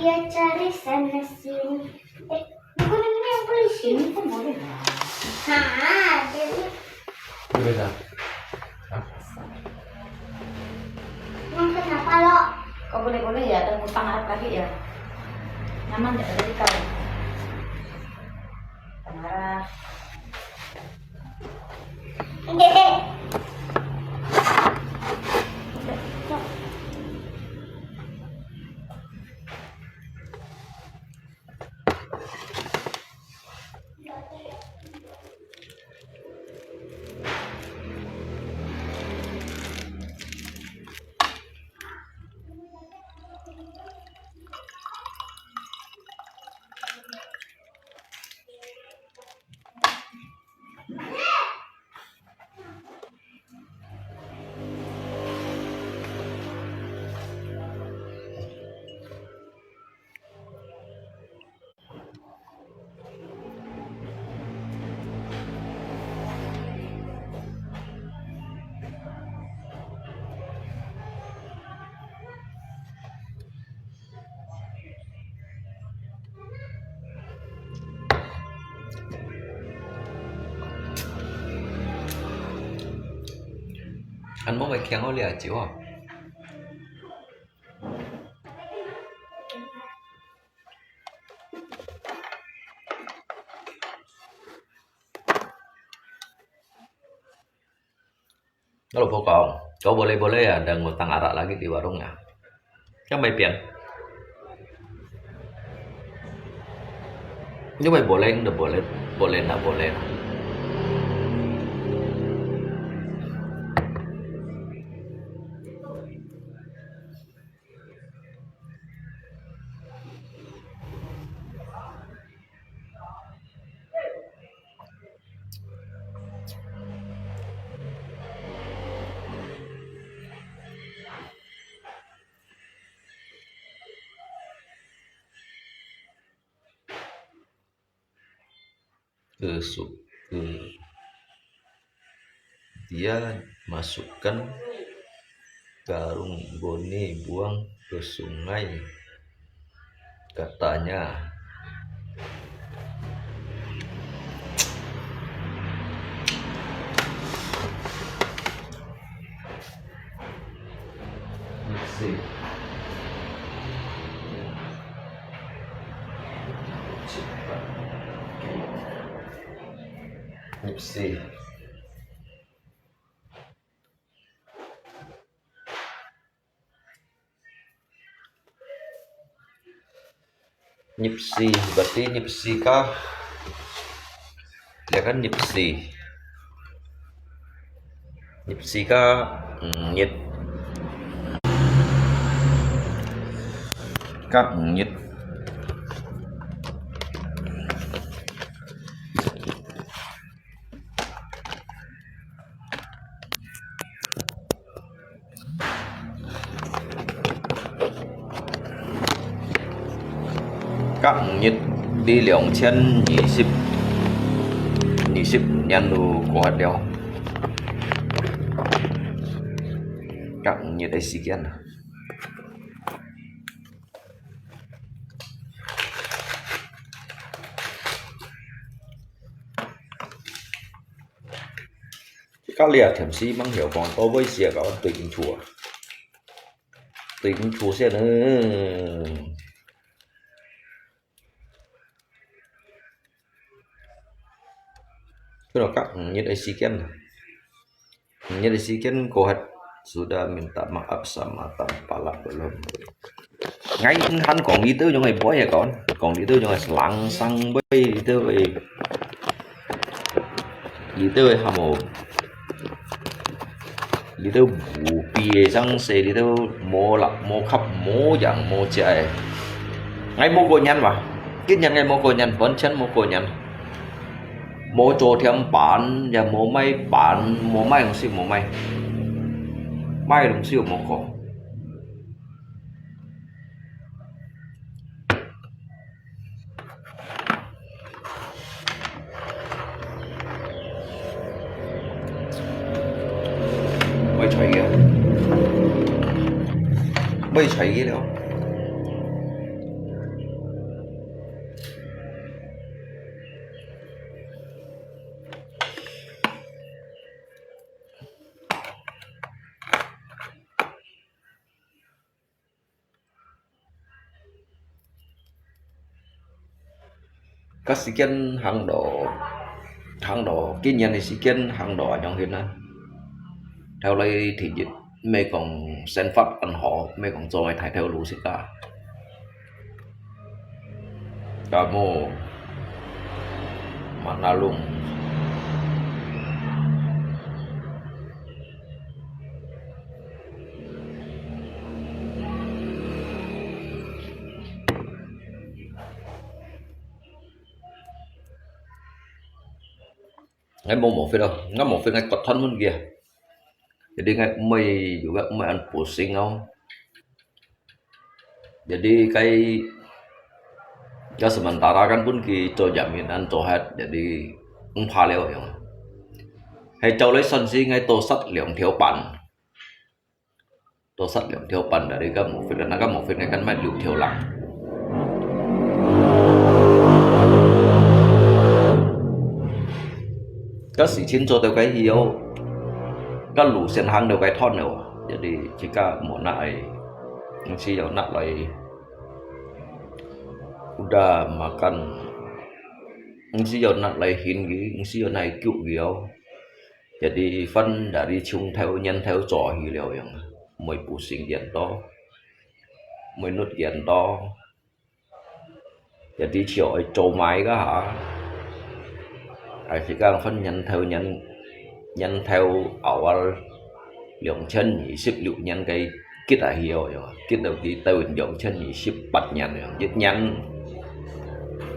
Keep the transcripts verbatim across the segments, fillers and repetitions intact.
Dia cari sana sini. Eh, bukan ini yang polisi. Ini kan boleh lah. Ha, jadi. Boleh dah. Hah? Emang kenapa, Lo? Kau boleh-boleh ya, ada ngutang Arab lagi ya? Nyaman tak dari kau? Utang Arab. 恁無會囥好這酒啊？ Kalau pokok, kau boleh-boleh ya, ada ngutang arak lagi di warung ya. Yang mai pian. Ini mai boleh, nda boleh, boleh, nda boleh. 呃，所，呃，dia masukkan karung boneka buang ke sungai, katanya. Let's see. Nyipsi. Nyipsi, berarti nyipsi ka. Ya kan, nyipsi. Nyipsi ka, mm, nyit. Ka, mm, nyit. Ka, mm, nyit di 兩千二十，二十五年都過忒了。Ka, mm, nyit个時間啊。 隔離啊，甜死，吂曉講，到尾時啊，甲我對面厝啊，對面厝先呢。去到甲五日个時間啊，五日个時間過後，sudah minta maaf sama tampalak belum？ 𠊎還講你兜樣个話个講，講你兜樣个冷聲話，你兜个，你兜个項目，你兜無比个聲勢，你兜無力、無吸、無樣、無食个。𠊎無過癮哇，今日𠊎無過癮，完全無過癮。 無做添粄，也無賣粄，無賣東西，無賣，賣東西又無過。賣菜个，賣菜个了。該時間行路，行路，幾年个時間行路恁樣去啊。頭來第一，毋係講生活恁好，毋係講做个大頭路食啊。Kamu manalung. 𠊎無毛病咯，𠊎毛病𠊎割斷分佢啊。Jadi𠊎毋會有个毋會恁pusing哦。Jadi該，該sementara kan分佢做jamin恁做忒，jadi毋怕了樣。係照來算時，𠊎多殺兩條半。 多殺兩條半，dari該毛病，該毛病𠊎kan買六條零。該事情做到該以後，該路線行到該斷了，jadi自家無拿來，毋係要拿來，udah makan，毋係要拿來還佢，毋係要拿來救佢哦。 Jadi分dari從頭源頭做起了樣，毋會pusing源頭，毋會熝源頭。Jadi就愛做埋个下，還係講分源頭源，源頭awal兩千二十六年个 結啊去哦，結到佢到兩千二十八年，一年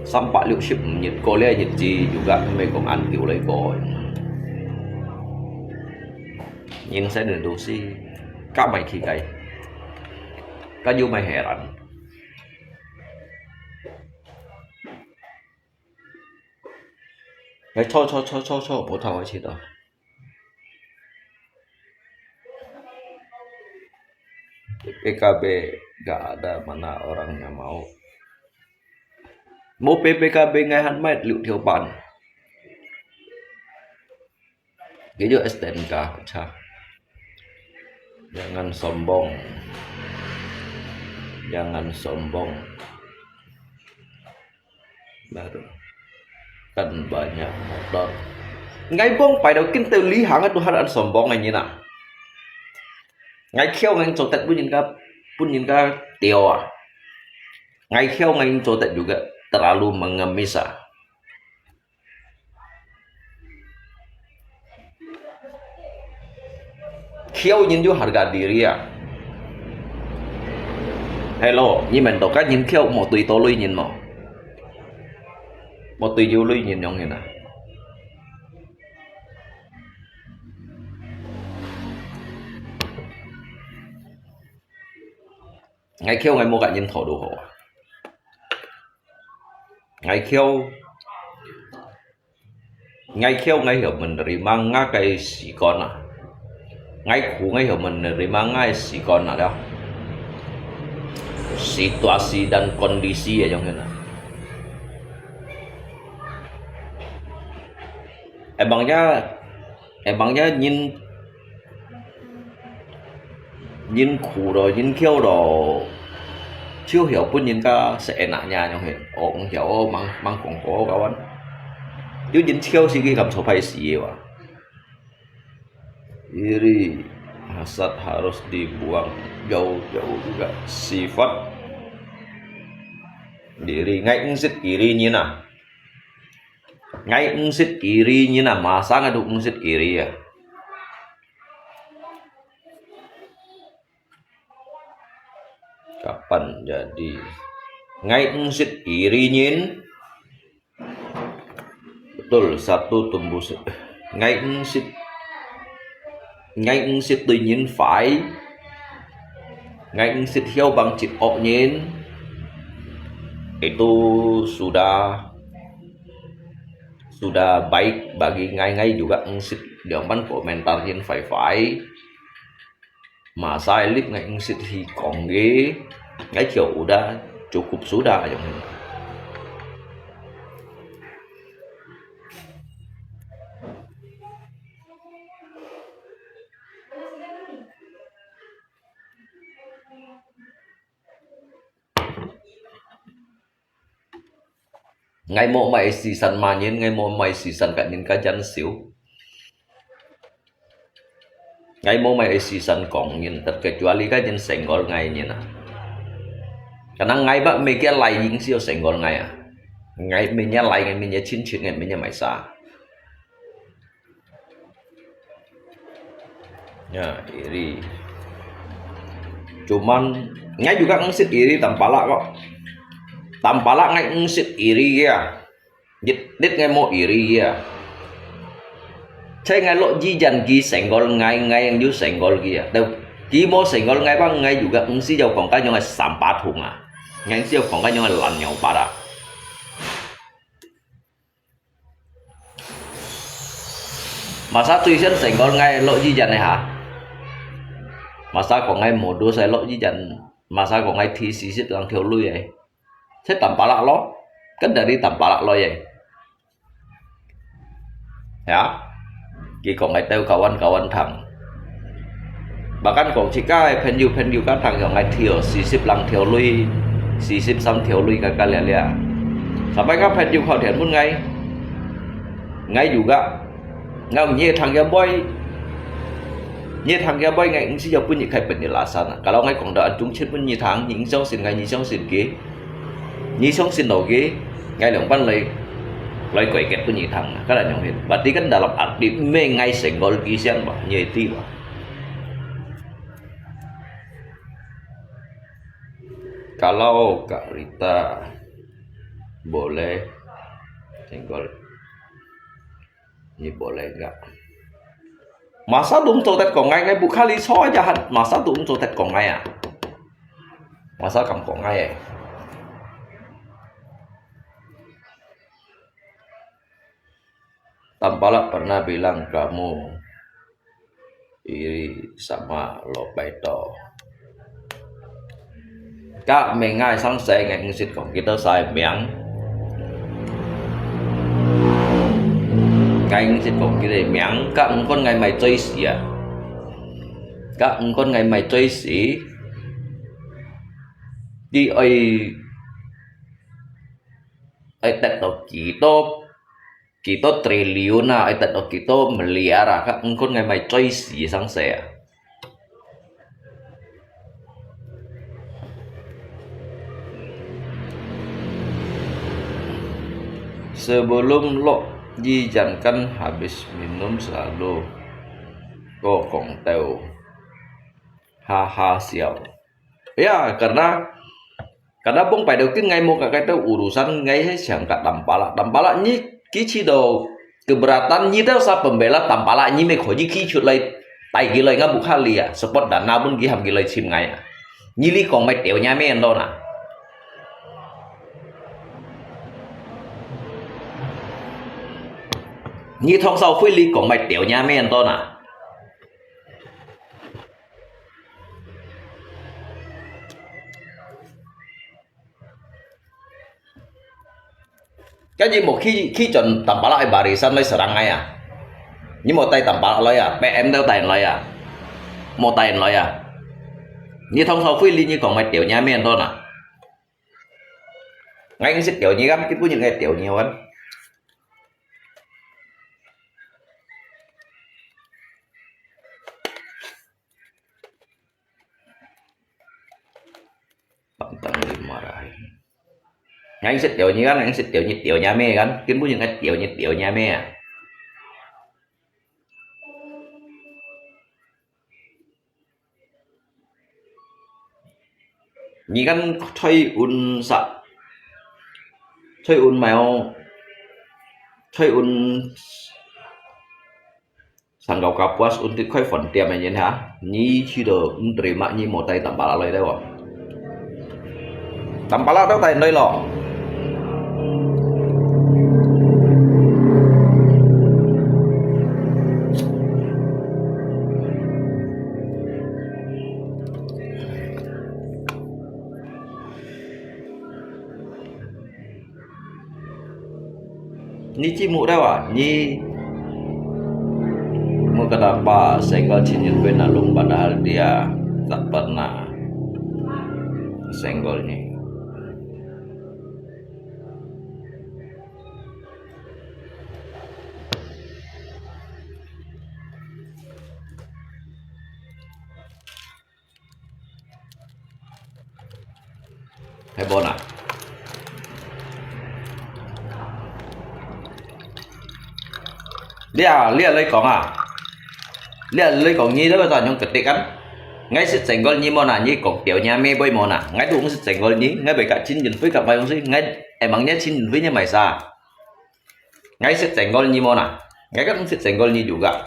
三百六十五日，過了日子又个毋係講恁久來過。人生个東西，該毋係去个，該又毋係heran。哎，錯錯錯錯錯，無頭个切到。 P P K B nggak ada mana orangnya mau. Mau P P K B ngai han mai liu thio pan. Dia juga S T N K pecah. Jangan sombong. Jangan sombong. Baru kan banyak motor. Ngai bông phải đầu kinh tế lý hàng tu hal ăn sombong ngai nina. Ngai khiêu ngai cho tết pun nyin ka, pun nyin ka tiêu à. Ngai khiêu ngai cho tết juga terlalu mengemis à. Khiêu nyin yu harga diri à. Hello, nyi men to ka nyin khiêu mo tui to lui nyin mo. Mo tui yu lui nyin yong nyin à. Ngai khiêu ngai mo ka nyin tho du ho. Ngai khiêu, ngai khiêu ngai hio menerima nga kai si kon à. Ngai khu ngai hio menerima ngai si kon à dah. Situasi dan kondisi ya yong nyin à. Emangnya, emangnya nyin, nyin khu lo, nyin khiêu lo, chiu hio pun nyin ka seenaknya yong nyin. Oh, hio mang, mang kong ko kawan. Yu nyin khiêu si ki kam so pai si wa. Iri, hasad harus dibuang jauh-jauh juga. Sifat iri, ngai ngsit iri nyin à. Ngai ngsit iri nyin à, masa ngai du ngsit iri à. Kapan jadi? Ngai ngsit iri nyin. Betul, satu tumbuh se-, ngai ngsit, ngai ngsit tui nyin fai, ngai ngsit hiau bang chit ok nyin, itu sudah, sudah baik bagi ngai, ngai juga ngsit, jangan komentar nyin fai-fai. Masa elit ngai ngsit hi kong ge, ngai khiêu udah cukup sudah yong. ，𠊎無麼个時間罵人，𠊎無麼个時間甲人家爭吵。 𠊎無麼个時間講人，特別kecuali該人senggol𠊎人啊。Karena𠊎bak media lain sih senggol𠊎啊。𠊎media lain，𠊎media親戚，𠊎media maisa。Ya, iri. Cuman，𠊎juga ngsit iri Tampalak kok. Tampalak𠊎ngsit iri ya. Nit nit ngai mo iri ya. Chai ngai lok jijan ki senggol ngai, ngai yang ju senggol ki ya. Tau ki mo senggol ngai bang ngai juga ngsi jau kong ka nyong ai sampat hung a. Ngai ngsi jau kong ka nyong ai lan nyong para. Masa tuition senggol ngai lok jijan ai ha. Masa kong ngai modus ai lok jijan. Masa kong ngai thi sisip lang thiau lui ai. Chai Tampalak lo. Kan dari Tampalak lo ye. Ya. Ki kong ngai teu kawan-kawan thang. Bahkan kong chika ai phen yu phen yu kan thang kong ngai thiau sisip lang thiau lui, sisip sam thiau lui ka ka lia lia. Sampai ka phen yu khau thian mun ngai. Ngai juga. Ngai nye thang ya boy. Nye thang ya boy ngai ngsi ya pun nyi khai pun nyi lasan. Kalau ngai kong da an tung chet pun nyi thang, nyi ngsiong sin ngai nyi siong sin ki. Nyi siong sin lo ki. Ngai lòng pan lai, lai koi ket pun nyi thang. Ka la nyong hin. Berarti kan dalam arti me ngai senggol ki sian ba, nye ti ba. Kalau Kak Rita boleh senggol. Ni boleh enggak? Masa dum cho tet kong ngai ngai bukha li cho aja han. Masa dum cho tet kong ngai a. Masa kam kong ngai eh. Tampalak pernah bilang kamu iri sama lo pai to. Ka me ngai sang se ngai ngsit kong kita sai miang. Ngai ngsit kong kita miang ka ngkon ngai mai choi si a. Ka ngkon ngai mai choi si. Di oi oi tet to ki to. Kita triliun a, ai tet lo kita miliar a, ka ngkon ngai mai choi si sang se a. Sebelum lok jijan kan habis minum selalu ko kong teu. Haha siau. Ya, karena Kada bông pai teu kin ngai mo ka kai teu urusan ngai he siang ka Tampalak. Tampalak nyi ki chi do keberatan nyi teu sa pembela Tampalak nyi me kho nyi ki chut lai tai ki lai nga bukha li a. Support dana pun ki ham ki lai chim ngai a. Nyi li kong mai teu nya me an do na. Nyi thong sao hui li kong mai teu nya me an do na. Kan nyi mo khi khi chọn Tampalak ai barisan lai serang ngai a. Nyi mo tai Tampalak lai a, P M teu tai lai a. Mo tai lai a. Nyi thong sao hui li nyi kong mai teu nya me an do na. Ngai ngi sit teu nyi kan, ki pu nyi ngai teu nyi wan. Pantang dimarahi. Ngai sit teu nyi kan, ngai sit teu nyi teu nya me kan. Kin bu nyi ngai teu nyi teu nya me a. Nyi kan thoi un sa. Thoi un mai o. Thoi un Sangkau kapuas untuk khoi phone tiam nyen ha. Nyi chi do nterima nyi mo tai Tampalak loi dai wo. Tampalak dau tai loi lo. Nyi chi mu dai wa, nyi mu kenapa senggol Chin Yun Pen Alung padahal dia tak pernah senggol nyi. 係無哪？你啊，你啊來講啊，你啊來講，你這個當樣決定啊？𠊎識整過你無哪？你講表若妹會無哪？𠊎都毋識整過你，𠊎會甲陳運輝甲買東西，𠊎會問你陳運輝你買啥？𠊎識整過你無哪？𠊎甲毋識整過你有个。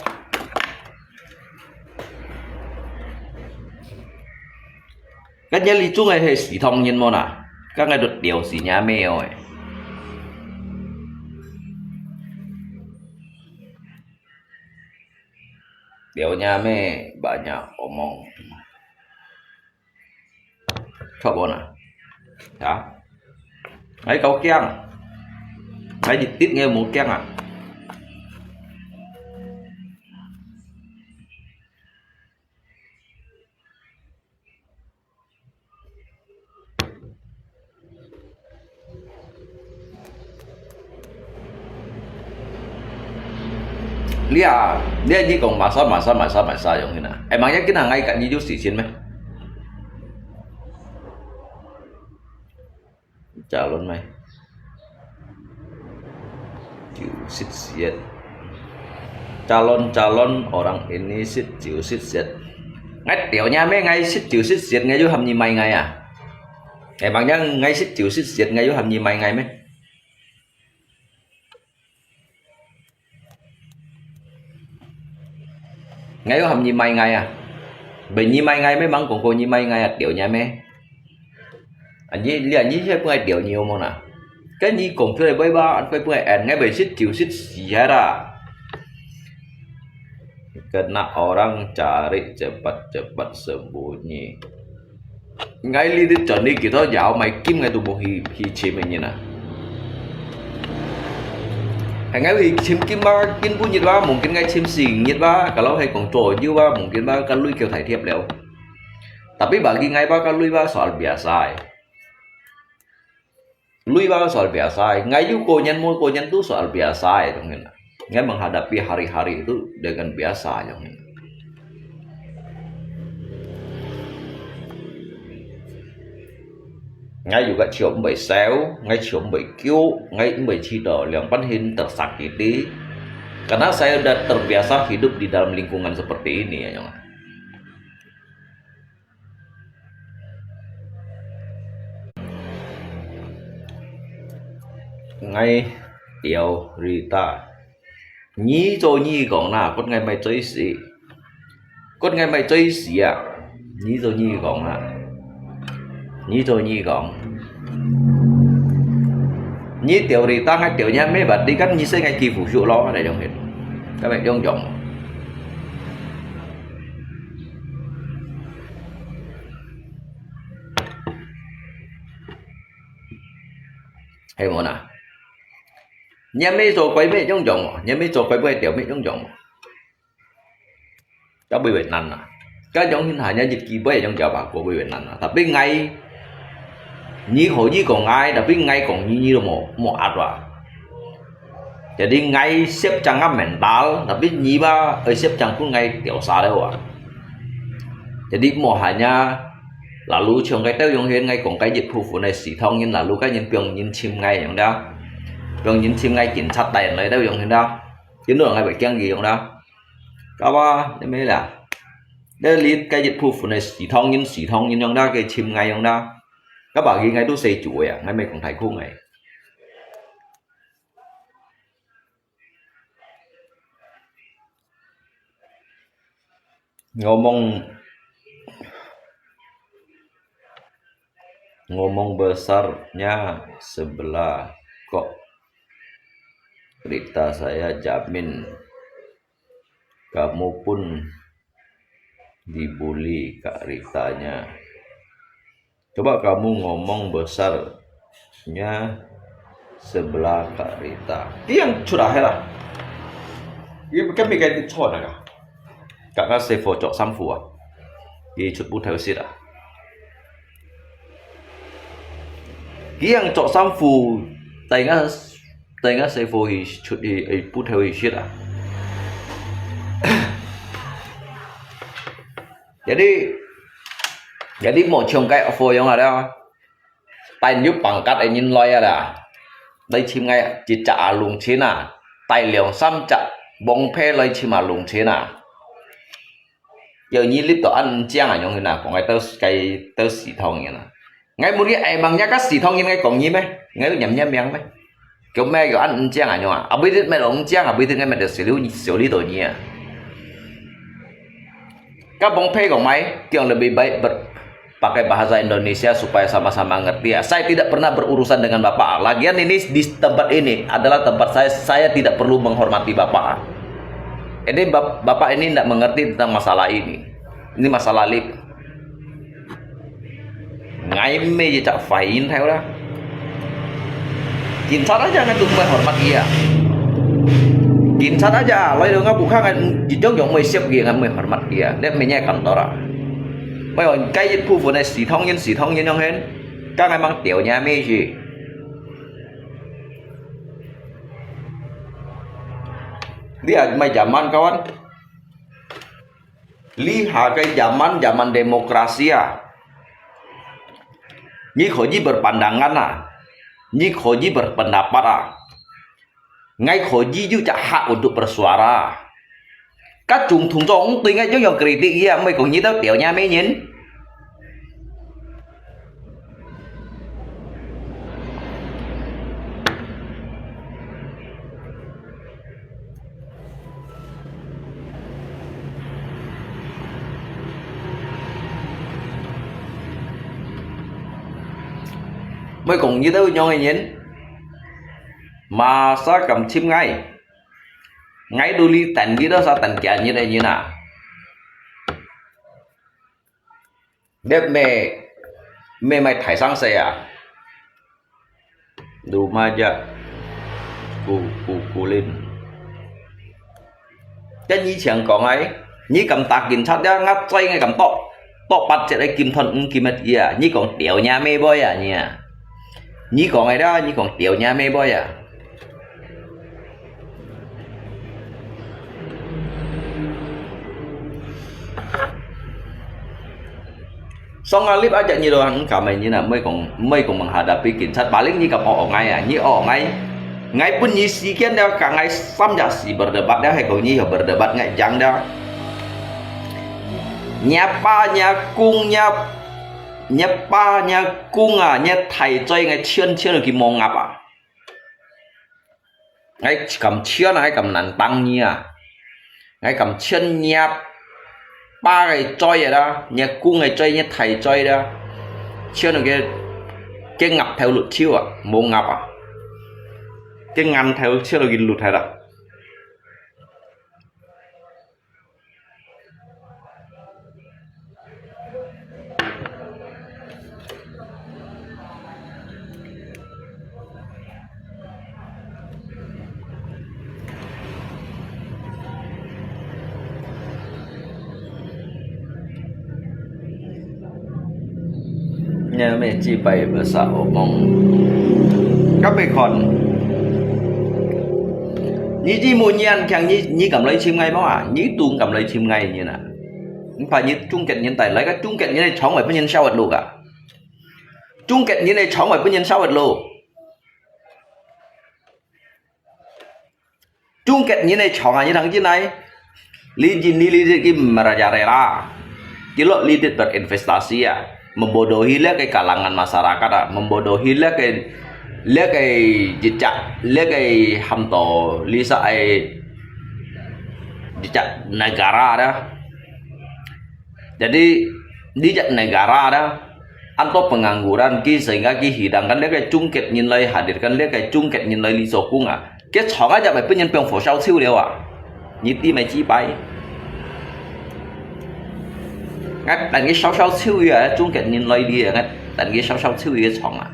該你這種个係食堂人無哪？該𠊎都吊死若妹哦！吊若妹，banyak omong，著無哪？啊？𠊎夠驚，𠊎一滴𠊎無驚啊！ 你啊，你啊，你講麼儕麼儕麼儕麼儕樣形啊？Emangnya今下𠊎甲你有事情咩？Calon咩？就識食。Calon calon orang ini識就識食。𠊎吊若妹，𠊎識就識食，𠊎有喊你買𠊎啊？Emangnya𠊎識就識食，𠊎有喊你買𠊎咩？ 𠊎有喊你買𠊎啊？毋係你買𠊎咩？吂講過你買𠊎啊，吊若妹。啊，你，你啊，你係分𠊎吊你有無哪？該你講出來會吧，會分𠊎，𠊎會識就識死啊啦。Kena orang cari cepat-cepat sembunyi。 𠊎哩哩轉哩幾多搖買金，𠊎都無去，去尋个人啊。係𠊎去尋金吧，金半日吧，mungkin𠊎尋四五日吧，kalau係講左右吧，mungkin吧，該鐳叫大貼了。Tapi bagi𠊎吧，該鐳吧，soal biasa欸。 鐳吧soal biasa欸，𠊎有過年無過年都soal biasa欸，當然啦。𠊎menghadapi hari-hari itu dengan biasa，當然。𠊎有个手毋會燒，𠊎手毋會噭，𠊎毋會試到兩半hin tersakiti。Karena saya udah terbiasa hidup di dalam lingkungan seperti ini，當然。 𠊎吊Rita，你做你講啦，分𠊎買最死，分𠊎買最死啊！你做你講啦，你做你講，你吊Rita，𠊎吊若妹，berarti kan你識𠊎欺負手咯，該種形，該種樣。 係無哪？若妹做鬼咩樣樣無？若妹做鬼妹吊妹樣樣無？該會會難啊！該種形下若日記會樣樣吧，過會會難啊！Tapi𠊎，你可以講𠊎，tapi𠊎講你，你都無，無壓啊！ Jadi𠊎siap正个mental，tapi你吧，愛siap正分𠊎吊殺了啊！Jadi無hanya，lalu像該兜樣形，𠊎講該一部分个食堂人，lalu該人放人尋𠊎樣啦，放人尋𠊎警察帶來兜樣形啦，因為𠊎會驚佢樣啦。Kawa，你咩啦？你你該一部分个食堂人，食堂人樣啦，佢尋𠊎樣啦，該把佢𠊎都死住个啊，𠊎毋係講大空个。 Ngomong, ngomong besarnya sebelah kok. Rita, saya jamin kamu pun dibully Kak Ritanya. Coba kamu ngomong besarnya sebelah Kak Rita. Tiang sudah lah. Ini bukan mikir itu cor lah. Kak ngasih focok sampu ah. Ini cut putau sit ah. Tiang cok sampu, tengah tengah sefo hi cut hi, eh, putau hi sit ah. Jadi, jadi 無像該fo樣啊了。帶有pangkat个人來啊啦，來尋𠊎一隻啊弄親啊，帶兩三隻幫派來尋啊弄親啊。有你立到恁靚啊，樣啊，講个都，該都死唐人啊。𠊎問你，愛問若个死唐人，𠊎講你咩？𠊎有念你名咩？叫咩叫恁靚啊，樣啊？啊，不一定咩靚啊，不一定𠊎咩就小你，小你到你啊。Ka bong phe kong mai, tiang lebih baik ber-, pakai bahasa Indonesia supaya sama-sama ngerti ya. Saya tidak pernah berurusan dengan Bapak. Lagian ini di tempat ini adalah tempat saya, saya tidak perlu menghormati Bapak. Ini bap-, Bapak ini tidak mengerti tentang masalah ini. Ini masalah lift. Ngai me je cak fain thai ora. Kinsat aja ngai tu mai hormat ia. Kinsat aja, lai dong ngai bukan ngai jijong jong mai siap gia ngai mai hormat ia. Dep me nyai kantor ah. Mai on kai jit pu fu nai si thong yin si thong yin yong hen. Ka ngai mang tiau nya me si. Dia mai jaman kawan. 這下个zaman，zaman demokrasi啊，你可以berpandangan啊，你可以berpendapat啊，𠊎可以有隻hak untuk bersuara啊。Ka總統做毋對𠊎樣樣kritik ia，毋係講你兜tiau nya me人。 Mai kong你兜樣个人，masa敢尋𠊎？𠊎都哩等你兜sa等幾日个人啊！ Dep me, me mai thai sang se à. Lu mai ja. Ku, ku, ku lin. Kan ni chiang kong ai, ni kam tak kin chat ya, ngat chai ngai kam tok. Tok pat chet ai kim thon ng kim et ya, ni kong tiau nya me boy à, ni à. Ni kong ai da, ni kong tiau nya me boy à. สองอาทิตย์ aja nyi doang kamai nyi na, mai kong, mai kong menghadapi kinsat, paling nyi kam o ngai ya, nyi o ngai. Ngai pun nyi sikian da, ka ngai sam ja si berdebat da, hai kong nyi yo berdebat ngai jang da. Nya pa, nya kung, nya, nya pa, nya kung a, nya thai choi ngai chian chian ki mong apa. Ngai kam chian, ngai kam nan tang nyi a. Ngai kam chian nya pa ngai choi da, nya kung ngai choi, nya thai choi da. Chian ke, ke ngap thai lut chiu a, mong ngap a. Ke ngan thai chian ki lut thai da. 你咩几百个啥好讲？咁你看，你知冇人听你，你敢来寻我冇啊？你都敢来寻我呢啦？你怕你中间人带来个中间人个肠胃分人烧个路啊？中间人个肠胃分人烧个路。 中间人个场啊，你听进来，你进你你你 merajalela，你落你 berinvestasi 啊，membodohi 了个 kalangan masyarakat 啊，membodohi 了个了个一只了个喊到你说哎，一只 negara 啊。 Jadi, di jat negara ada, anto pengangguran ki sehingga ki hidangkan dia ke cungket nyin lai hadirkan dia ke cungket nyin lai li sokung ah. Ke chong aja bai penyen peng fo shao ciu liao ah. Nyi ti mai ci pai. Ngat tan ki shao shao ciu ya, cungket nyin lai di ngat tan ki shao shao ciu ya chong ah.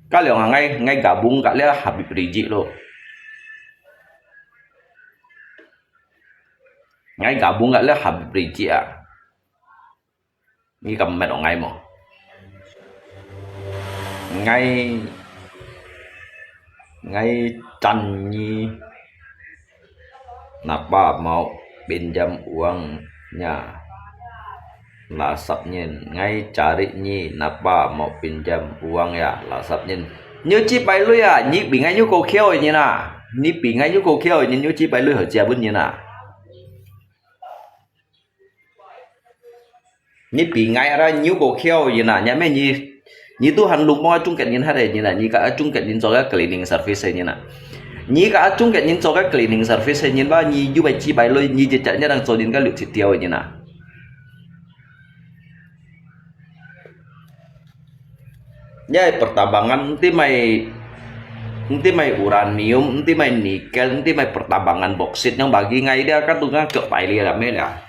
Ka liang ngai, ngai gabung ka lia Habib Rizieq lo. Ngai gabung ka lia Habib Rizieq ah. Ngi kam met ong ngai mo. Ngai, ngai chan nyi. Napa mau pinjam uang Ya. Lasap nyin, ngai cari nyi, napa mau pinjam uang ya, lasap nyin. Nyu ci pai lui ya, nyi bi ngai nyu ko khiau nyin na. Nyi bi ngai nyu ko khiau nyin, nyu ci pai lui hoi jia bun nyin na. Nyi bi ngai ara nyu ko khiau nyin na, nya me nyi, nyi tu han luk mo trung ket nyin hat nyin na, nyi ka trung ket nyin cho ka cleaning service nyin na. Nyi ka trung ket nyin cho ka cleaning service nyin ba, nyi yu bai ci pai lui, nyi jit jat nya dang cho nyin ka liu ci tiau nyin na. Nya pertambangan, enti mai, enti mai uranium, enti mai nikel, enti mai pertambangan boksit, yang bagi ngai dia kan tu ngan kek pai lia lah me lah.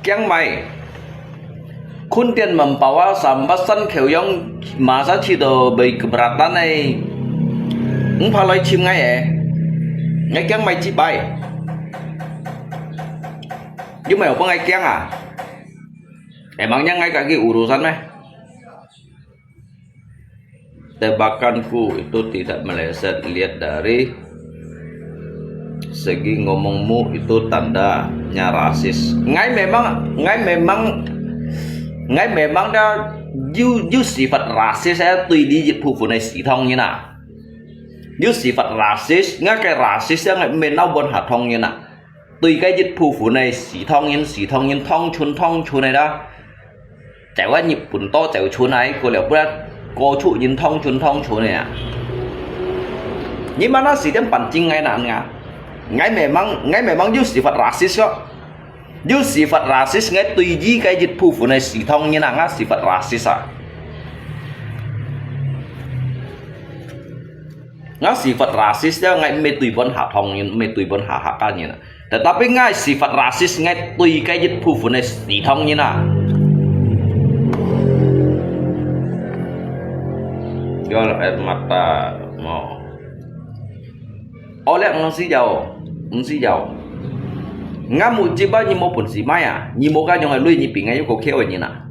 Kiang mai. Khun tian membawa sambasan kheu yong masa ci do bai keberatan ai. Ngpa loi chim ngai e. Ngai kiang mai ci bai. Yu mai pang ngai kiang a. Emangnya ngai kaki urusan meh. Tebakanku itu tidak meleset, lihat dari segi ngomongmu itu tandanya rasis. Ngai memang, ngai memang, ngai memang dah yu, yu sifat rasis ya tui di yit pu fu nai si thong nyin na. Yu sifat rasis, ngai ke rasis ya ngai menau bon ha thong nyin na. Tui ke yit pu fu nai si thong nyin, si thong nyin, thong chun, thong chun nai dah. Cheu a Nhật Bản to cheu chun ai, ko liao brat, ko chu nyin thong chun thong chun nè. Nyi mana si tiam pan ching ngai nan nga. Ngai memang, ngai memang yu sifat rasis ko. Yu sifat rasis ngai tui yi kai yit pu fu nai si thong nyin na nga sifat rasis a. Nga sifat rasis ya ngai me tui bon ha thong nyin, me tui bon ha ha ka nyin na. Tetapi ngai sifat rasis ngai tui kai yit pu fu nai si thong nyin na. Gal air mata mo. Oleh ngsi jauh, ngsi jauh. Nga mu jiba nyi mo pun si mai a, nyi mo ka nyong ai lui nyi pi ngai yu ko kheu nyin na.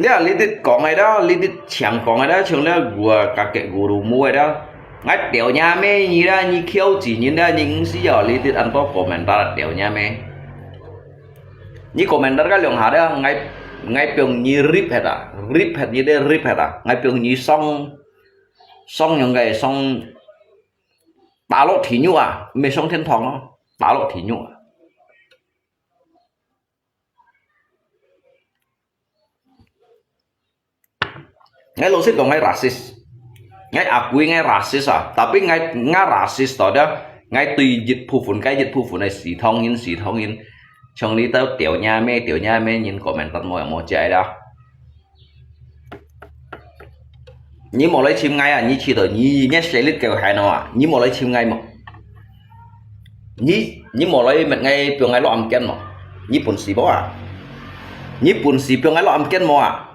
Lia, litit kong ai da, litit chiang kong ai da, chiang lia gua kakek guru mu ai da. Ngai tiao nya me, nyi da, nyi khiau chi nyin da, nyi ngsi ya, litit an to komentar tiao nya me. Nyi komentar ka liang ha da, ngai, ngai piong nyi rip het a, rip het nyi de rip het a, ngai piong nyi song, song nyong gai song, ta lo thi nyu a, me song thiên thong lo, ta lo thi nyu a. Ngai lo sit kong ngai rasis. Ngai akui ngai rasis a. Tapi ngai, ngai rasis to da. Ngai tui yit pu fu, ngai yit pu fu nai si thong nyin, si thong nyin. Chiang li tao tiao nya me, tiao nya me nyin komentar mo yang mo jai da. Nyi mo lai chim ngai a, nyi chi to, nyi, nyi selit keu hai no a. Nyi mo lai chim ngai mo. Nyi, nyi mo lai met ngai piong ngai lo am ken mo. Nyi pun si bo a. Nyi pun si piong ngai lo am ken mo a.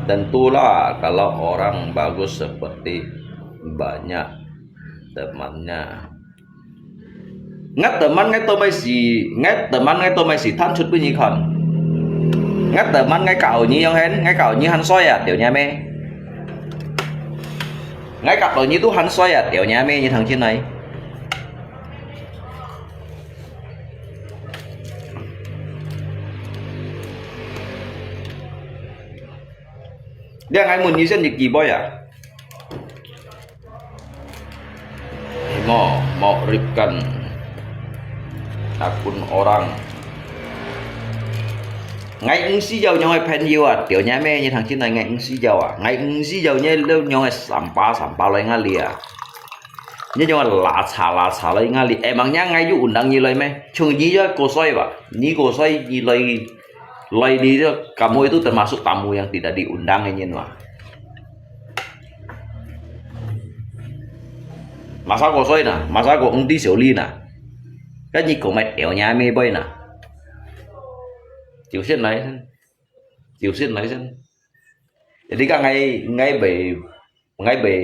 Tentulah kalau orang bagus seperti banyak temannya. Ngat teman ngai to mai si, ngat teman ngai to mai si than chut pu nyi khon. Ngat teman ngai kau nyi yong hen, ngai kau nyi han soi a, tiao nya me. Ngai kau nyi tu han soi a, tiao nya me nyi thang chin nai. Lia ngai mun nyi sen nyi ki boy a. Mo, mo ripkan akun orang. Ngai ngsi jau nyong ai phen yu a, tiao nya me nyi thang chin nai ngai ngsi jau a. Ngai ngsi jau nyi lo nyong ai sampa, sampa lai ngali a. Nyi nyong ai la cha, la cha lai ngali. Emang nya ngai yu undang nyi lai me. Chung nyi ya ko soi ba. Nyi ko soi nyi lai. Lai di tu, kamu itu termasuk tamu yang tidak diundang nyin wa. Masa ko soi na, masa ko ung di siu li na. Kan nyi ko mai tiao nya me boy na. Chiu sien lai. 就先來先。Jadi kan ngai, ngai bai, ngai bai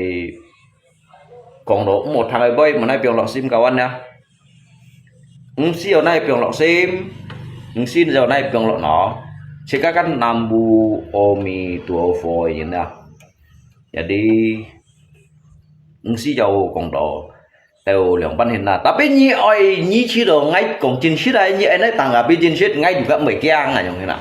kong to, mo thang ai boy, mana piong lok sim kawan ya. Ngsi yo nai piong lok sim, ngsi yo nai piong lok no. Sika kan nambu omi tuo fo yin ya. Jadi, ngsi yo kong to, teo liang ban hin na. Tapi nyi oi, nyi chi to, ngai kong jin shit ai, nyi ai nai tang ka bi jin shit, ngai juga mbai kiang ai yong hin na.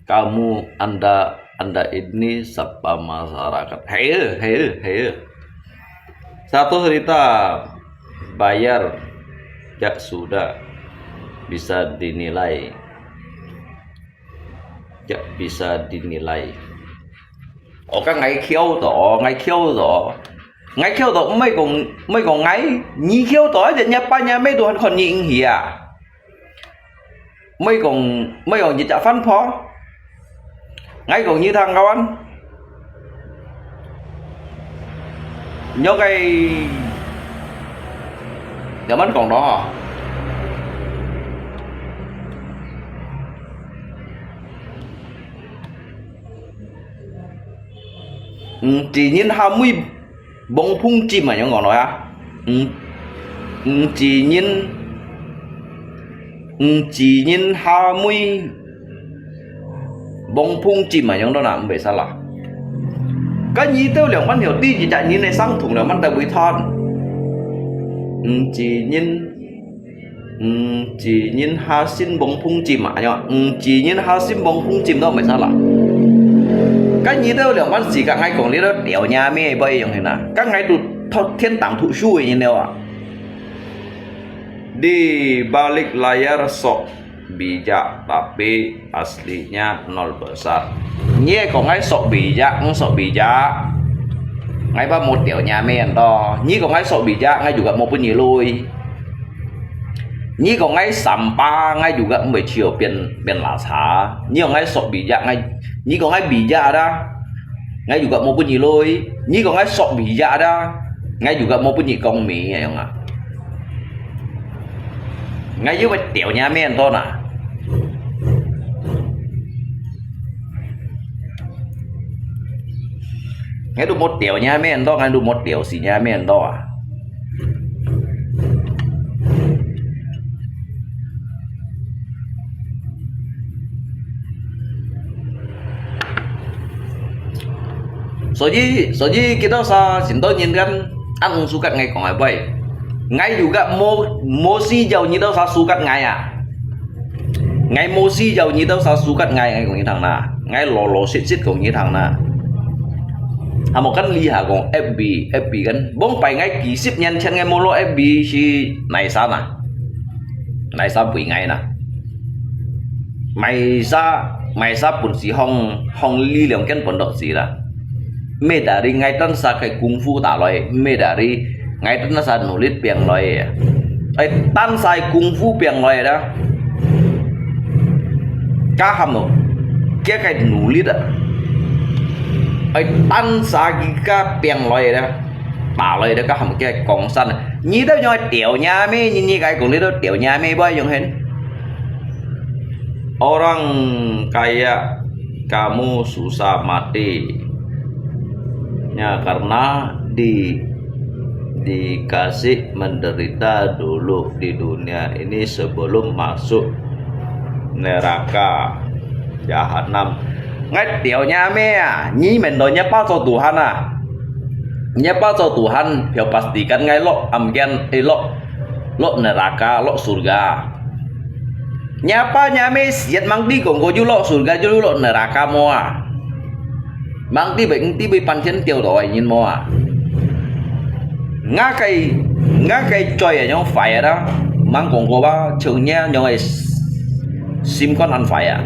Kamu anda, anda ini siapa masyarakat? Hei, hei, hei. Satu cerita bayar jak sudah bisa dinilai. Jak bisa dinilai. Oka ngai khiau to, ngai khiau to. Ngai khiau to, mai kong, mai kong ngai, nyi khiau to, aja nya pa nya mai tuhan kon nyi ing hia. Mai kong, mai kong nyi chak fan pho. Ngai kong nyi thang kawan. Nyo kai, nyo man kong to. Ừm, chỉ nhìn hai mươi bóng phúng chim à, nhớ ngọn nói à. Ừm, ừm, chỉ nhìn, ừm, chỉ nhìn hai mươi bóng phúng chim à, nhớ đó là không phải sao là. Cái nhí tao liang mắn hiểu đi, chỉ chạy nhìn này sang thùng liang mắn tao bùi thon. Ừm, chỉ nhìn Ừm, chỉ nhìn hai mươi bóng phúng chim à, nhớ. Ừm, chỉ nhìn hai mươi bóng phúng chim đó, mày sao là. Cái nhí tao liang mắn xì, các ngai kong đi đó, đéo nhà mẹ, bao nhiêu thế nào. Các ngai tụ thoát thiên đàng thụ su, như nào à. Di balik layar sok bijak, tapi aslinya nol besar. Nyi kong ngai sok bijak, ng sok bijak. Ngai ba mo đéo nhà mẹ đó. Nyi kong ngai sok bijak, ngai juga mo pun nyi lui. Nyi kong ngai sampa, ngai juga mbai chiu pian, pian la cha. Nyi kong ngai sok bijak, ngai, nyi kong ngai bijak da. Ngai juga mo pun nyi lui. Nyi kong ngai sok bijak da. Ngai juga mo pun nyi kong mi, ayong à. Ngai juga đéo nhà mẹ đó na. Ngai du mo đéo nhà mẹ đó, ngai du mo đéo xì nhà mẹ đó à. 所以，所以，kita sa sinto nyin kan, ang sukat ngai kong ai bai. Ngai juga mo, mo si jau nyi tau sa sukat ngai à. Ngai mo si jau nyi tau sa sukat ngai, ngai kong nyi thang na. Ngai lo lo sit sit kong nyi thang na. Hamo kan li ha kong F B, F B kan. Bông pai ngai kì sip nyan chen ngai mo lo F B si nai sa na. Nai sa bui ngai na. Mai sa, mai sa pun si hong, hong li liang ken pun dok si la. Mê dari ngai tan sa kai kung fu ta loi, mê dari ngai tan sa nulit piang loi. Ai tan sa kung fu piang loi da. Ka ham no, kia kai nulit da. Ai tan sa ki ka piang loi da. Ta loi da ka ham kia kong san. Nyi tau nyoi tiao nya mê, nyi nyi kai kong li tau tiao nya mê boi yong hen. Orang kaya kamu susah mati. Ya, karena di, dikasih menderita dulu di dunia ini sebelum masuk neraka jahanam. Ngai tiao nya mê à, nyi men do nya pa cho Tuhan à. Nya pa cho Tuhan, phiêu pastikan ngai lo, am kian, eh, lo, lo neraka, lo surga. Nya pa nya mê siat mang ti kong ko ju lo surga ju lo neraka mo à. Mang ti bai, ti bai pan thiên tiao do ai nyin mo à. Nga kai, nga kai choi à nyong phải à da. Mang kong ko ba, cheu nya nyong ai sim kon an phải à.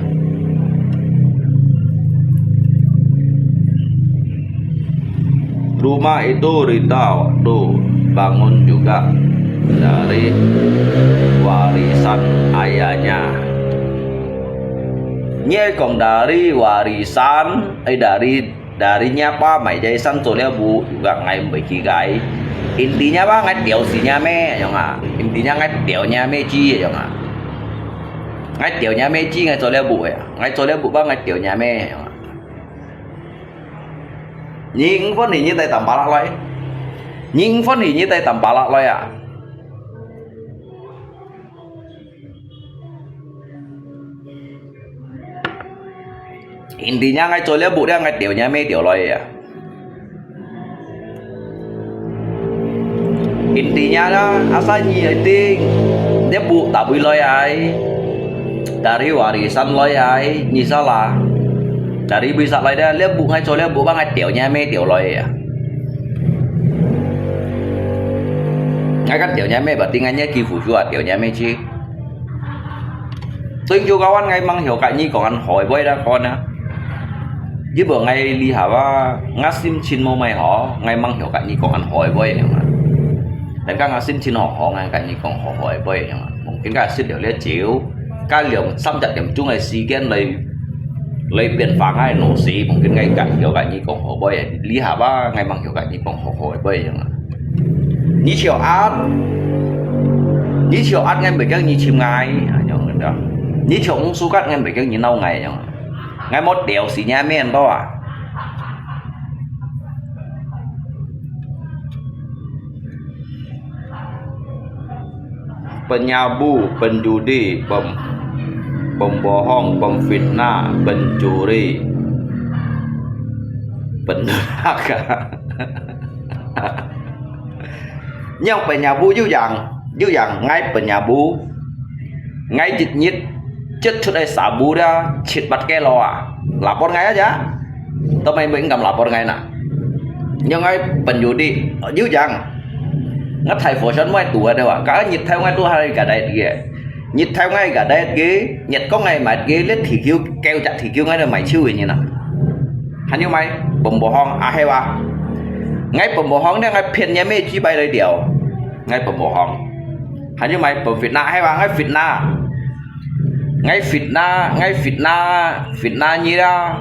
Rumah itu Rita waktu bangun juga dari warisan ayahnya. Ngiê kông dari warisan, ê, dari, dari ngiê apa mai jai san cho liau bu juga ngai mbei ki gai. Intinya apa ngai tiau si ngiê me, yong a. Intinya ngai tiau ngiê me ji, yong a. Ngai tiau ngiê me ji ngai cho liau bu ya. Ngai cho liau bu apa ngai tiau ngiê me, yong a. Nyi ung phôn hì nyi tai tam pa lak loi. Nyi ung phôn hì nyi tai tam pa lak loi a. Intinya ngai cho liau bu liau ngai tiau ngiê me tiau loi a. Intinya na, asal nyi ting, liau bu ta bui loi ai. Dari warisan loi ai, nyi sala. Dari bui sat loi dia, liau bu ngai cho liau bu ba ngai tiau ngiê me tiau loi a. Ngai kan tiau ngiê me, berarti ngai ngiê ki fu shu a tiau ngiê me ji. Tuing ju kawan ngai mang hiau kat nyi kông an hoi boi da kon a. Ji bo ngai li ha ba, ngai sim chin mo mai ho, ngai mang hiau kat nyi kông an hoi boi yong a. Dan ka ngai sim chin ho ho, ngai kat nyi kông ho hoi boi yong a. Mungkin ka sit liau liau chiu, ka liau sam jat liam chung ai si gen lai, lai pian fa ngai no si, mungkin ngai kat hiau kat nyi kông ho boi, li ha ba, ngai mang hiau kat nyi kông ho hoi boi yong a. Nyi chiau at, nyi chiau at ngai mbei keng nyi chim ngai, yong a. Nyi chiau ung su kat ngai mbei keng nyi nau ngai yong a. Ngai mo tiau si ngiê me an to a. Penyabu, penjudi, pem-, pembohong, pemfitnah, pencuri, pendurhaka. Nyong penyabu yu yang, yu yang ngai penyabu, ngai jit nyit, jet chut ai sabu da, chit bat ke lo a. Lapor ngai aja. Tao mai mbei ngam lapor ngai na. Nyong ngai penjudi, yu yang. Ngat thai fo chon mai tu ada wa. Ka nyit thai ngai tu hari ka dai die. Nyit thai ngai ka dai ge, nyit kong ngai mai ge, let thi kiu, keu jak thi kiu ngai mai chiu ni na. Han yu mai, pembohong, a he wa. Ngai pembohong ne ngai phian ngiê me ji bai lai tiau. Ngai pembohong. Han yu mai, pemfitnah, a he wa, ngai fitnah. Ngai fitnah, ngai fitnah, fitnah nyi da.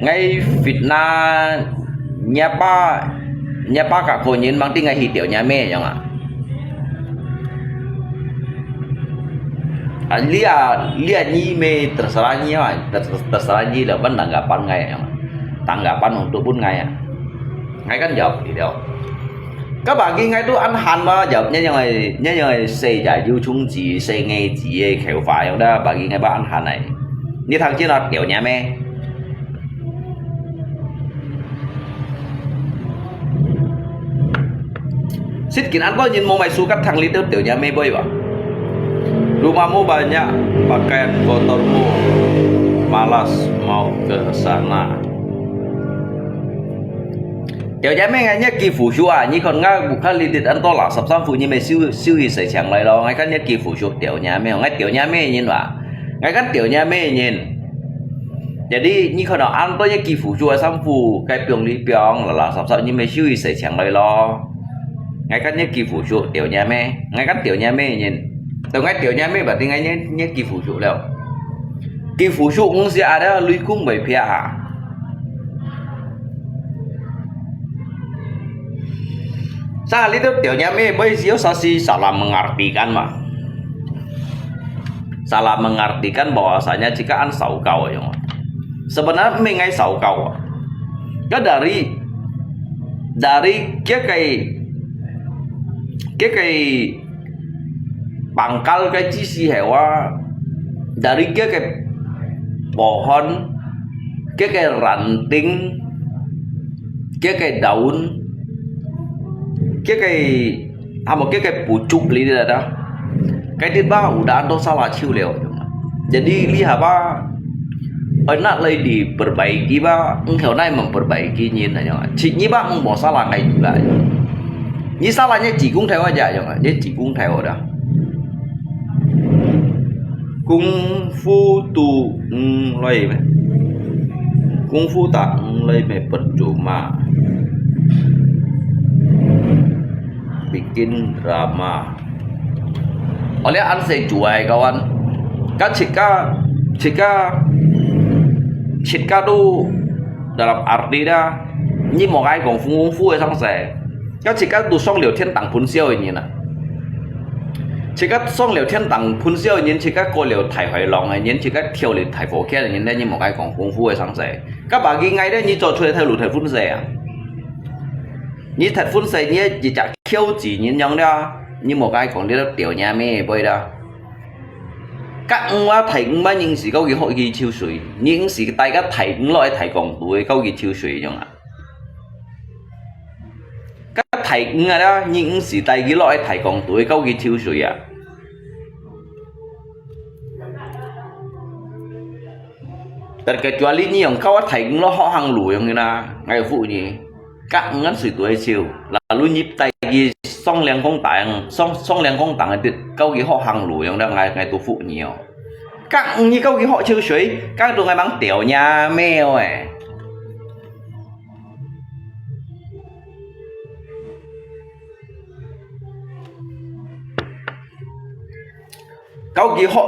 Ngai fitnah, ngiê pa, ngiê pa ka ko nyin mang ti ngai hi tiau ngiê me yong a. A, lia, lia nyi me terserah nyi a, ter-, terserah nyi la, ban tanggapan ngai yong a. Tanggapan untuk pun ngai a. Ngai kan jawab di tiau. Ka bagi ngai tu an han ma, jawab nyan yang ai, nyan yang ai se ja yu chung ji, se nge ji e kheu fa yong da, bagi ngai ba an han ai. Ni thang jin a tiau ngiê me. Sit kin an to nyin mo mai su kat thang li tiau tiau ngiê me boi ba. Rumahmu banyak pakaian kotormu, malas mau ke sana. Tiau ngiê me ngai ngiê ki fu shu a, nyi kon ngai bu kha li tit an to la sap sam fu nyi me siu, siu hi sai chang lai lo, ngai kan ngiê ki fu shu tiau ngiê me, ngai tiau ngiê me nyin wa. Ngai kan tiau ngiê me nyin. Jadi, nyi kon an to ngiê ki fu shu a sam fu, kai piong li piong, la la sap sap nyi me siu hi sai chang lai lo. Ngai kan ngiê ki fu shu tiau ngiê me, ngai kan tiau ngiê me nyin. Tao ngai tiau ngiê me, berarti ngai ngiê, ngiê ki fu shu liau. Ki fu shu ung si ada lui kung bai pia ha. Sa li tu tiau ngiê me, bai siu sa si salah mengartikan ma. Salah mengartikan bahwasanya jika an saukau yong. Sebenarnya me ngai saukau. Ka dari, dari kia kai, kia kai pangkal kai ji si he wa, dari kia kai pohon, kia kai ranting, kia kai daun, kia kai, ha mo kia kai pucuk li da da. Kai dit ba udah an to salah chiu liau. Jadi li ha ba, oi nak lai di perbaiki ba, engkau nai memperbaiki nyin na yong. Cik nyi ba eng mo salah ngai juga. Nyi salah nyi ji kung thai wa ja yong, nyi ji kung thai wa da. Kung fu tu eng lai me. Kung fu ta eng lai me percuma. makin ramah. Oleh an saya jual kawan. Kan cika, cika, cika tu dalam arti dah, ni mau ai kong fung fung fung sang saya. Kan cika tu song liu 天堂 phun siau ini na. Cika song liu 天堂 phun siau ini, cika ko liu thai hai long ini, cika thiau liu thai fo kia ini, ni mau ai kong fung fung sang saya. Kan bagi ngai dah ni cho chui thai lu thai phun saya. 你忒分析你一隻口子人樣了，你莫該講你都掉你阿妹背啦。甲五啊，大五啊，人是高級學去抽水，人是大家大五落去大港肚个高級抽水樣啊。甲大五啊啦，人是大佢落去大港肚个高級抽水啊。 Terkecuali你用高啊大五落學行路用个啦，𠊎有服你。甲五啊水都會笑，lalu你帶佢上兩公檔，上，上兩公檔个高級學行路用了，𠊎，𠊎都服你哦。甲五你高級學抽水，甲都𠊎忙掉你咩哦誒。 高級學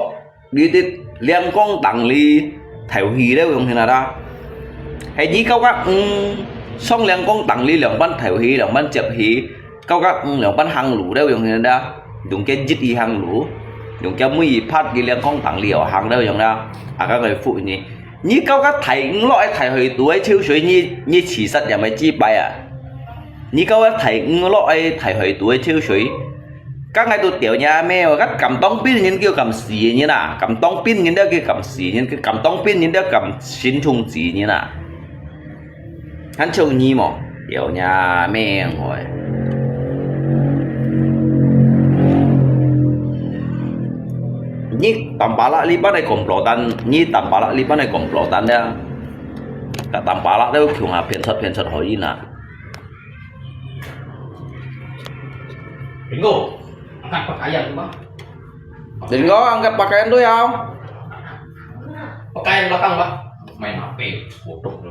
你的兩公檔里頭去了用去哪啦？係你高甲五上兩公檔里兩班頭去，兩班接去，高甲五兩班行路了用去哪啦？用个一一行路，用个每一拍个兩公檔里有行了用啦。啊，剛剛服你，你高甲大五落个大去都个抽水，你，你其實也沒幾擺啊。你高甲大五落个大去都个抽水， 甲𠊎都掉你阿妹哦，甲敢當兵人叫敢死人啊，敢當兵人了叫敢死人，敢當兵人了敢心痛死人啊。還像你無？掉你阿妹哦！你Tampalak你班个komplotan，你Tampalak你班个komplotan了，甲Tampalak都共下騙出騙出可以啦。 Ringo, angkat pakaian tu, Bang. Ringo, angkat pakaian tu ya. Pakaian belakang, Bang. Main H P, bodoh tu.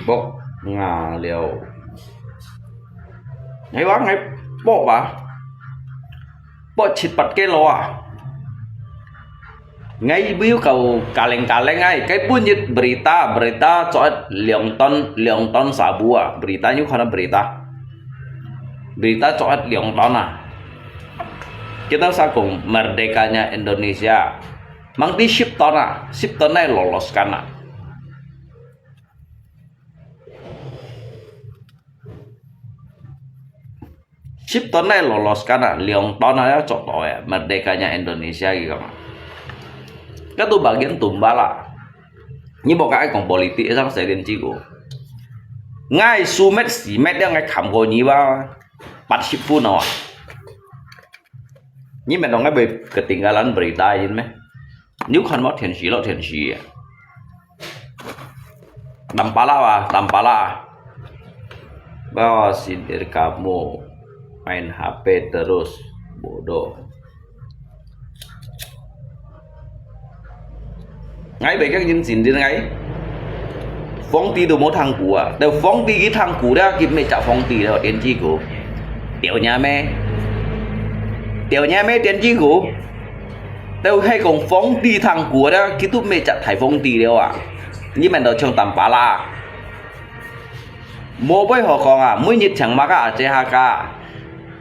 Bok ngah liau. Ngai wang ngai bok ba. Bok chit pat ke lo ah. Ngai biu kau kaleng-kaleng ai, cái bunyi berita, berita cho et 兩ton, 兩ton 沙布 ah. Berita nyu khana berita. Berita cho et 兩ton 啊. Kita sa kong merdekanya Indonesia. Mang ti 十ton 啊, 十ton 來 loloskan 啊. 十ton 來 loloskan 啊, 兩ton啊，要做到誒，merdekanya Indonesia佢講啊。該都bagian tumbal啊。你莫講愛講politik，上誰連這個。𠊎數метр、四метr，𠊎看過你吧，八十分哦。你免同𠊎會ketinggalan berita ini咩？你有看無電視落電視啊？ Tampalak ah, Tampalak ah. Bawa sindir kamu, main H P terus, bodoh. Ngai bèk kang yin sindir ngai. Phone ti tu mo thang ku ah. Tao phone ti ki thang ku da, ki me cha phone ti da, tian chi ku. Tiao nya me. Tiao nya me, tian chi ku. Tao hai kong phone ti thang ku da, ki tu me cha thai phone ti liao ah. Ni man do chong Tampalak. Mo boi ho kong ah, mui nyit chang ma ka a che ha ka.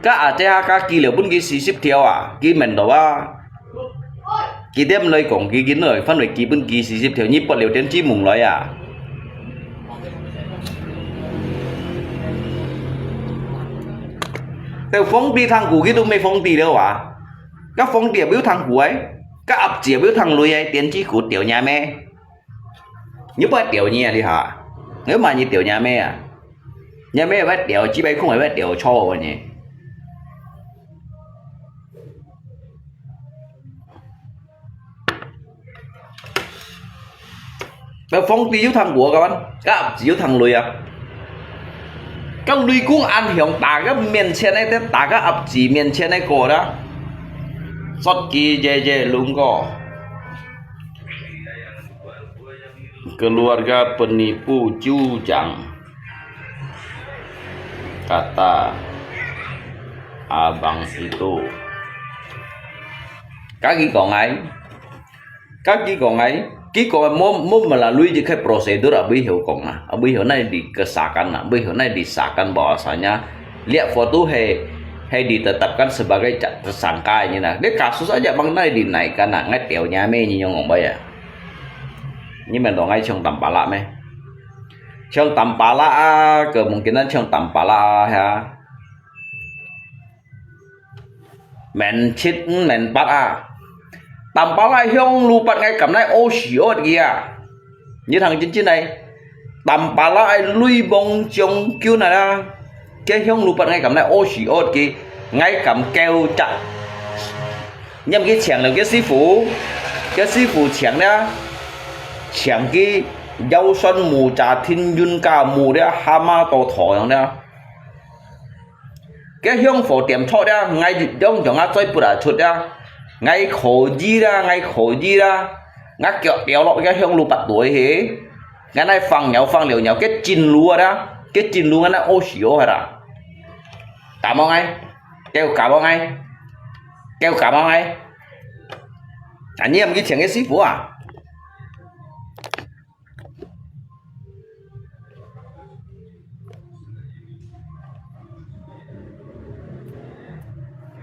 Ka a che ha ka ki liao bun ki si sip thiao ah, ki man do ah. Ki tiam loi kong ki ki noi, phan loi ki bun ki si sip thiao, ni pot liao tian chi mung loi ah. Tao phone ti thang ku ki tu me phone ti liao ah. Ka phone ti a biu thang ku ai, ka ap chi a biu thang lui ai, tian chi ku tiao nya me. Ni boi tiao ni a li ha. Ni ma ni tiao nya me ah. Nya me boi tiao, chi bai khung boi tiao cho ni. Boi phone ti yu thang ku ka ban, ka ap chi yu thang lui ah. Ka lui kung an hiong ta ka mien chien ai te, ta ka ap chi mien chien ai ko da. Sot ki ye ye lung ko. Keluarga penipu jujang, kata abang itu. Kaki kongai, kaki kongai, ki kongai mo mo melalui di kai prosedur abu hiu kong ah, abu hiu nai di kesakan ah, abu hiu nai di sakan bahwasanya liak foto hai hai ditetapkan sebagai tersangka ini nah. Dia kasus aja bang nai dinaikkan ah, ngai teo nyame ini nyong kong baya. Ini mendong ai chong tampala me. Chong tampala ah, kemungkinan chong tampala ah ya. Men chit men pat ah. Tampala hiong lupat ngai kam nai o si ot kia. Ini thang chin chin nai. Tampala ai lui bong chong kiu nai la. Ke hiong lupat ngai kam nai o si ot ki. Ngai kam kêu chak. Nhâm ki cheng liu ke sifu, ke sifu cheng nia, cheng ki yau son mu cha thin yun ka mu nia hama to tho yang nia. Ke hiong fo tiam cho nia, ngai yong yong a choi put a chut nia, ngai kho yi nia, ngai kho yi nia, ngai kiok tiao lo ke hiong lu pat tuai he, ngai nai fang nyau fang liu nyau, ke chin lu a nia, ke chin lu ngai nai o si o ha nia. Cảm ơn anh. Kêu cảm ơn anh. Kêu cảm ơn anh. Anh em cái chuyện cái xí phủ à.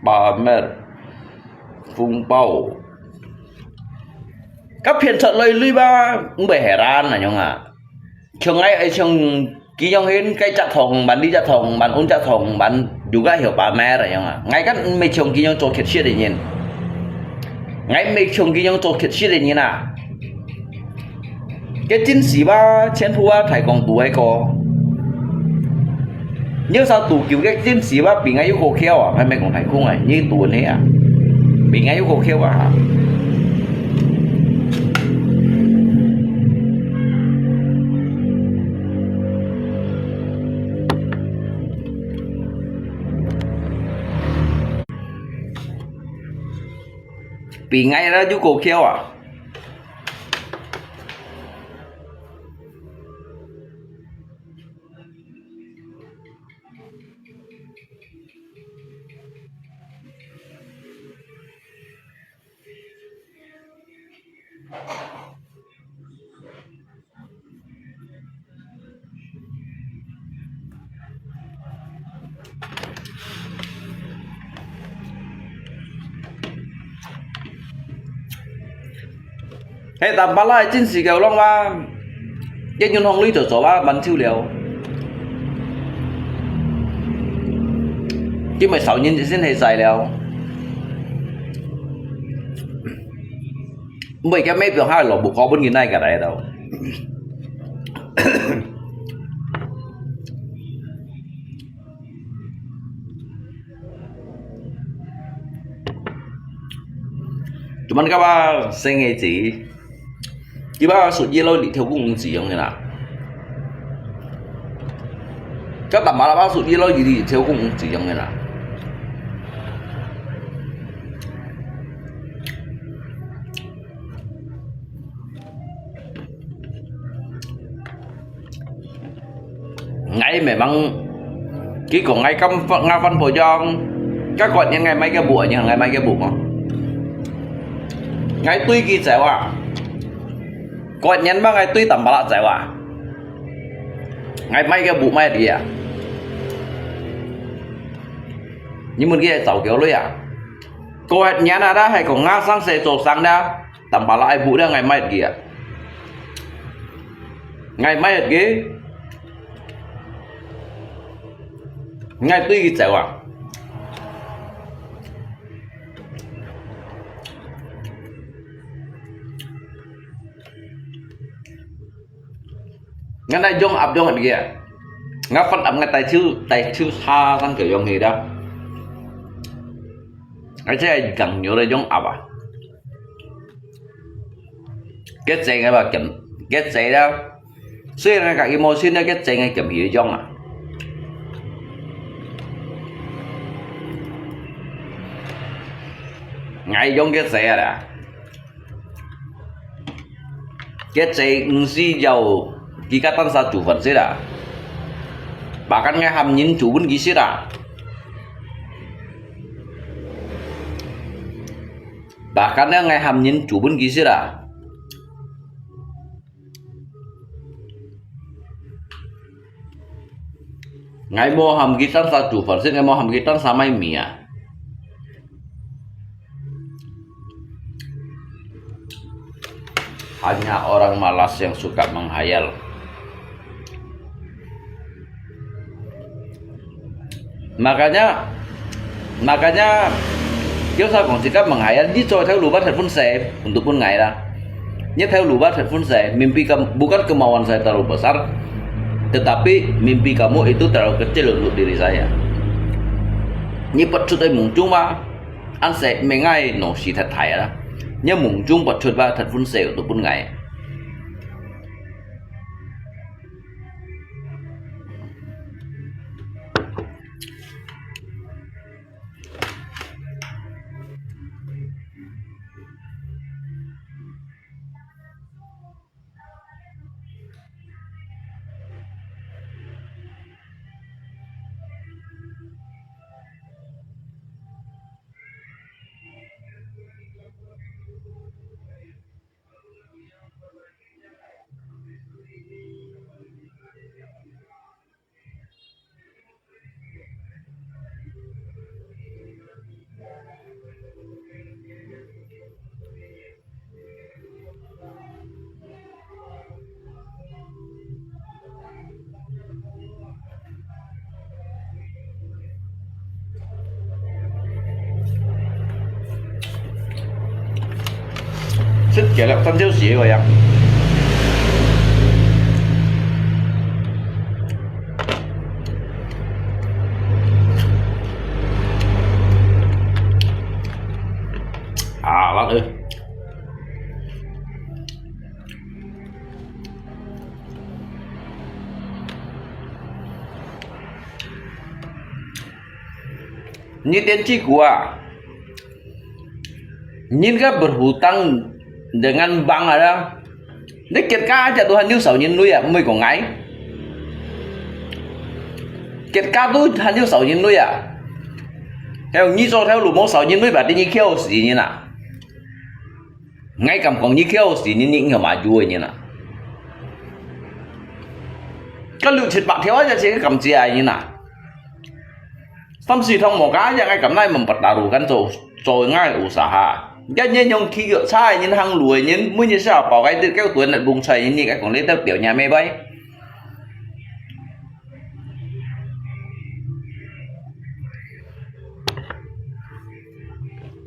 Bà mẹ phung bao. Các phiền thật lây lui ba, không phải hề ran là nhung à. Chong ai ai chong ki yong hin kai chak thong ban di chak thong ban un chak thong ban juga hiu pa mer yong a. Ngai kan mei chong ki yong cho khiet siet de nyin. Ngai mei chong ki yong cho khiet siet de nyin a. Ke chin si ba chen phu a thai kong tu ai ko. Nyo sa tu kiu ke chin si ba pi ngai yu ko khiau a, ngai mei kong thai kung ai, nyi tu ne a. Pi ngai yu ko khiau a. Pi ngai ra yu ko khiau a. He, tam pala chin si kêu long ba, ke yun hong lui cho cho ba, man chiu liao. Chứ mày sáu nhân sin he sai liao. Mày cái mấy biểu hai lỗ bục khó bún như này cả đấy đâu. Cuman kaba seng e ji, kiba sut yelo li thiu kung ji yong na. Kaba mala ba sut yelo li thiu kung ji yong na. Ngai memang, ki kong ngai kam, ngai fan po jong, ka kot nyen ngai mai ke bu, nyen ngai mai ke bu mo. Ngai tui ki zai wa. Kot nyen ma ngai tui tam pala zai wa. Ngai mai ke bu mai di a. Ni mun ki zau kêu lui a. Kot nyen a da hai kong nga sang se cho sang da. Tam pala ai bu da ngai mai ki a. Ngai mai ki. Ngai tui ki zai wa. Ngan ai yong ap yong kia. Nga fan ap ngai tai chiu, tai chiu sa sang kêu yong hi da. Ai che gang nyo da yong ap a. Ke che ngai ba kem, ke che da. Sui ngai ka imo sin da ke che ngai kem hi yong a. Ngai yong ke che a da. 佢這毋係要佢个單儕煮飯食啊。Bahkan𠊎喊人煮分佢食啊。Bahkan呢，𠊎喊人煮分佢食啊。 𠊎無喊佢單儕煮飯食，𠊎無喊佢單儕買米啊。Hanya orang malas yang suka menghayal. Makanya, makanya, kios ako cakap menghayal, nyi coba tahu lupa telepon saya untuk pun ngai lah. Nyi tahu lupa telepon saya, mimpi kamu, bukan kemauan saya terlalu besar, tetapi mimpi kamu itu terlalu kecil untuk diri saya. Nyi pachut ay mungcung ba, an saya mengai no si that thai lah. Nyi mungcung pachut ba telepon saya untuk pun ngai. Sit kìa lak三小時个呀。啊，辣个。 Nyi Tian Ci Ku ah, nyi ka berhutang dengan bank ada. Nyi kiet ka aja tu han yu sao nyin lui ah, mui kong ngai. Kiet ka tu han yu sao nyin lui ah. Heo nyi so theo lu mo sao nyin lui ba ti nyi kiao si nyin ah. Ngai kam kong nyi kiao si nyin nyi ngam aju nyin ah. Ka lu chit ba theo aja si kam chia nyin ah. Tam si thong mo ka ya ngai kam nai mong pataru kan cho cho ngai usaha. Ya nyen yong ki yo chai nyen hang lu nyen mu nyen sa pao kai tit keu tuan nat bung chai nyen ni kai kong le tau piao nya me bai.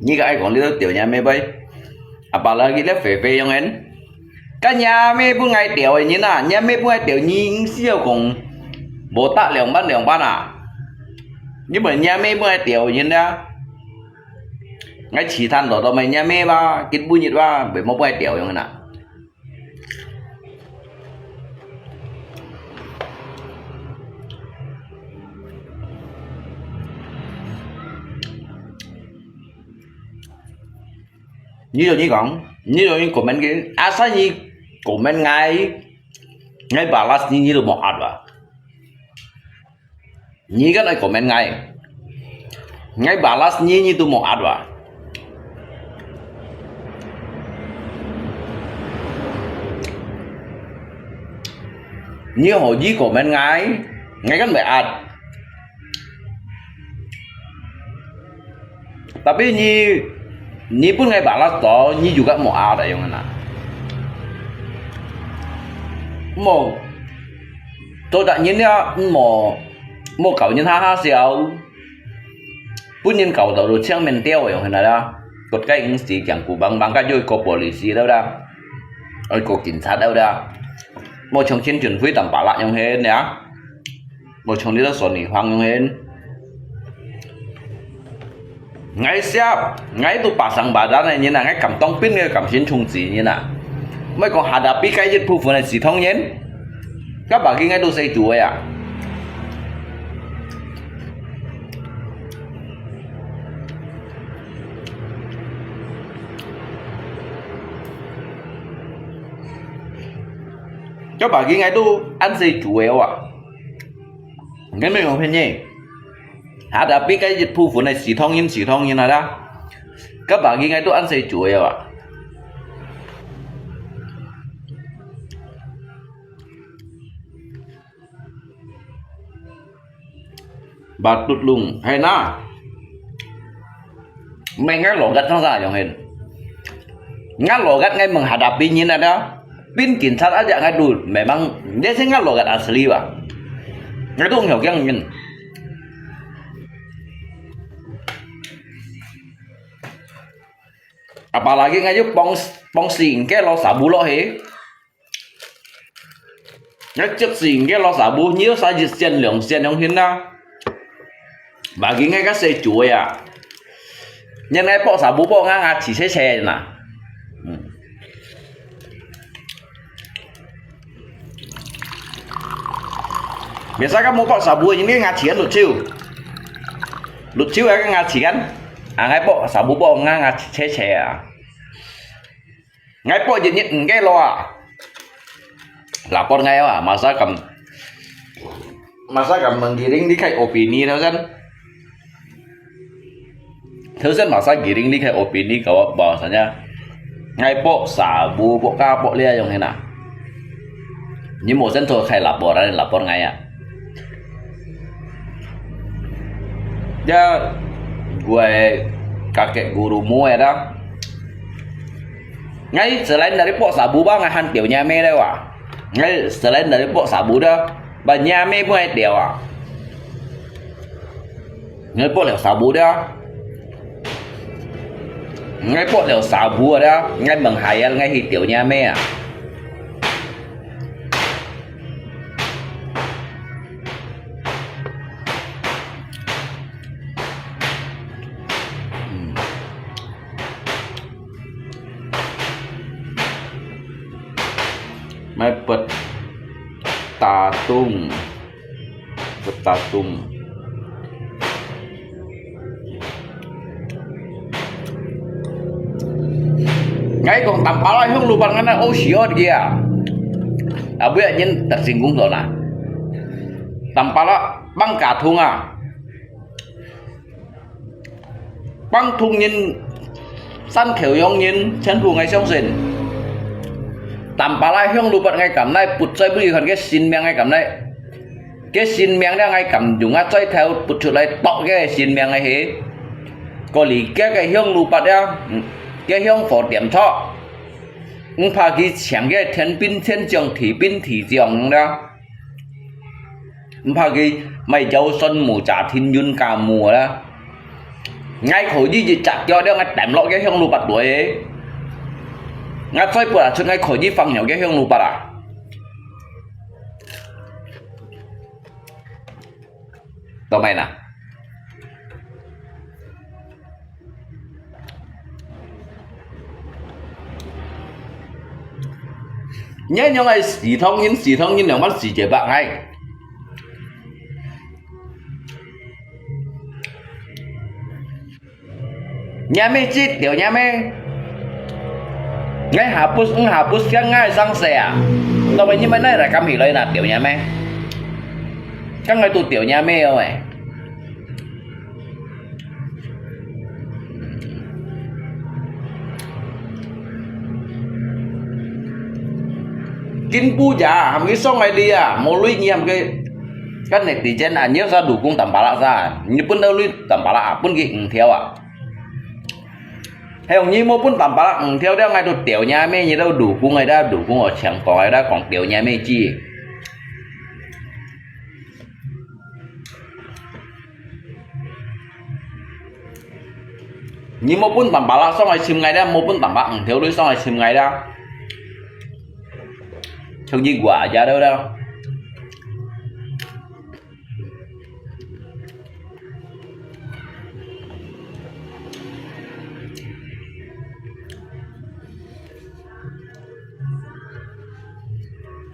Ni kai kong le tau piao nya me bai. Apalagi le fe fe yong en. Ka nya me bu ngai tiao nyen na, nya me bu ngai tiao nyen si yo kong. Bo ta liang ban liang ban ah. Nyi mo nya me bu ngai tiao nyen na. Ngai chi than do do mai nya me ba, kit bu nyit ba, be mo bu ngai tiao yong na. Nyi lo nyi kong, nyi lo nyi comment ke, asal nyi comment ngai, ngai balas nyi nyi lo mo at ba. Nyi kan ai comment ngai. Ngai balas nyi nyi tu mo at wa. Nyi ho nyi comment ngai, ngai kan bai at. Tapi nyi, nyi pun ngai balas to, nyi juga mo at ayong na. Mo, to tak nyi nia, mo, mo kau nyi ha ha siau. Pun nyi kau tau lu chiang men tiao ayong na da. Kot kai ing si kiang ku bang bang ka yoi ko polisi tau da. Oi ko kin chat tau da. Mo chong chin chun hui tam balak ayong hen ya. Mo chong li da son ni huang ayong hen. Ngai siap, ngai tu pasang badan ai nyi na, ngai kam tong pin ngai kam sin chung zi nyi na. Mai kong hadapi kai yit pu fu nai si thong nyen. Ka ba ki ngai tu sei tu ya. 該bagi ngai都恁細煮个哇。你沒有便宜。Hadapi該一部分个西方人，西方人啊啦。該bagi ngai都恁細煮个哇。 Batut lung, hai na. Meng ngai logat sang sa yong hen. Ngai logat ngai meng hadapi nyin ada. Pin kin sat aja ngai du, memang dia sing ngai logat asli ba. Ngai tu ngiau kiang nyin. Apalagi ngai yu pong, pong sing ke lo sabu lo he. Ngai cek sing ke lo sabu, nyi sa一仙兩仙用hin啊。Bagi ngai ka se cui ya. Nyan ngai pok sabu pok nga nga chi se se na. Hmm. Biasa ka mo pok sabu, ini nga chi kan lut chiu. Lut chiu ya ka nga chi kan. Angai pok sabu pok nga nga chi se se ya. Ngai pok jit nyit ngke lo a. Lapor ngai a, masa kam, masa kam menggiring di kai opini thau san. Thau san masa giring di kai opini kau bahwasanya ngai pok sabu pok ka pok lia yong hena. Ni mo sen thau kai lapor, lapor ngai a. Ya, gue kakek guru mu ya da. Ngai selain dari pok sabu ba ngai han tiau nyame le wa. Ngai selain dari pok sabu da, ba nyame pun ngai tiau a. Ngai pok liau sabu da. Ngai pok liau sabu da, ngai meng hayal ngai hi tiau nyame a. Hmm. Mai pet tatung. Pet tatung. Ngai kong tampala hiong lupan ngana o siot kia. Abu ya nyin tersinggung to na. Tampala bang katung a. Bang thung nyin, san kheu yong nyin, chen pu ngai siong sen. Tampala hiong lupat ngai kam nai, put choi bui khan ke sin miang ngai kam nai. Ke sin miang lia ngai kam yung a choi thau put chut lai tok ke sin miang ngai he. Ko li ke ke hiong lupat ya, ke hiong fo tiam cho. Ng pha ki chiang ke thien pin thien chiong thi pin thi chiong da. Mpha ki mai jau son mu cha thin yun ka mu la. Ngai kho yi yi chak kyo de ngai tem lo ke hiong lu pat doi. Ngai choi pu a chun ngai kho yi fang nyau ke hiong lu pat a. Tau mai na. Ngai nyong ai si thong yin si thong yin nyong mat si je bak ngai. Nyame chit liu nyame. Ngai hapus ng hapus kiang ngai sang se a. Tau mai nyi mai nai ra kam hi loi na liu nyame. Kang ngai tu liu nyame oi. Kin pu ja, ham ki song ai lia, mo lui nyiam ke. Kan netizen a, nyi sa du kung tam pala sa, nyi pun da lui tam pala a, pun ki ng thiau a. Hai yong nyi mo pun tam pala ng thiau, da ngai tu tiau nyame, nyi da du kung ai da, du kung o chiang kong ai da, kong tiau nyame chi. Nyi mo pun tam pala song ai chim ngai da, mo pun tam pala ng thiau lui song ai chim ngai da. Chong yi gua ja da da.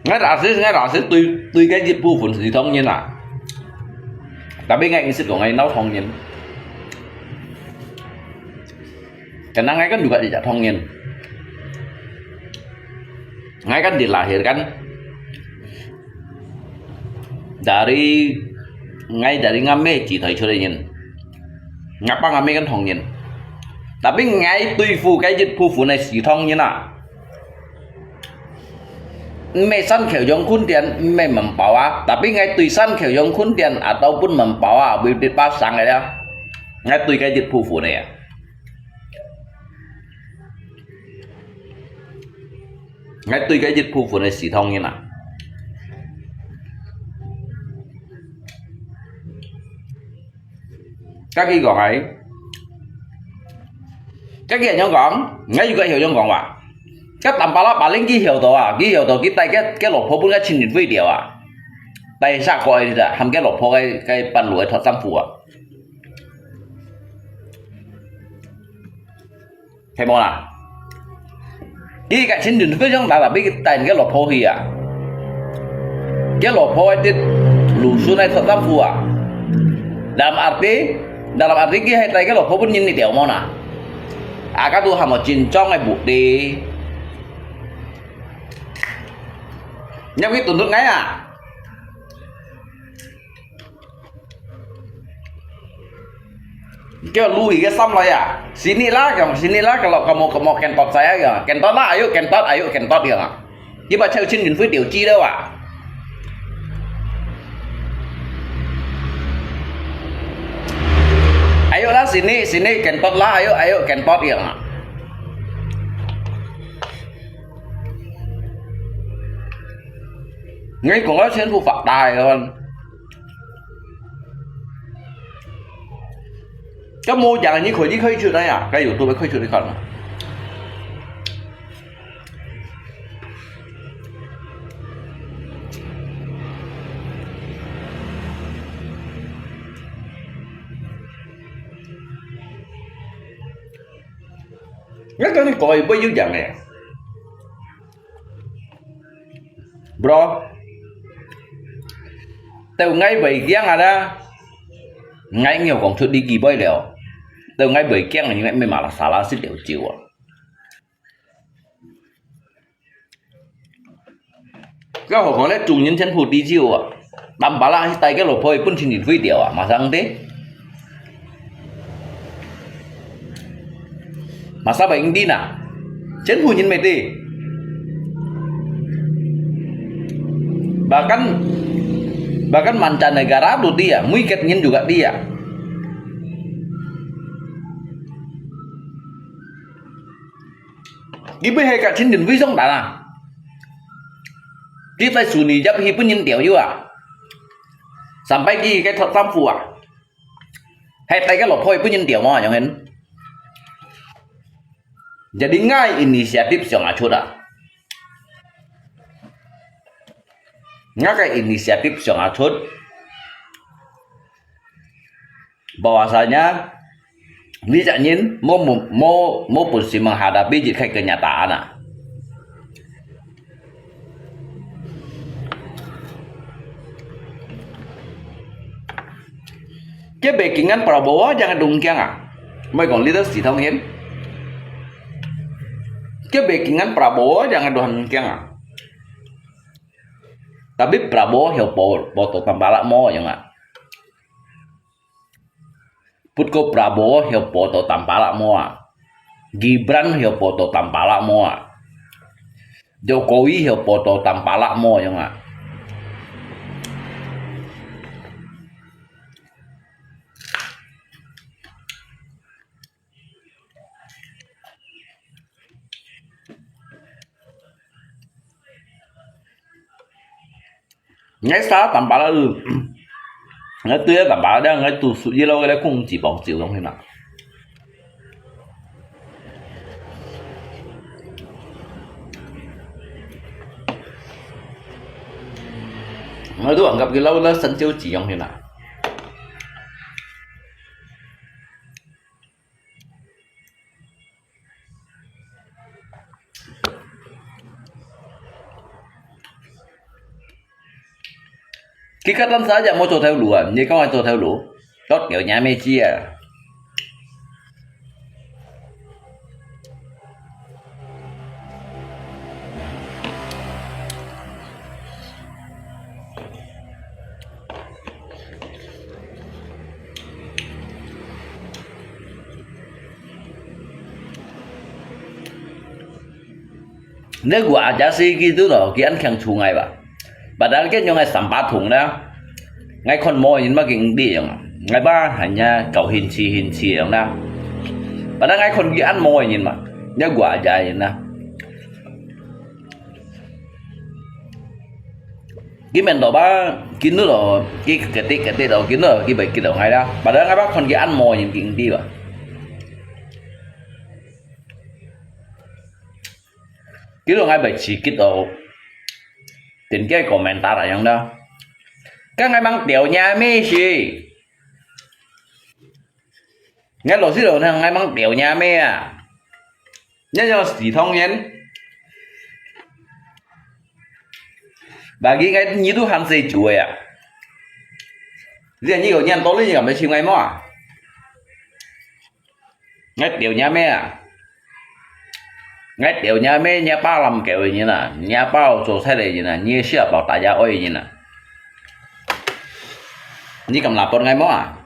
Ngai rasis, ngai rasis tui, tui ke一部分是當然啦。Tapi ngai ngisit ko ngai nau tong nyen. Karena ngai kan juga tidak tong nyen. Ngai kan dilahirkan Dari，𠊎dari𠊎姆時代出來人，𠊎爸𠊎姆个同人。Tapi𠊎對付个一部分个西方人啊，毋係山口洋飯店，毋係面包啊。Tapi𠊎對山口洋飯店atau pun面包啊，會得把生个了。𠊎對个一部分个啊。 𠊎對个一部分个西方人啊。該佢講哎，該佢恁樣講，𠊎又該曉樣講話。該Tampalak paling佢曉到啊，佢曉到佢帶个，个老婆分个親人毀掉啊。帶下過个，喊个老婆个，个半路个脫衫褲啊。 係無啦？佢个親人非常大，tapi佢帶个老婆去啊。个老婆个得魯迅个脫衫褲啊。Dalam arti，dalam arti佢係帶个老婆分人去掉無啦？啊，該都喊做真正个目的。你去等等𠊎啊！ Kêu lui cái xăm lại à. Sini lah, kêu sini lah, kalau kamu, kamu kentut saya, kêu. Kentut lah, ayo kentut, ayo kentut, kêu. Dia baca Chin Yun Fui điều chi đâu à. Ayo lah sini, sini kentut lah, ayo, ayo kentut, kêu. Ngay cùng có Chin Yun Fui phát tài rồi. 該無樣，你可以，你可以出來啊，該YouTube可以出來看啊。該跟你講，也不會有樣个。 Bro，到𠊎會驚啊啦，𠊎有講出呢句話了，到𠊎會驚，因為咩馬來西亞係條蕉啊。更何況咧，中人全部地蕉啊。 Tampalak帶个老婆分Chin Yun Fui掉啊，masa engti. Masa ba engti na. Chin Yun Fui nyin mete. Bahkan, bahkan mancanegara tu dia, muikat nyin juga dia. Ibu hai kat Chin Yun Fui song dana. Kita suni jap hi pun nyin tiao yua. Sampai ki cái thoát tam phua. Hai tay cái lột phôi pun nyin tiao mo, yang hen. Jadi ngai inisiatif siang achut ah. Ngai cái inisiatif siang achut. Bahwasanya Ni cak nyin, mo, mo, mo, mo pun si menghadapi jit khai kenyataan ah. Cái backingan Prabowo jangan dungkiang ah. Mới còn leader Sĩ Thông Hiến. Cái backingan Prabowo jangan dungkiang ah. Tapi Prabowo hiểu po, po to tambala mo yang ah. Put ko Prabowo hio poto tampalak mo ah. Gibran hio poto tampalak mo ah. Jokowi hio poto tampalak mo yong ah. Ngai sa tampalak ư. Ngai tui tampalak dia ngai tu su ye lo le kung ji bong jiu dong hina. Ngai tu anggap ki lo le san jiu ji yong hina. Kikatan saja mo cho theo lu ah, ni kau cho theo lu. Tot yo nya me ji ah. 你話阿姐死佢都咯，佢恁慶祝𠊎吧。Padahal佢用个三八桶啦，𠊎看無人嘛，佢毋知樣，𠊎吧，hanya搞興趣興趣樣啦。Padahal𠊎看佢恁無人嘛，你話阿姐人啦。佢面到吧，佢都咯，佢ketik ketik咯，佢都，佢會ketik到𠊎啦。Padahal𠊎吧，看佢恁無人，佢毋知吧。 佢都𠊎會刺激到，點解komentar啊樣啦？該𠊎吂吊若姆死，𠊎老師老娘𠊎吂吊若姆啊！你有死通人？Bagi𠊎你都還細主个啊！你你有念到你，你敢要請𠊎無啊？ 𠊎吊若姆啊！𠊎吊若姆，若爸摎狗个人啊，若爸做出來个人啊，你係寶大家愛个人啊！你敢拿分𠊎無啊？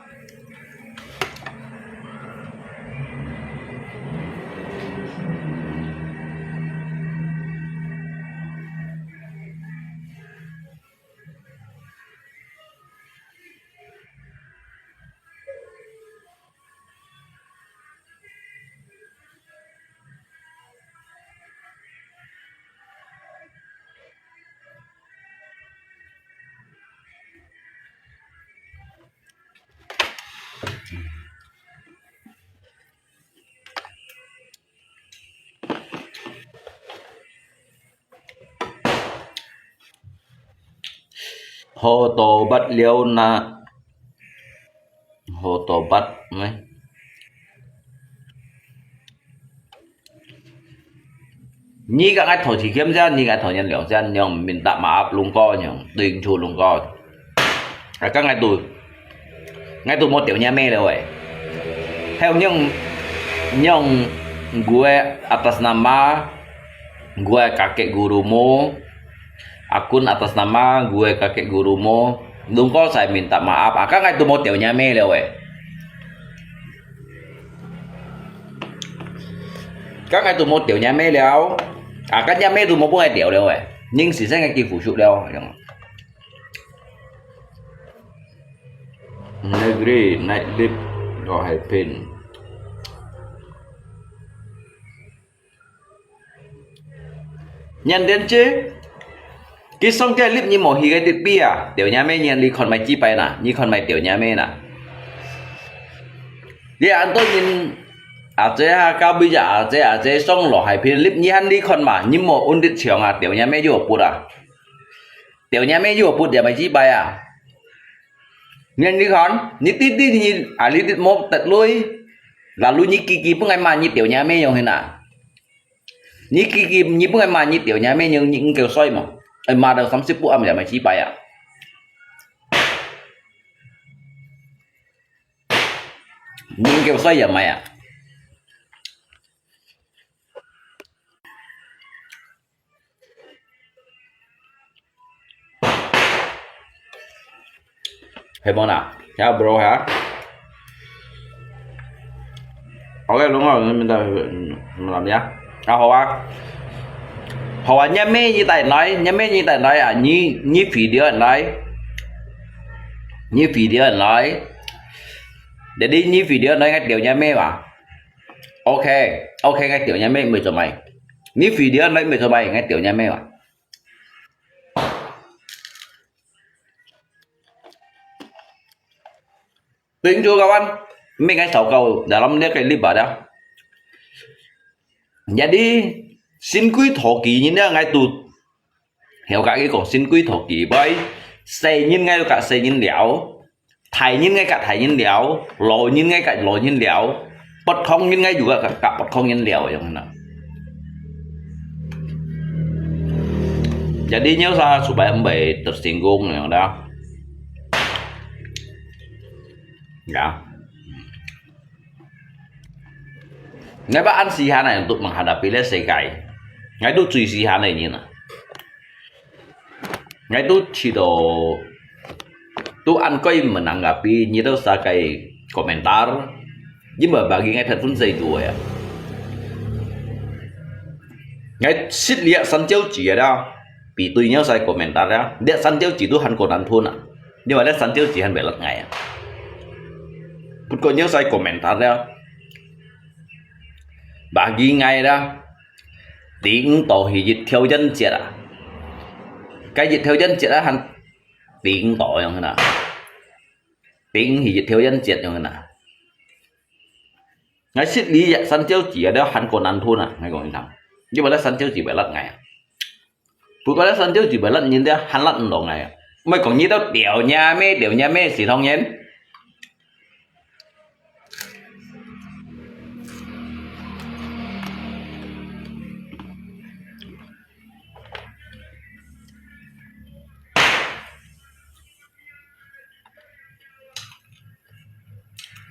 好多bát了那，好多bát咩？你个愛討起欠先，你个討人了先，用minta maaf lungko，用對唔住lungko。啊，該𠊎都，𠊎都無吊若姆了喂。還有用，用我个atas nama，我个kakek gurumu，akun atas nama，我个kakek gurumu，lungko sai minta maaf，啊，該𠊎都無吊若姆了喂。 該𠊎都無吊若姆了，啊，該若姆都無分𠊎吊了誒，人死先个佢付出了，樣。Negeri naik lift，我還拼。 Nyan電車，佢上个lift你無去个地位啊，吊若姆，你看賣幾擺啦，你看賣吊若姆啦。你恁多人，阿姐啊，隔壁隻阿姐，阿姐上樓下拼lift，你還你看嘛，你無穩得強啊，吊若姆又有budget啊。吊若姆又有budget，也賣幾擺啊。你，你看，你滴滴你，啊，你滴無得鐳，lalu你幾幾分𠊎罵你吊若姆樣形啊。 你幾幾，你分𠊎罵你吊若姆，你，你，你夠衰無？哎，罵到三十分暗夜賣幾擺啊？你夠衰也賣啊？ 係無啦？Ya bro ha. OK，đúng rồi，mình ta làm ya. À, 好啊。好啊，若姆你帶來，若姆你帶來啊，你，你video來，你video來。Jadi你video來，𠊎吊若姆嘛。OK，OK，𠊎吊若姆，毋會做麼个。你video來，毋會做麼个，𠊎吊若姆嘛。 Tunjuk kawan, mi ngai sau kau dalam dia ke libat dah. Jadi, sin kui thoki ni dia ngai tu. Heo kaki kong sin kui thoki bai. Sai ni ngai ka sai ni liao. Thai ni ngai ka thai ni liao. Lo ni ngai ka lo ni liao. Pot khong ni ngai juga ka, ka pot khong ni liao yang na. Jadi nyo sa supaya mbai tersinggung yang dah. Ya. Ngai ba an sihan ai untuk menghadapi le sekai. Ngai tu cui sihan ai ni na. Ngai tu ci do tu an koi menanggapi ni tu sakai komentar. Ni ba bagi ngai that pun sai tu ya. ，𠊎識這三條字个了，比對若儕komentar了，這三條字都還過難吞啊，因為這三條字還袂辣𠊎啊。不過若儕komentar了，bagi𠊎啦，頂多係一條音節啊，該一條音節啊，還頂多樣啊。 頂係一條音節樣啊。𠊎識這三條字啊，這還過難吞啊，𠊎講你聽，因為這三條字袂辣𠊎啊。不過這三條字袂辣人，這還辣毋到𠊎啊。毋係講你兜吊若咩，吊若咩是當然。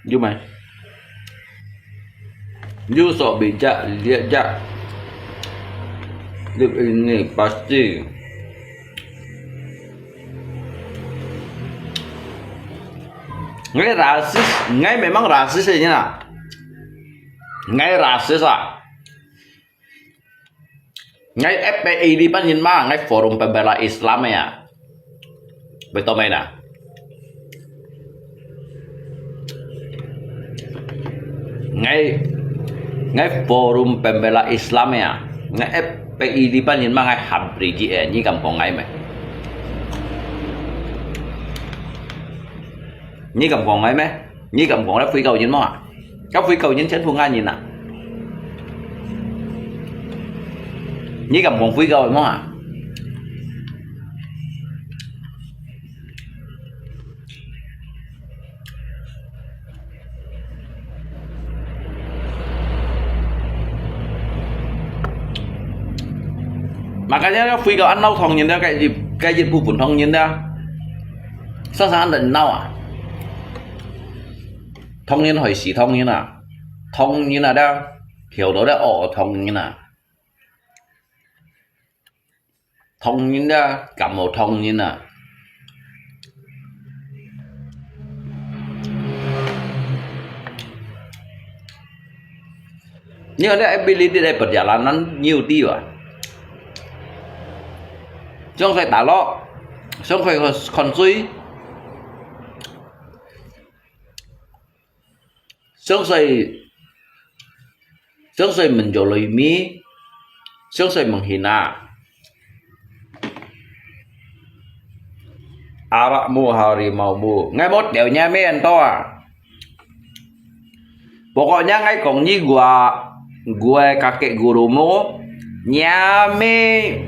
Yuk mai. Yuk sok bijak liak jak. Yuk ini pasti. Ngai rasis, ngai memang rasis ini lah. Ngai rasis ah. Ngai F P I di pan yin ma, ngai Forum Pembela Islam ya. Betul mai na. Ngai, ngai Forum Pembela Islam ya. Ngai F P I di pan yin ma, ngai habri ji eh, ni kam kong ngai mai. Ni kam kong ngai mai. 你敢講咧回教人無啊？該回教人全部亞人啊！你敢講回教無啊？Makanya回教恁鬧唐人咧，該一該一部分唐人咧，常常恁鬧啊！ 唐人害死唐人啊！唐人啊，這，跳到這哦，唐人啊！唐人啊，感冒唐人啊！你看這F B裡底个perjalanan nhiều tí啊！上去打落，上去看水。 Sông Sài, Sông Sài menjual loi mi, Sông Sài menghina. Arakmu harimaumu. Ngai mốt đèo nhà mẹ ăn to à. Pokoknya ngai kong nyi gua, gua kakek gurumu. Nhà mẹ,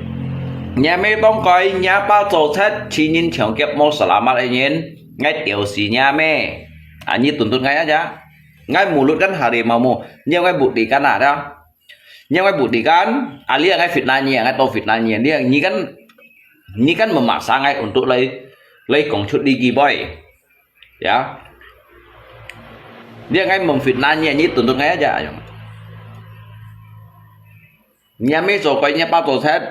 nhà mẹ tông coi, nhà pa cho chết, chi nhin chồng kiếp mốt selamat ai nhin. Ngai tiểu si nhà mẹ. À, nyi tuntut ngai aja. Ngai mulut kan harimaumu, nyi ngai buktikan ada. Nyi ngai buktikan, alia ngai fitnah nyi, ngai to fitnah nyi. Dia nyi kan, nyi kan memaksa ngai untuk lai, lai kong cut di giboi. Ya. Dia ngai memfitnah nyi, nyi tuntut ngai aja. Nhà mẹ cho coi nhà pa cho chết,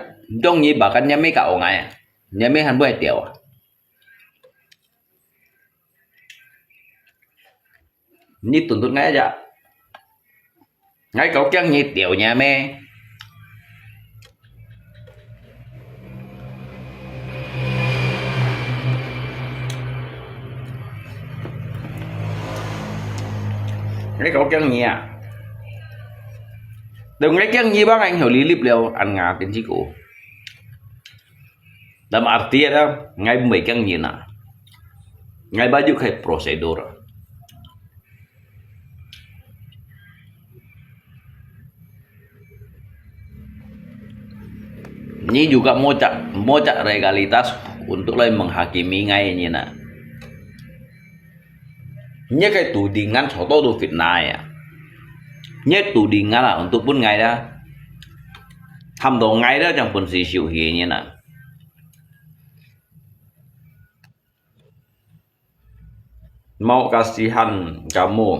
dong nyi bahkan nhà mẹ ka ong ngai. Nhà mẹ han buai tiểu. Nyi tuntut ngai aja. Ngai kau kiang nyi tiểu nhà mẹ. Ngai kau kiang nyi à. Đừng ngai kiang nyi bang anh hiểu lý lip leo ăn ngà kính chí cổ. Dalam arti ada, ngai mei kiang nyi na. Ngai baju khai prosedur. Nyi juga mocak, mocak legalitas untuk lai menghakimi ngai nyi na. Nyi khai tudingan cho to tu fitnah ya. Nyi tudingan lah untuk pun ngai dah. Ham to ngai dah, chang pun si siu hi nyi na. Mau kasihan kamu.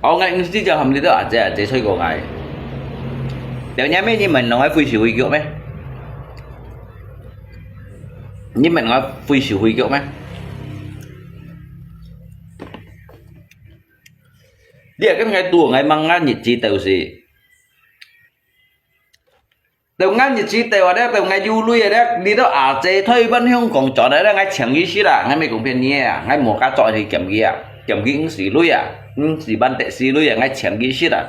Au ngai ngsi jang ham di to aje aje choi ko ngai. Liao nya me nyi men nong ai fui si hui kyo me. Nyi men nong ai fui si hui kyo me. Dia kan ngai tu ngai mang ngai nyi chi tau si. 到𠊎日子到啊，這到𠊎有鐳啊，這你到阿姐退翻香港轉來，這𠊎請佢食啊，𠊎毋係講騙你啊，𠊎無加做去檢佢啊，檢佢毋使鐳啊，毋使萬得使鐳啊，𠊎請佢食啊。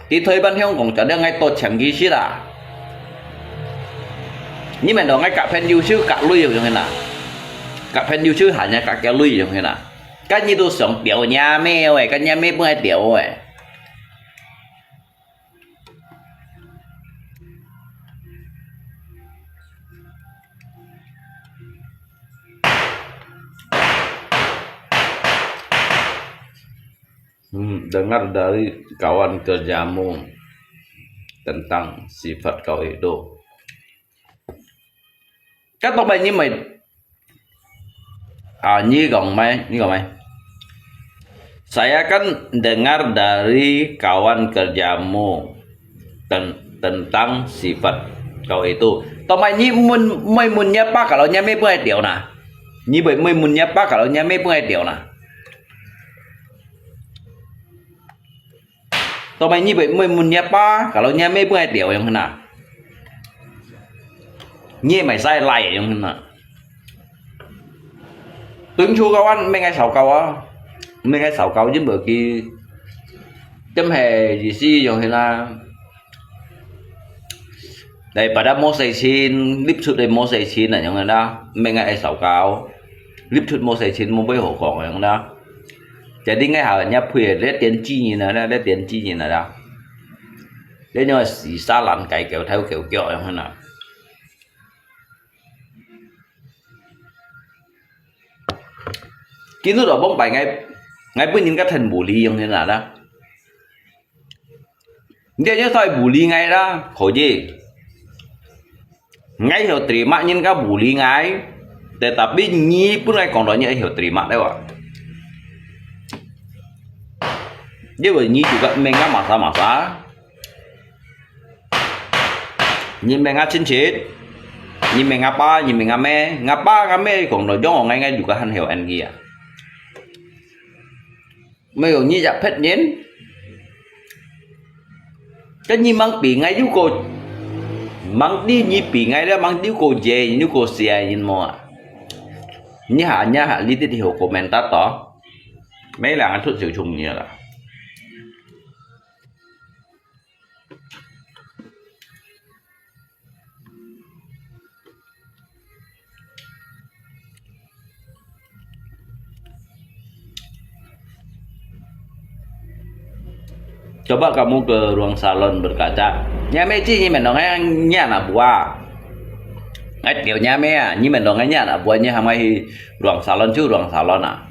佢退翻香港轉來，𠊎都請佢食啊。你們都𠊎甲朋友手甲鐳用去哪？甲朋友手下人甲个鐳用去哪？甲你都想吊若妹喂，甲若妹本來吊喂。 Hmm, dengar dari kawan kerjamu tentang sifat kau itu. Kata baik ni mai. Ah, ni kong mai, ni kong mai. Saya kan dengar dari kawan kerjamu ten- tentang sifat kau itu. Tong mai ni mun mai mun nia pa kalau nia me pun ai tiau na. Ni bai mai mun nia pa kalau nia me pun ai tiau na. Tong mai ni bai mai mun nia pa kalau nia me pun ai tiau yang na. Ni mai sai lai yang na. Tuân thủ kawan, mê ngai sầu cầu á. Mê ngai sầu cầu chứ bởi kỳ. Chấm hè gì si dòng thế là. Đây, bà đã mua xe xin, clip shoot đây mua xe xin là dòng thế đó. Mê ngai sầu cầu. Clip shoot mua xe xin, mua với hộ khẩu dòng đó. Jadi ngai hảo nhập thuê để tiền chi nhìn nào đó, để tiền chi nhìn nào đó. Để nhau xì xa lăn cái kiểu theo kiểu kiểu dòng thế nào. Kí nút ở bóng bài ngay, ngay bữa nhìn cái thần bù lý dòng thế nào đó. Nde nyo thoi bù li ngai da, kho ye. Ngai hio terima nyin ka bù li ngai, tetapi nyi pun ngai kong do nyi hio terima dai wa. Ye wa nyi juga mê nga masa-masa. Nyi mê nga chin chit, nyi mê nga pa, nyi mê nga mê, nga pa nga mê kong do jong ngai ngai juga han hio en gi a. Mê yong nyi yak phet nyin. Ka nyi mang pi ngai yu ko. Mang ti nyi pi ngai le mang ti ko je nyi ko sia nyin mo a. Nyi ha nya ha li ti ti ho komentar to. Mê la ngan thut siu chung nyi la. Coba kamu ke ruang salon berkaca. Nya mê chi nyi mê nong ngai nya na bua. Ngai tiau nya mê a, nyi mê nong ngai nya na bua nyi ham ngai hi ruang salon chu ruang salon a.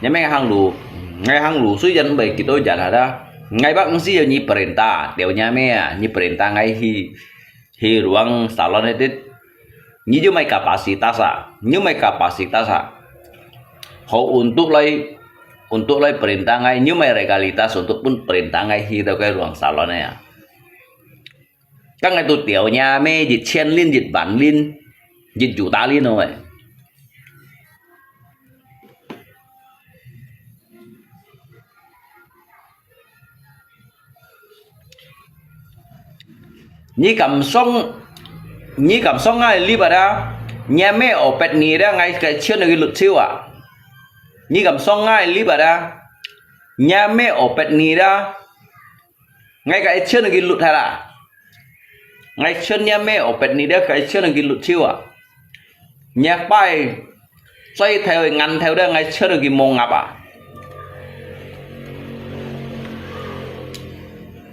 Nya mê hang lu, ngai hang lu sui jan bai kito jan ada. Ngai bak ngsi nyi perintah, tiau nya mê a, nyi perintah ngai hi. Hi ruang salon he tit. Nyi ju mai kapasitas a, nyi mai kapasitas a. Ho untuk lai, untuk lai perintah ngai, nyi mai legalitas untuk pun perintah ngai hi tau kai ruang salon he a. Kang ngai tu tiau nya mê jit chien lin, jit ban lin, jit juta lin oi. Nyi kam song, nyi kam song ngai li ba da, nya mê o pet ni da ngai kai chien ngi lut chiu a. Nyi kam song ngai li ba da, nya mê o pet ni da, ngai kai chien ngi lut ha la. Ngai chien nya mê o pet ni da kai chien ngi lut chiu a. Nya pai Choi thêu ngăn thêu de ngai chơ ki mông ngap a.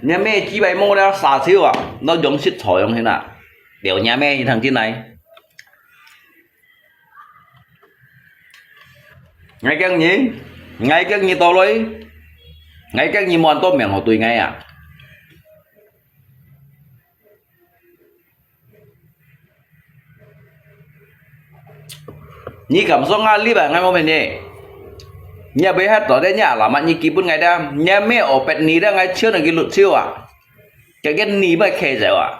Nya mê chi bai mông de sa chiu a, nó yong sit choi yong hin a. Liao nya mê thang chin nai. Ngai keng nyi, ngai keng nyi to loi. Ngai keng nyi mon to miang ho tui ngai a. Nyi kam song nga li ba ngai mo men ye. Nya be hat to de nya la ma nyi ki pun ngai da. Nya me o pet ni da ngai chiu na ki lut chiu a. Ka gen ni ba khe zai wa.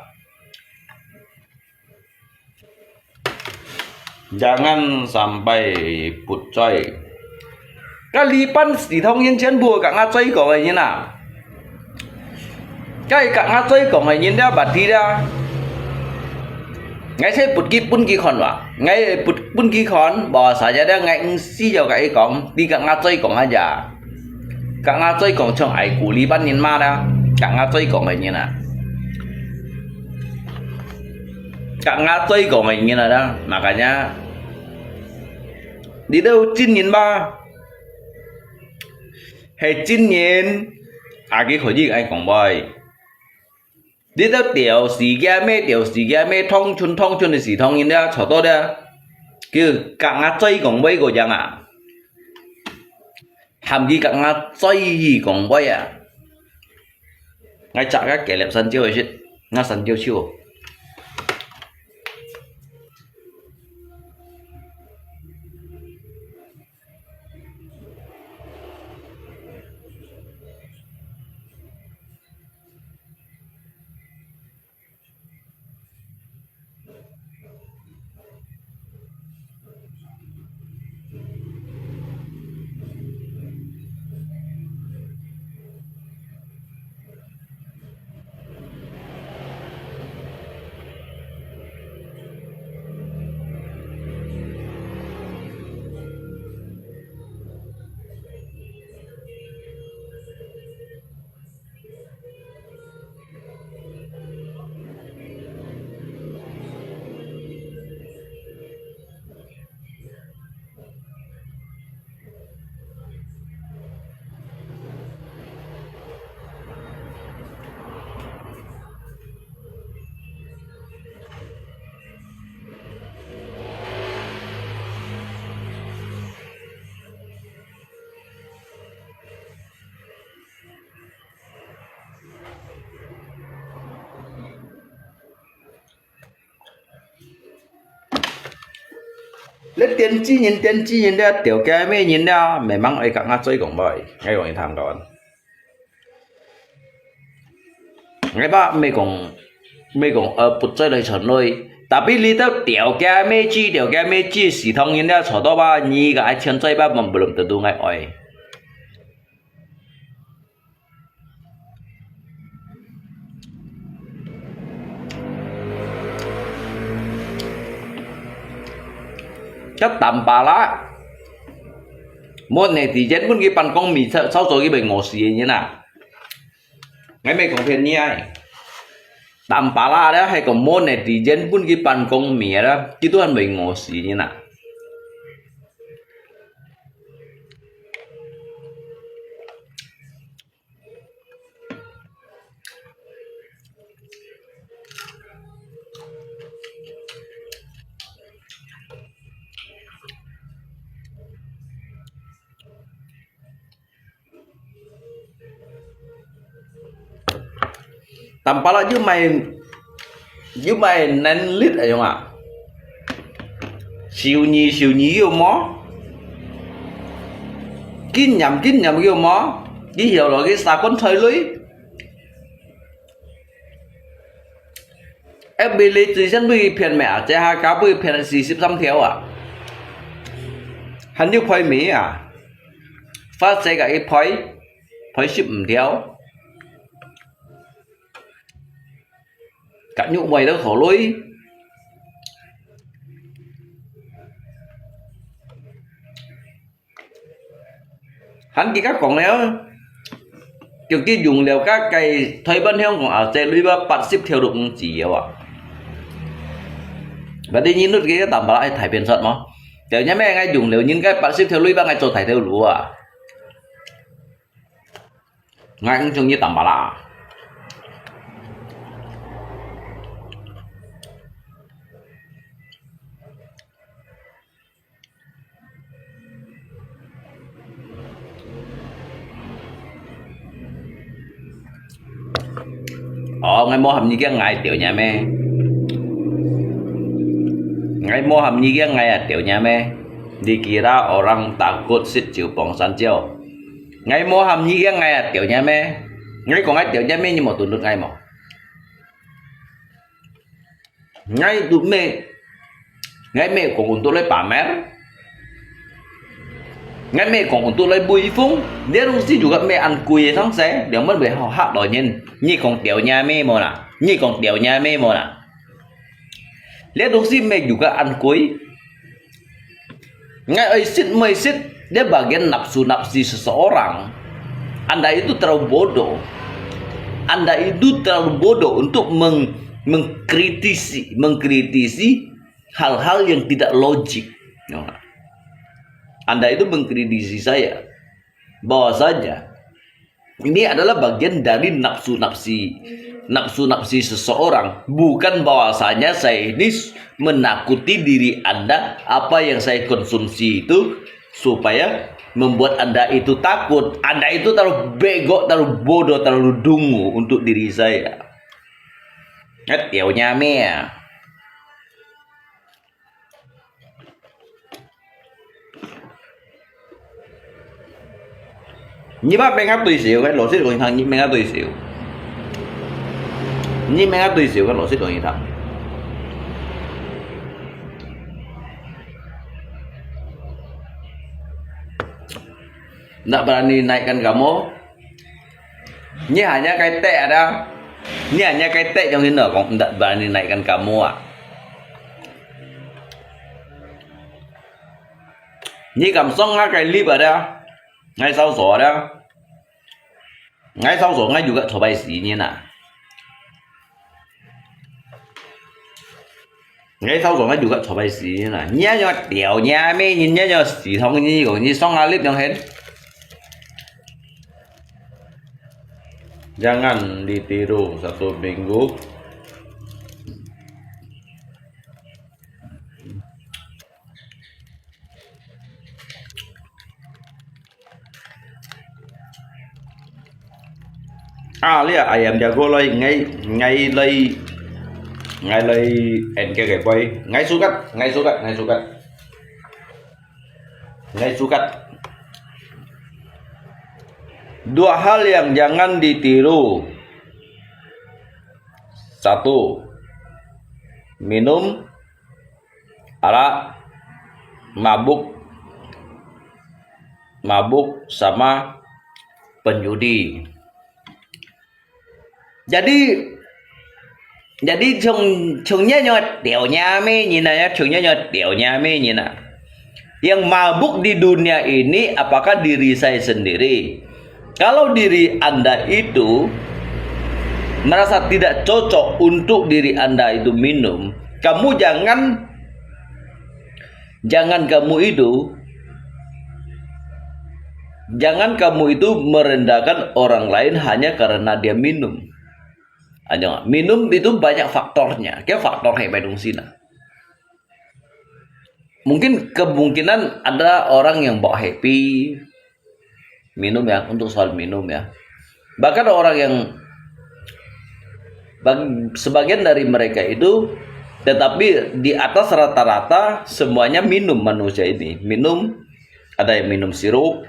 Jangan sampai put choi. Ka li pan si thong yin chen bu ka nga choi ko ngai yin a. Kai ka nga choi ko ngai yin da ba ti da. 𠊎先分佢分佢看哇，𠊎分分佢看，無啥个，𠊎毋需要甲佢講，你甲𠊎再講下呀，甲𠊎再講像愛故里班人嘛啦，甲𠊎再講个人啊，甲𠊎再講个人啊啦，makanya，你兜真人吧？係真人，啊，佢可以愛講喂。 你兜掉死个咩？掉死个咩？通村通村个死通人了，坐到了，佢甲𠊎再講話个樣啊，喊佢甲𠊎再講話啊！𠊎摘个雞粒山椒个食，𠊎山椒手。 你電子人，電子人了，掉个咩人了，memang愛甲𠊎再講話，𠊎講你聽講。𠊎爸毋係講，毋係講，呃，不再來傳來，tapi你兜掉个咩子，掉个咩子，是當然了，坐到吧，你个愛存在吧，belum tentu𠊎愛。 該Tampalak，無netizen分佢辦公，每朝朝早佢會餓死个人啊！𠊎毋係講騙你啊！Tampalak了，係講無netizen分佢辦公，每日啦，佢都還會餓死个人啊！ Tampalak又賣，又賣能力啊，用啊！修你修你又無，kinh nghiệm kinh nghiệm又無，佢曉落去三罐菜類。 F B裡最先被騙咩啊？這下加被騙四十三條啊！還有賠咩啊？發生个一賠，賠十五條。甲肉賣到好累。 還佢甲講了，叫佢用了甲該台灣香港啊，這類吧八十條都毋止了啊。Berarti你nut佢Tampalak愛大便出無？就因為𠊎用了人該八十條類吧，𠊎做大條路啊。𠊎毋中意Tampalak。 哦，𠊎無合意个，𠊎愛掉若咩？𠊎無合意个，𠊎愛掉若咩？Dikira orang takut sit就傍山蕉。𠊎無合意个，𠊎愛掉若咩？𠊎講愛掉若咩，你無tunjuk𠊎無？ 𠊎都毋係，𠊎毋係講untuk來pamer，𠊎毋係講untuk來威風，這東西就係毋係恁貴个東西，兩萬會好嚇到人。你講掉若咩無啦？你講掉若咩無啦？ Lihat dong si me juga angkui. Ngai oi sit moi sit, dia bagian nafsu-nafsi seseorang. Anda itu terlalu bodoh. Anda itu terlalu bodoh untuk meng- mengkritisi, mengkritisi hal-hal yang tidak logik. Anda itu mengkritisi saya bahwasanya ini adalah bagian dari nafsu-nafsi, nafsu-nafsi seseorang. Bukan bahwasanya saya ini menakuti diri Anda, apa yang saya konsumsi itu supaya membuat Anda itu takut. Anda itu terlalu bego, terlalu bodoh, terlalu dungu untuk diri saya. 哎，屌你妹啊！ 你把别个对手，个老师同你讲，你别个对手，你别个对手，个老师同你讲。Ndak berani naikkan kamu, ni hanya kai tek ada, ni hanya kai tek yang ini kong ndak berani naikkan kamu ah. Ni kam song nga kai lip ada, ngai sao so ada. Ngai sao so ngai juga cobai si ni na. Ngai sao so ngai juga cobai si ni na. Ni nyo tiao ni me ni nyo si thong ni kong ni song nga lip yang hen. Jangan ditiru satu minggu. Ah, lihat ayam jago lai ngai ngai lai ngai lai en ke ke boy ngai sukat ngai sukat ngai sukat ngai sukat. Dua hal yang jangan ditiru. Satu, minum arak, mabuk, mabuk sama penjudi. Jadi, jadi chong chong nyo nyo tiao nya me ni na ya chong nyo nyo tiao nya me ni na. Yang mabuk di dunia ini apakah diri saya sendiri? Kalau diri Anda itu merasa tidak cocok untuk diri Anda itu minum, kamu jangan jangan kamu itu jangan kamu itu merendahkan orang lain hanya karena dia minum. Aja minum itu banyak faktornya. Ke faktor hebat dong sina. Mungkin kemungkinan ada orang yang bawa happy minum ya, untuk soal minum ya. Bahkan orang yang bag- sebagian dari mereka itu, tetapi di atas rata-rata semuanya minum manusia ini. Minum, ada yang minum sirup,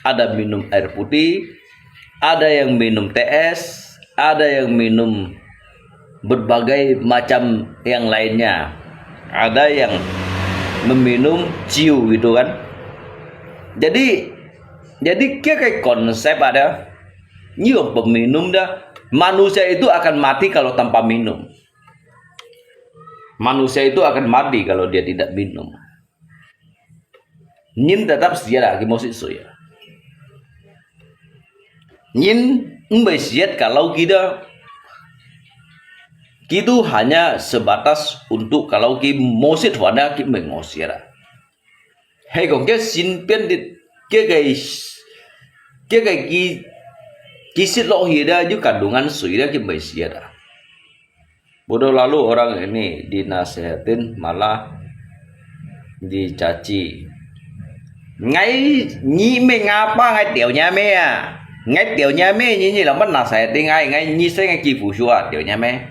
ada minum air putih, ada yang minum T S, ada yang minum berbagai macam yang lainnya. Ada yang meminum ciu gitu kan. Jadi, jadi kia kai konsep ada, ni orang peminum dah. Manusia itu akan mati kalau tanpa minum. Manusia itu akan mati kalau dia tidak minum. Nyin tetap siat lah, ki mosit sui. Nyin mbai siat kalau kita, kita hanya sebatas untuk kalau ki mosit wana ki mbai mosit lah. Hei kong ke sin pian di ke ke ke ke ki ki sit lo hi da ju kandungan sui da ki mbai siat lah. Bodoh lalu orang ini dinasehatin malah dicaci. Ngai ni me ngapa ngai tiao nya me ah. Ngai tiao nya me ni ni lambat nasehati ngai ngai ni se ngai ki fu shua tiao nya me.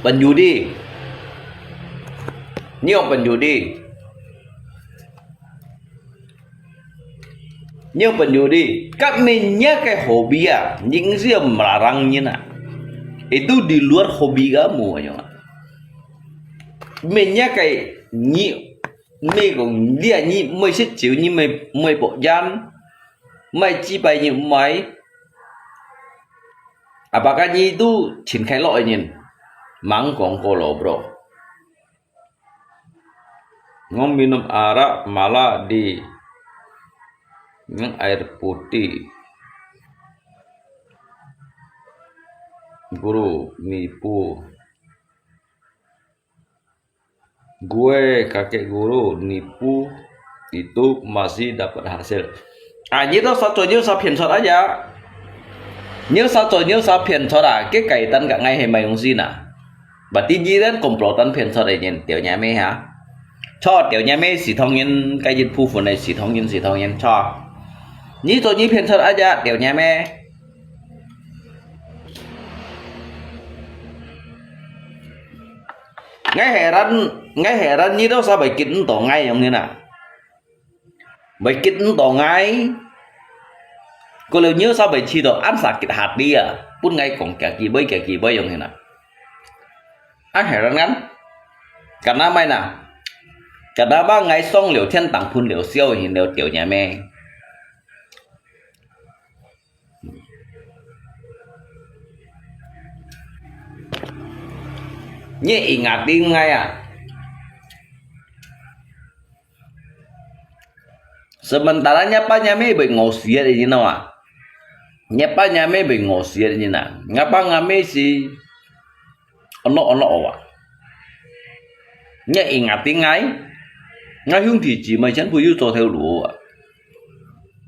Penjudi. Ni ong penjudi. Nyo penjudi, kat menya kai hobi ah, ning sih melarang nyen ah. Itu di luar hobi kamu ayo. Menya kai ni, me kong dia ni mai sit chiu ni mai mai pok jan, mai chi pai ni mai. Apakah nyi tu chin khai lo nyin? Mang kong ko lo, bro. Ngong minum arak malah di ngong air putih. Guru nipu. Gue kakek guru nipu itu masih dapat hasil. Ah, nyi tu sa cho nyi sa phiền sot aja. Nyi sa cho nyi sa phiền sot à, cái cải tan cả ngày hay mà用gì nè. Bà tin nyi đến komplotan phiền sot để nhìn tiểu nhà mẹ hả? Cho tiểu nhà mẹ xì thông nhân cái dịch phu phun này xì thông nhân xì thông nhân cho. Nyi cho nyi phiền sot aja tiểu nhà mẹ. Ngai heran, ngai heran nyi đâu sa bai kit ntong ngai yong nina. Bai kit ntong ngai. Ko leo nyi sa bai chi do an sa kit hati à. Pun ngai kong kia ki bai kia ki bai yong nina. An heran kan? Karena mai na. Karena ba ngai song leo thiên tang phun leo siêu hin leo tiểu nhà mẹ. Nyi ingat di ngai à. Sementara nyapa nyame bai ngosiat ini nawa. Nyapa nyame bai ngosiat ini na. Ngapa ngame si ono ono wa. Nyi ingat di ngai. Ngai hung thi chi mai chan pu yu cho theo lu wa.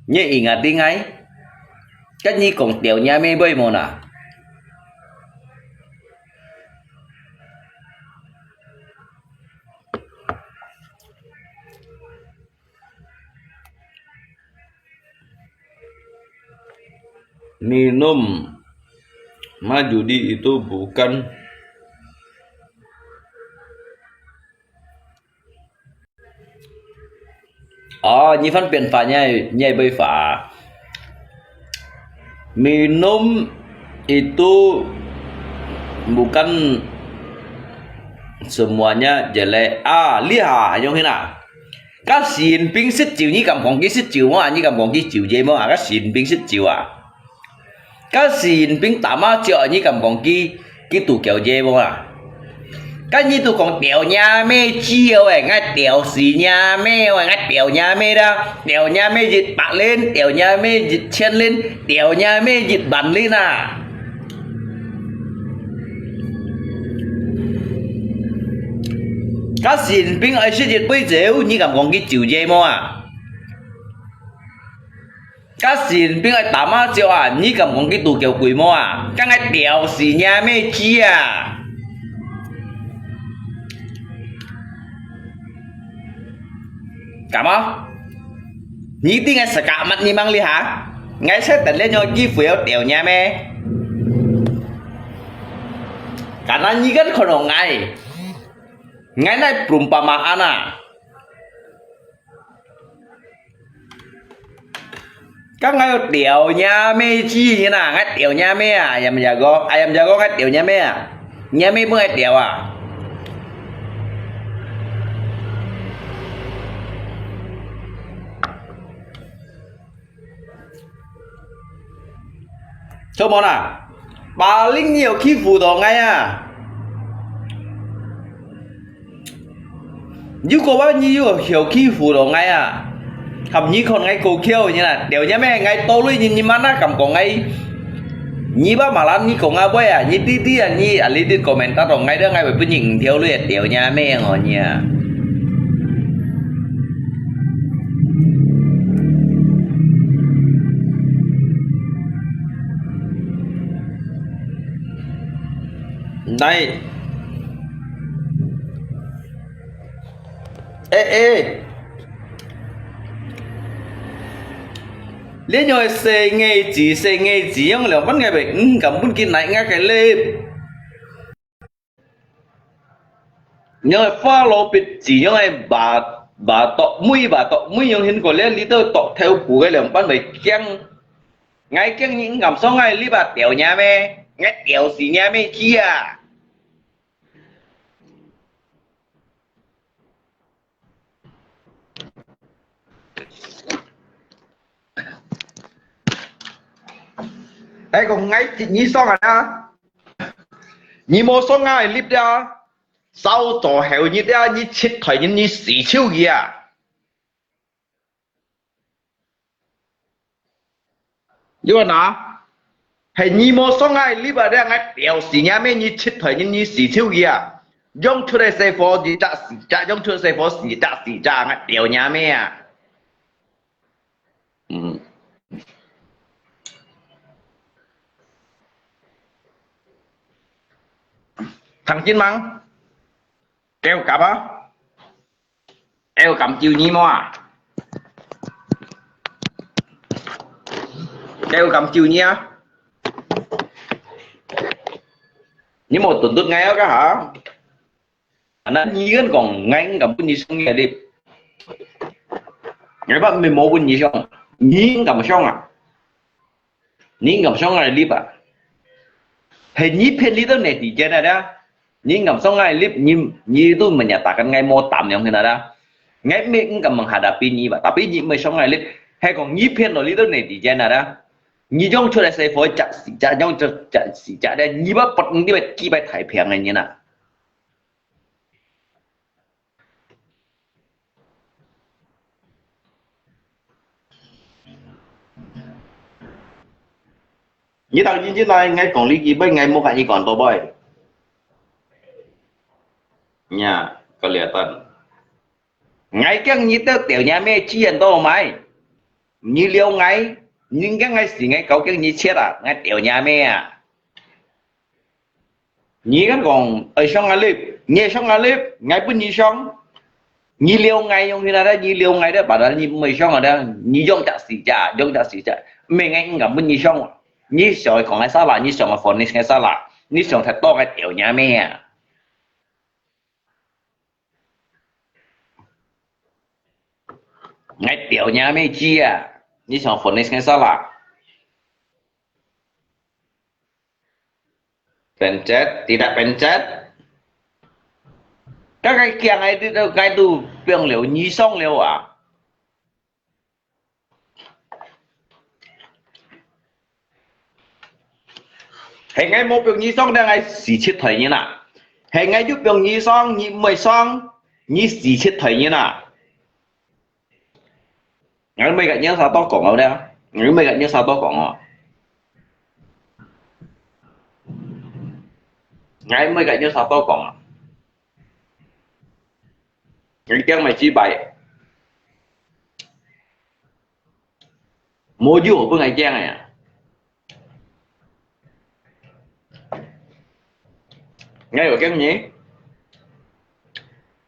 Nyi ingat di ngai. Kan nyi kong tiao nyame bai mo na. Minum ma judi itu bukan. Ơ, nyi phân biệt phá nhai, nhai bai phá. Minum itu bukan semuanya jelek. Ah, lihat, yong hina. Ka Xi Jinping sit chiu, nyi kam kong ki sit chiu mo, nyi kam kong ki chiu je mo, ka Xi Jinping sit chiu à. Ka Xi Jinping tama chiu, nyi kam kong ki, ki tu kiao je mo à. Ka nyi tu kong tiao nyame chiu e, ngai tiao Xi nyame e, ngai tiao nyame da. Tiao nyame jit bak lin, tiao nyame jit chien lin, tiao nyame jit ban lin à. Ka Xi Jinping ai sit jit bai chiu, nyi kam kong ki chiu je mo à. Ka Xi Jinping ai tama chiu à, nyi kam kong ki tu kiao kui mo à. Ka ngai tiao Xi nyame chi à. Kam à? Nyi ti ngai saka mat nyi mang li ha? Ngai sai tan le nyo ki fu yau tiao nyame. Karena nyi kan kono ngai. Ngai nai perumpamaan à. Ka ngai tiao nyame chi nyi na, ngai tiao nyame à, ayam jago, ayam jago ngai tiao nyame à. Nyame pun ngai tiao à. Cho mo na, paling nyi yau ki fu to ngai à. 如果話你有後期扶到𠊎啊，含你看𠊎過橋，你啦，了解咩？𠊎到底你，你mana敢講𠊎，你把malam你講啊，喂啊，你弟弟啊，你啊，你啲komentar到𠊎，𠊎會分你五條鐳啊，了解咩？哦，你啊。來。 欸，欸。你仰會細眼子，細眼子，仰兩分个病，嗯，根本佢哪个个咧？仰會花羅別子，仰會巴，巴托妹，巴托妹，仰現過咧，你都托頭部个兩分會驚。𠊎驚你，毋敢上𠊎，你把掉你咩？𠊎掉死你咩去啊！ 𠊎講𠊎接你上啊，你無上𠊎lift啊，早做後日啊，你七代人你死臭佢啊！ 有啊，係你無上𠊎lift啊，你𠊎吊死你咩？你七代人你死臭佢啊！用出來細火，你隻死隻，用出來細火，死隻死隻，𠊎吊你咩啊？嗯。聽見嗎？夠夾啊！ 𠊎敢救你無啊？𠊎敢救你啊？你無等等𠊎啊，該下？啊，該你跟講，𠊎毋敢分你上𠊎lift。𠊎毋係無分你上，你毋敢上啊？ 你毋敢上𠊎lift啊？係你騙你兜netizen啊！你毋敢上𠊎lift，你，你都毋係打緊𠊎無膽樣去哪啦？𠊎毋係毋敢menghadapi你吧，tapi你毋係上𠊎lift，係講你騙了你兜netizen啊！你用出來細火隻死隻，用出隻死隻咧，你把不你把幾百太平个人啊！ 你當然知啦，𠊎講這句話，𠊎無甲你講到尾。呀，个了當。𠊎驚你兜吊你咩，自然到買。你撩𠊎，你驚𠊎死，𠊎搞驚你chết啊，𠊎吊你咩啊？ 你敢講愛上𠊎lift，你愛上𠊎lift，𠊎分你上。你撩𠊎用去哪咧？你撩𠊎咧，padahal你毋會上啊咧，你用隻死隻，用隻死隻，毋係𠊎毋敢分你上啊。你想愛講𠊎salah，你想愛vonis𠊎salah，你想忒多𠊎吊你咩啊？𠊎吊你咩知啊？你想vonis𠊎salah？ Pencet，tidak pencet。該个驚𠊎都，𠊎都放了你上了啊！係𠊎無放你上，該𠊎死七代人啊！係𠊎有放你上，你毋會上，你死七代人啊！ 𠊎毋係甲你儕多講哦，你，𠊎毋係甲你儕多講哦。𠊎毋係甲你儕多講啊。𠊎驚毋係幾擺，無有分𠊎驚个啊。 𠊎有驚你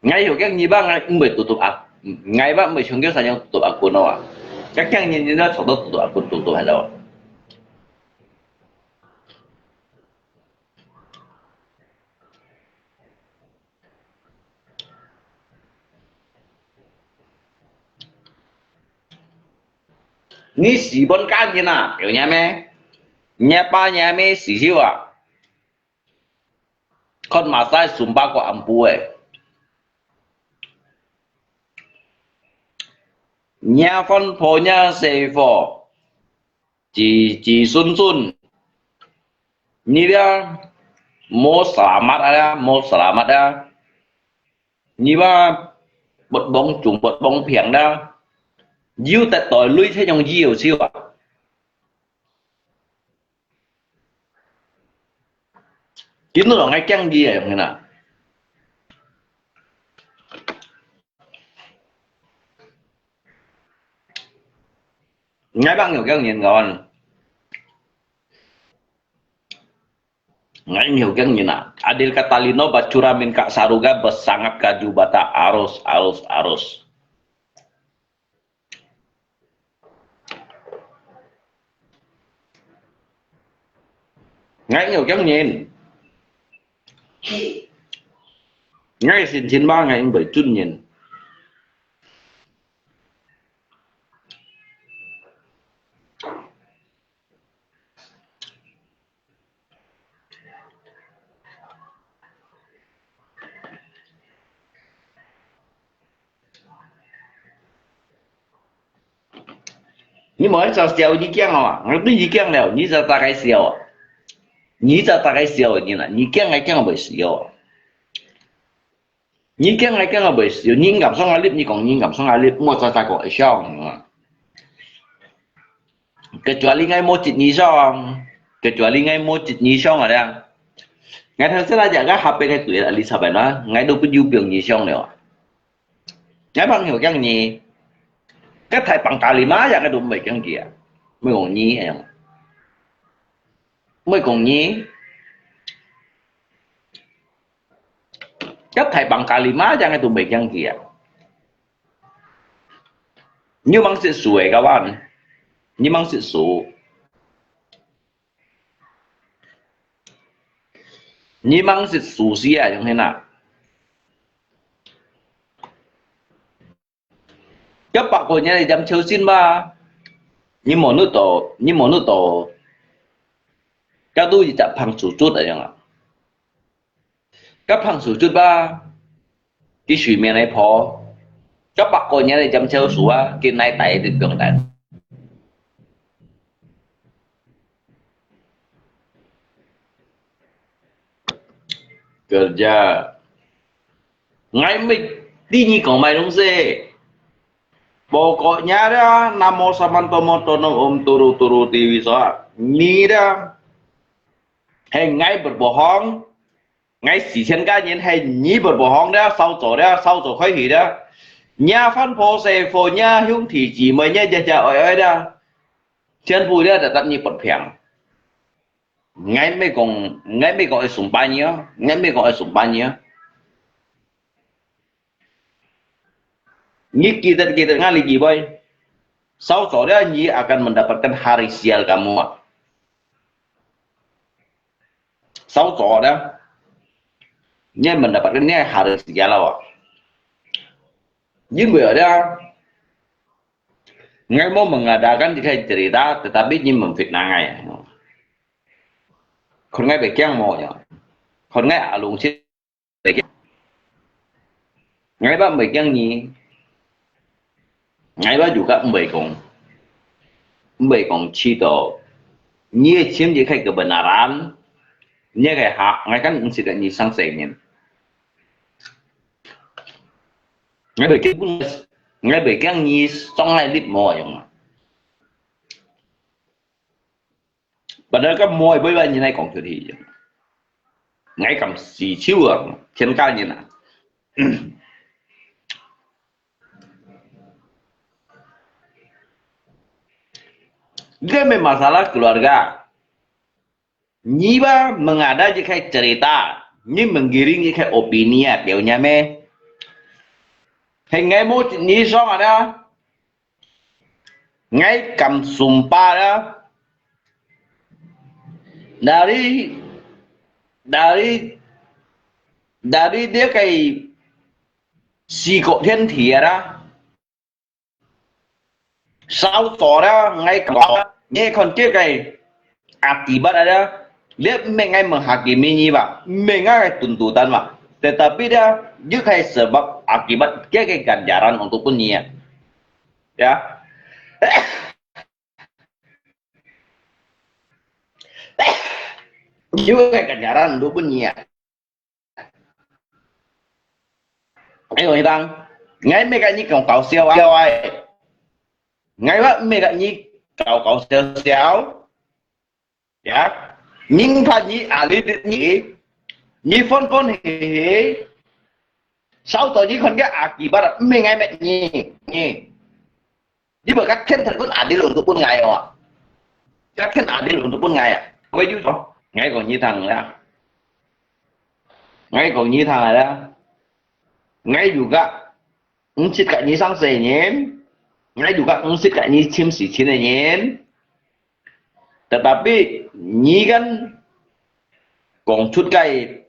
？𠊎有驚你吧，𠊎毋會tutup啊，𠊎吧毋會像佢儕樣tutup akun哦啊。該驚你，你那吵到tutup akun，tutup下了。 你死分家人啊，有影咩？你阿爸你阿姆死少啊？看masa sumpah過暗晡誒。你阿番婆你阿細伙，子子孫孫，你這無selamat啊，無selamat啊！ 你話不忘中不忘平啦，有得代累才用有少啊。今日人愛驚你啊，用啦。𠊎bang有驚人个。 Ngai ngiau kiang nyin a, adil kata lino bachura min ka saruga besangap ka jubata arus, arus, arus. Ngai ngiau kiang nyin. Ngai sin chin ba ngai ing bai chun nyin. 你無愛再笑，你驚哦，𠊎對你驚了，你再大概笑哦。你再大概笑，你啦，你驚𠊎驚袂死哦。你驚𠊎驚袂死，你敢上𠊎live，你講你敢上𠊎live，我再再講會笑啊。Kecuali𠊎無接你上，kecuali𠊎無接你上啊咧。𠊎頭先來講，𠊎下邊个對啦，你插邊啦，𠊎都不有病你上了啊。 𠊎吂曉驚你，該大Pangkal Lima也𠊎都毋會驚佢啊，毋會講你，毋會講你，該大Pangkal Lima也𠊎都毋會驚佢啊。你吂識數个，kawan，你吂識數。 你吂識數字啊，樣形啊。一百個人來點超新吧，你無弄到，你無弄到，該都一隻Pang Sujud啊樣啊。該Pang Sujud吧， 佢水面个坡，一百個人个尖超樹啊，佢哪大都放大。Kerja，𠊎毋係知你講麼東西。Pokoknya dah，namo saman tomo tonom om turu turu tiwi soa。你dah，係𠊎berbohong， 𠊎四千個人係你berbohong了，少做了，少做開去了。若番婆婿婆，若兄弟姊妹，若姐姐哀哀了，全部了tetap你發病。𠊎毋係講，𠊎毋係講愛崇拜你哦，𠊎毋係講愛崇拜你哦。你記得，記得𠊎這句話，少做了，你akan mendapatkan hari sial kamu啊。 少做了，你mendapatkan你个hari sial了啊。因為了，𠊎無mengadakan你个cerita，tetapi你memfitnah𠊎。看𠊎會驚無呀？看𠊎阿龍先 會驚。𠊎也毋會驚你，𠊎也juga毋會講，毋會講試到你个尋一个kebenaran，你个hak，𠊎kan毋識得你生死人。𠊎會驚，𠊎會驚你傷害力無用啊。 Padahal kan無會，會，會，你來講出去。𠊎敢死手啊，全家人啊。Ini masalah keluarga. Ni ba mengada je kai cerita, ni menggiring je kai opini ah，表演咩？Hingga mo ni song ada. Ngai kam sumpah da，dari，dari，dari dia kai sikok天体啊，少做了，ngai kam，ngai kon dia kai akibat ada，dia menggai menghakimi ni ba，menggai tuntutan ba，tetapi dia，dia kai sebab akibat，dia kai ganjaran untuk pun ni ya。 Ya. Juga ganjaran untuk pun ni ya。Ayo，你當，ngai mega你搞搞笑啊，笑啊。Ngai wa mega你搞搞笑笑。 Ya，你怕你啊，你你你分分嘿嘿，少到你看个akibat，menggai mega你你，你不要天天分adil untuk pun ngai哦，要天adil untuk pun ngai啊，我就说，ngai讲你听啦，ngai讲你听啦，ngai juga。 Msit ka ni sang se nyen, ngai juga msit ka ni chim si chin nyen. Tetapi ni kan kong chut kai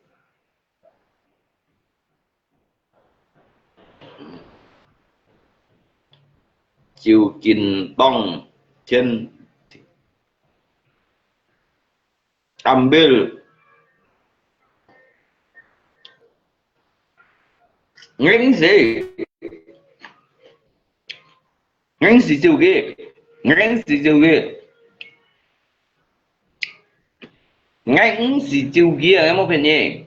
chiu kin tong chen ambil. Ngen si. Ngen si chiu ki. 𠊎毋係周杰，𠊎毋係周杰啊，𠊎無騙你。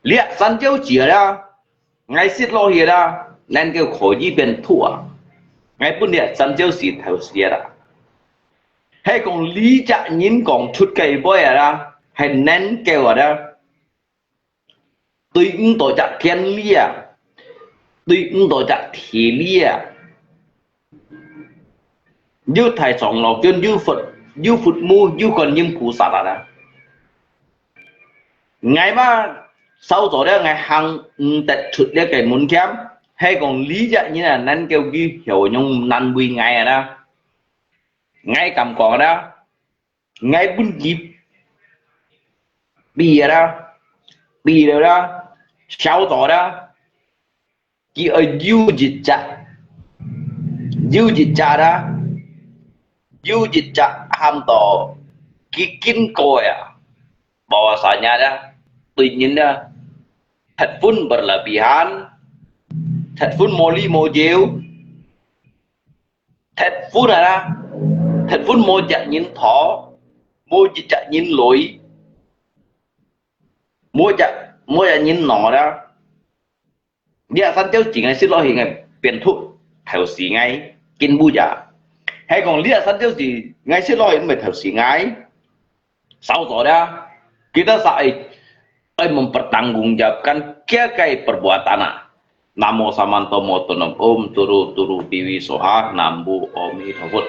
這三隻字啊，𠊎食落去啦，能夠可以變土啊。𠊎分這三隻字偷食啊。係講這隻人講出个話啊啦，係能夠啊啦。 對毋到隻天理啊，對毋到隻天理啊。有大長老君，有佛，有佛母，有觀音菩薩啊啦。𠊎嘛，少做了，𠊎行毋得出這个門檻，係講這隻人啊，能夠佢曉用難為𠊎啊啦。𠊎感覺啦， 𠊎分佢比啦，比了啦，少做啦，佢愛有一隻，有一隻啦，有一隻喊到佢經過呀，bahwasanya啦，對人啦，thất vốn berlebihan，thất vốn無理無由。 Thất vốn啊啦，thất vốn無隻人討，無一隻人來，無隻，無隻人拿啦。這三隻字𠊎食落去，𠊎變土，偷食𠊎，根本也。係講這三隻字𠊎食落去，毋係偷食𠊎。 少做了，kita sa ai, ai mempertanggungjawabkan kia kai perbuatan ah. Namo Samanto Motonom Om Turu Turu Tiwi Soha Nambu Omi Toput.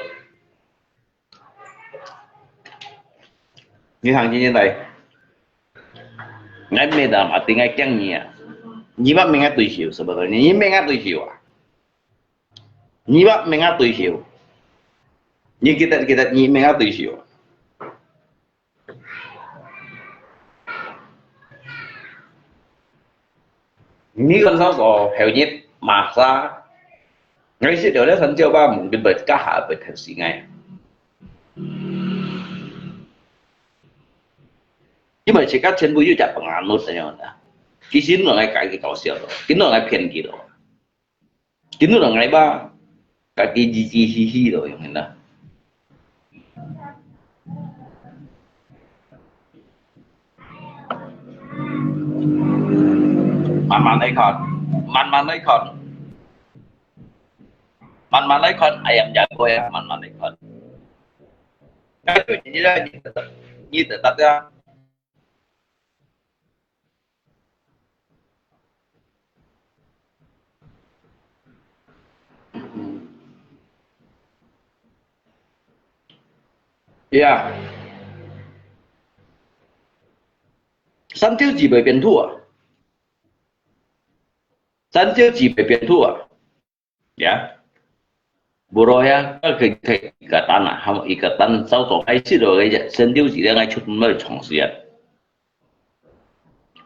Ni hang ni ni tai. Ngai me dalam hati ngai kiang ni ah. Ni ba me ngai tui hiu sebetulnya. Ni me ngai tui hiu ah. Ni ba me ngai tui hiu. Ni kita kita ni me ngai tui hiu. Ni kan sa so heo nyet masa. Ngai sit deo le san jiao ba mungkin bai ka ha bai kan si ngai. Ni bai check out chen bu yu ja penganut ya na. Kisin lo ngai kai ki kau siao lo. Kin lo ngai pian ki lo. Kin lo ngai ba. Ka ki ji ji hi hi lo yung na. Manman ai kon, manman ai kon, manman ai kon, ayam jago ya, manman ai kon. Ngai tu ni lah, ni tetap, ni tetap ya. Ya. 三條指被變土啊！三條指被變土啊！Ya. Buro ya, ka ke ke ikatan ah, ham ikatan sao to ai sit lo ya, 三條指 ya ngai chut mai chong siat.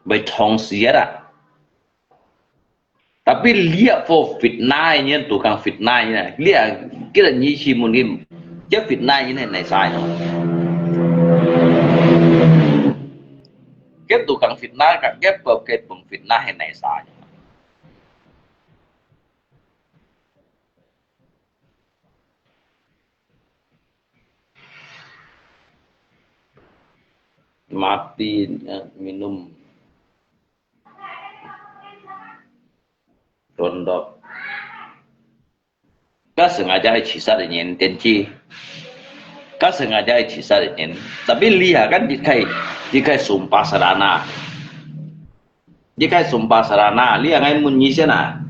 Mai chong siat ah. Tapi lihat for fitnah ini, tukang fitnah ini. Lihat, kita ni si mungkin, dia fitnah ini nai sai. Kita tukang fitnah, ka dia pemfitnah ini nai sai. Mati, eh, minum. Rondok. Ka sengaja ai chisat nyen tenci. Ka sengaja ai chisat nyen. Tapi lihat kan dikai, dikai sumpah serana. Dikai sumpah serana. Lihat ngai mun nyi siana.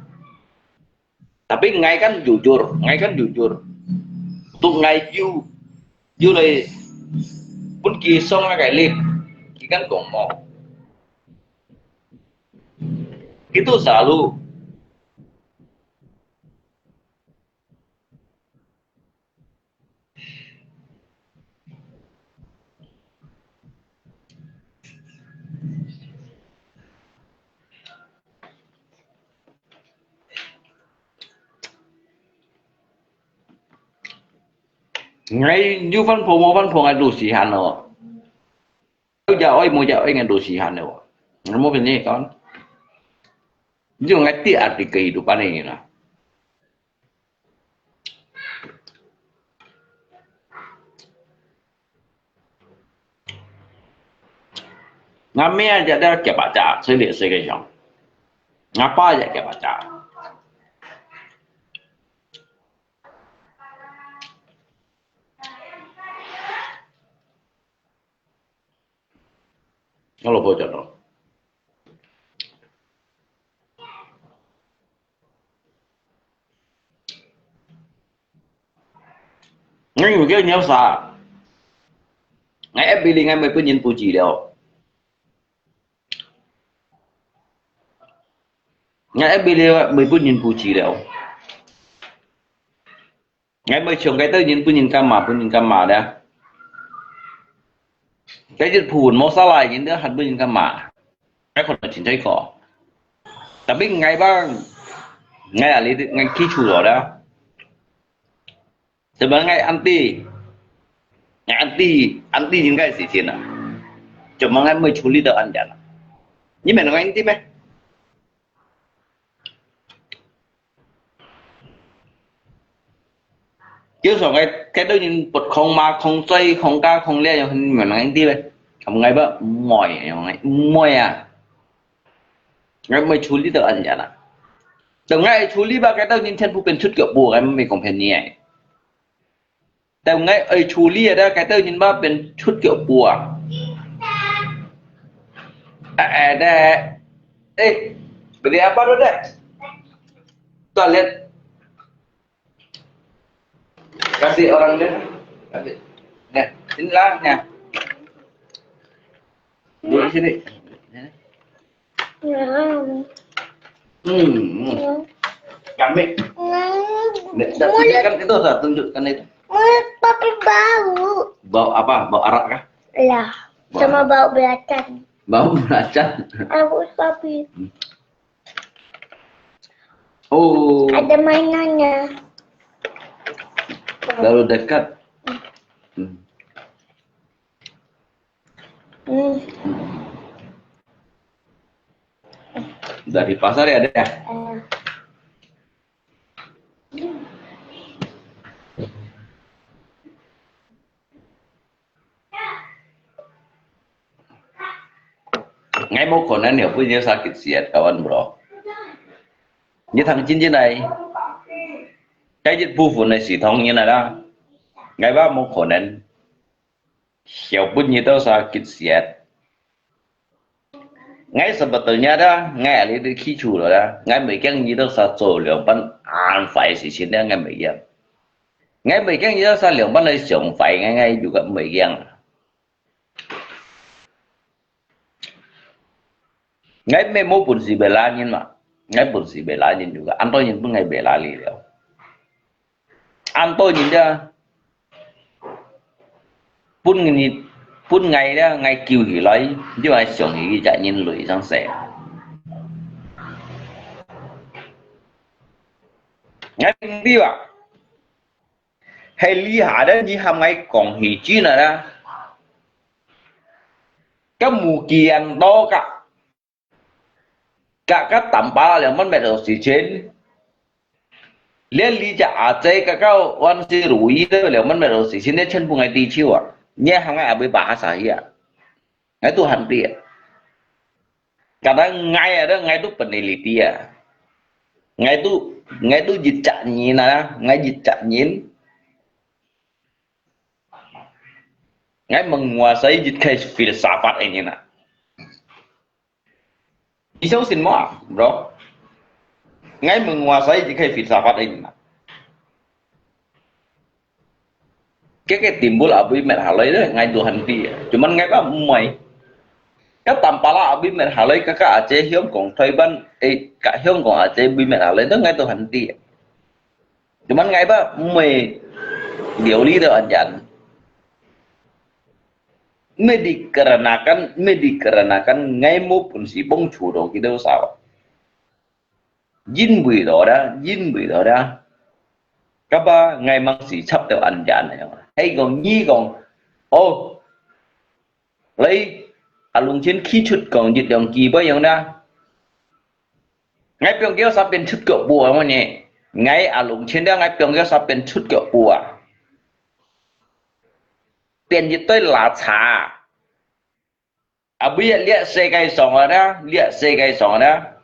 Tapi ngai kan jujur, ngai kan jujur. Tu ngai yu, yu lai pun ki song ngai kai lip, ki kan gong mo. Itu selalu. Ngai yu fan po mo fan po ngai lu si han lo. Yu ja oi mo ja oi ngai lu si han lo. Ngai mo pin ni kon. Yu ngai ti arti kehidupan ini lah. 阿姆也在夾巴掌，所以你是个样。阿爸也夾巴掌。我老婆讲咯。 𠊎有个鳥啥？𠊎F B裡𠊎每本人布置了。𠊎F B裡每本人布置了。𠊎每像該兜人分人幹嘛，分人幹嘛的。該一部分無啥來人都還分人幹嘛。 該可能真正个。Tapi𠊎吧，𠊎啊，你，𠊎記住了啦。Cuma𠊎aunty，𠊎aunty，aunty應該係先啊。Cuma𠊎無處理到恁樣啊。你明白𠊎意思咩？ 就像該，該兜人發狂罵、狂追、狂打、狂掠，樣很難聽啲咧。咁𠊎話毋會，樣毋會啊。𠊎毋會處理到恁樣啊。等𠊎處理吧，該兜人全部變出腳步，𠊎毋會講騙你个。等𠊎愛處理啊，該兜人吧變出腳步啊。哎，哎，哎，beli apa tu deh? Toilet. Kasih orang dia. Kasih. Nah, sinilah, nah. Duduk sini. Hmm. Hmm. Kami. Nek, dah tunjukkan itu, dah tunjukkan itu. Papi bau. Bau apa? Bau arak kah? Lah. Bau arak. Sama bau belacan. Bau belacan. Bagus, Papi. Hmm. Oh. Ada mainannya. Baru dekat. Hmm. Hmm. Dari pasar ya, Dek? Eh. Ngai mô khả năng hiểu biết nhiều sao kịch siết kawan bro. Như thằng Chin Chin này, cái dịch vụ này xí thông như này đó. Ngai ba mô khả năng hiểu biết nhiều đâu sao kịch siết. Ngai sebetulnya đó, ngai ahli di khi chủ rồi đó. Ngai mới kiang như đâu sao cho lượng班 an phải xí xí đó, ngai mới kiang. Ngai mới kiang như đâu sao lượng班 này sống phải, ngai ngai juga mới kiang. Ngai mê mô bun si bê la nhin mà. Ngai bun si bê la nhin juga. An tô nhin bun ngai bê la li liao. An tô nhin dia. Bun ngai, bun ngai dia, ngai kiu hi lai. Dia ngai siang hi chak nhin lui sang se. Ngai ping di ba. Hei li ha de, nyi ham ngai kong hi chi na da. Ka mu kiang do ka. Ka ka tam pa liang man met lo si chen. Lian li ja a zai ka ka wan si ru yi de liang man met lo si chen, ne chen bu ngai di chiu a. Nye ham ngai a bui ba ha sa hi a. Ngai tu han ti a. Ka da ngai a da, ngai tu pen li ti a. Ngai tu, ngai tu jit chak nyin a, ngai jit chak nyin. Ngai menguasai jit kai filsafat ini na. Isau sin mo, bro. Ngai menguasai jit kai filsafat ini na. Cái cái timbul abui met halai de, ngai tu han ti. Cuman ngai ba mui. Ka tam pa la abui met halai, ka ka aje hiong kong thoi ban, eh, ka hiong kong aje bui met halai de, ngai tu han ti. Cuman ngai ba mui liu li de an jan. Mê dikarenakan, mê dikarenakan ngai mô bun si bông chủ động ki đâu sao. Yin bui đó da, yin bui đó da. Ka ba ngai mang si chap teo an jan na yong. Hei kong, nyi kong. Ô. Lai, a lung chen khi chut kong jit yong ki ba yong da. Ngai piong kêu sa pên chut kêu bua mo nyi. Ngai a lung chen da ngai piong kêu sa pên chut kêu bua. Pên jit toi la cha. 啊，毋係這世界上个啦，這世界上个啦。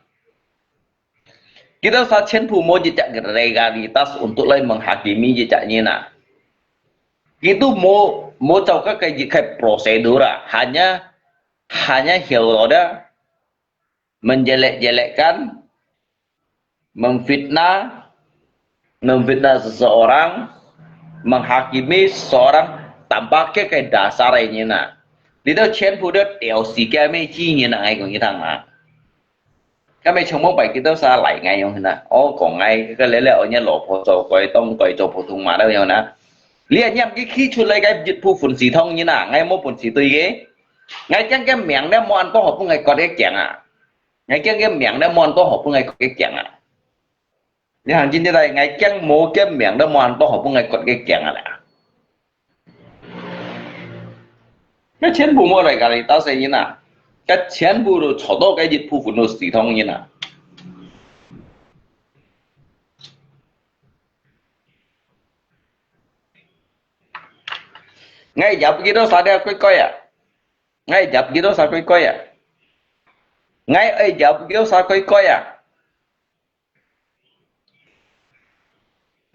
Kita sa全部無一隻legalitas untuk來menghakimi一隻人啊。Itu無，無照該个一个prosedur啊，hanya，hanya曉得menjelek-jelekkan, memfitnah, memfitnah seseorang, menghakimi seseorang tanpa 个个 dasar 个人啊。Itu全部都掉死个咩之人啊，𠊎講你聽啊。該咩全部擺佢兜晒來𠊎樣啊，哦，講𠊎个了了，𠊎老婆做鬼，當鬼做普通話了樣啊。你係念佢起出來个一部分系統人啊，𠊎無本事對个。𠊎驚个命了，無恁多好分𠊎割个驚啊。 𠊎驚个命了，無恁多好分𠊎割个驚啊！你行真正來，𠊎驚無个命了，無恁多好分𠊎割个驚啊啦！該全部無legalitas个人啊，該全部都坐到該一部分都系統人啊！𠊎入幾多少个乖乖啊！ 𠊎入幾多少乖乖啊？𠊎愛入幾多少乖乖啊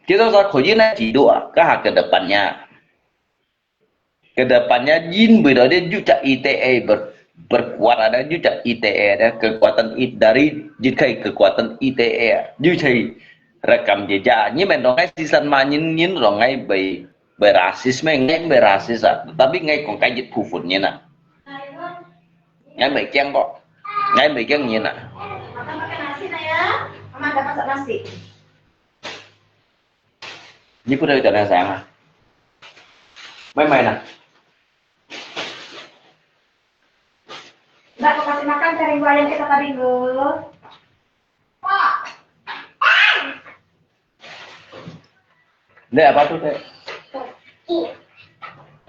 ？Kita sa khuyin na jidu ah, kaha kedepannya. Kedepannya jin bida dia juta I T E ber, berkuat ada juta I T E ada kekuatan I, dari jikai kekuatan I T E juta rekam jejak. Ni men dong ai sisan ma nyin nyin dong ai bai Bai rasis meh, ngai bai rasis ah. Tapi ngai kong kajit phufun nyen ah. Ngai bai kiang kok. Ngai bai kiang nyen ah. Makan, makan nasi, nak ya. Mama dah masak nasi. Ni pun dah jangan sayang ah. Mai-mai nah. Nak kau kasih makan kering buaya kita tadi, Gu. Dek, apa tu, Dek? Kaki.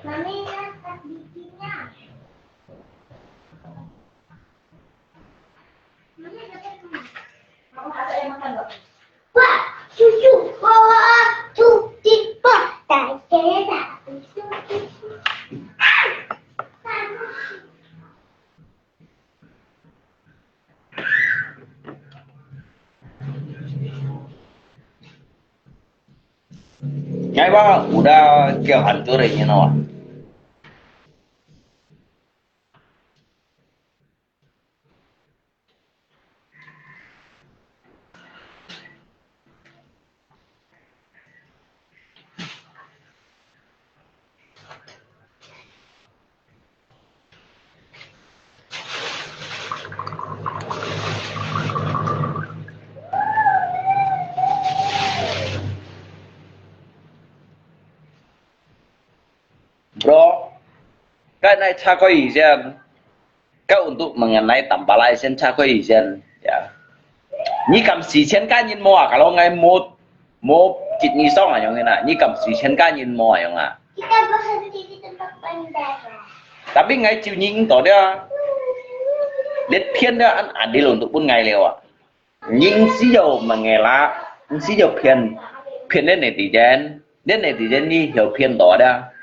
Mami, lihat giginya. Mami, ada apa? Mama kasih ayam makan, Dok. Wah, susu, bawa susu, wah, tak kira tak susu. Ah! Ngai ba udah kêu hancur ini no. Bro, kan ai cha koi ijen. Kau untuk mengenai tampalai sen cha koi ijen, ya. Ni kam si chen ka nyin mo ah, kalau ngai mo, mo kit ni song ah yong na, ni kam si chen ka nyin mo ah yong ah. Kita berhenti di tempat bandara. Tapi ngai chiu nyin to dia. Let pian dia an adil untuk pun ngai leo ah. Ni si yo mengela, ni si yo pian, pian le netizen, le netizen ni yo pian to dia.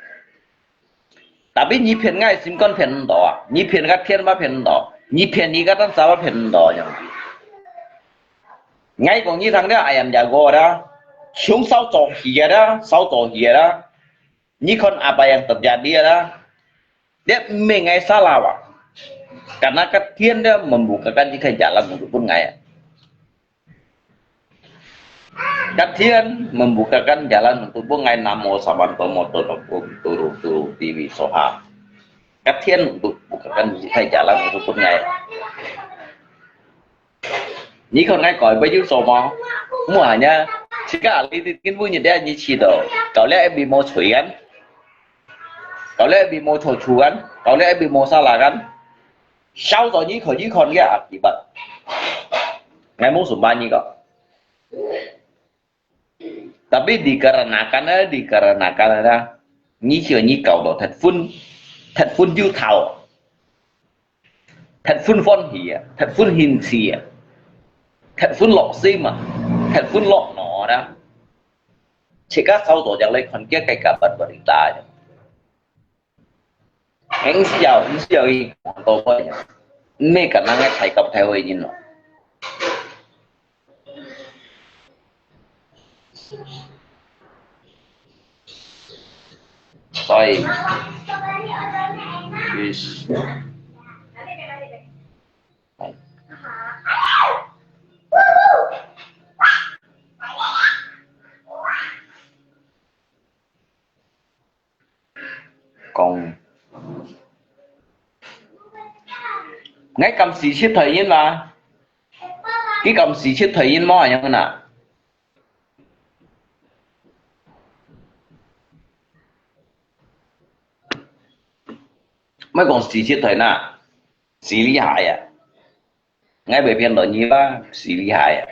Tapi你騙𠊎心肝騙毋到啊，你騙个天嘛騙毋到，你騙你个當時嘛騙毋到樣。𠊎講你聽了，ayam jago啦，從燒早起个啦，燒早起个啦，你看apa yang terjadi啦，這毋係𠊎salah啊，karena个天咧membukakan一個jalan untuk分𠊎啊。 Ka天membukakan jalan untuk pun ngai namo saman tomo tono pun turu turu tiwi soha. Ka天 untuk bukakan hai jalan untuk pun ngai. Ni kon ngai koi baju somo. Muanya, jika ahli titin pun nyediakan ni chido. Kau lihat ebi mau cuyan. Kau lihat ebi mau cucuan. Kau lihat ebi mau salakan. Sau to ni ko ni kon ya akibat. Ngai mau sumba ni ko. Tapi dikarenakan, eh, dikarenakan ada. Ni sio ni kau to, thật phun, thật phun ju thau. Thật phun phun hia, thật phun hin sia. Thật phun lok sim ah. Thật phun lok no ada. Cika sau to jak lai kon kia kai kabat berita. 毋需要，毋需要去講多个人，毋係簡單个大家大會人咯。所以，is 講，𠊎敢四七台人嘛？佢敢四七台人無？恁樣啊？莫講四七台啦，四里海啊！ 𠊎會騙到你吧，死厲害啊！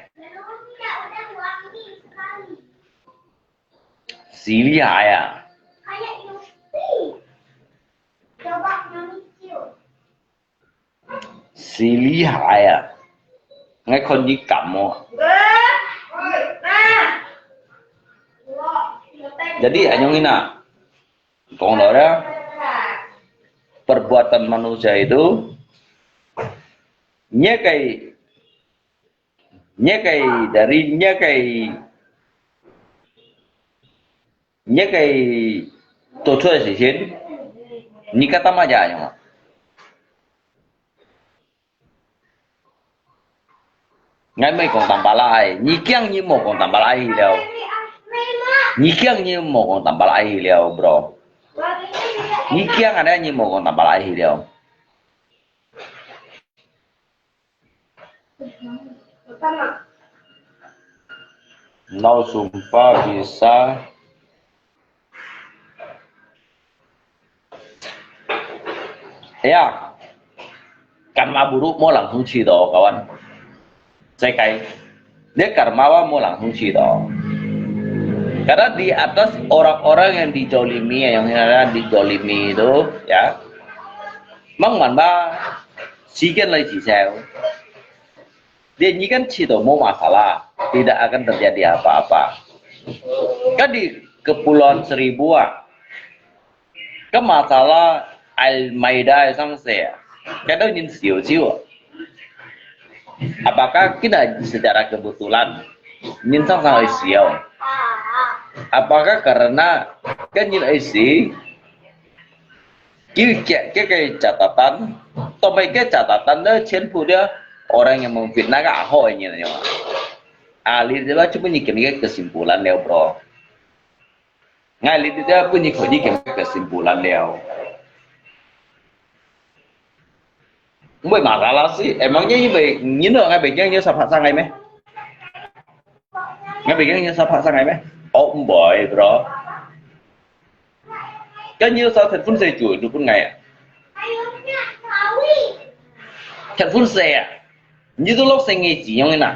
死厲害啊！死厲害啊！𠊎看你敢無？Jadi，恁樣啊，講到了，perbuatan manusia itu，你个 你个，dari你个，你个做出个事情，你个他媽呀，有無？𠊎毋係講tampak lain，你驚你無講tampak lain去了。你驚你無講tampak lain去了，bro。你驚恁樣你無講tampak lain去了。 Lau sumpa bisa. Ya, karma buruk 無人通去到，kawan。Sekali, dia karma apa 無人通去到。Karena di atas orang-orang yang dizalimi, yang dizalimi itu, ya, 慢慢吧，時間來指示。 Dia ni kan cerita mau masalah, tidak akan terjadi apa-apa. Kan di Kepulauan Seribu ah, kan masalah Al-Maida sang se, kadang nyin siu siu. Apakah kita secara kebetulan nyin sang sang ai siu? Apakah karena kan nyin ai si 佢个，佢个catatan，同埋个catatan呢，全部的orang yang memfitnah个好个人樣啊。啊，你這個就分你今日个kesimpulan了，bro。哎，你這個分你可以今日个kesimpulan了。毋會masalah sih，emangnya因為你呢，𠊎袂驚有啥發生个咩？𠊎袂驚有啥發生个咩？哦，毋會，bro。 Kan nyo sa telepon saya jua, telepon ngai ah. Telepon saya. Nyo tu lok saya ngai ji yong na.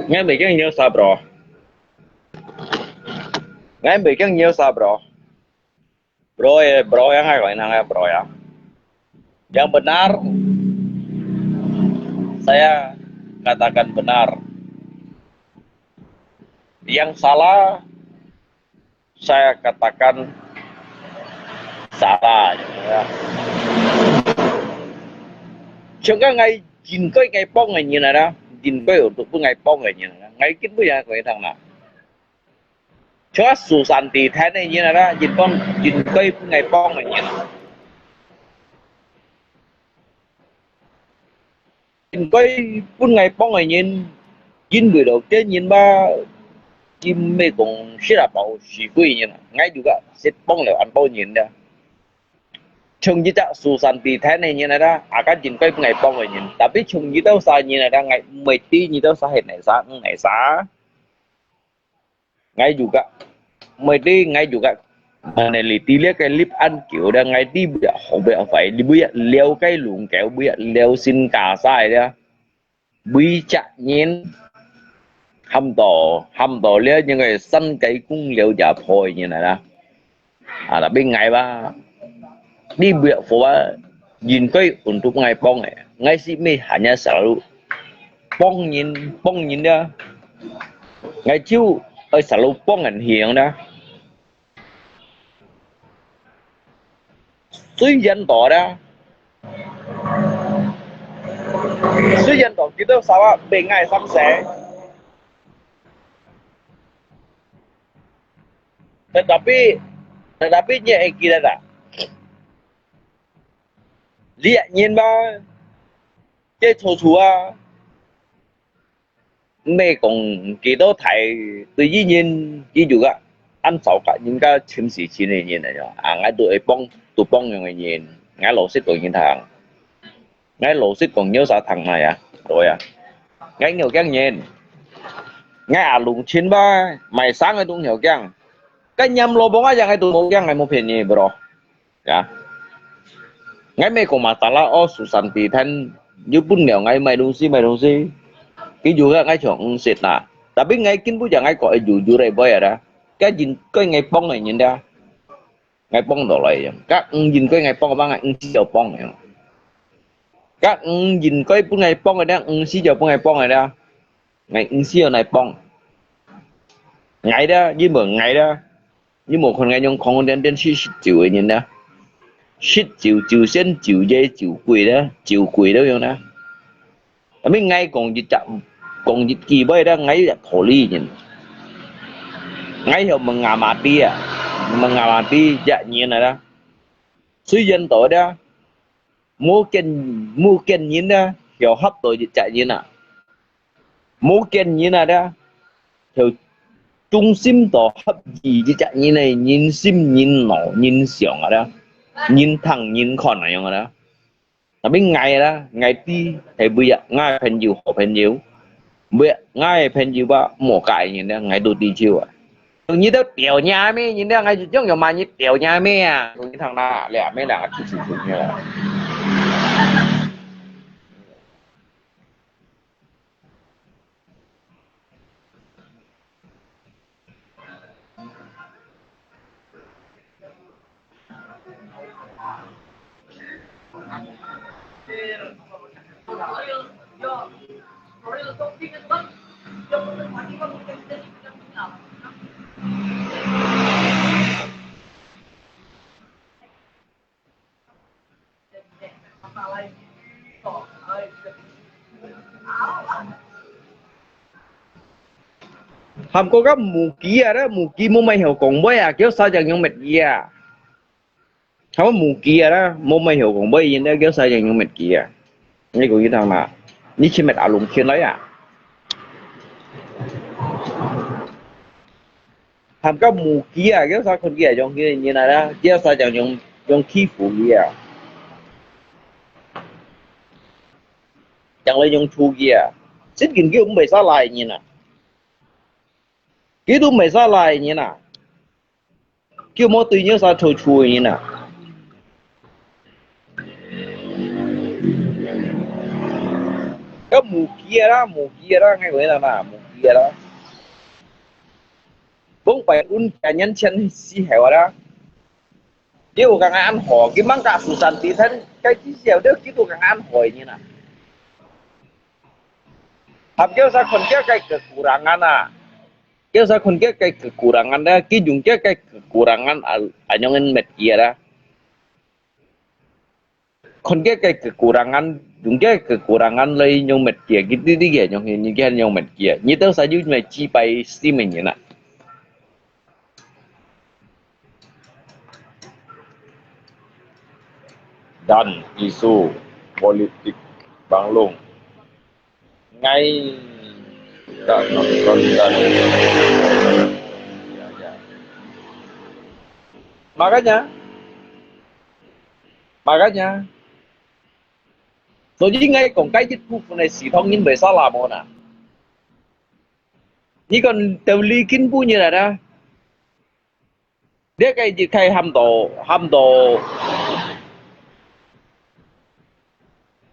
Ngai mei keng nyo sa, bro. Ngai mei keng nyo sa, bro. Bro, eh, bro, yang hai ko inang ya, bro ya. Yang benar, saya katakan benar. Yang salah, saya katakan salah，係無啊？像講𠊎應該𠊎幫个人啊啦，應該有分𠊎幫个人啊啦，𠊎根本也可以通啦。像啊，Susanti Than个人啊啦，應該應該分𠊎幫个人啊。 應該分𠊎幫个人，因為了，該人嘛，佢毋係講食啊飽死鬼人啊，𠊎就个識幫了恁多人了。像一隻Susanti Than个人啊啦，啊，該應該分𠊎幫个人，tapi像你兜儕人啊啦，𠊎毋會知你兜儕係哪儕，毋哪儕。 𠊎juga，每日𠊎juga，meneliti這个立案橋咧，𠊎知每日好每日壞，你每日了解龍狗，每日了新加晒咧，每隻人喊到喊到咧，應該三界公了也破个人來啦。啊，tapi𠊎吧，你每日好啊，應該untuk𠊎幫个，𠊎係咩hanya selalu幫人，幫人咧。 𠊎就愛selalu幫人行啦。雖然到啦，雖然到佢兜salah分𠊎生死，tetapi，tetapi你愛記得啦，你人嘛，這處處啊， 毋係講幾多大對於人，佢就个恁糟糕，人家尋死尋个人來樣。啊，𠊎都會幫，都幫樣个人。𠊎老實講人聽，𠊎老實講有啥聽啊呀？對啊，𠊎有驚人，𠊎阿龍親吧，買生个都有驚，該念老បង啊，𠊎都無驚，𠊎無騙你，bro。 Ya. Ngai meh kong masalah哦，Susanti Than又分了ngai買東西買東西，佢又个ngai像毋識啦。Tapi ngai根本就ngai講會jujur个話啊，該應該ngai幫个人啦，ngai幫到來樣，該毋應該ngai幫个，ngai毋需要幫个樣，該毋應該分ngai幫个啦，毋需要分ngai幫个啦，ngai毋需要ngai幫。ngai啦，你問ngai啦。 你無看該種講電電視食酒个人呢？食酒、酒仙、酒爺、酒鬼呢？酒鬼都有呢。Tapi ngai講一隻，講一句話呢，ngai一道理人。Ngai曉問阿媽弟啊，問阿媽弟一年來啦。雖然到呢，無見，無見人呢，曉合到一隻人啊。 無見人啊，這，就忠心到合意一隻人个人心、人腦、人想啊，這，人聽、人看啊樣啊，這。Tapi ngai啦，ngai知係為啊，ngai朋友好朋友，為啊，ngai朋友吧，無介人咧，ngai都知就啊。你都掉你咩？人家ngai就用用嘛，你掉你咩啊？你聽啦，這咩啦，出出出咩啦。 Hamko ka Muki啊，這Muki無麼曉講話啊，佢儕正用乜嘢啊？佢Muki啊，這無麼曉講話，現在佢儕正用乜嘢啊？你講佢聽嘛？你去乜阿龍圈來啊？ Hamka Muki啊，佢儕看佢啊，用佢个人啊啦，佢儕正用，用欺負佢啊，正來用處佢啊，實情佢毋係salah个人啊，佢都毋係salah个人啊，佢無對你儕處處个人啊。 該Muki啊啦，Muki啊啦，𠊎講你聽啦，Muki啊啦。Bông pai un kaya nyan chan si hewa啦。佢有講恁好，佢吂甲Susanti Than，該至少佢，佢都講恁好个人啊。合叫啥看佢个kekurangan啊。 Kieu sa khon kieu kai kekurangan dah, ki jung kieu kai kekurangan a, anyong en met kieu dah. 看佢个kekurangan，用佢个kekurangan來用物件，佢知知佢用，佢用物件，你兜儕有麼个自卑心个人啊。 Dan isu politik Panglong. Ngai tak nonton dan. Ya, ya. Makanya, makanya, 所以𠊎講，該一部分个西藏人為啥那麼難？你看，到你今晡日來啦， 這个一開喊到，喊到，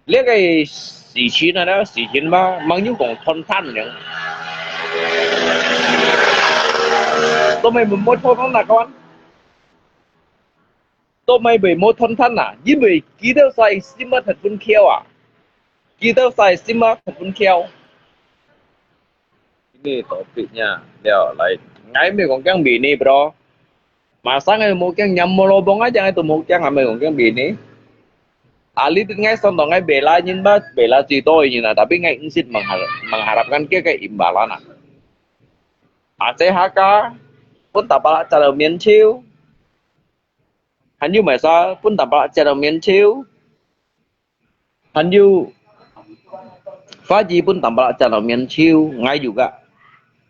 這个事情啊，這个事情嘛，吂有講斷斷呢。都毋會無斷斷哪款，都毋會無斷斷啊，因為佢兜儕心啊，忒分巧啊，佢兜儕心啊，忒分巧。 Ini topiknya，了，來，𠊎毋係講驚面呢，bro。Masa𠊎無驚，nyam molobong aja𠊎都無驚，𠊎毋係講驚面呢。Ahli tu𠊎上到𠊎bela人吧，bela最多个人啊，tapi𠊎毋識mengharap-，mengharapkan佢个imbalan啊。Aceh Hakka pun tapalak calo mienchiu，還有麼个啥，pun tapalak calo mienchiu。 還有，法語pun tapalak calo mienchiu，𠊎juga。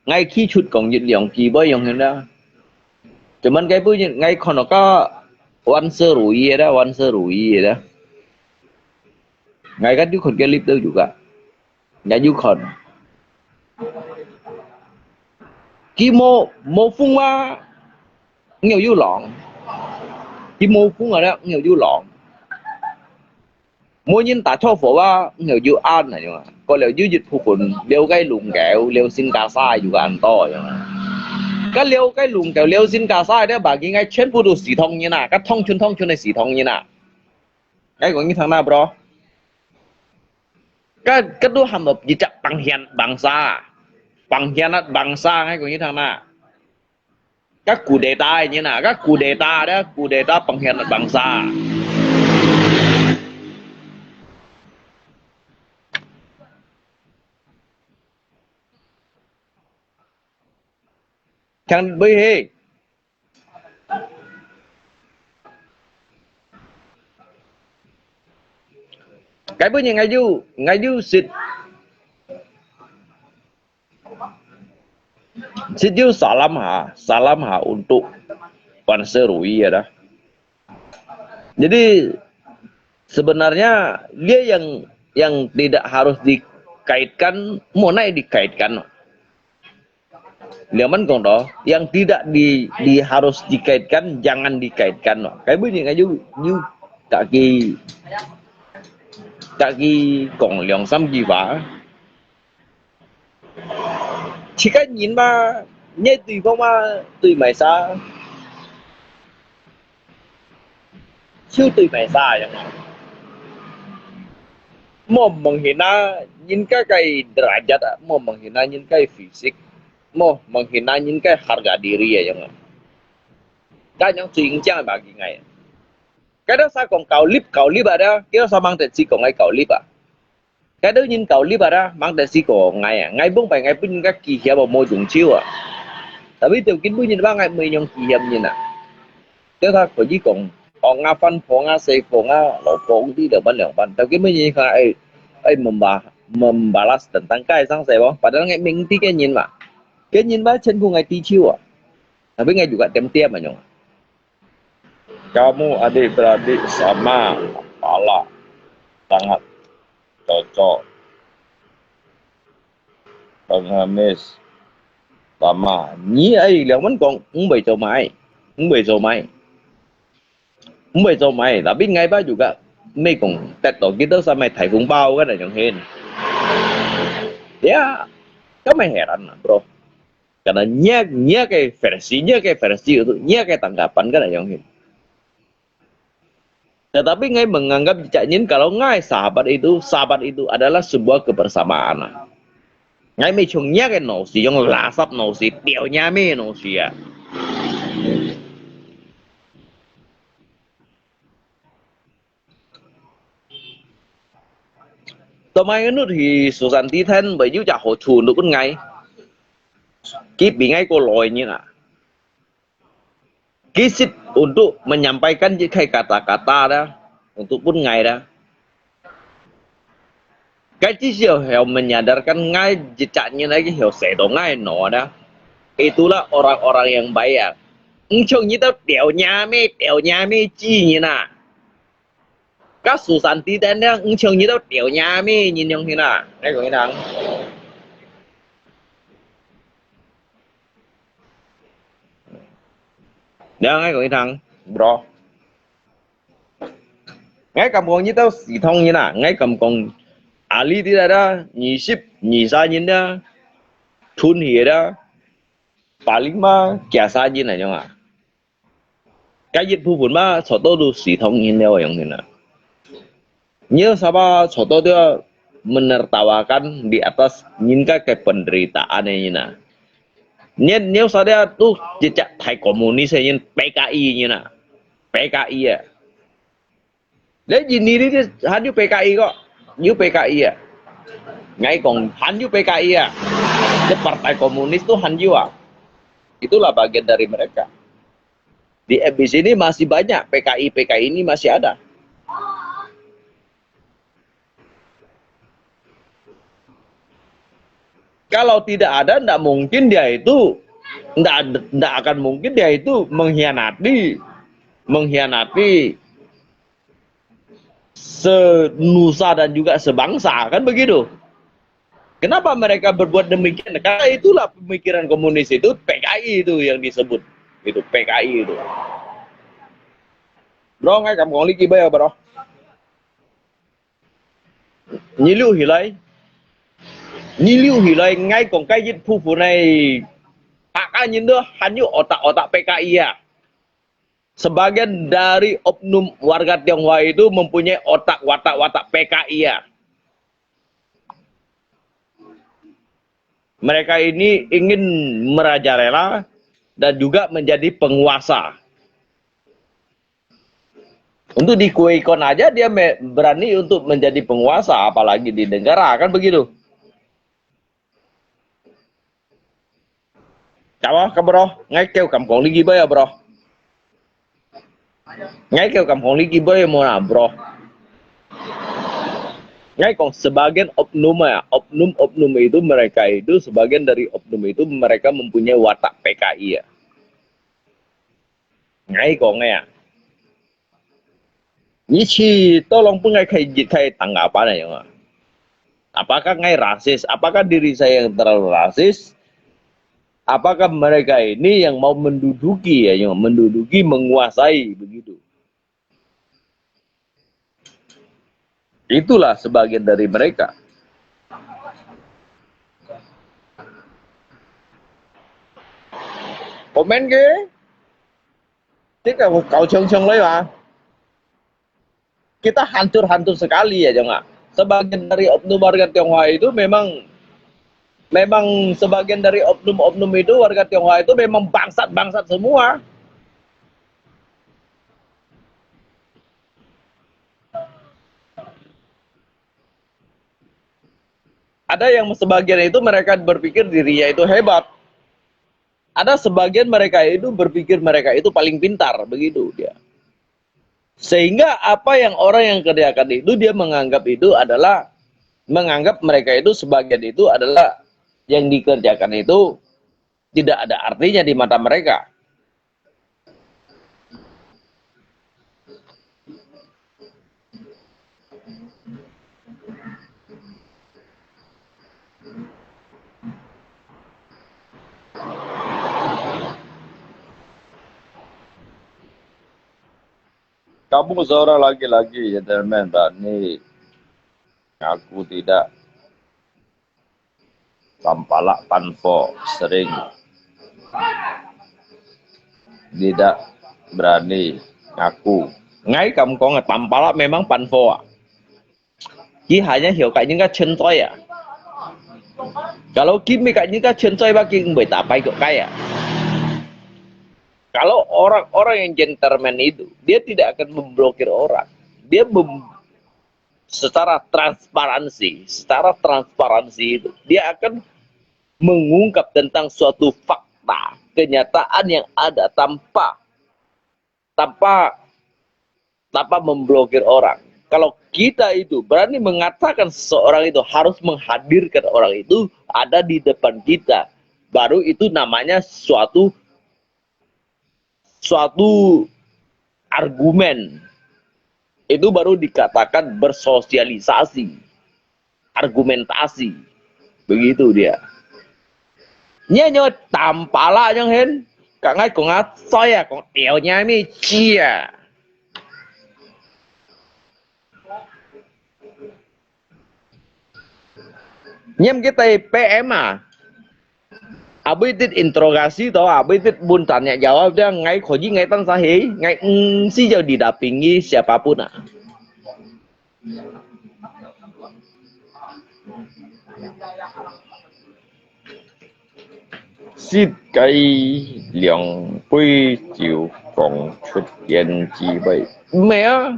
𠊎去出講一兩句，會用个啦。Cuman該本人，𠊎看到个萬事如意个啦，萬事如意个啦。𠊎kan有看佢live到juga。𠊎有看。佢無，無風啊， 有有浪。佢無風啊，了，有有浪。無人打招呼啊，有有安啊，樣啊。過了有一部分，了該龍狗，了新加坡有恁多，樣啊。該了該龍狗，了新加坡，了bagi𠊎全部都西藏人啊，該通村通村个西藏人啊。𠊎講你聽哪，bro？該，該都喊到一隻pengkhianat bangsa，pengkhianat bangsa，𠊎講你聽哪？ 該kudeta个人啊，該kudeta，該kudeta pengkhianat bangsa。聽會嘿？該本人𠊎有，𠊎有識。 Situ salam ha, salam ha untuk Wan Serui ya dah. Jadi sebenarnya dia yang yang tidak harus dikaitkan, mô nai dikaitkan. Liang man kong to, yang tidak di, di harus dikaitkan, jangan dikaitkan. Cái bữa gì ngay du du, cả kỳ, cả kỳ cộng liang sam kỳ vả. Chỉ cái nhìn mà, nhớ tùy phong mà, tùy mày xa. Siu tui mai sa yang. Mô menghina人家个derajat, mô menghina人家个fisik, mô menghina人家个harga diri yang. Kan yang cui injang bagi ngai. Kadang sa kong kau lip, kau lip ada, kira sa mang tét si kong ngai kau lip ah. Kadang nyin kau lip ada, mang tét si kong ngai ah. Ngai bung pai ngai pun ngai ki hiam mo jung chiu ah. Tapi teu kin bu nyin ba ngai mui nyong ki hiam nyin ah. Teu tha ko ji kong, ong nga fan phong nga sei phong nga, lo phong ti deu ban liang ban. Teu kin bu nyin kha ai, ai memba-, membalas tentang kai sang sei phong. Padahal ngai ming ti ke nyin ma. Ke nyin ba chen ku ngai ti chiu ah. Tapi ngai juga tem tiam anyong. Kamu adik-beradik sama, pala sangat cocok. Pengemis sama. Nyi ai liang man kong, ung bai cho mai. Ung bai cho mai. Ung bai cho mai. Tapi ngai ba juga mei kong, tet to kita samai thai kung bao kan anyong hin. Ya, kami heran lah, bro. Karena nyak, nyak ke versi, nyak ke versi itu, nyak ke tanggapan kan anyong hin. Tetapi ngai menganggap cak nyin kalau ngai sahabat itu, sahabat itu adalah sebuah kebersamaan. Ngai mei chung nyak ke nosi, yang lasap nosi, tiau nyame nosi ya. 做麼个你去Susanti Ten會有隻好處分𠊎？佢比𠊎過老个人啊。佢識untuk menyampaikan一個kata-kata dah，untuk分𠊎dah。佢至少曉menyadarkan𠊎一隻人來曉寫到𠊎腦dah。Itulah orang-orang yang baik啊。毋像你兜吊娘咩，吊娘咩之人啊。 該Susanti Ten呢，毋像你兜吊娘咩，你用心啊，𠊎講你聽。你𠊎講你聽，bro。𠊎敢講你兜四通人啊，𠊎敢講，ahli tidak ada，二十、二三人啊，吞血啊，paling嘛，幾三人那種啊。 該一部分嘛，坐到都四通人了，用心啊。你有啥吧坐到都要 menertawakan di atas人家个penderitaan呢，你啊。你，你有啥了都一隻大komunis人，PKI人啊，PKI啊。 你印尼呢還有PKI kok，有PKI啊？𠊎講還有PKI啊？你partai komunis都還有啊？Itulah bagian dari mereka. Di F B C ini masih banyak PKI-PKI ini masih ada. Kalau tidak ada, ndak mungkin dia itu, ndak, ndak akan mungkin dia itu mengkhianati, mengkhianati senusa dan juga sebangsa, kan begitu? Kenapa mereka berbuat demikian? Karena itulah pemikiran komunis itu, PKI itu yang disebut, itu PKI itu. Bro，𠊎敢講你幾杯啊，bro？你留起來，你留起來，𠊎講該一部分呢，大家人都還有otak-otak PKI啊。 Sebagian dari oknum warga Tionghoa itu mempunyai otak, watak-watak PKI ya. Mereka ini ingin merajalela dan juga menjadi penguasa. Untuk di Kuekon aja dia me-, berani untuk menjadi penguasa, apalagi di negara, kan begitu? Chào, các bro, ngai kêu kam kong li bơi, bro. Ngai kêu kam kong li bơi mo na, bro. Ngai kong sebagian oknum ya, oknum-oknum itu, mereka itu, sebagian dari oknum itu, mereka mempunyai watak P K I ya. Ngai kong ya. Ni chi tolong pun ngai khai, khai tanggapan ya, ya. Apakah ngai rasis? Apakah diri saya yang terlalu rasis? Apakah mereka ini yang mau menduduki ya, yang menduduki, menguasai begitu? Itulah sebagian dari mereka. Komen ke? Kita kau ciong-ciong lagi, ah. Kita hancur-hancur sekali ya, Jong, ah. Sebagian dari oknum warga Tionghoa itu memang, memang sebagian dari oknum-oknum itu, warga Tionghoa itu memang bangsat-bangsat semua. Ada yang sebagian itu mereka berpikir dirinya itu hebat. Ada sebagian mereka itu berpikir mereka itu paling pintar, begitu dia. Sehingga apa yang orang yang kerjakan itu, dia menganggap itu adalah, menganggap mereka itu sebagian itu adalah yang dikerjakan itu tidak ada artinya di mata mereka. Kamu seorang laki-laki gentleman berani ngaku tidak pampalak panfo sering tidak berani ngaku. Ngai kam kong pampalak memang panfo ah. Ki hanya hiu kai nying ka chen toi ah. Kalau ki mi kai nying ka chen toi ba ki mbui ta pai kok kai ah. Kalau orang-orang yang gentleman itu, dia tidak akan memblokir orang. Dia mem-, secara transparansi, secara transparansi itu, dia akan mengungkap tentang suatu fakta, kenyataan yang ada tanpa tanpa tanpa memblokir orang. Kalau kita itu berani mengatakan seseorang itu harus menghadirkan orang itu ada di depan kita, baru itu namanya suatu suatu argumen. Itu baru dikatakan bersosialisasi, argumentasi. Begitu dia. Nyo nyo tampala nyong hen, kak ngai kong a soi a kong tiao nya mi chi a. Nyem kita P M a. Abis dit interogasi to, abis dit bun tanya jawab dia, ngai khoji ngai tan sahi, ngai ngsi jau didapingi siapapun a. Sit kai liang pui jiu kong chut yen ji bai. Mè a.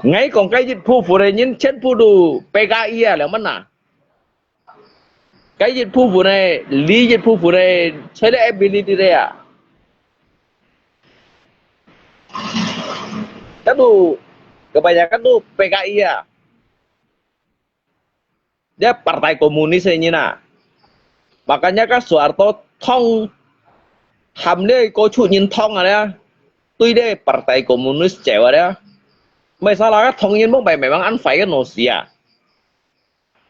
Ngai kong kai jit phu phu de nyin chen phu du P K I a liang mana. Cái dịch vụ này, lý dịch vụ này, saya ada ability dia. Kadu, kebanyakan tu P K I a. Dia Partai Komunis ini na. Makanya kan Soeharto thong ham le ko chu nyin thong a dia. Tui le Partai Komunis cewa dia. Masalah kan thong nyin mong bai memang an fai kan no sia.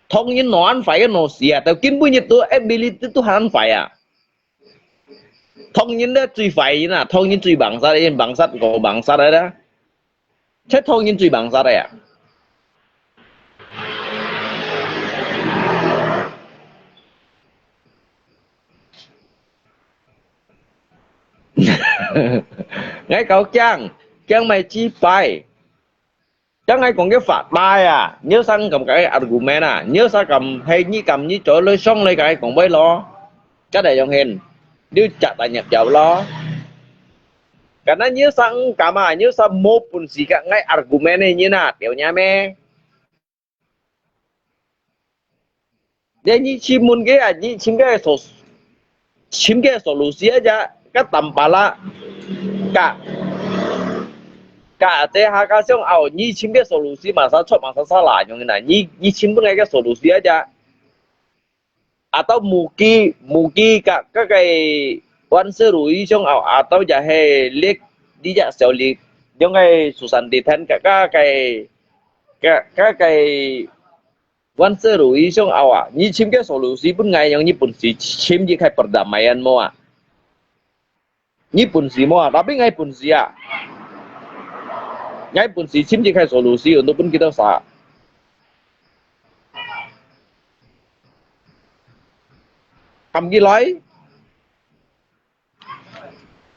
Thong nyin no an fai kan no sia, tao kin bu nyin tu ability tu han fai a. Thong nyin de cui fai nyin a, thong nyin cui bangsat, yin bangsat ko bangsat a da. Chat thong nyin cui bangsat a. Ngai kau kiang, kiang mai chi pai. Chang ngai kong ke fact pai a, nyo sang kam kai argument a, nyo sa kam hei nyi kam nyi cho le song le kai kong bai lo. Ka dai yong hen, nyo chak ta nyak jauh lo. Karena nyo sang kam a, nyo sa mo pun si ka ngai argument ne nyi na, tiao nya me. Dia nyi chim mun ke a, nyi chim ke so, chim ke solusi aja, ka tampala, ka, ka te ha ka siang au, nyi chim ke solusi masa chok masa salah nyong na, nyi, nyi chim mun ke solusi aja. Atau muki, muki ka, ka kai wan se ru i siang au, atau ja he lek, di ja siao lek, nyong kai susan di than ka, ka kai, ka, ka kai Wan se ru i siang au a, nyi chim ke solusi pun ngai nyong nyi pun si chim ji khai perdamaian mo a. Nyi pun si mo a, tapi ngai pun si a. Ngai pun si chim ji khai solusi untuk pun kita sa. Kam ki lai.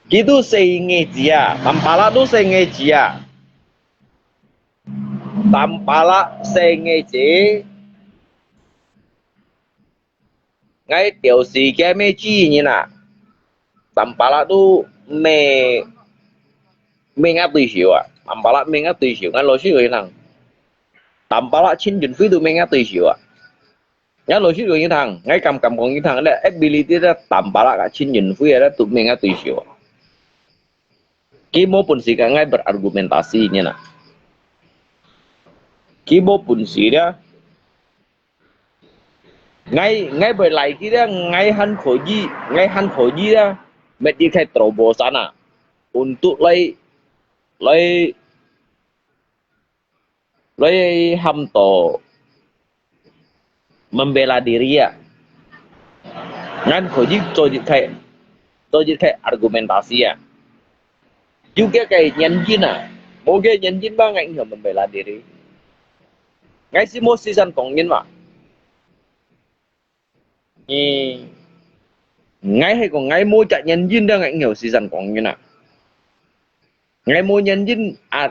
Ki tu se nge ji a, tampala tu se nge ji a. Tampala se nge ji. Ngai tiao si ke me ji nyin a. Tampala tu me, me nga tui siu a. Tampala me nga tui siu, ngai lo si ko nang. Tampala chin jun fui tu me nga tui siu a. Ngai lo si ko nyi thang, ngai kam kam kong nyi thang, le ability le tampala ka chin jun fui le tu me nga tui siu. Ki mo pun si ka ngai berargumentasi nyi na. Ki mo pun si dia. Ngai, ngai bai lai ki dia, ngai han khoji, ngai han khoji dia. Met di khai terobosan a. Untuk lai, lai Loi ham to membela diri a. Ngan khoji cho jit khai, cho jit khai argumentasi a. Juga kai nyan jin a. Mo ke nyan jin ba ngai ngiau membela diri. Ngai si mo sisan kong nyin ma. Nyi, ngai hai kong ngai mo chak nyan jin da ngai ngiau sisan kong nyin a. Ngai mo nyan jin a,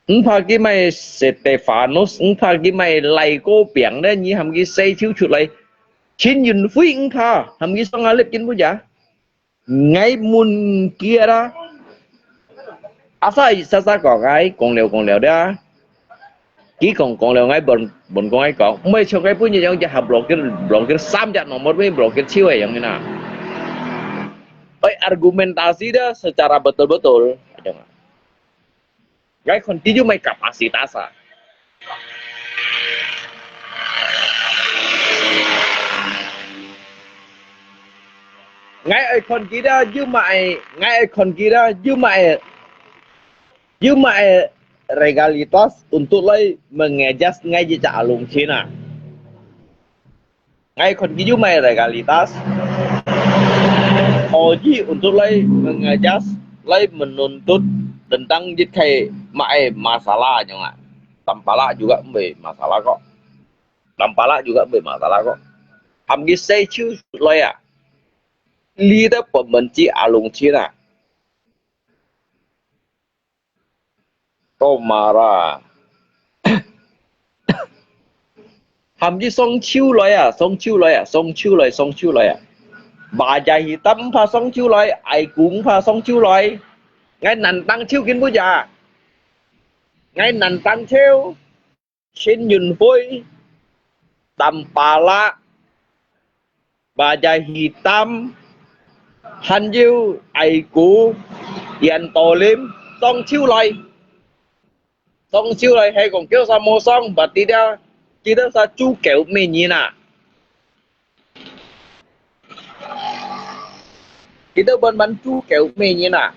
ntha ki mai Stefanus, ntha ki mai lai ko piang da nyi ham ki sai chiu chut lai. Chin yun fui ntha, ham ki song a lep kin bu ja. Ngai mun kia da. Asa i sa sa kong ngai, kong liao kong liao da. 佢講講了，𠊎問問講，𠊎講，毋係像𠊎本日樣，一下block block三隻nomor，block手个樣个啦。愛argumentasi dia secara betul-betul，ada nggak？ Ngai kon kita mai kapasitas ah. Ngai ai kon kita, you mai, ngai ai kon kita, you mai, you mai legalitas untuk lai mengejas ngai jejak alung Cina. Ngai kon kita mai legalitas, khusus untuk lai mengejas, lai menuntut tentang jit khai mai masalah nyo ngai. Tampalak juga mbe masalah kok. Tampalak juga mbe masalah kok. Ham ki sai chu lai ah. Li ta pembenci alung Cina. Tomara. Ham ji song chiu lai ah, song chiu lai ah, song chiu lai, song chiu lai ah. Bajai hitam pha song chiu lai, ai kung pha song chiu lai. Ngai nantang chiu kin bu ja. Ngai nantang chiu. Chin Yun Hui, Tampalak, Bajai Hitam, Hanyu, Aiku, Yan Tolim, Song Chiu Lai. Song Chiu Lai hai kong kêu sa mo song, but tidak, tidak sa chu kêu me nyi na. Kita ban ban chu kêu me nyi na.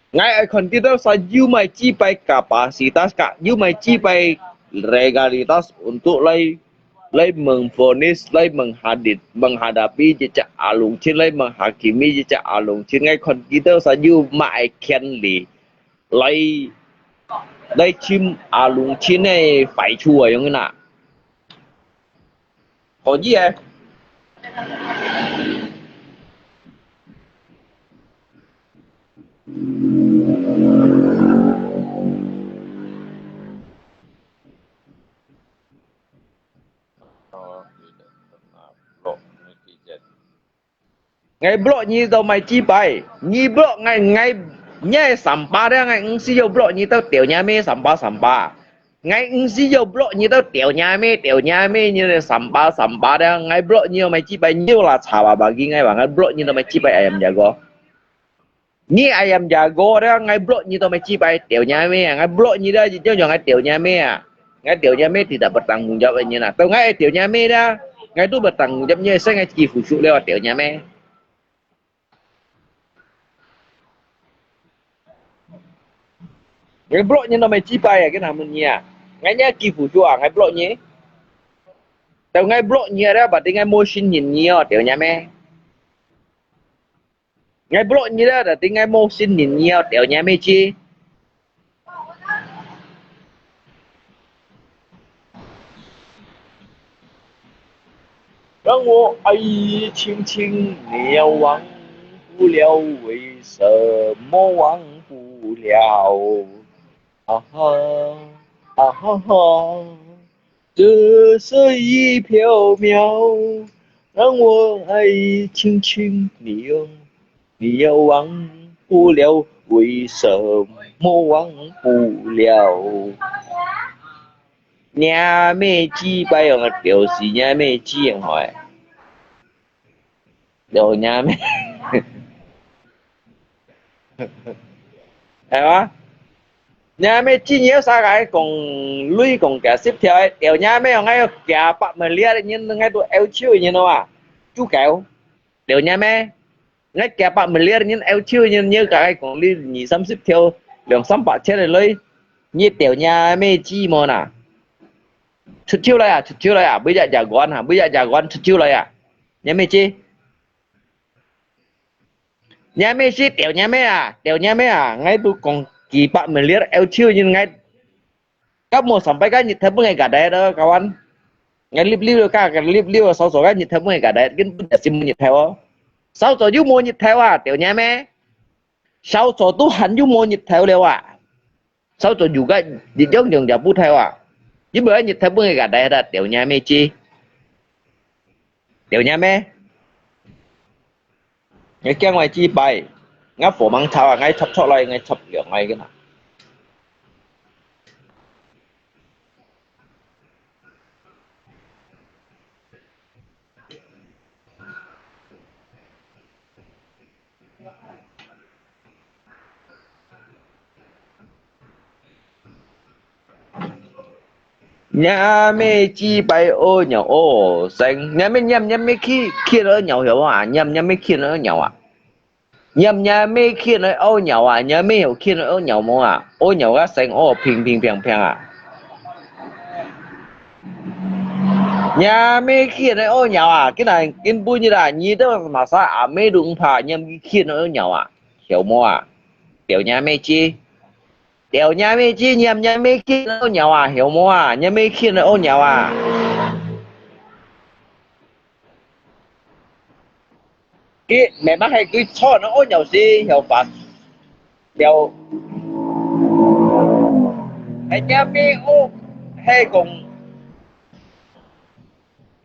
Ngai ai kon kita sa you mai chi pai kapasitas ka, you mai chi pai legalitas untuk lai, lai mengfonis, lai menghadit, menghadapi jejak alung Chin, lai menghakimi jejak alung Chin. Ngai kon kita sa you mai kian li, lai, lai chim alung Chin ai fai chu ai yong na. Kon ji ai. Ngai block nyi tau mai chi pai. Nyi block ngai, ngai, nyi sampa dia ngai ngsi yo block nyi tau teo nya me sampa sampa. Ngai ngsi yo block nyi tau teo nya me, teo nya me nyi le sampa sampa dia ngai block nyi yo mai chi pai nyi la cha ba ba gi ngai ba ngai block nyi tau mai chi pai ayam jago. Nyi ayam jago dia ngai block nyi tau mai chi pai teo nya me, ngai block nyi dia jong jong ngai teo nya me ah. Ngai teo nya me tidak bertanggung jawab nyi na. Tau ngai teo nya me dia, ngai tu bertanggung jawab nyi sai ngai ki fu shu le teo nya me. Ngai block nyi tau mai chi pai ah, kena mun nyi ah. Ngai nya ki fu shu ah, ngai block nyi. Tau ngai block nyi dia, berarti ngai mo sin nyi nyi oh, teo nya me. Ngai block nyi dia, berarti ngai mo sin nyi nyi oh, teo nya me chi. Ngai ai ching ching, ngai ai wang bu liao, wei se mo wang bu liao? Ha ha, ha ha ha, se se yi piao miao. Ngai ai ching ching, ngai ai wang bu liao, wei se mo wang bu liao? Nya me chi pai yong teo si nya me chi yong hoi. Teo nya me. Hai ba? Nya me chi nyi sa gai kong lui kong kia sip theo ai teo nya me yong ai kia pak me lia nyi ngai tu eu chiu nyi no ah. Chu keo. Teo nya me. Ngai kia pak me lia nyi eu chiu nyi nyi gai kong lui nyi sam sip theo. Liang sam pak chen lui. Nyi teo nya me chi mo na. Chu chiu lai ah, chu chiu lai ah, bu ya jagoan ha, bu ya jagoan chu chiu lai ah. Nya me chi. Nya me si teo nya me ah, teo nya me ah, ngai tu kong ki pak me lia eu chiu nyi ngai. Kap mo sampai ka nyi thep ngai ka dai do kawan. Ngai lip lip ka ka lip lip sao so ka nyi thep ngai ka dai, kin bu ya sim nyi thep o. Sao so yu mo nyi thep ah, teo nya me. Sao so tu han yu mo nyi thep le wa. Sao so juga di jong jong ja bu thep wa. Yu mo nyi thep ngai ka dai da, teo nya me chi. Teo nya me. 你驚𠊎自敗，𠊎火芒草啊，𠊎插出來，𠊎插兩個个啦。 若姆自敗屙尿屙成，若姆，若姆，若姆去，去屙尿曉無啊？若姆，若姆去屙尿啊？若姆，若姆去屙尿啊？若姆有去屙尿無啊？屙尿个聲哦，乒乒乓乓啊！若姆去屙尿啊？今日今晡日啊，你兜麼儕阿姆都毋怕，若姆去屙尿啊？曉無啊？吊若姆知。 吊若姆知，若姆，若姆去屙尿啊，曉無啊？若姆去屙尿啊。佢，memang係佢坐屙尿時曉發，了，係若姆屙，係講，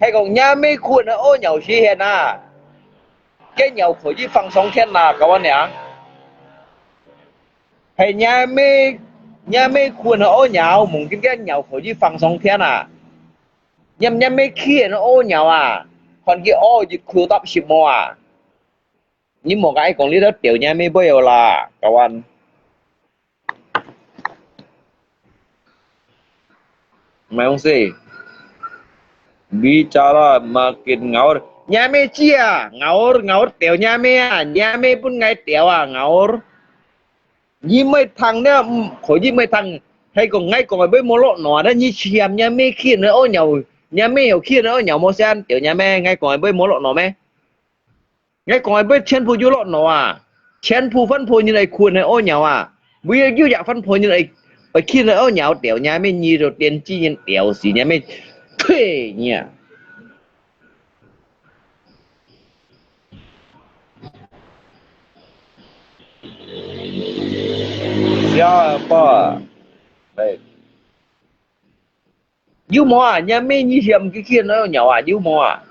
係講若姆睏屙尿時間啊，該尿可以放鬆天啊，各位娘。 係若姆，若姆睏屙尿，mungkin該尿可以放鬆天啊。若，若姆去屙尿啊，看佢屙一褲搭屎毛啊。你莫个愛講，你兜吊若姆背後啦，kawan。 Mai ong si. Bicara makin ngawur. Nyame cia, ngawur, ngawur tèo nyame ah. Nyame pun ngai tèo ah, ngawur. Nyi mai thang nia, mm, ko nyi mai thang. Hai kong ngai kong ai bai mo lok no, ada nyi siam nyame khin o nyau. Nyame yo khin o nyau mo sian, tèo nyame ngai kong ai bai mo lok no me. Ngai kong ai bai 全部有落腦啊，全部分配人來睏來屙尿啊，唯有有隻分配人來，來去來屙尿，吊你咩，你就電子人吊死你咩，退你啊！下一把，來。 有無啊？若姆你嫌佢去哪尿啊？有無啊？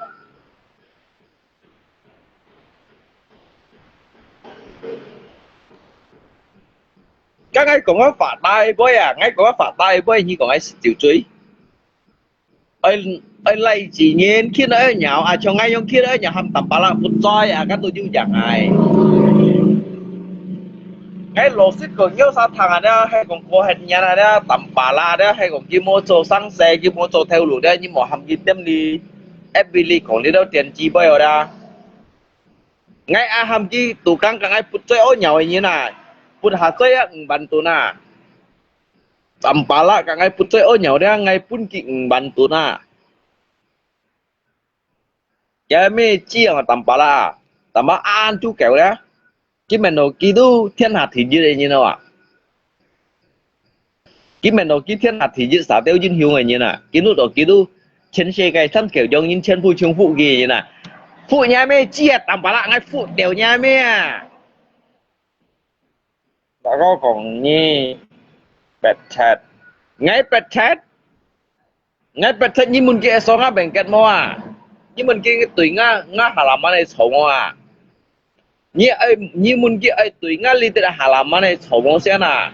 該𠊎講个發大杯啊，𠊎講个發大杯，你講个食酒醉。愛，愛來自然去哪尿啊，像𠊎樣去哪尿，含淡巴拉不在啊，該都有樣哎。 𠊎老實講，有啥通啊？這係講過後年啊，這淡巴拉，這係講佢無做生事，佢無做頭路，這你無含佢點哩。Every講你兜電子杯哦，這。𠊎啊含佢都講講𠊎不醉屙尿个人啊，不下醉啊五萬噸啊。淡巴拉講𠊎不醉屙尿，這𠊎分佢五萬噸啊。這咩知啊，淡巴拉，淡巴拉安都夠咧。 今晡日佢都天下第一个人了啊！今晡日佢天下第一，射到英雄个人啊！今晡日佢都全世界三九種人全部稱呼佢个人啊！服若姆知啊，淡巴拉，𠊎服掉若姆啊！大家講你白賊，𠊎白賊？ 𠊎白賊，你問佢愛送𠊎blanket無啊？你問佢對𠊎，𠊎halaman愛坐無啊？你愛，你問佢愛對𠊎哩得halaman愛坐無先啊？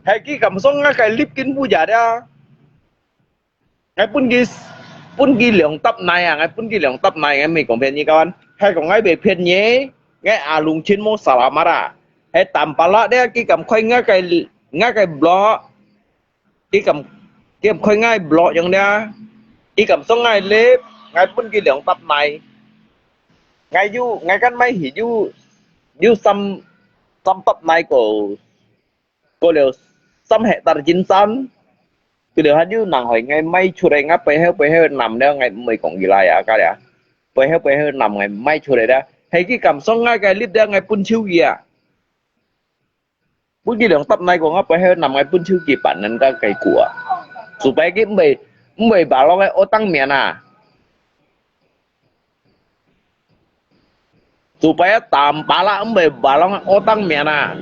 係佢敢送𠊎个禮金不也的啊？ 𠊎分佢，分佢兩沓泥啊！𠊎分佢兩沓泥，𠊎毋係講便宜，kawan。係講𠊎毋係便宜，𠊎阿龍全無salamat啊！係淡巴拉咧，佢敢開𠊎个，𠊎个block，佢敢，佢敢開𠊎block樣咧，佢敢送𠊎禮，𠊎分佢兩沓泥。𠊎有，𠊎kan買起有，有三，三沓泥个。 過了三hektar金山，過了還有人害𠊎賣出來，𠊎背後背後南了，𠊎毋會講佢來啊，該了。背後背後南𠊎賣出來了，係佢敢送𠊎个禮了，𠊎分手佢啊。分佢兩沓泥講，𠊎背後南𠊎分手佢，辦恁个結果啊。Supaya佢毋會，毋會barong个，惡當面啊。 Supaya淡巴拉毋會barong惡當面啊！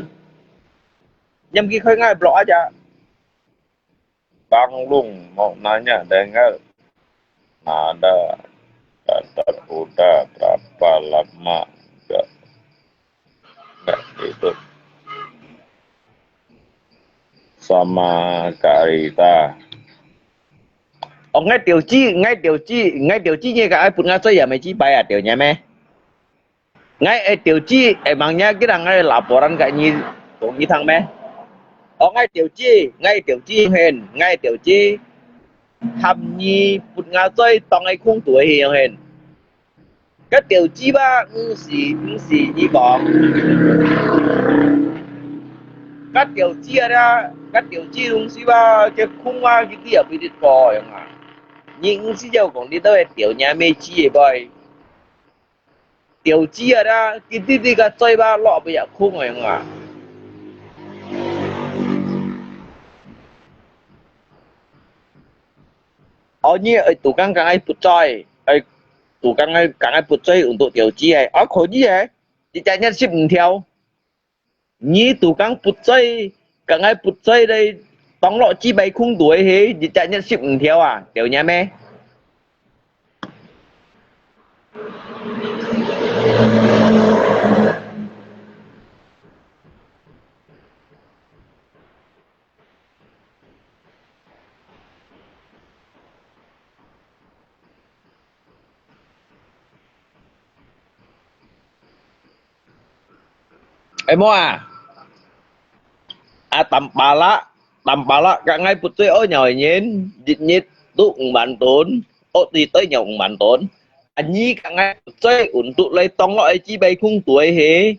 Nyam ki khôi ngai blok aja. Bang lung mau nanya dengan nada dan udah berapa lama enggak, enggak itu sama Kak Rita. Oh, ngai điều chi, ngai điều chi, ngai điều chi, ngai ka ai put ngai choi ya mei chi bai a điều nya mei. Ngai ai điều chi, ai mang nya kira ngai laporan ka nyi, kong nyi thang mei. Oh, ngai điều chi, ngai điều chi hen, ngai điều chi. Ham nyi put ngai choi tong ai khung tuai hi hen. Ka điều chi ba, ngi si, ngi si nyi bong. Ka điều chi a, ka điều chi lung si ba, ke khung ba, ki ki a bi dit ko yang a. Nyi ngi si jau kong dit dau ai điều nya mei chi e bai. Điều chi a, ki ti ti ka choi ba, lo bi ya khung yang a. Oh, nyi ai tukang kang ai put choi, ai tukang ai kang ai put choi untuk điều chi ai. Oh, kho nyi ai, di cha nyat sip ntiao. Nyi tukang put choi, kang ai put choi dai, tong lo chi bai khung tuai he, di cha nyat sip ntiao a, điều nya mei. Ai mo a, a tam pala, tam pala ka ngai put choi o nyau nyin, dit nyit tu ung man ton, o ti toi nyau ung man ton. A nyi ka ngai put choi untuk lai tong lo ai chi bai khung tuai he.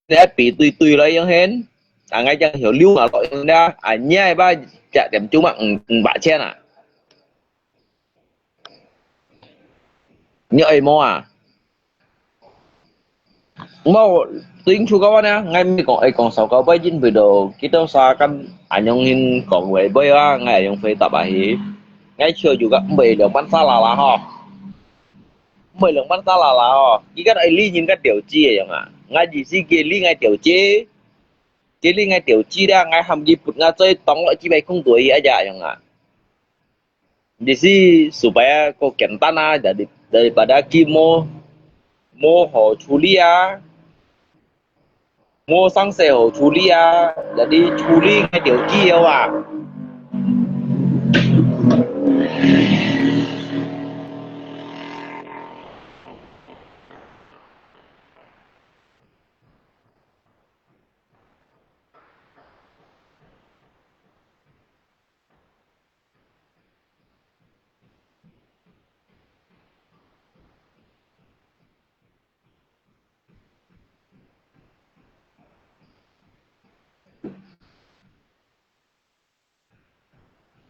Nè, pi tui tui lo yang hen. A ngai chang hiu liu ma lo yang da. A nyi ai ba chak tiam chung ma ung, ung ba chen a. Nyi ai mo a. Mo, ting chu ka wa nè, ngai mi kong ai kong sao ka bai jin bai do. Kita sa kan anyong hin kong wei bai a, ngai anyong fei ta ba hi. Ngai chiu ju ka bai liang ban sa la la ho. Bai liang ban sa la la ho. Ki kan ai li nyin ka điều chi yang a. Ngai ji si ki li ngai điều chi. Ki li ngai điều chi da, ngai ham ki put ngai choi tong lo chi bai khung tuai a ja yang a. Di si supaya ko kian tan a, jadi daripada ki mo, mo ho chu li a, mo sang se ho chu li a, jadi chu li ngai điều chi a wa.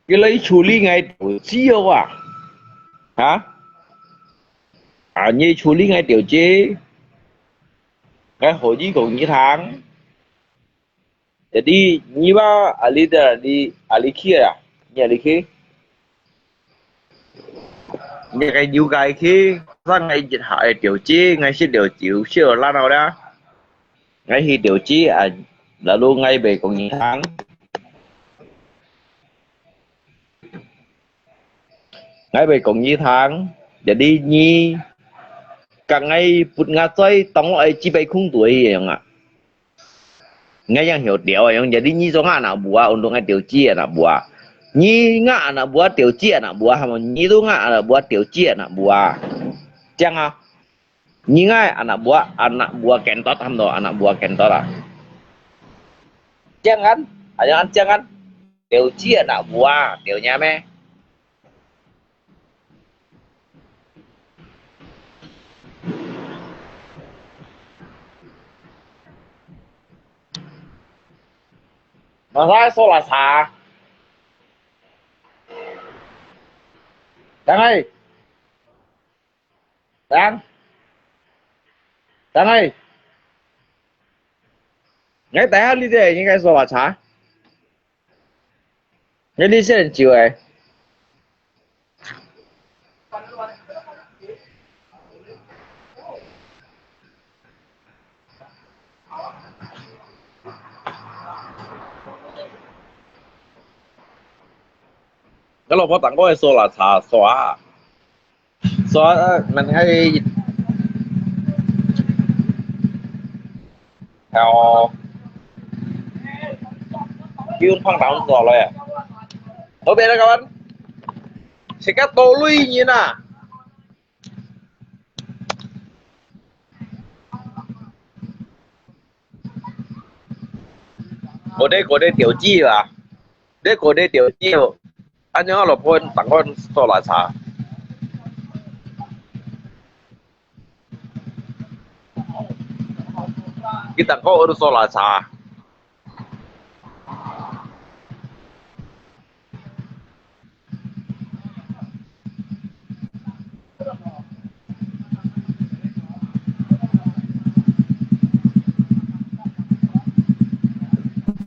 Ki lai chu li ngai điều chi a wa. Ha? A nyi chu li ngai điều chi. Ngai ho ji kong nyi thang. Jadi, nyi ba a li da di a li ki a. Nyi a li ki. Nyi kai nyu kai ki. Sa ngai jit ha ai điều chi, ngai si điều chi, si la nau da. Ngai hi điều chi a, lalu ngai bai kong nyi thang. Ngai bai kong nyi thang, jadi nyi, ka ngai put ngai choi tong lo ai chi bai khung tuai yang a. Ngai yang hiu điều yang, jadi nyi cho ngai anak buah untuk ngai điều chi anak buah. Nyi ngai anak buah điều chi anak buah, ham nyi tu ngai anak buah điều chi anak buah. Chang a. Nyi ngai anak buah, anak buah kentot ham to, anak buah kentot a. Chang kan? Ayo an chang kan? Điều chi anak buah, điều nya mei. Masai so la sa. Chang ai. Chang. Chang ai. Ngai tai ha li de, ngai so la sa. Ngai li sen chiu ai. 該老婆當个係沙拉茶，沙拉，沙拉，呃，問佢，哦，叫放當多了呀。好，別个，kawan，自家多類人啊。 我這个這條枝啊，這个這條枝哦，恁樣老婆當个沙拉茶。佢當个都沙拉茶。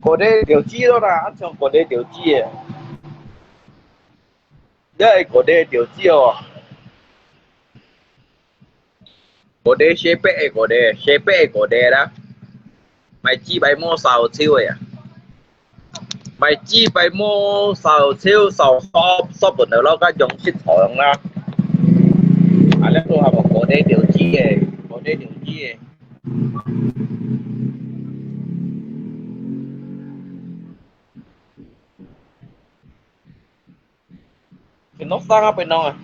个這條枝咯啦，恁像个這條枝个，這係个這條枝哦。 个這西北个个這，西北个个這啦。賣雞排無燒酒个啊。賣雞排無燒酒，燒燒燒燜頭摎个用食材啦。啊，這个還無个這條枝个，个這條枝个。 Pinong sang ah, Pinong ah.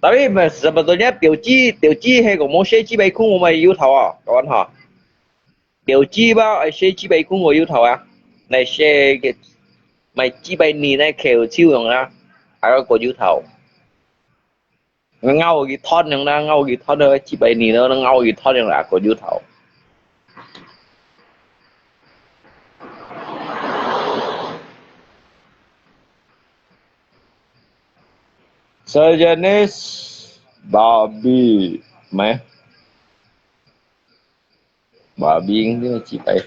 Tapi sebetulnya 條枝，條枝係个無洗幾擺空个油頭啊，kawan哈。條枝吧，係洗幾擺空个油頭啊，來洗个，賣幾擺年个口酒用啊，還有个油頭。 咬佢斷樣啦，咬佢斷了，幾百年了，咬佢斷樣啦，个油頭。Sejenis babi, meh. Babi ini幾百。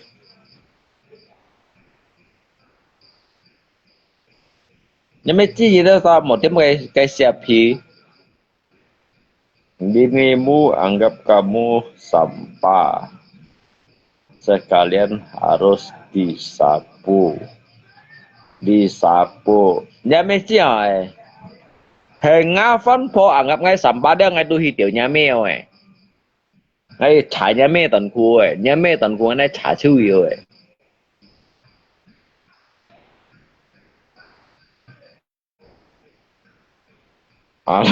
Nyamin Cik itu sa mo, dia pakai, pakai siap hi. Binimu anggap kamu sampah. Sekalian harus disapu. Disapu. Nyamin Cik eh. Hei nga fan po anggap ngai sampah dia ngai tu hi tiu nyameo eh. Ngai cha nyame tuan ku eh. Nyame tuan ku ngai cha chu yo eh. Ah.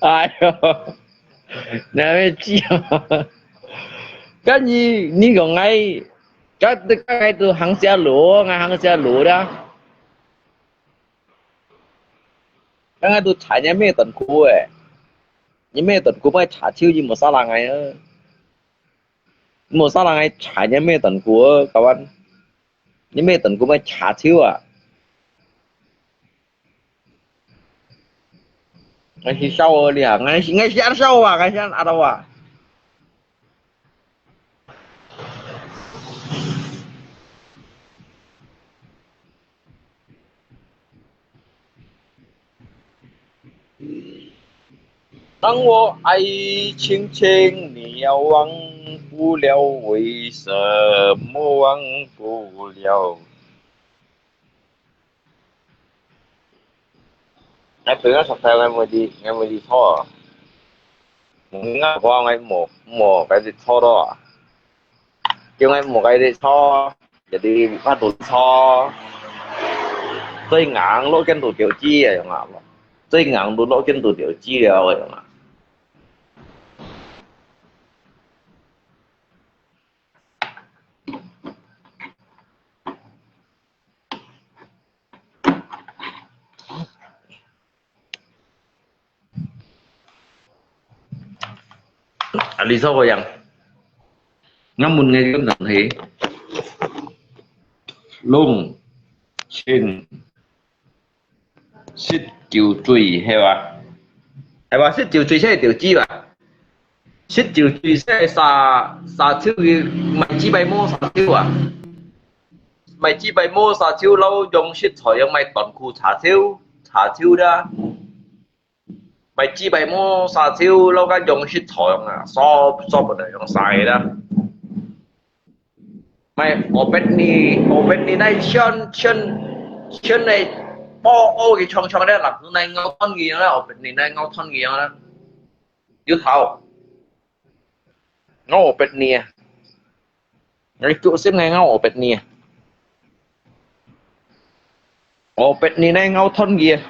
Ai yo. Nyamin Cik. Kan ni, ni kong ngai, kan, kan ngai tu hang sia lo, ngai hang sia lo dah. Kan ngai tu cha nyame tuan ku eh. Nyame tuan ku mai cha chu ni mo sa la ngai eh. Mo sa la ngai cha nyame tuan ku eh, kawan. Nyame tuan ku mai cha chu ah. Ngai si sao li ah, ngai si, ngai si ar sao ah, ngai si ar sao ah. Tang wo ai ching ching, ni yao wang bu liao, wei se mo wang bu liao. Ngai pui ngai sap sai ngai mui di, ngai mui di cho. Mui ngai kua ngai mo, mo kai di cho do. Kiu ngai mo kai di cho. Jadi ma tu cho. Zui ngang lo ken tu tiu ji ya yong a. Zui ngang tu lo ken tu tiu ji liao yong a. Alisa ko yang. Ngamun ngai ken tan he. Lung. Chin. Sit kiu chui he wa. He wa sit kiu chui se tiu ji wa. Sit kiu chui se sa, sa chiu mai ji bai mo sa chiu wa. Mai ji bai mo sa chiu lau yong sit choi yong mai tuan ku cha chiu. 下晝啦。買雞排無沙酒，摎个用食材用啊，所，所不能用晒啦。買五百年，五百年來全，全，全來包好个長長个，若係來咬斷个樣啦，五百年來咬斷个樣啦。有頭。 咬五百年啊！𠊎九十年咬五百年啊！五百年來咬斷个啊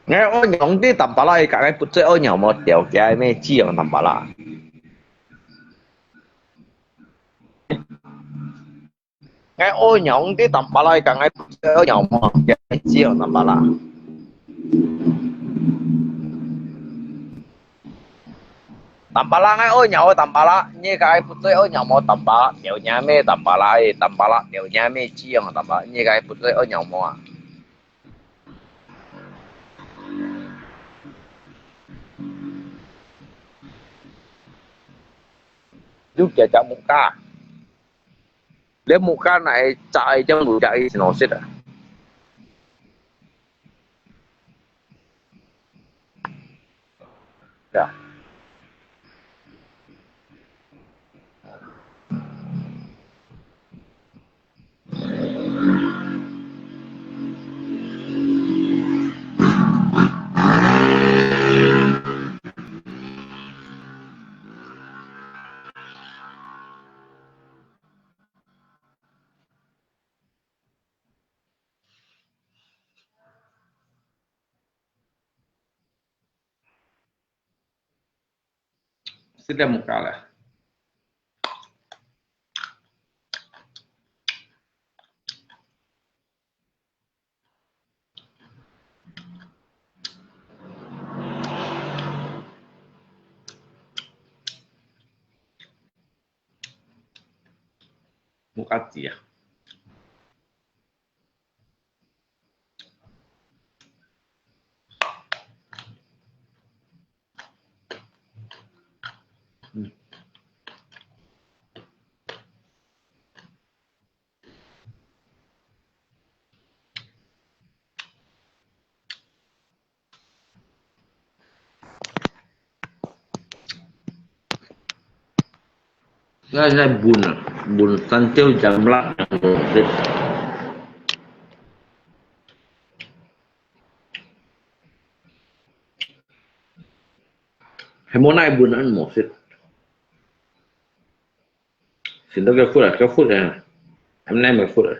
！𠊎屙尿，你知Tampalak个，𠊎不知屙尿無，吊起來咩，只用Tampalak。𠊎屙尿，你知Tampalak个，𠊎不知屙尿無，吊起來只用Tampalak。 Tampalak，𠊎屙尿个Tampalak，你个𠊎不知屙尿無Tampalak，吊起來咩Tampalak，Tampalak，吊起來咩只用Tampalak，你个𠊎不知屙尿無啊？有幾隻木架？你木架來炸一張木架，一定好食个。 食了木架了。木架子啊！ 該係分啊，分三條針啦。係無哪分啊，無食。 食到該苦啊，該苦啊，還來麼苦啊。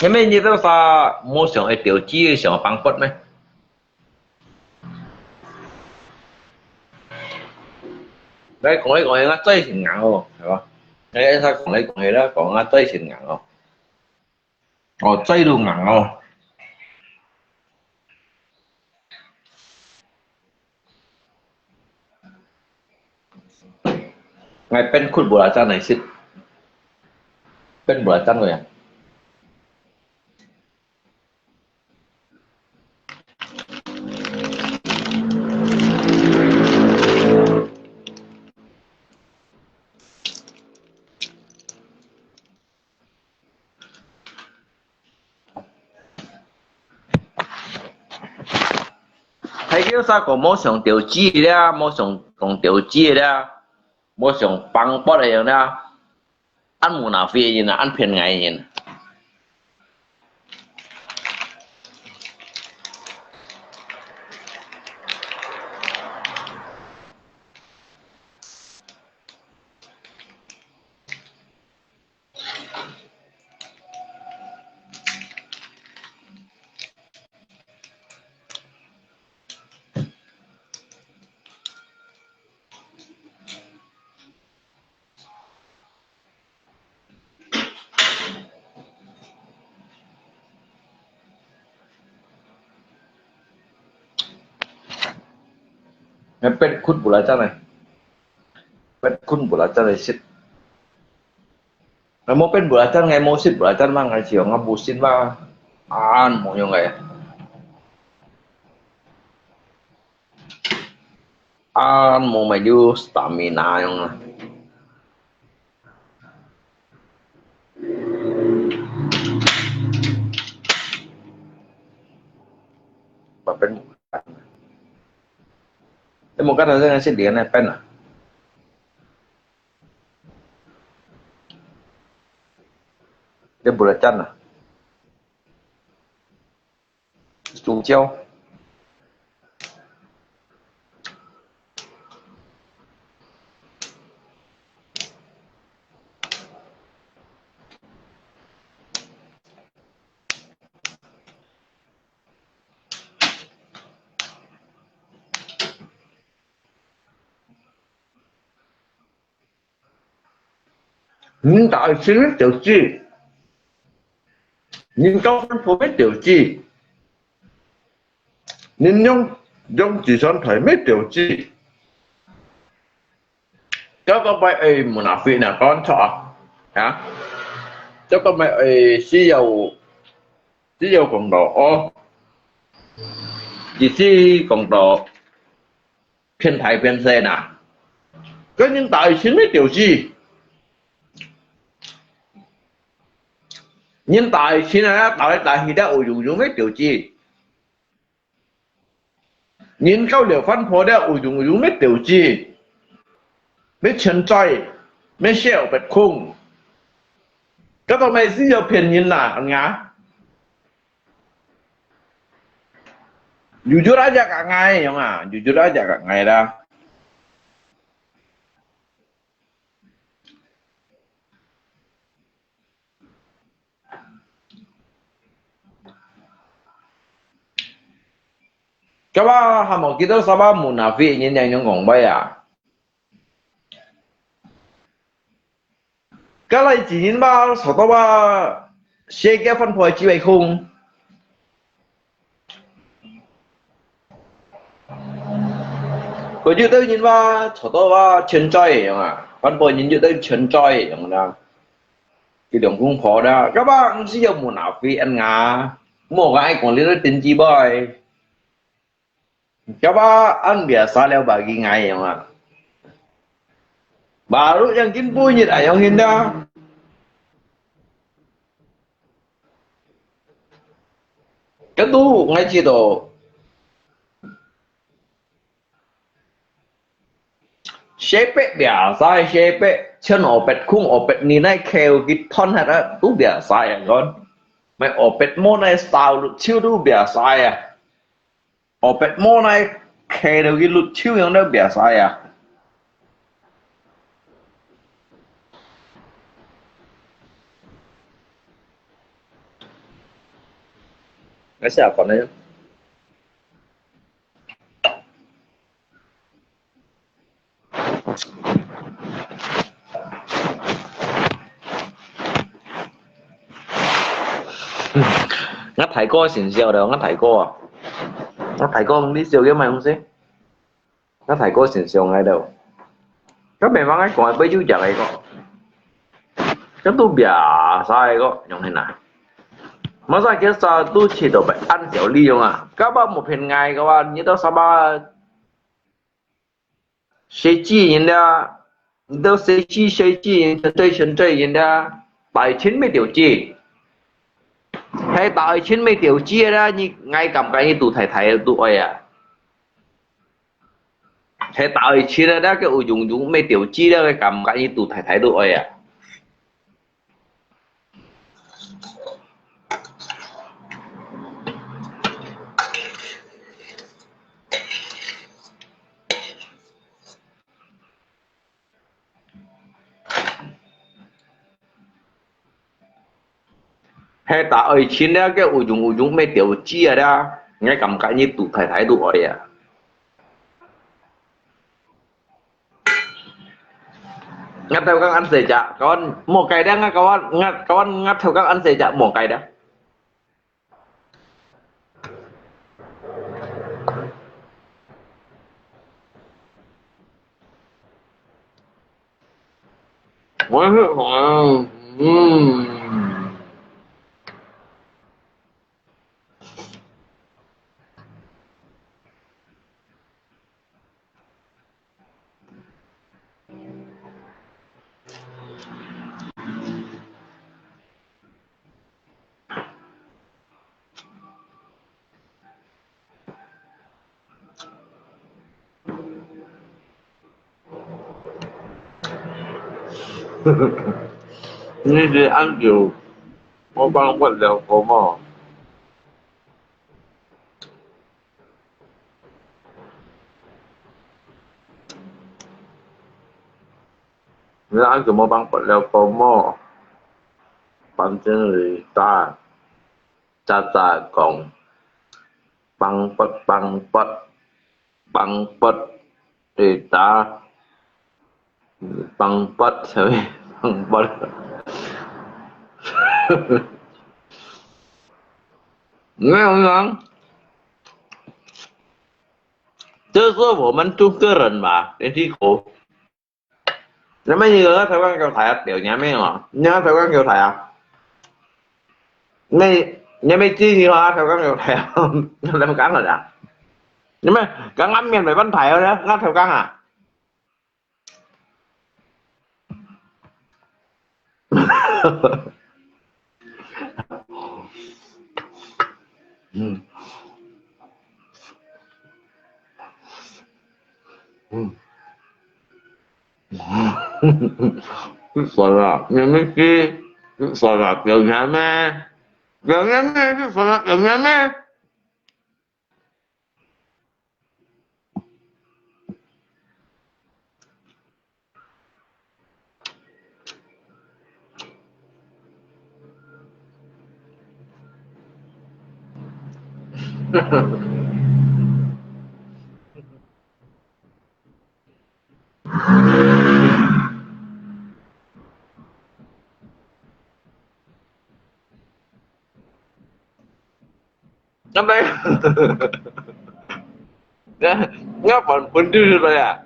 你們日頭晒無想愛吊雞，想放骨咩？來講來講去，𠊎嘴唇硬哦，係吧？哎，佢講來講去啦，講𠊎嘴唇硬哦。 哦，嘴都硬哦。𠊎變苦無啦，真係食，變無啦，真个呀。 大家儕講無想吊雞个啦，無想講吊雞个啦，無想放骨个人啦，恁munafik个人啊，恁騙𠊎个人。𠊎變困belacan呢，變困belacan呢，食。𠊎無變belacan，𠊎無食belacan嘛，𠊎想𠊎無食嘛，恁無用个，恁無買了stamina樣啊。 Makan. Dia makan nasi dengan sili, kan, pen ah. Dia belacan ah. Sujau. 人大愛尋乜條子，人交番婆乜條子，人用用自身台乜條子。Kau kau pai ai munafik na kau chok ah. Ha? Kau kau pai ai siau siau kong do oh. Isi kong do. 騙大騙細吶。該人大愛尋乜條子？人大愛尋啊，大來大去了，有用用乜條子？人交了番婆了，有用用乜條子？乜錢財，乜少別空。該到尾係要騙人啦，恁樣。 Jujur aja ka ngai yong ah, jujur aja ka ngai lah. Kaba hamo kita saba munafik nyen yang yong kong bai ah. Ka lai chỉ人話，坐到話，世界分配只會空。佢有兜人話，坐到話存在樣啊，分配人有兜存在樣啦。佢兩公婆啦，該話毋係有munafik恁啊，莫講愛講你都頂姊妹。 Coba an biasa liau bagi ngai yong ah. Baru yang kin bunyi ayong hinda. Ketu ngai cito. Sepek biasa, sepek chen opet kung opet ni nai keu ki thon hat ah, tu biasa ya kon. Mai opet mo nai sau lu chiu tu biasa ya. Opet mo nai khe tau ki lut chiu yong nau biasa ya. Ngai sia kon ne. Ngat thai ko sin siau da, ngat thai ko ah. Ngat thai ko ni siau ke mai hong se. Ngat thai ko sin siau ngai da. Ka me mang ai ko ai bai ju jak ai ko. Ka tu biasa ai ko, yong hen na. Masa kia sa tu chi to bai an siau li yong ah. Ka ba mo phen ngai ka ba ni to sa ba. 細子人啦，你兜細子細子人，全濟全濟人啦，大愛尋乜條子？係大愛尋乜條子啦，你，𠊎感覺你肚大大肚愛啊。係大愛尋啊，該个有用用乜條子啦，𠊎感覺你肚大大肚愛啊。 係大愛尋了，該有用有用乜條子啊啦，𠊎感覺你肚大大肚愛啊。 Ngat頭殼恁細隻，kawan，莫該咧，ngat kawan，ngat kawan，ngat頭殼恁細隻，莫該咧。我是好像，嗯。你是恁久無放骨了个無？你是恁久無放骨了个無？反正是打，早早講，放骨，放骨。 放骨，會打，放骨，啥物？放骨。沒有啦，就是我們中國人嘛，年紀高， 你們一個台灣給我抬啊，表演沒有啊？你們台灣給我抬啊？你，你們這句話台灣給我抬啊？你們講了的啊？你們剛剛面沒辦抬了呢，那抬幹啊？嗯。嗯。 算了，你們去，算了，表演咩？表演咩？算了，表演咩？ Kenapa? Ya, ngapa pun tu sudah ya?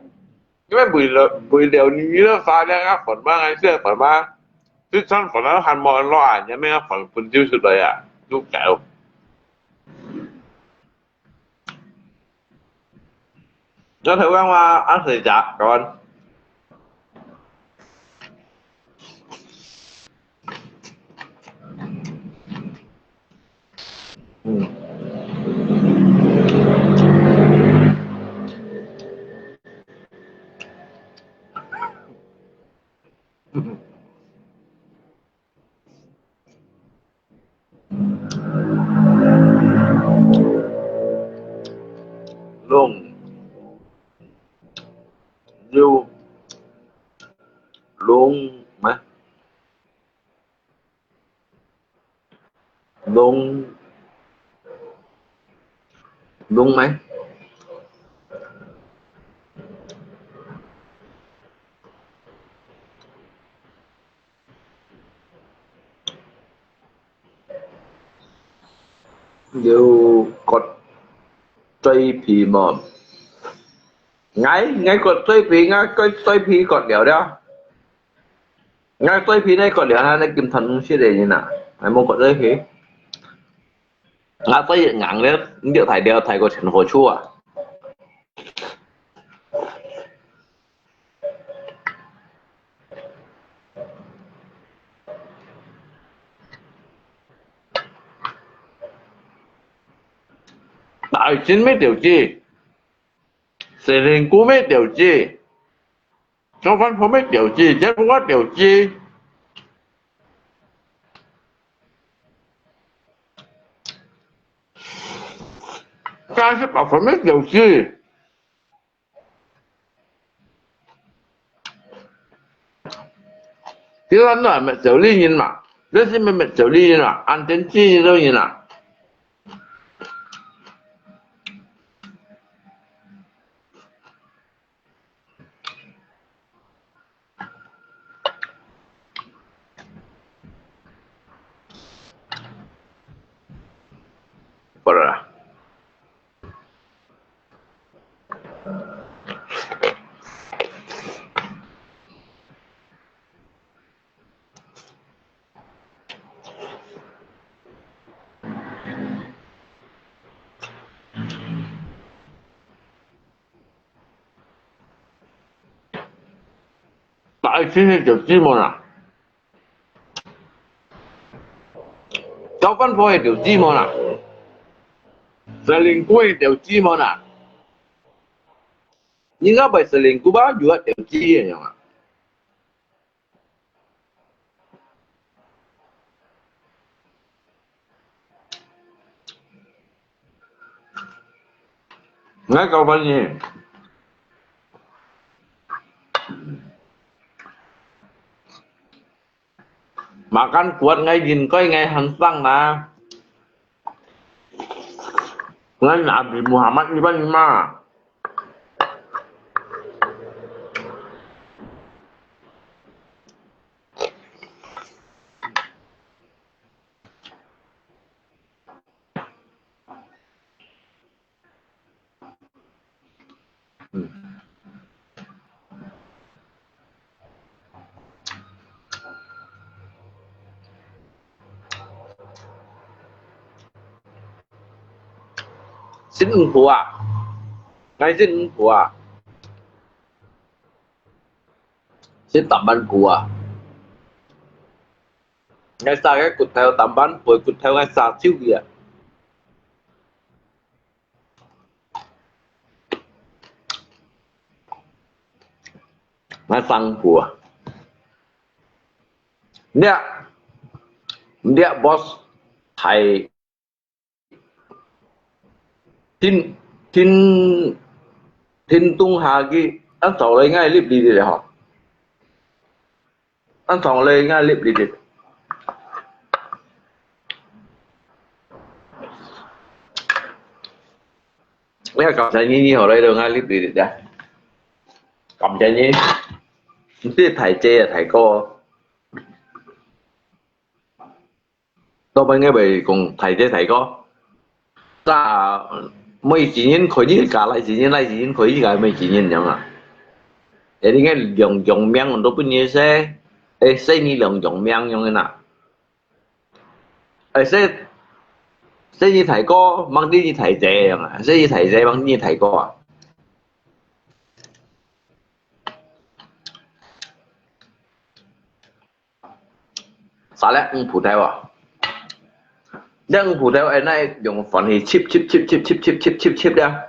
Kenapa boleh, boleh ni lah saya ngapa mah, saya apa mah? Tu kan pernah han mau lo aja, ngapa pun tu sudah ya? Tu kau. 你頭先話啱食隻，講。嗯。 龍，有，龍咩？龍，龍咩？ 有割嘴皮無？𠊎，𠊎割嘴皮，𠊎割嘴皮割了了。𠊎嘴皮呢割了，𠊎呢金吞色个人啊，𠊎無割嘴皮。𠊎嘴硬了，你就大了，大過陳火柱啊。 大神乜掉子，細人哥乜掉子，小番婆乜掉子，姐夫乜掉子，三十八歲乜掉子。 Di lan no met Châu Ly人嘛，這係乜met Châu Ly人嘛，安定知都人啊。 Para. 愛食个就知無啦？交番婆个就知無啦？細人哥个就知無啦？你若毋係細人哥吧，有啊就知个樣啊。 𠊎交番呢，makan kuat，𠊎應該，𠊎還生啦。𠊎Nabi Muhammad iban lima. 嗯。食魚脯啊？𠊎食魚脯啊？食擔板脯啊？𠊎殺个骨頭擔板，背骨頭𠊎殺手去啊！ 𠊎生火啊！這，這boss，大，天，天，天東下去，恁早來𠊎入嚟个吼。 恁長咧，應該入入入。你看感謝你，你好來到𠊎入入入啊！感謝你，你係大姐啊，大哥。 到尾𠊎會講大姐大哥，在每一年可以加，來一年，來一年可以加，每一年樣啊。哎，你看兩樣名都分你食，哎，食你兩樣名樣个呐。哎，食，食你大哥，吂得你大姐樣啊，食你大姐，吂得你大哥啊。 殺了五步頭啊！這五步頭，哎，那用飯去切切切切切切切切切了，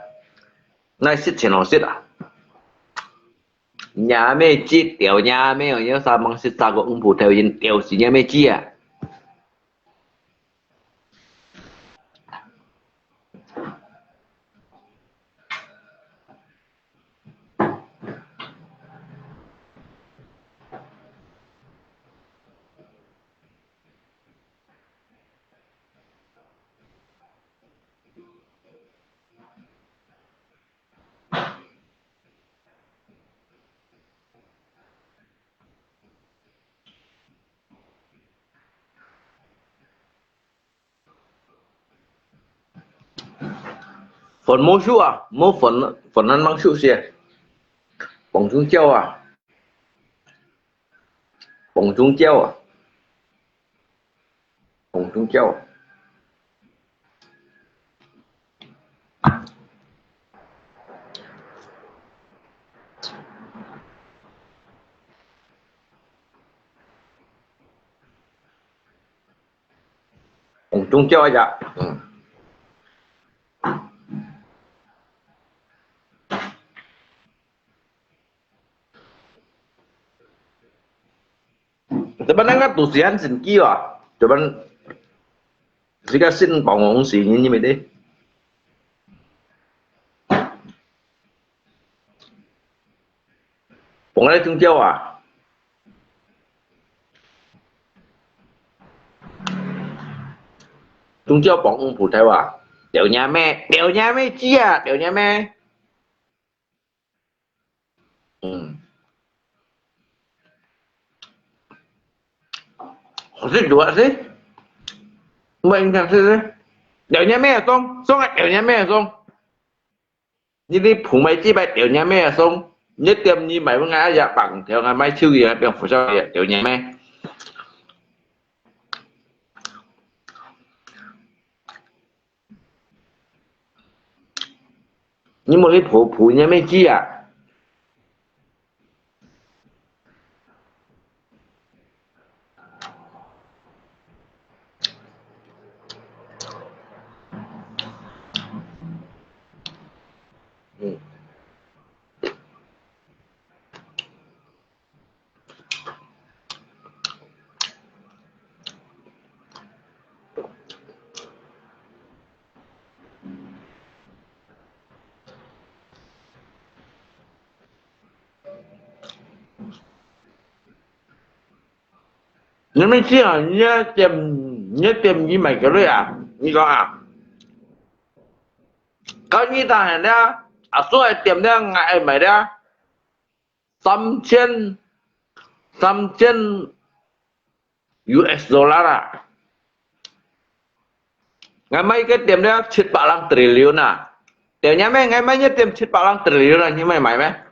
那食全好食啊！若咩雞，掉若咩，有啥忙食殺個五步頭，因掉死若咩雞啊！ 粉無熟啊，無粉，粉還吂熟些。放中焦啊，放中焦啊，放中焦啊。 嗯，中焦一下，嗯。 Teman nang ka tusian sin kiwa. Teman sika sin pangong sinin ni mede. Pangong lai tung kiwa. Tung kiwa pangong putai wa. Teo nya me, teo nya me cia, teo nya me. 嗯。好食就好食，毋係應該食食。了解咩種？種啊，了解咩種？你你鋪賣幾擺了解咩種？你店你賣分𠊎一百條，𠊎賣手藝，變火燒也了解咩？ 你莫去抱，抱人家妹子啊。你們知啊，你一點，你一點你買幾多啊？你講啊？搞你大喊的啊，啊，所以點的，𠊎愛買的啊，三千，三千 U S dollar啊。 𠊎買个點了七百零triliun啊。對，你買，𠊎買个點七百零triliun啊，你買買咩？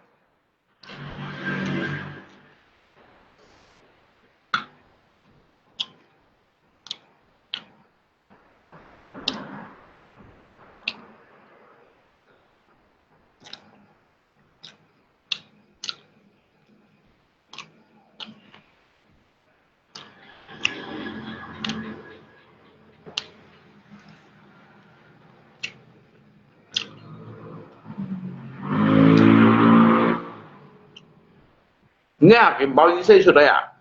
你啊，銀包你使出來啊？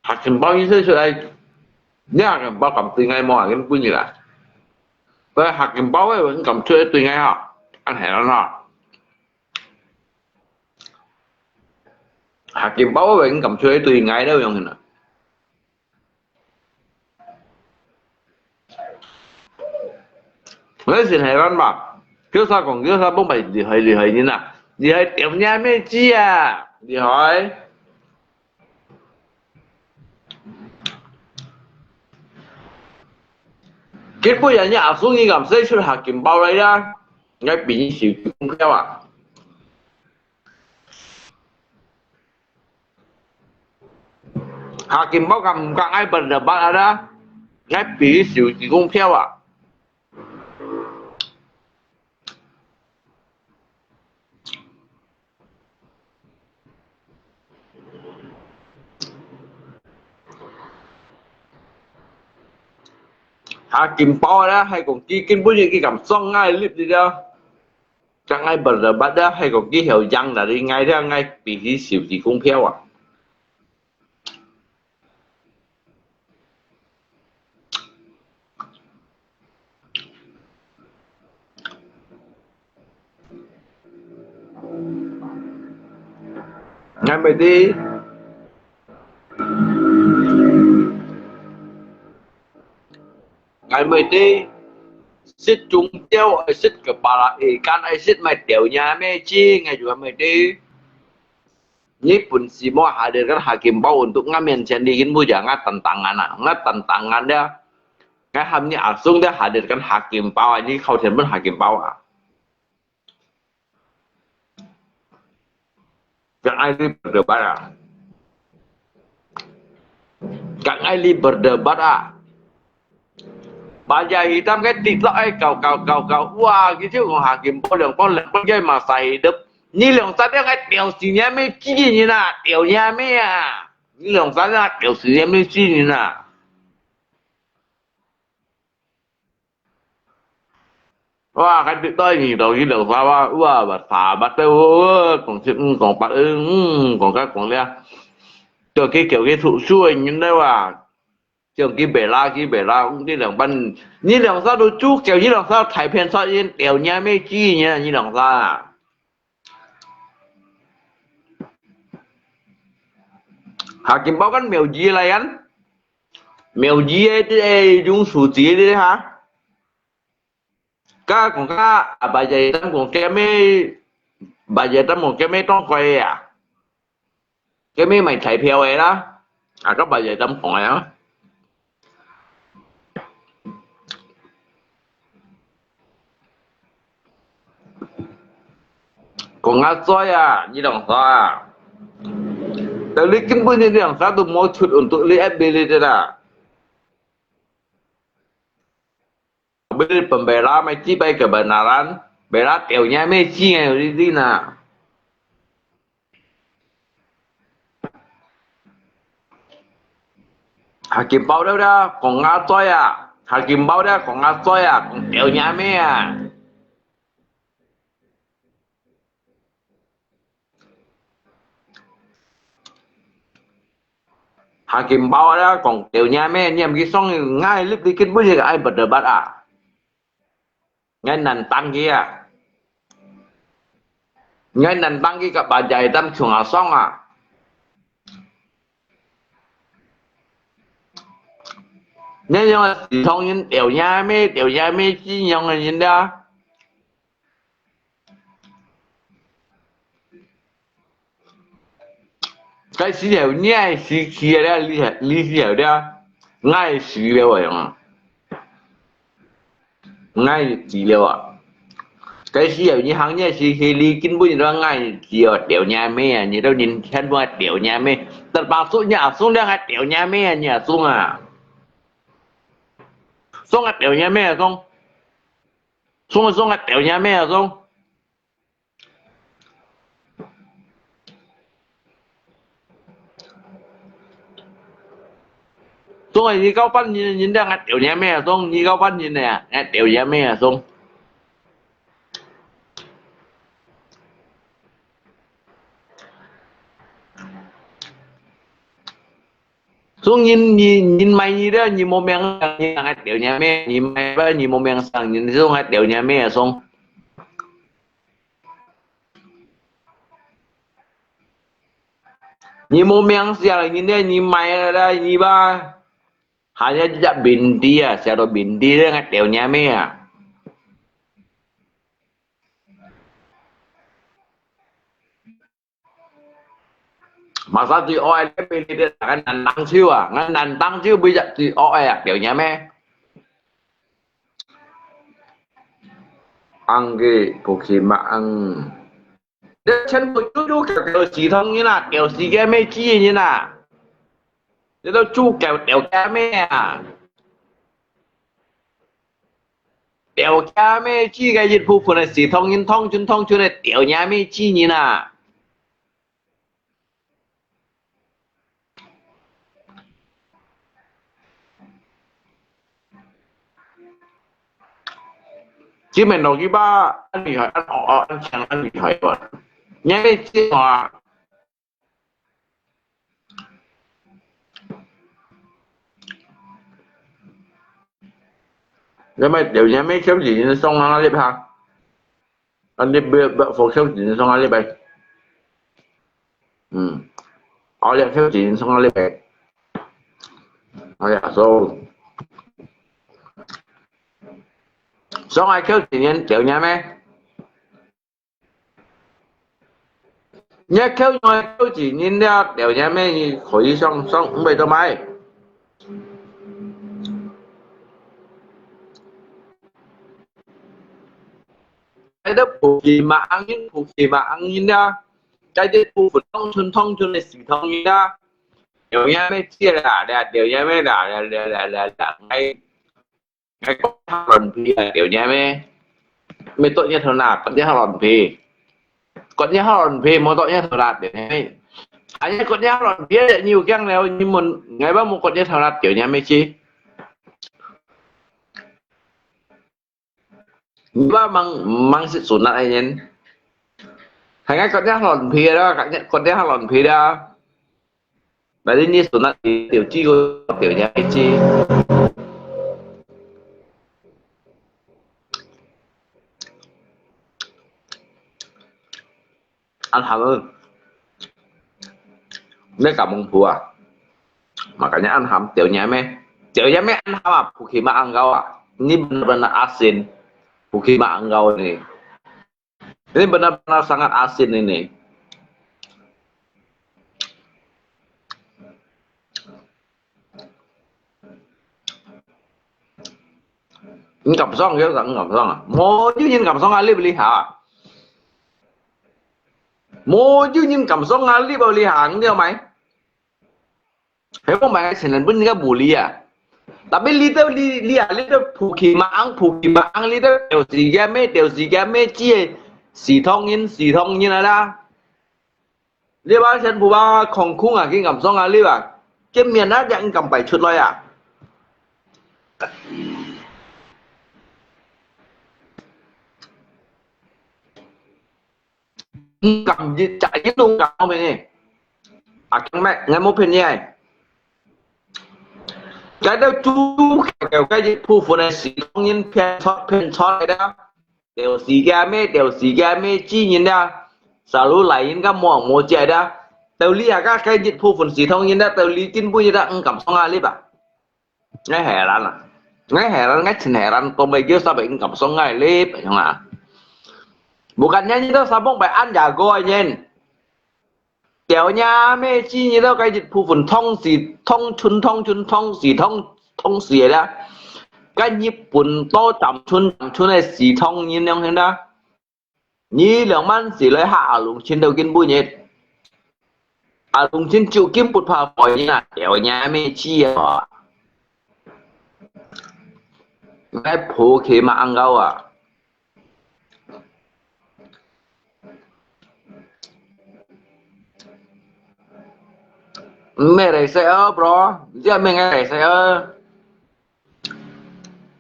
客金寶你使出來，你啊，客金寶敢對𠊎無啊？你本人啊？該客金寶个，你敢出來對𠊎吼？恁係啦吼。 客金寶个人敢出去對𠊎了樣呢？𠊎先係咱吧，叫啥講叫啥，毋係厲害厲害人啊，厲害點樣咩子啊，厲害。 結果人家阿叔你敢使出客金寶來啦，𠊎比你少幾公票啊！客金寶敢毋敢愛分人辦啊啦？𠊎比你少幾公票啊！ 客金寶啦，還講佢根本就佢敢送𠊎入去了，將𠊎berdebat啦，還講佢曉贏啦，你𠊎了，𠊎比佢少幾公票啊！ 𠊎毋知，𠊎毋知，食中條愛食kepala ikan，愛食麼个條，𠊎就毋知。 你本事無hadirkan客金寶untuk𠊎面前，你根本就𠊎tantang啊，𠊎tantang了。𠊎喊你阿叔了hadirkan客金寶啊，你靠天分客金寶啊。Kang愛你berdebat啊，kang愛你berdebat啊。 Bajai hitam个TikTok个搞搞搞搞，哇！佢就講客金寶兩磅兩磅个masa hidup，你兩三兩个屌死你咩死人啊，屌你咩啊！你兩三兩个屌死你咩死人啊！哇！該TikTok个人到佢兩三啊，哇！Sahabat都講七五講八五，講甲講了，叫佢叫佢讀書个人了哇！ 叫佢bela，佢bela，你兩班，你兩儕都主角，你兩儕大片殺人，屌你咩雞呢？你兩儕啊！客金寶kan苗子來啊，苗子个，這个用手指个哈。 Ka講ka，啊，Bajai Hitam講佢咩，Bajai Hitam講佢咩當貴啊？佢咩買彩票个啦，啊，ka Bajai Hitam講个啊。講啊，衰啊，你兩儕啊，但你根本你兩儕都無出untuk你ability啦。 Bila pembela mai tiba kebenaran, bela teunya mai singai ulilin na. Hakim Pau dah dah kong ngatoi ah. Hakim Pau dah kong ngatoi ah, kong teunya mai ah. Hakim Pau dah kong teunya mai, niam kisong ngai lip dikit pun juga ai berdebat ah. Ngai nantang ki ah. Ngai nantang ki ka Bajai Hitam chung asong ah. 你樣个時常人，吊若姆，吊若姆，這樣个人啦。該時候你愛死去个啦，你，你時候啦，𠊎死了啊，樣啊。 𠊎知了啊。該時候你行業是，是你根本就𠊎知哦，吊若姆啊，你都人全部吊若姆。但把叔你阿叔了，還吊若姆啊，你阿叔啊。叔啊，吊若姆啊，叔。叔啊，叔啊，吊若姆啊，叔。 中啊，你搞半年，人家還吊若姆啊，中，你搞半年呢，還吊若姆啊，中。中人，你，人賣你了，你無名聲，你還吊若姆，你賣了，你無名聲，你中還吊若姆啊，中。 你無名寫了，你呢，你賣了啦，你吧。還要只面子啊，寫到面子了，還吊若姆啊。Masa最惡个，你面子，俺難當手啊，俺難當手，不要最惡个啊，吊若姆。 Ang个不去嘛，ang。這全部九九九九死通人啊，吊死个咩死人啊！這都主教吊个咩啊？吊个咩死个一部分个死通人，通群通群个吊若姆死人啊！ 這邊落去吧，恁厲害，恁惡惡，恁強，恁厲害哇！你還沒見過啊？你們有人沒休息，你送啊，你怕？啊，你不要，不要，放休息，你送啊，你呗。 嗯，我這口錢送啊你呗。哎呀，so，送啊口錢人吊若姆？你口，口錢人了吊若姆，你可以送，送，毋會做麼个？哎，都不去嘛，紅人不去嘛，紅人了。 該隻部分當村當村个死通人啊，吊若姆接啦，吊，吊若姆啦，吊，吊，吊，吊，吊，𠊎，𠊎割若亂皮啊，吊若姆，毋係割若頭那，割若亂皮，割若亂皮，無割若頭那，吊若姆。哎呀，割若亂皮啊，你有驚了，你問，𠊎摎無割若頭那，吊若姆去。 你摎吂，吂識sunat个人。還愛割若亂皮啦，割若，割若亂皮啦。Berarti你sunat條支个，條嘢支。Ăn hăm ư? Nè cả mông phù à? Makanya ăn hăm, tiểu nhà mẹ. Tiểu nhà mẹ ăn hăm à? Phù khì mà ăn gao à? Ini benar-benar asin. Phù khì mà ăn gao ini. Ini benar-benar sangat asin ini. Ni cảm xúc, hiểu rằng cảm xúc à? Mô chứ nhìn cảm xúc à, lip li hả? Mô chứ nhìn cảm xúc à, lip li hả, hiểu mày? Hiểu không mày, cái chuyện này bưng cái bù li à? Tapi li tao li, li à, li tao phù khì mà ăn, phù khì mà ăn, li tao tiểu gì cái mê, tiểu gì cái mê, chia, xì thông nhìn, xì thông nhìn à đó. 你把全部把空空啊，去暗爽啊，你吧，見面啊，正敢擺出來啊。毋敢一隻一路講咩呢？啊，講咩？𠊎無騙你欸。該兜主要个一部分个是當然騙出，騙出來个。 就是个咩，就是个咩，自然啦。Selalu lain kan mua mua je ada. Tau li aga kai jit phu phun si thong yin da, tau li tin bu yin da, engkam song ali ba. ，𠊎heran啊，𠊎heran，𠊎盡heran，做麼个叫啥會毋敢爽𠊎哩，樣啊？Bukannya你都三幫拜安家个人，掉你阿姆知你都該一部分通死，通村通村通死通通死个啦，該日本多站村站村个死通人樣形啦。 你兩萬四來嚇阿龍清到今晡日，阿龍清就今不怕火人啊，掉你阿姆知啊！𠊎婆佢嘛恁高啊！毋係來食哦，bro，你知毋係來食哦？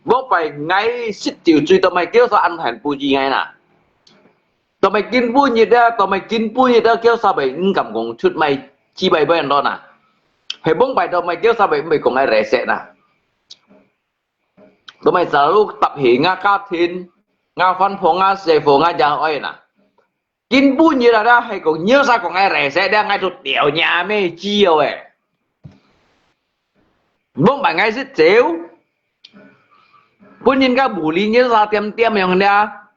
莫拜𠊎食酒醉，做麼个叫做恁還不知𠊎呐？做麼个今晡日啊，做麼个今晡日啊，叫啥會毋敢講出賣幾百萬多呐？係莫拜做麼个叫啥會毋會講𠊎來食呐？做麼个早就搭起𠊎家庭，𠊎番婆，𠊎細婆，𠊎家哀呐？ 今晡日啊，係講，你有啥講𠊎來食，𠊎都掉你阿姆知哦誒。莫問𠊎食酒，本人个無理，你有啥點點樣啦？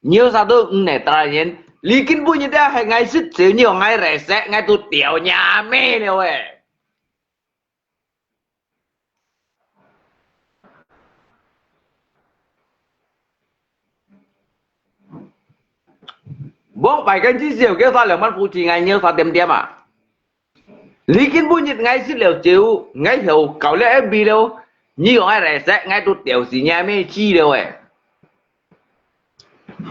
你有啥都毋能打人。你今晡日啊，係𠊎食酒，你講𠊎來食，𠊎都掉你阿姆了誒。 莫拜个至少叫啥兩萬五千，𠊎有啥點點啊？你今晡日𠊎食了酒，𠊎又搞了F B了，你講𠊎來食，𠊎都掉死你阿姆知了誒。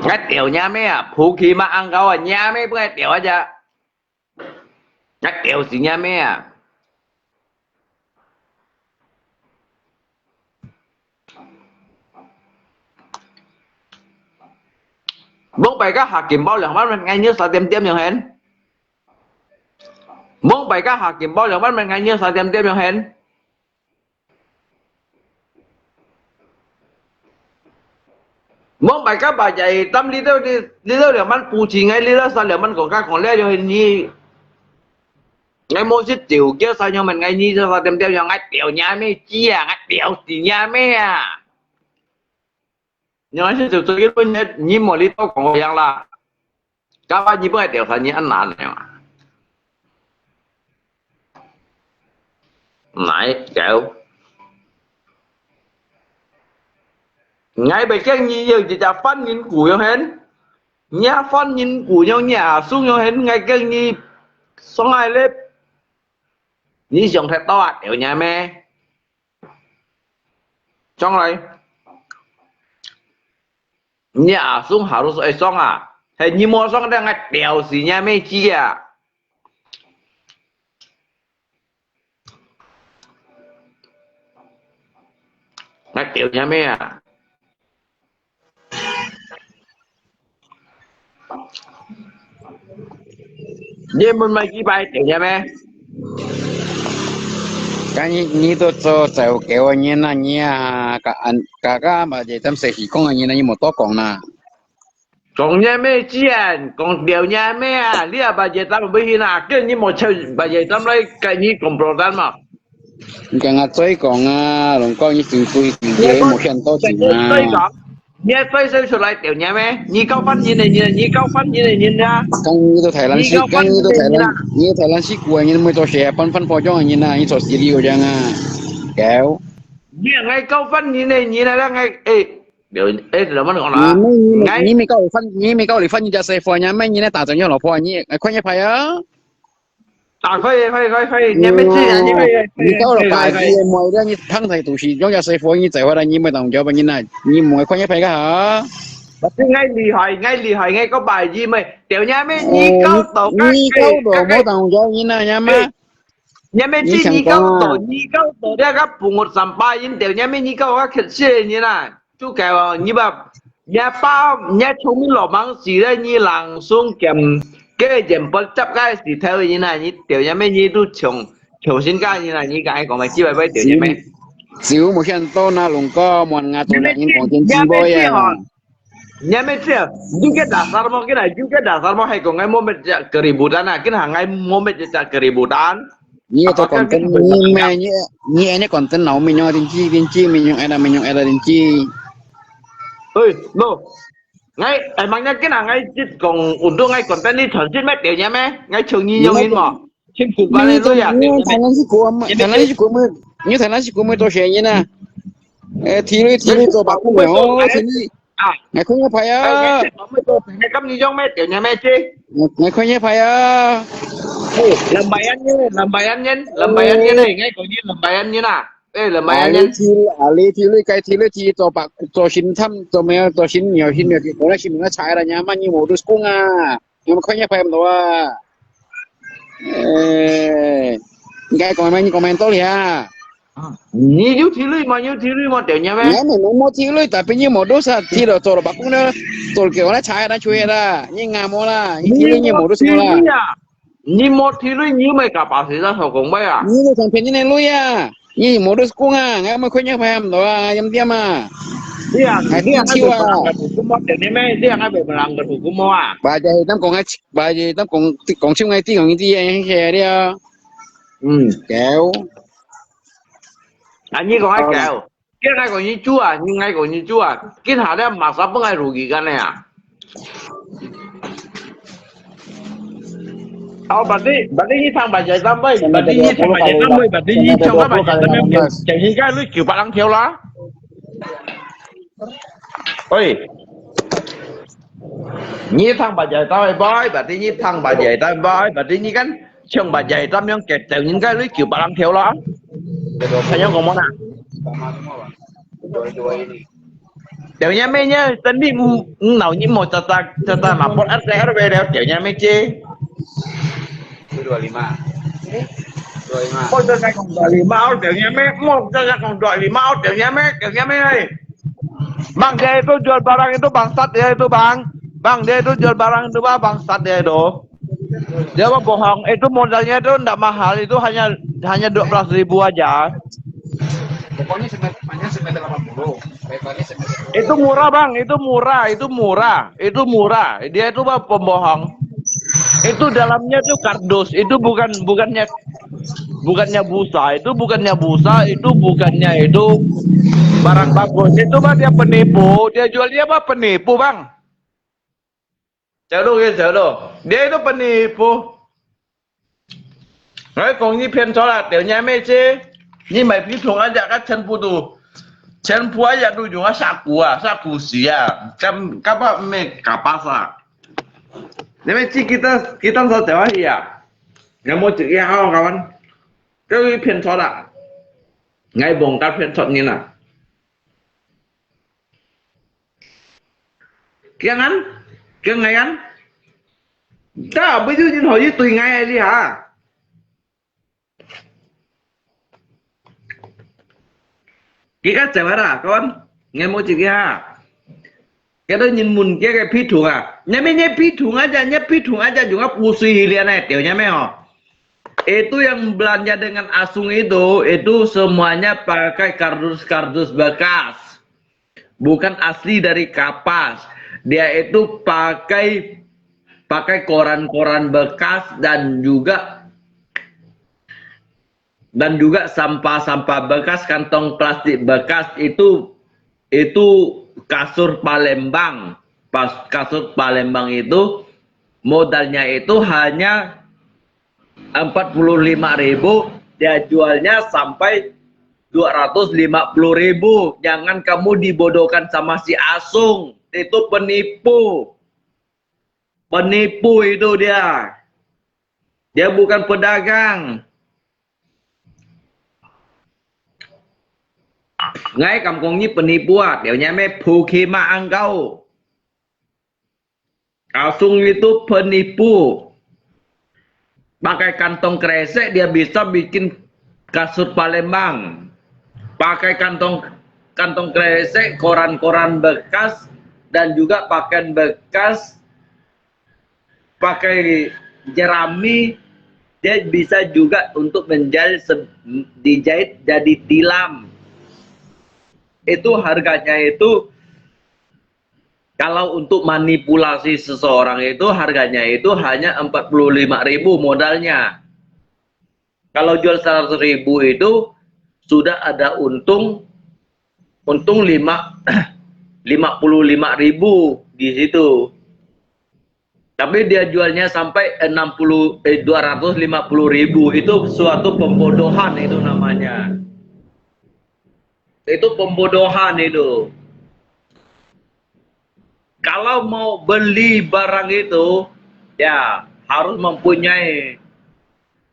𠊎掉你阿姆啊，普奇嘛恁高啊，你阿姆分𠊎掉啊隻。 𠊎吊死你阿姆啊！莫拜个下金包兩萬蚊，𠊎有啥點點樣形？莫拜个下金包兩萬蚊，𠊎有啥點點樣形？ 莫拜个拜仔，當你兜你你兜兩萬五千，𠊎你兜三兩萬講價講了，就係你。𠊎無食酒，叫三兩萬，𠊎你就三點點樣，𠊎吊你阿姆知啊，𠊎吊死你阿姆啊！你還食酒醉个，你無你多講樣啦。 搞到日本个調查你恁難个嘛？來，走。𠊎會驚你有一隻犯人跍樣形，你啊犯人跍樣，你啊送樣形，𠊎驚你傷害咧。你想太多啊，掉你咩？上來。 你阿叔下路係愛爽啊，係你無爽，等𠊎吊死你阿姆知啊！𠊎吊你阿姆啊！你問麼个拜吊你阿姆？ 該你你都做走狗个人啊，你啊，甲安甲甲嘛，這陣勢起講个人啊，你莫多講啦。講你阿姆知啊，講吊你阿姆啊，你阿爸這陣毋會去啦，叫你莫出，把這陣來甲你講不單嘛。你跟我再講啊，龍哥，你真貴貴个，莫想多錢啊。再講。 你愛再生出來吊你阿姆？你搞犯人个人，你搞犯人个人啊！講你都台灣死，你搞犯人个人啊！講你都台灣，你台灣死過个人，毋會做事，半番火種个人啊，你做死了樣啊！狗！你愛搞犯人个人啊，𠊎誒，誒，老闆講啦，你你你愛你咪搞犯，你咪搞你犯人家師傅，你阿姆你來打整你老婆，你看一排啊！ 啊，可以，可以，可以，可以，你乜知啊，你可以，可以，你到了可以，可以，可以。八字个妹咧，你躺在肚皮，用个水火，你再回來，你乜當交俾人啊，你莫看一排个哈。我知𠊎厲害，𠊎厲害，𠊎个八字妹，掉你乜你搞到，哦，你搞到，該，該，該，莫當交人啊，你乜。誒，你乜知你搞到，你想講啊。你搞到，你个bungut sampah，人掉你乜你搞到，該乞食个人啊。 就該哦，你把，你爸，你聰明落猛死了，你langsung兼，个原本接个石頭人啊，你掉下面你都重，重新个人啊，你敢講个，幾百倍掉下面？只有無想到那龍哥，問我都來人講真智慧呀。你乜知，你个dasar mo，个啦，你个dasar mo，還講个mo乜只keributan啊，跟行个mo乜只keributan。你做content，你咩？你你你content老咩？你電視電視咩？你ada咩？你ada電視。Oi, no. Ngai, emangnya kena ngai cit kong untuk ngai content ni transit me teunya me? Ngai chong ni yong in mo. Chin ku ba le lo ya. Thailand si ku ma, Thailand si ku ma, ni Thailand si ku ma to she ni na. Eh, thili thili to ba ku mo. Thili. Ah, ngai khon ya phai ya. Ngai kam ni yong me teunya me chi. Ngai khon ya phai ya. Lambayan ni, lambayan ni, lambayan ni ngai ko ni lambayan ni na. Eh, lambayan ni. Ali thili, ali thili kai thili thi to ba to sin tham to me to sin nyo sin nyo ki ko na sin na chai la nya ma ni mo dus ku nga. Ngai khon ya phai mo wa. Eh, ngai ko ma ni ko ma to lia. 你有提lui吗？有提lui吗？点样咩？你没没提lui，tapi你没多少提了，做了吧？不呢，做了给我来查一下，出来啦，你俺没啦，你提lui你没多少啦。你没提lui，你没干巴谁在手工卖啊？你都想骗你的lui啊？你没多少工啊？俺们看见拍不到啊，要么点嘛。你啊，你啊，那个不让个土锅么？点样咩？你啊，那个不让个土锅么啊？把这咱讲个，把这咱讲讲出来，地方一点些了。嗯，搞。 啊，你讲还搞？今日讲你做啊，你爱讲你做啊，今下咧马上不爱如意个呢啊。好，berarti berarti你唱把节奏，berarti你唱把节奏，berarti你唱把节奏，就应该你九百人跳啦。喂，你唱把节奏，boy，berarti你唱把节奏，boy，berarti你kan 像把仔咁样，个就应该你九百人跳啦。系样讲么啦？掉嘢咩呢？真的唔唔闹你莫扎扎扎扎马波二三二位了，掉嘢咩啫？ Dua lima. Dua lima. 莫再讲大礼貌，掉嘢咩？莫再讲大礼貌，掉嘢咩？掉嘢咩？Bang, dia itu jual barang itu bangsat dia itu bang. Bang, dia itu jual barang itu bang, bangsat dia itu. Dia apa bohong? Itu modalnya itu ndak mahal, itu hanya hanya dua belas ribu aja. Pokoknya semeter, hanya semeter delapan puluh. Lebarnya semeter. Itu murah bang, itu murah, itu murah, itu murah. Dia itu apa pembohong? Itu dalamnya itu kardus, itu bukan bukannya bukannya busa, itu bukannya busa, itu bukannya itu barang bagus. Itu mah dia penipu, dia jual dia mah penipu bang. 走路个走路，你都不离谱。我讲你骗错了，掉你妹子，你买皮桶啊，这个全部都，全部啊，都用啊杀股啊，杀股死啊，干干嘛没搞巴萨？你们自己的，自己当初走啊去啊，你没自己好好玩，这个骗错了，我忘记骗错你了。 Kiangan? Kiangan? Ta, baju jin ho yi tui ngai li ha. Kika cewa da, kawan? Ngai mo cik ha. Kata nyin mun kia ke pitung ah. Nyame nye pitung aja, nye pitung aja juga pusui hilian eh, teo nyame ho. Itu yang belanja dengan asung itu, itu semuanya pakai kardus-kardus bekas. Bukan asli dari Kapas. Dia itu pakai pakai koran-koran bekas dan juga dan juga sampah-sampah bekas, kantong plastik bekas itu itu kasur Palembang. Pas kasur Palembang itu modalnya itu hanya empat puluh lima ribu, dia jualnya sampai dua ratus lima puluh ribu. Jangan kamu dibodohkan sama si Asung. Itu penipu. Penipu itu dia. Dia bukan pedagang. Ngai kampung ni penipu ah, dia nyame pukima angkau. Asung itu penipu. Pakai kantong kresek dia bisa bikin kasur Palembang. Pakai kantong kantong kresek, koran-koran bekas, dan juga pakaian bekas, pakai jerami, dia bisa juga untuk menjahit dijahit jadi tilam. Itu harganya itu Kalau untuk manipulasi seseorang itu harganya itu hanya empat puluh lima ribu modalnya. Kalau jual seratus ribu itu sudah ada untung, untung lima, lima puluh lima ribu di situ. Tapi dia jualnya sampai enam puluh, eh, dua ratus lima puluh ribu. Itu suatu pembodohan itu namanya. Itu pembodohan itu. Kalau mau beli barang itu, ya, harus mempunyai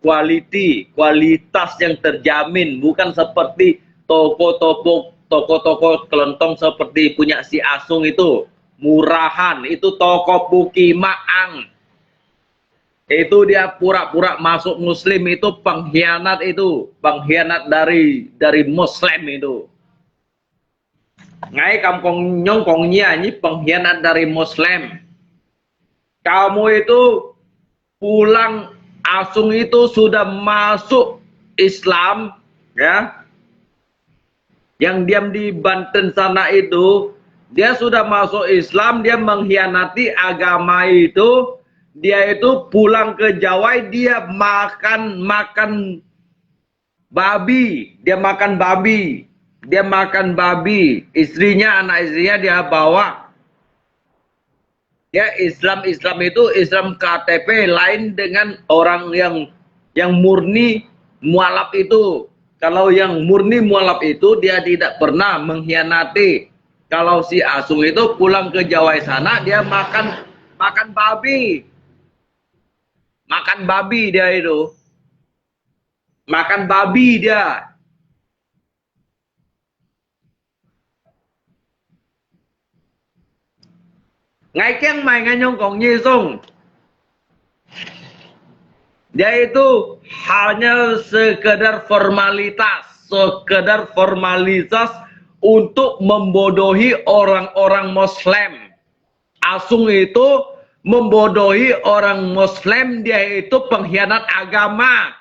quality, kualitas yang terjamin, bukan seperti toko-toko, toko-toko kelontong seperti punya si Asung itu, murahan, itu toko Buki Maang. Itu dia pura-pura masuk Muslim, itu pengkhianat itu, pengkhianat dari dari Muslim itu. Ngai kam kong nyong kong nia ni pengkhianat dari Muslim. Kamu itu pulang Asung itu sudah masuk Islam, ya. Yang diam di Banten sana itu, dia sudah masuk Islam, dia mengkhianati agama itu, dia itu pulang ke Jawai, dia makan, makan babi, dia makan babi, dia makan babi, istrinya, anak istrinya dia bawa. Ya, Islam, Islam itu Islam K T P lain dengan orang yang yang murni mualaf itu. Kalau yang murni mualaf itu dia tidak pernah mengkhianati. Kalau si Asung itu pulang ke Jawa sana dia makan makan babi. Makan babi dia itu. Makan babi dia. Ngai kiang mai ngai nyong kong Yesung. Dia itu hanya sekedar formalitas, sekedar formalitas untuk membodohi orang-orang Muslim. Asung itu membodohi orang Muslim, dia itu pengkhianat agama.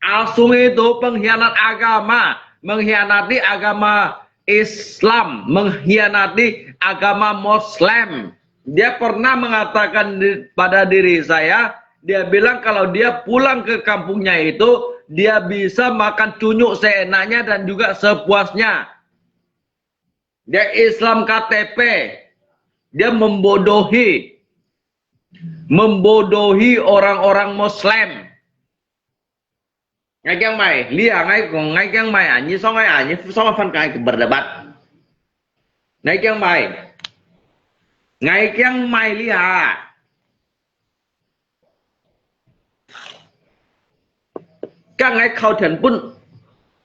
Asung itu pengkhianat agama, mengkhianati agama Islam, mengkhianati agama Muslim. Dia pernah mengatakan pada diri saya, dia bilang kalau dia pulang ke kampungnya itu, dia bisa makan cunyuk seenaknya dan juga sepuasnya. Dia Islam K T P, dia membodohi, membodohi orang-orang Muslim. Ngai kiang mai, lia ngai kong ngai kiang mai a, ni song ai a, ni song ai fan kai berdebat. Ngai kiang mai, ngai kiang mai lia. Ka ngai khau thian pun,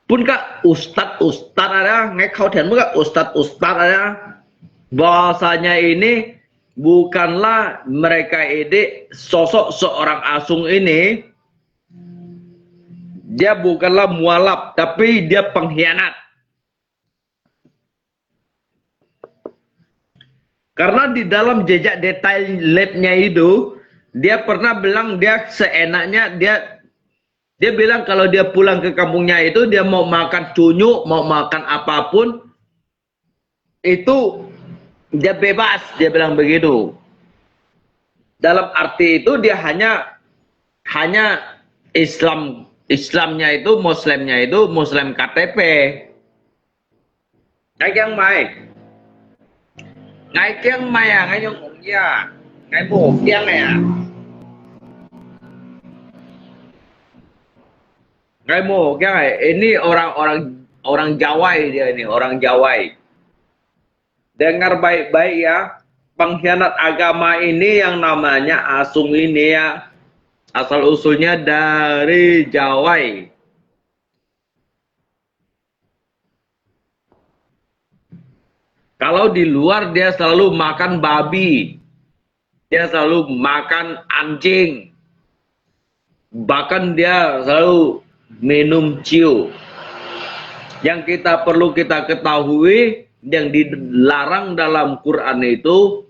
pun ka ustad-ustad ada, ngai khau thian pun ka ustad-ustad ada. Bahasanya ini bukanlah mereka ini sosok seorang Asung ini, dia bukanlah mualaf, tapi dia pengkhianat. Karena di dalam jejak detail labnya itu, dia pernah bilang dia seenaknya dia dia bilang kalau dia pulang ke kampungnya itu dia mau makan cunyuk, mau makan apapun, itu dia bebas, dia bilang begitu. Dalam arti itu dia hanya hanya Islam Islamnya itu, Muslimnya itu Muslim K T P. Ngai kiang mai. Ngai kiang mai a, ngai nyong kong ya. Ngai mo kiang ya. Ngai mo kiang ya. Ini orang-orang orang Jawai dia ini, orang Jawai. Dengar baik-baik ya. Pengkhianat agama ini yang namanya Asung ini ya, asal usulnya dari Jawai. Kalau di luar dia selalu makan babi, dia selalu makan anjing, bahkan dia selalu minum ciu. Yang kita perlu kita ketahui, yang dilarang dalam Quran itu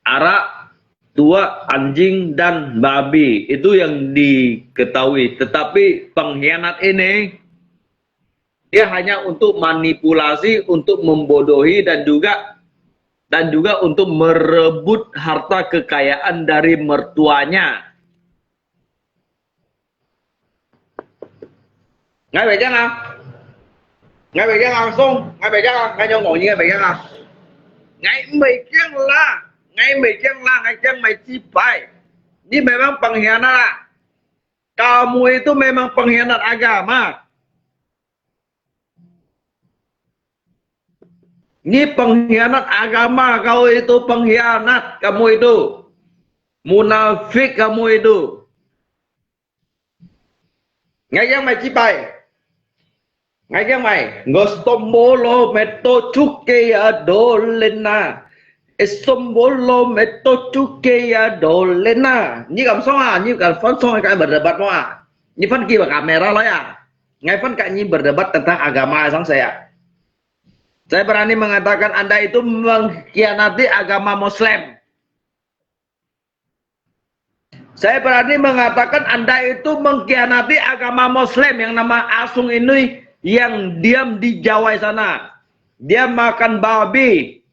arak, tuak, anjing, dan babi. Itu yang diketahui. Tetapi pengkhianat ini dia hanya untuk manipulasi, untuk membodohi dan juga dan juga untuk merebut harta kekayaan dari mertuanya. ？𠊎毋驚啊！𠊎毋驚啊，松！𠊎毋驚啊！𠊎有惡人，𠊎毋驚啊！𠊎毋驚啦！𠊎毋驚啦！𠊎驚麼个？你memang pengkhianat啦！Kamu itu memang pengkhianat agama. Ni pengkhianat agama, kau itu pengkhianat, kamu itu. Munafik kamu itu. Ngai yang mai cipai. Ngai yang mai. Ngostombolo meto cuke ya dolena. Estombolo meto cuke ya dolena. Ni kam song ah, ni kam fon song ka berdebat mo ah. Ni fan ki ba kamera lo ya. Ngai fan ka ni berdebat tentang agama sang saya. Saya berani mengatakan Anda itu mengkhianati agama Muslim. Saya berani mengatakan Anda itu mengkhianati agama Muslim yang nama Asung ini yang diam di Jawa sana. Dia makan babi.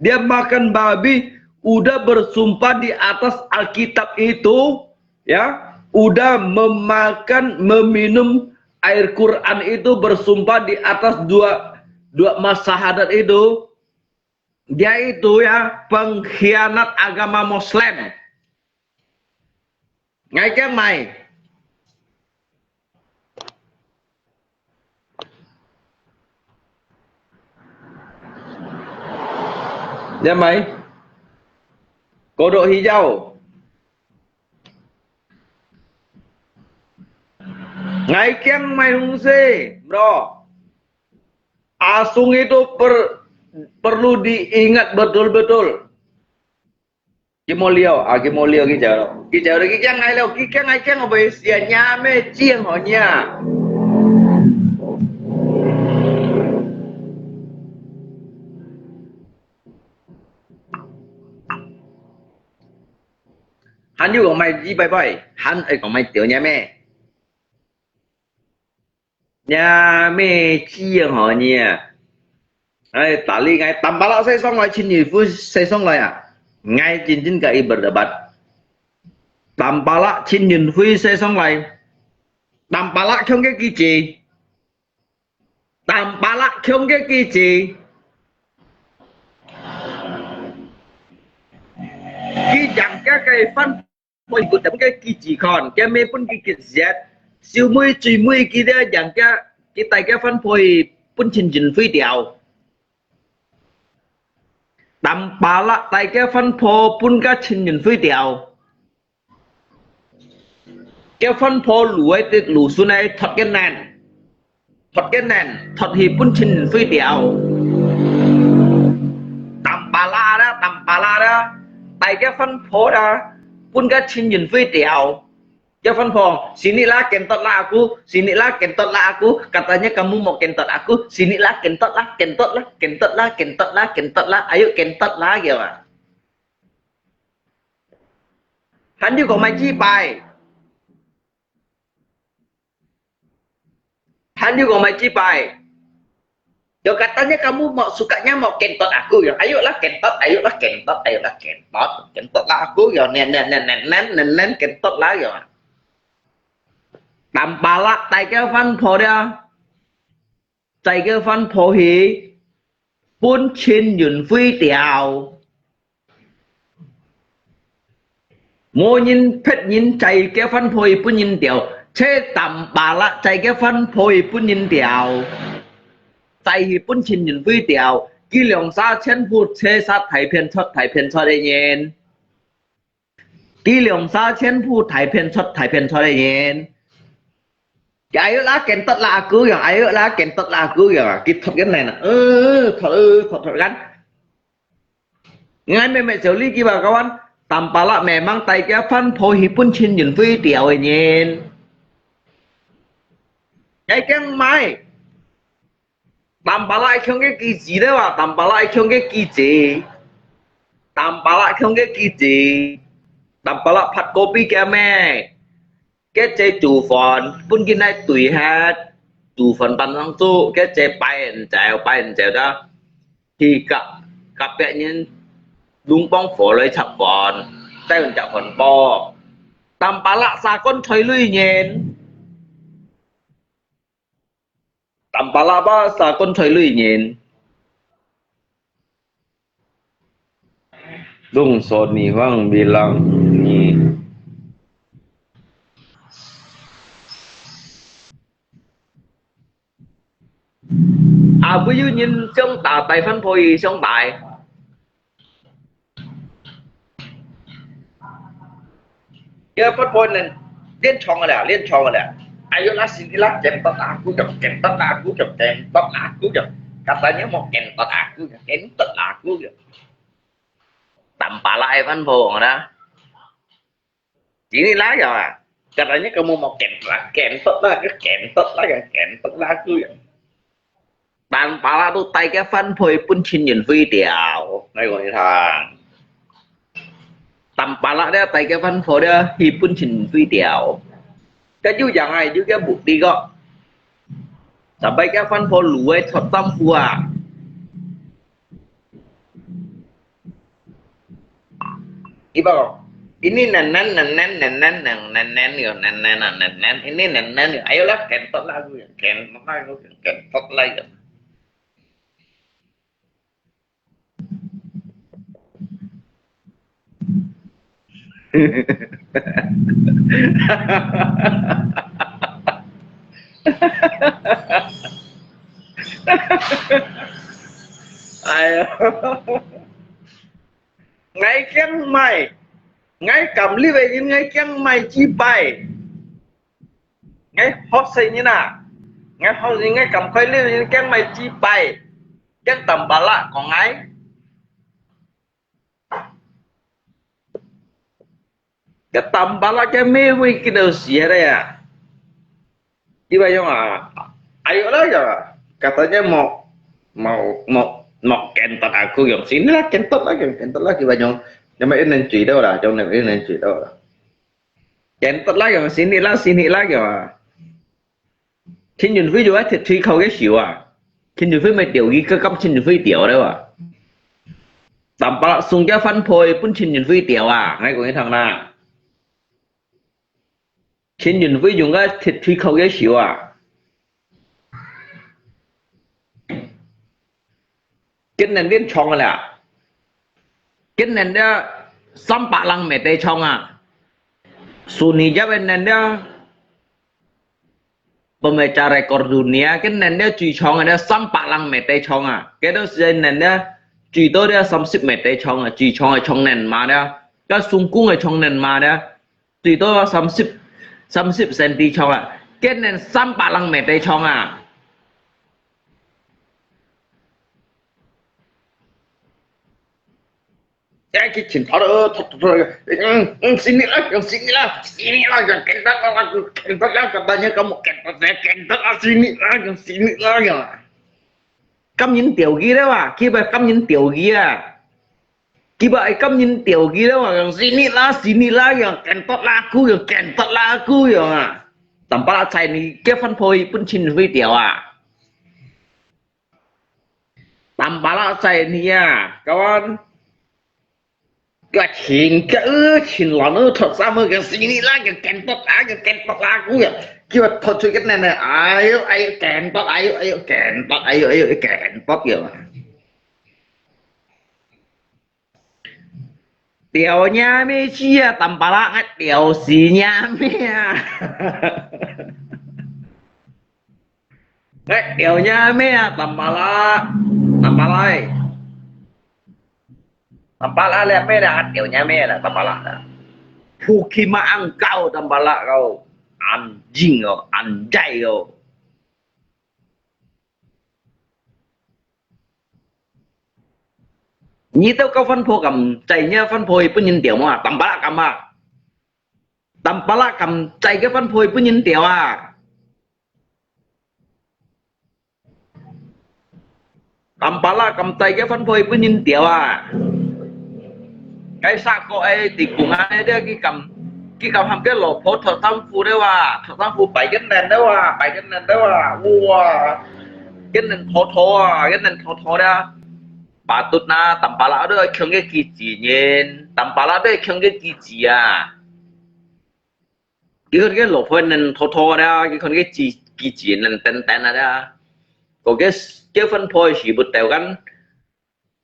Dia makan babi, udah bersumpah di atas Alkitab itu, ya, udah memakan, meminum air Quran itu, bersumpah di atas dua dua mas syahadat itu, dia itu ya pengkhianat agama Muslim. Ngai kiang mai. Ngai mai. Kodok hijau. Ngai kiang mai hungse, bro. Asung itu per, perlu diingat betul-betul. Kimolio, ah, kimolio kijau. Kijau kiang ngai lo, kiang ngai kiang apa sia nyame ciang ho nya. Han yu kong mai ji bai bai, han ai kong mai tiao nyame. Nya me chi yang ho nya. Ai, tali ngai tampala sai song lai, Chin Yun Fui sai song lai ah. Ngai chin chin ka i berdebat. Tampala Chin Yun Fui sai song lai. Tampala kiong ke kici. Tampala kiong ke kici. Ki jang ke ke fan 會分佢个記住看，佢乜分佢結舌，小妹最尾佢咧，人家佢帶佢翻去分陳仁輝掉。Tampalak帶佢翻去分个陳仁輝掉。佢翻去路个路順个脫个難。 Thot ke nen, thot hi pun Chin Yun Fui tiau. Tampala da, tampala da. Tai ke fan pho da, pun ke Chin Yun Fui tiau. Ke fan pho, sini lah kentot lah aku, sini lah kentot lah aku. Katanya kamu mau kentot aku, sini lah kentot lah, kentot lah, kentot lah, kentot lah, kentot lah. Ayo kentot lah, gitu. Han yu kong mai chi pai. Han yu kong mai chi pai. Yo katanya kamu mau sukanya mau kentot aku yo. Ayolah kentot, ayolah kentot, ayolah kentot. Kentot lah aku yo. Nen, nen, nen, nen, nen, nen, kentot lah yo. Tampalak tai ke fan pho dia. Tai ke fan pho hi. Pun Chin Yun Fui tiau. Mo nyin phet nyin chai ke fan pho hi pun nyin tiau. Che tampalak chai ke fan pho hi pun nyin tiau. Chai hi pun Chin Yun Fui tiau. Ki liang sa chen hu che sa thai phen chot, thai phen chot e nyin. Ki liang sa chen hu thai phen chot, thai phen chot e nyin. Ayo lah kentot lah aku yo, ayo lah kentot lah aku yo. Ki thot kan nen. Eh, thot, eh, thot, thot kan. Ngai me me chau li ki ba kawan, tampalak memang tai ke fan pho hi pun Chin Yun Fui tiau e nyin. Ngai kiang mai. Tampalak kiong ke kici le wa, tampalak kiong ke kici. Tampalak kiong ke kici. Tampalak phat kopi ke me. Ke che tu fon, pun ki nai tui het. Tu fon tan sang tu, ke che pai en chau, pai en chau da. Hi ka, ka pek nyin, lung pong fo loi chap fon. Tai en chap fon po. Tampalak sa kon choi lui nyin. Tampalak bahasa Koncoy lui nyin. Lungsot ni wang bilang ni. Abu yu nyin sông ta tai Phan Boi sông tai. Ya Phan Boi nen, liên唱个啦，liên唱个啦。Ayo lah sini lah, kentot aku yang, kentot aku yang, kentot aku yang. Katanya mau kentot aku yang, kentot aku yang. Tampalak ai Phan Boi ngah. Sini lah ya. Katanya kamu mau kentot lah, kentot lah, kentot lah yang, kentot lah aku yang. Tampalak都帶个Phan Boi分陳雲輝調，𠊎講你聽。Tampalak咧帶个Phan Boi咧去分陳雲輝調。該有樣啊，有个目的个。Sampai个Phan Boi路个出政府啊。 Ibarat, ini nan nan nan nan nan nan nan nan nan yo, nan nan nan nan nan, ini nan nan yo. Ayolah, kentot lah aku yo, kentot lah aku yo, kentot lah yo. Ayo. Ngai kiang mai, ngai kam li wei yin ngai kiang mai chi pai. Ngai hot sai yin a, ngai hot yin ngai kam khoi li wei yin kiang mai chi pai. Kiang Tampalak kong ngai. Kiang Tampalak kiang mai wei kit dau sia deh ya. Ibarat yang a, ayo lah ya, katanya mau, mau, mau, mau kentot aku yang, sini lah kentot lah yang, kentot lah ibarat yang, yang mai nen cui dau lah, yang mai nen cui dau lah. Kentot lah yang, sini lah, sini lah yang. 陳雲輝就愛提水口个時候啊，陳雲輝咪調佢，佢跟陳雲輝調了啊。Tampalak送个Phan Boi分陳雲輝調啊，𠊎講你聽啦。陳雲輝用个提水口个時候啊，跟人練唱个啦，跟人家三百人沒得唱啊，索尼家个人家。 Pemecahi rekor dunia，跟人家最長个咧三百人沒得唱啊，該段時間人家最多咧三十沒得唱啊，最長个唱人嘛咧，該成功个唱人嘛咧，最多三十，三十先得唱啊，跟人三百人沒得唱啊。 哎，去尋頭了，頭，頭，頭，嗯，嗯，sini lah，用sini lah，sini lah，用kentot lah，用kentot lah，katanya kamu kentot，saya kentot lah，sini lah，用sini lah，用。Kam人調佢了啊，佢把kam人調佢啊，佢把ai kam人調佢了啊，用sini lah，sini lah，用kentot lah aku，用kentot lah aku，用啊。Tampalak在你結婚可以分陳雲輝調啊。 Tampalak在你啊，kawan。Cái chín cái ư chín lon ư thật ra mới cái sini lah cái kentot lah cái kentot lah aku ya. Kêu thật sự cái này này, ayo ayo kentot ayo ayo kentot ayo ayo kentot ya. Tiểu nha mê chi à, Tampalak ngắt tiểu xì nha mê à. Ngắt tiểu nha mê à, Tampalak. Tampalak. Tampalak lẹ mê là ngắt tiểu nha mê là Tampalak. Phu khi mà ăn cau Tampalak kau. Ăn jing kau, ăn jai kau. Nyi tau kau Phan Boi kam, cai nya Phan Boi pun nyin tiau ma, Tampalak kam ma. Tampalak kam cai ke Phan Boi pun nyin tiau a. Tampalak kam cai ke Phan Boi pun nyin tiau a. Cái xã có ai thì cũng ai đó cái kam, cái kam hàm cái lỗ phổ thật tâm phu đó à, thật tâm phu bảy cái nền đó à, bảy cái nền đó à, ua, cái nền thô thô à, cái nền thô thô đó. Patut na, Tampalak đó khiêng cái kỳ chỉ nhìn, Tampalak đó khiêng cái kỳ chỉ à. Cái con cái lỗ phôi nên thô thô đó, cái con cái chỉ, kỳ chỉ nên tên tên đó. 个个个分配个時不到，敢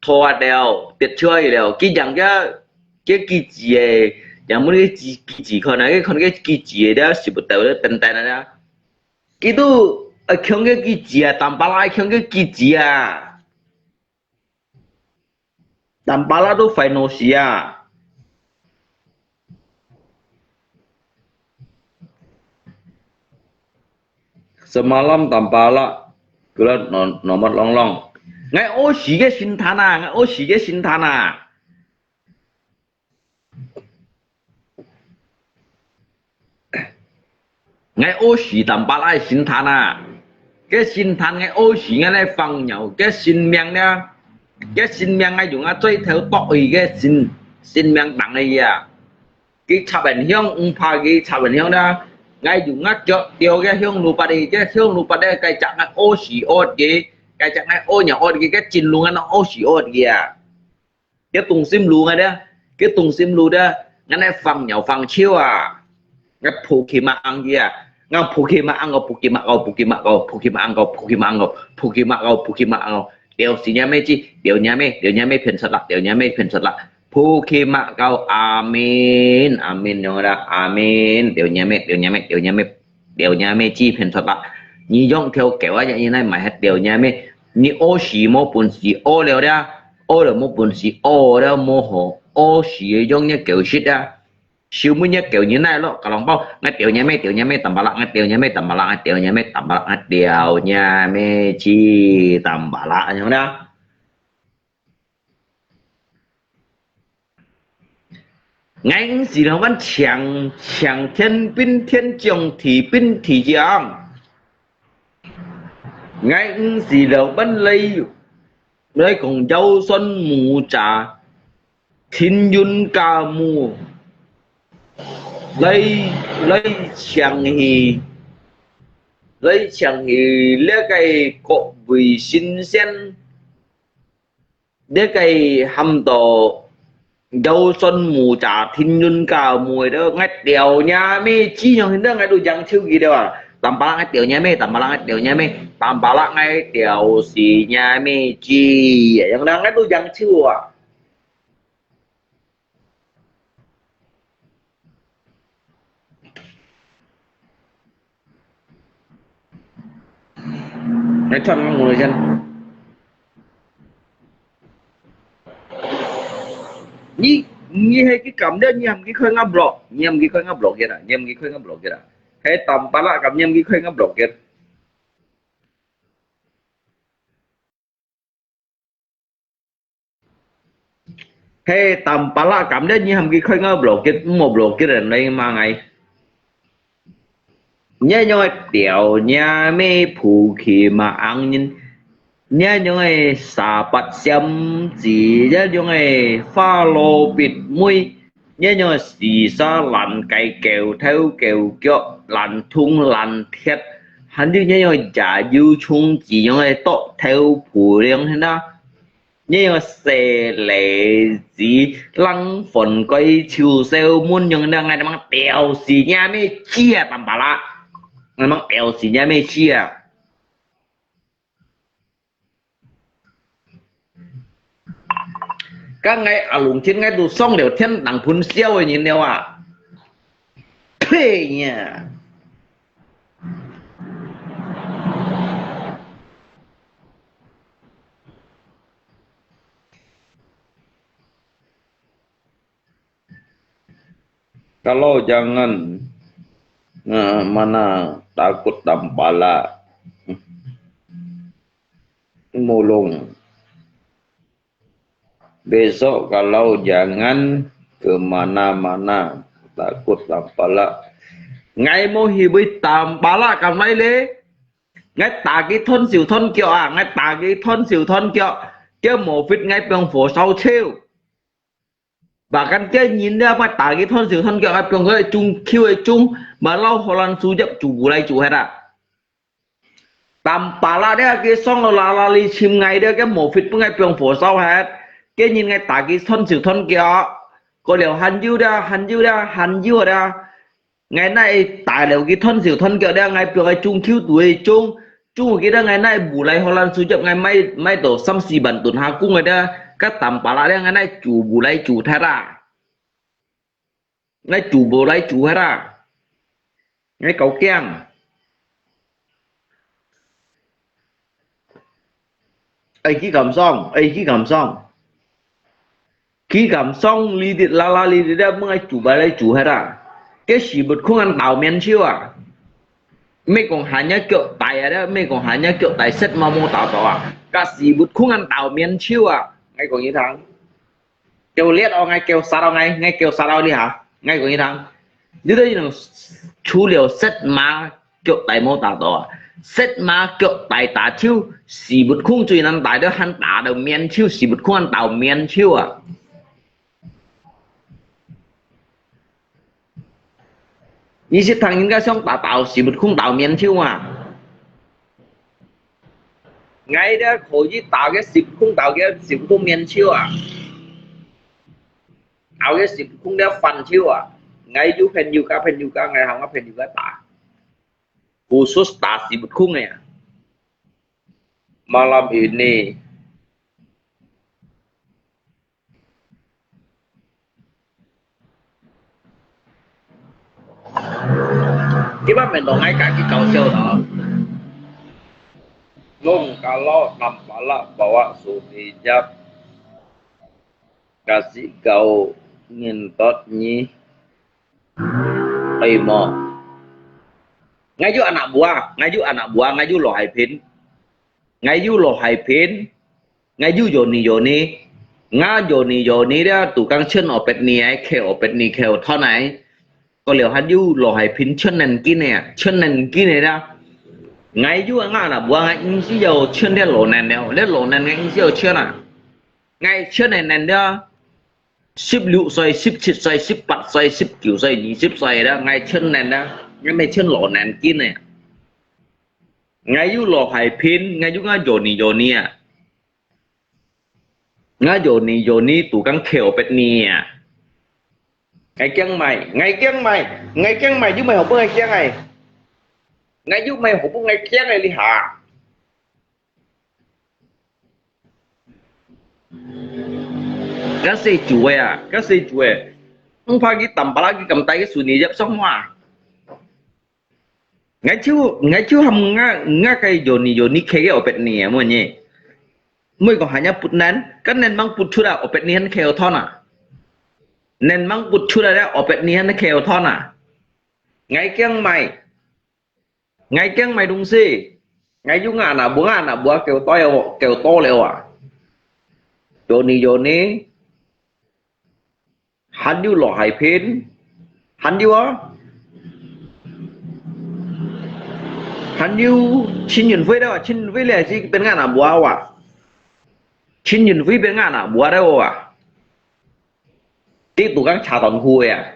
拖啊了，跌出去了，佢贏个个機子个，贏分个機機子看啊，佢看个機子个了，時不到了，等等啊了，佢都啊強个機子啊，淡白啦強个機子啊。 Tampalak tu final sia. Semalam Tampalak kula no-, nomor longlong. Ngai osi ke sintan ah, ngai osi ke sintan ah. Ngai osi Tampalak sintan ah. Ke sintan ngai osi ngai lai fang nyau. Ke sin命呢？Ke sin命ngai用啊最頭剁去个sin，sin命當个啊。佢插人香，毋怕佢插人香啦。Ngai用啊腳掉个香爐拔去，ke香爐拔个該隻ngai osi ot佢，該隻ngai osi ot佢，ke sin路ngai osi ot佢啊。 Ke tùng sim lu ngai dia, ke tùng sim lu dia, ngan nai fang nyau fang chiu ah. Ngai phu khi ma ang dia, ngan phu khi ma ang ko, phu khi ma ko, phu khi ma ko, phu khi ma ang ko, phu khi ma ang ko, phu khi ma ko, phu khi ma ang ko. Tiao si nya me chi, tiao nya me, tiao nya me phiên sat lak, tiao nya me phiên sat lak. Phu khi ma ko, amin, amin nyong da, amin, tiao nya me, tiao nya me, tiao nya me. Tiao nya me chi phiên sat lak. Ni yong theo kẹo á, ya ni nai mai hat tiao nya me. Ni ô si mo bun si ô liao dia. Ô liao mo bun si ô liao mo ho. Ô si yong nya kẹo sit dia. Siu mu nya kẹo ni nai lo, ka long bao. Ngai tiao nya me, tiao nya me, Tampalak, ngai tiao nya me, Tampalak, ngai tiao nya me, Tampalak, ngai tiao nya me chi, Tampalak, nyong dia. Ngai毋係同佢講青，青天並天，將地並地將。𠊎毋係同佢講來，來講妖算無詐，天運假無，來，來請去，來請去這個各位神仙。 這個喊到妖算無詐，天運假無个，𠊎吊若咩，只樣現在𠊎都揚手佢了啊！Tampalak𠊎吊若咩，Tampalak𠊎吊若咩，Tampalak𠊎吊死若咩，只樣啦，𠊎都揚手啊！ Ê, chọn ngồi trên. Nhi, nhi hay cái cảm đó, nhi hàm cái khơi ngáp blok, nhi hàm cái khơi ngáp blok kia à, nhi hàm cái khơi ngáp blok kia à. Hay tầm pa lạ cảm, nhi hàm cái khơi ngáp blok kia. He, Tampalak cảm thấy như hàm cái khơi ngao blok kia, mò blok kia là lấy mà ngay. Nhớ nhớ tiểu nhà mê phù khi mà ăn nhìn. Nhớ nhớ sa bát xiêm gì, nhớ nhớ pha lô bịt mũi. Nhớ nhớ xì xa lăn cái kèo theo kèo kiọ, lăn thung lăn thiệt. Hẳn như nhớ nhớ giả dư chung chỉ nhớ nhớ tọ theo phủ riêng thế đó. Nhớ nhớ xe lệ gì lăng phần cái chiều sêu muốn nhớ nhớ ngay mang tiểu xì nhà mê chia tầm bà lạ. Ngay mang tiểu xì nhà mê chia. Các ngài à lùng thiên ngài tụ song liu thiên đẳng phun siêu ấy nhìn liu à. Thê nhỉ. Kalau jangan, eh, mana takut tampala mulung. Besok kalau jangan ke mana-mana, takut tampala. Ngai mau hi bui tampala kam lai le. Ngai ta ki thon siu thon kiok ah, ngai ta ki thon siu thon kiok. Kia mo fit ngai piong fo sao cheu. Bahkan kia nyin dia mai ta ki thon siu thon kiok ai piong ke chung kiu ai chung, ma lau ho lan su yap chu bu lai chu het ah. Tam pa la dia ki song lo la la li chim ngai dia kia mo fit pung ai piong fo sao het. Kia nyin ngai ta ki thon siu thon kiok. Ko liu han yu dia, han yu dia, han yu dia. Ngai nai ta liu ki thon siu thon kiok dia ngai piong ai chung kiu tu ai chung. Chú記得𠊎哪無來荷蘭收入，𠊎買，買到三四萬噸下工个，該Tampalak咧，𠊎哪煮無來煮忒啊。 𠊎煮無來煮忒啊。𠊎夠驚。哎，幾敢爽，哎，幾敢爽。幾敢爽，哩哩啦啦哩哩啦，𠊎煮無來煮忒啊。該屎朏空恁大面手啊。毋係講還若腳大啊，毋係講還若腳大，色毛毛打到啊。該屎朏空恁大面手啊。𠊎講你聽。 夠烈哦，𠊎夠殺哦，𠊎，𠊎夠殺哦，你哈，𠊎講你聽，你都用除了色馬腳大無打到啊，色馬腳大打手，屎朏空最難打，都還打到面手，屎朏空還打面手啊。 你識聽人家想打到屎朏空打面手啊？𠊎這可以打个屎朏空，打个屎朏空面手啊，打个屎朏空了反手啊。𠊎有朋友家，朋友家，𠊎喊𠊎朋友家打，khusus打屎朏空个啊。Malam ini Kiba mendong ai kaki kau siau tau. Long kalau nampala bawa suni jap kasi kau ngintot nyi. Ai mo. Ngai yu anak buah, ngai yu anak buah, ngai yu lo hai pin. Ngai yu lo hai pin. Ngai yu Johnny Johnny. Nga Johnny Johnny dia tukang chen opet ni ai, khe opet ni khe othon ai. Ko liu han yu lo hai pin chen nen kin ne, chen nen kin ne dia. Ngai yu nga na bua ngai ing si yau chen dia lo nen dia, dia lo nen ngai ing si yau chen a. Ngai chen nen nen dia. Sip liu soi, sip chit soi, sip pat soi, sip kiu soi, ni sip soi dia, ngai chen nen dia. Ngai me chen lo nen kin ne. Ngai yu lo hai pin, ngai yu nga Johnny Johnny a. Nga Johnny Johnny tukang khe opet ni a. Ngai kiang mai, ngai kiang mai, ngai kiang mai, yu mai hopung ngai kiang ai. Ngai yu mai hopung ngai kiang ai li ha. Ka se chu ai a, ka se chu ai. Ang pagi tampala ki kam tai ki suni jap song wa. Ngai chu, ngai chu ham nga, nga kai Johnny Johnny khe ke opet ni a mo ni. Mui ko hanya put nan, kan nen mang put chu da opet ni han khe othon a. Nen mang put chu da opet ni han khe othon a. Ngai kiang mai. Ngai kiang mai dong si. Ngai yu nga na bua nga na bua kêu to leo, kêu to leo a. Johnny Johnny. Han yu lo hai pin. Han yu a. Han yu Chin Yun Fei da, Chin Yun Fei le si pen nga na bua wa. Chin Yun Fei pen nga na bua da wa. Ti tukang cha ton hu ya.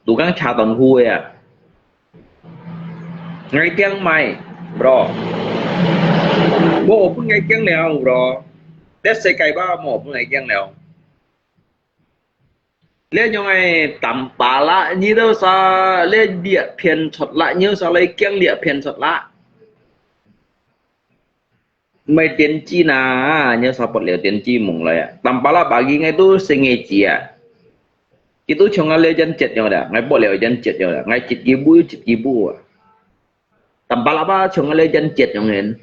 Tukang cha ton hu ya. Ngai kiang mai, bro. Mo pun ngai kiang leo, bro. Te se kai ba mo pun ngai kiang leo. Le nyong ai tampala ni do sa le bia pian chot la, ni sa le kiang lia pian chot la. Mai tian chi na, nyo sa pot liao tian chi mung lai a. Tampala bagi ngai tu sing ngai chi a. Kitu chong a liao jan chet nyo da, ngai pot liao jan chet nyo da, ngai chit ki bu, chit ki bu a. Tampala ba chong a liao jan chet nyo ngen.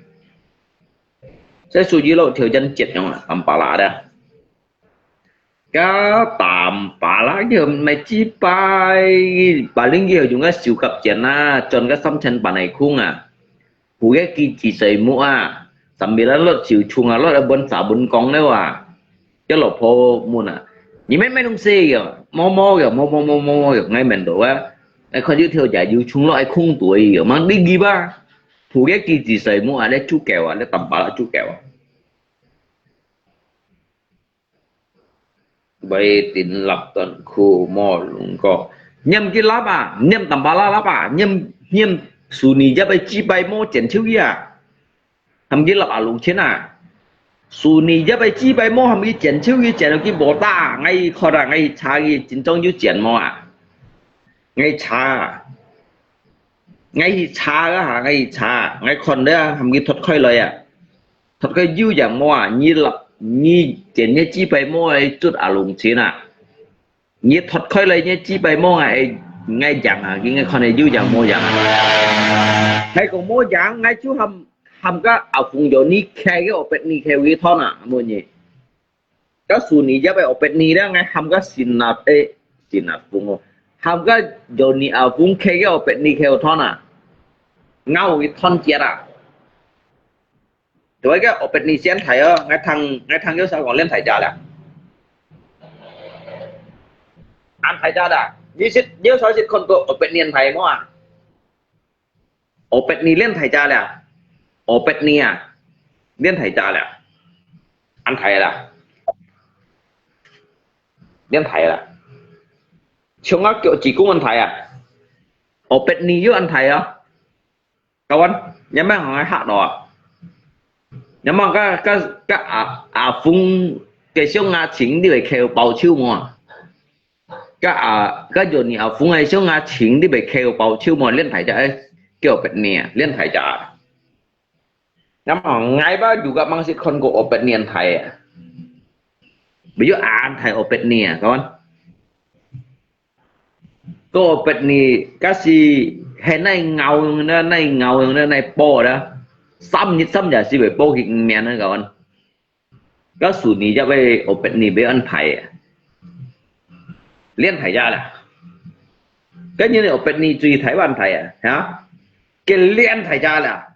Sai su ji lo thiao jan chet nyo a, tampala da. Ka tampala kêu mai chi pai, paling kêu yung ka siu kap chian a, chon ka sam chen pa nai khung a. Hu ke ki chi sai mu a, sambil a lot siu chung a lot a bon sa bon kong leo a. Cho lo pho mun a. Ni mai mai nung se yo, mo mo yo, mo mo mo mo yo, ngai men do a. Ngai khon yu thiao ja yu chung lo ai khung tu yo, mang di gi ba. Hu ke ki chi sai mu a, le chu keo a, le tampala chu keo a. Bai tin lap ton khu mo lung ko. Niam ki lap a, niam tampala lap a, niam, niam su ni yap ai chi bai mo chen chiu ya. Ham ki lap a lung chen a. Su ni yap ai chi bai mo ham ki chen chiu ki chen ki bo ta, ngai kho da, ngai cha ki chin chong yu chen mo a. Ngai cha. ，𠊎去查个哈，𠊎去查，𠊎看了，喊佢脫開來啊，脫開有樣無啊？你立，你剪你雞排無來捽啊，弄錢啊？你脫開來，你雞排無啊？哎，𠊎講啊，應該看你有樣無樣。𠊎講無樣，𠊎就喊，喊个阿鳳叫你開个，我逼你開會堂啊，問你。 該Sunny Yap个obat ni咧，𠊎喊該Sinat，誒，Sinat Fung哦，喊該Johnny阿Fung開个obat ni開堂啊，𠊎會團結啊。對个，obat ni先大哦，𠊎聽，𠊎聽有啥講練大隻了，恁大隻啦，你識，你有啥識看過obat ni恁大無啊？ Obat ni練大隻了，obat ni啊，練大隻了，恁大啦，練大啦，像啊腳趾公恁大啊，obat ni又恁大啊，kawan，你莫喊𠊎嚇到啊，你莫該該該阿阿峰个相啊情你會扣包手無啊？ 該啊，該Johnny阿Fung个相啊情你會扣包手無？練大隻，誒，叫obat ni啊，練大隻啊。那麼𠊎吧，如果吂識看過obat ni恁大啊，沒有恁大obat ni啊，kawan。該obat ni，該係很耐咬用的，耐咬用的，耐剝的，三日三夜係會剝佢面的，kawan。 該Sunny Yap个obat ni會恁大啊，練大隻啦。該人个obat ni最大恁大啊，哈？佢練大隻啦。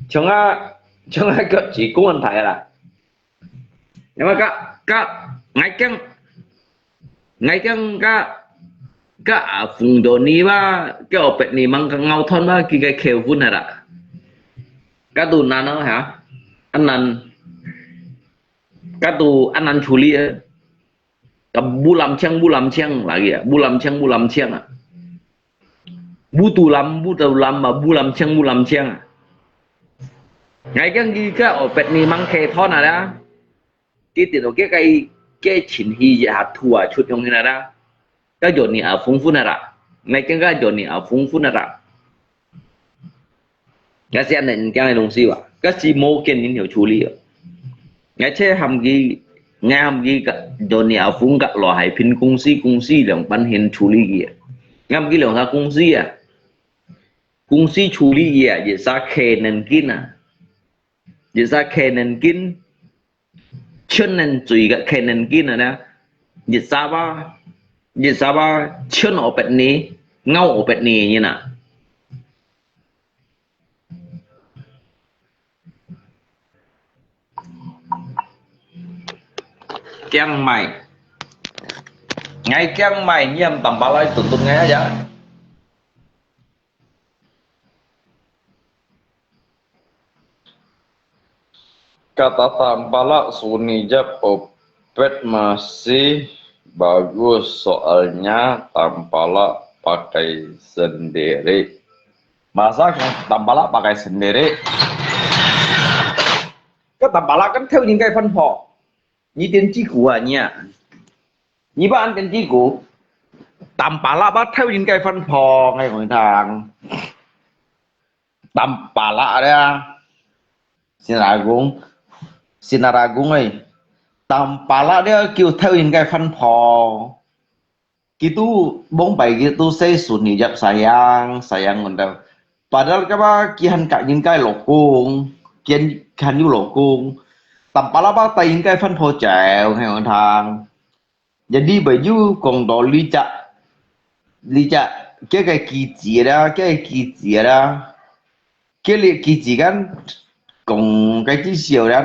像啊，像啊，腳趾公恁大啦。因為該該，𠊎驚 𠊎驚該該阿Fung Johnny吧，該obat ni吂該咬斷吧，佢个扣分啊啦。該都難哦哈，恁難，該都恁難處理啊。該烏lâm青烏lâm青lagi啊，烏lâm青烏lâm青啊。烏都lâm烏都lâm啊，烏lâm青烏lâm青啊。𠊎驚佢該obat ni吂扣斷啊啦。 佢跌到該个該情緒一下突啊出用起來啦，該Johnny阿Fung分啊啦，𠊎驚該Johnny阿Fung分啊啦。該係恁樣驚个東西哇，該係無見人有處理哦。𠊎且喊佢，𠊎喊佢个Johnny阿Fung个羅海平公司公司兩班先處理佢啊，𠊎喊佢兩家公司啊，公司處理佢啊，一儕扣恁緊啊，一儕扣恁緊。 全能最个可能个呢，一儕吧，一儕吧，全obat ni，咬obat ni个人啊。驚買，𠊎驚買，你喊Tampalak來tutut𠊎啊。 Kata Tampalak Sunny Yap obat masih bagus, soalnya Tampalak pakai sendiri. Masa Tampalak pakai sendiri? Kata Tampalak kan theo 人个番婆，你點幾股啊你啊？你不按點幾股？Tampalak吧theo 人个番婆，𠊎講你聽。 Tampalak dia, Sinaragung, Sinaragung ơi. Tampalak dia kiu theo 人个番婆。佢都往擺佢都say Sunny Yap sayang，sayang ngôn đâu. Padahal kaba佢還 kak 人个老公，佢還有老公。Tampalak ba 帶 人个番婆走，𠊎講你聽。 Jadi baju kong to licak, licak, kia cái kỳ dị đó, kia cái kỳ dị đó. Kia liệt kỳ dị kan, kong cái gì siêu đó.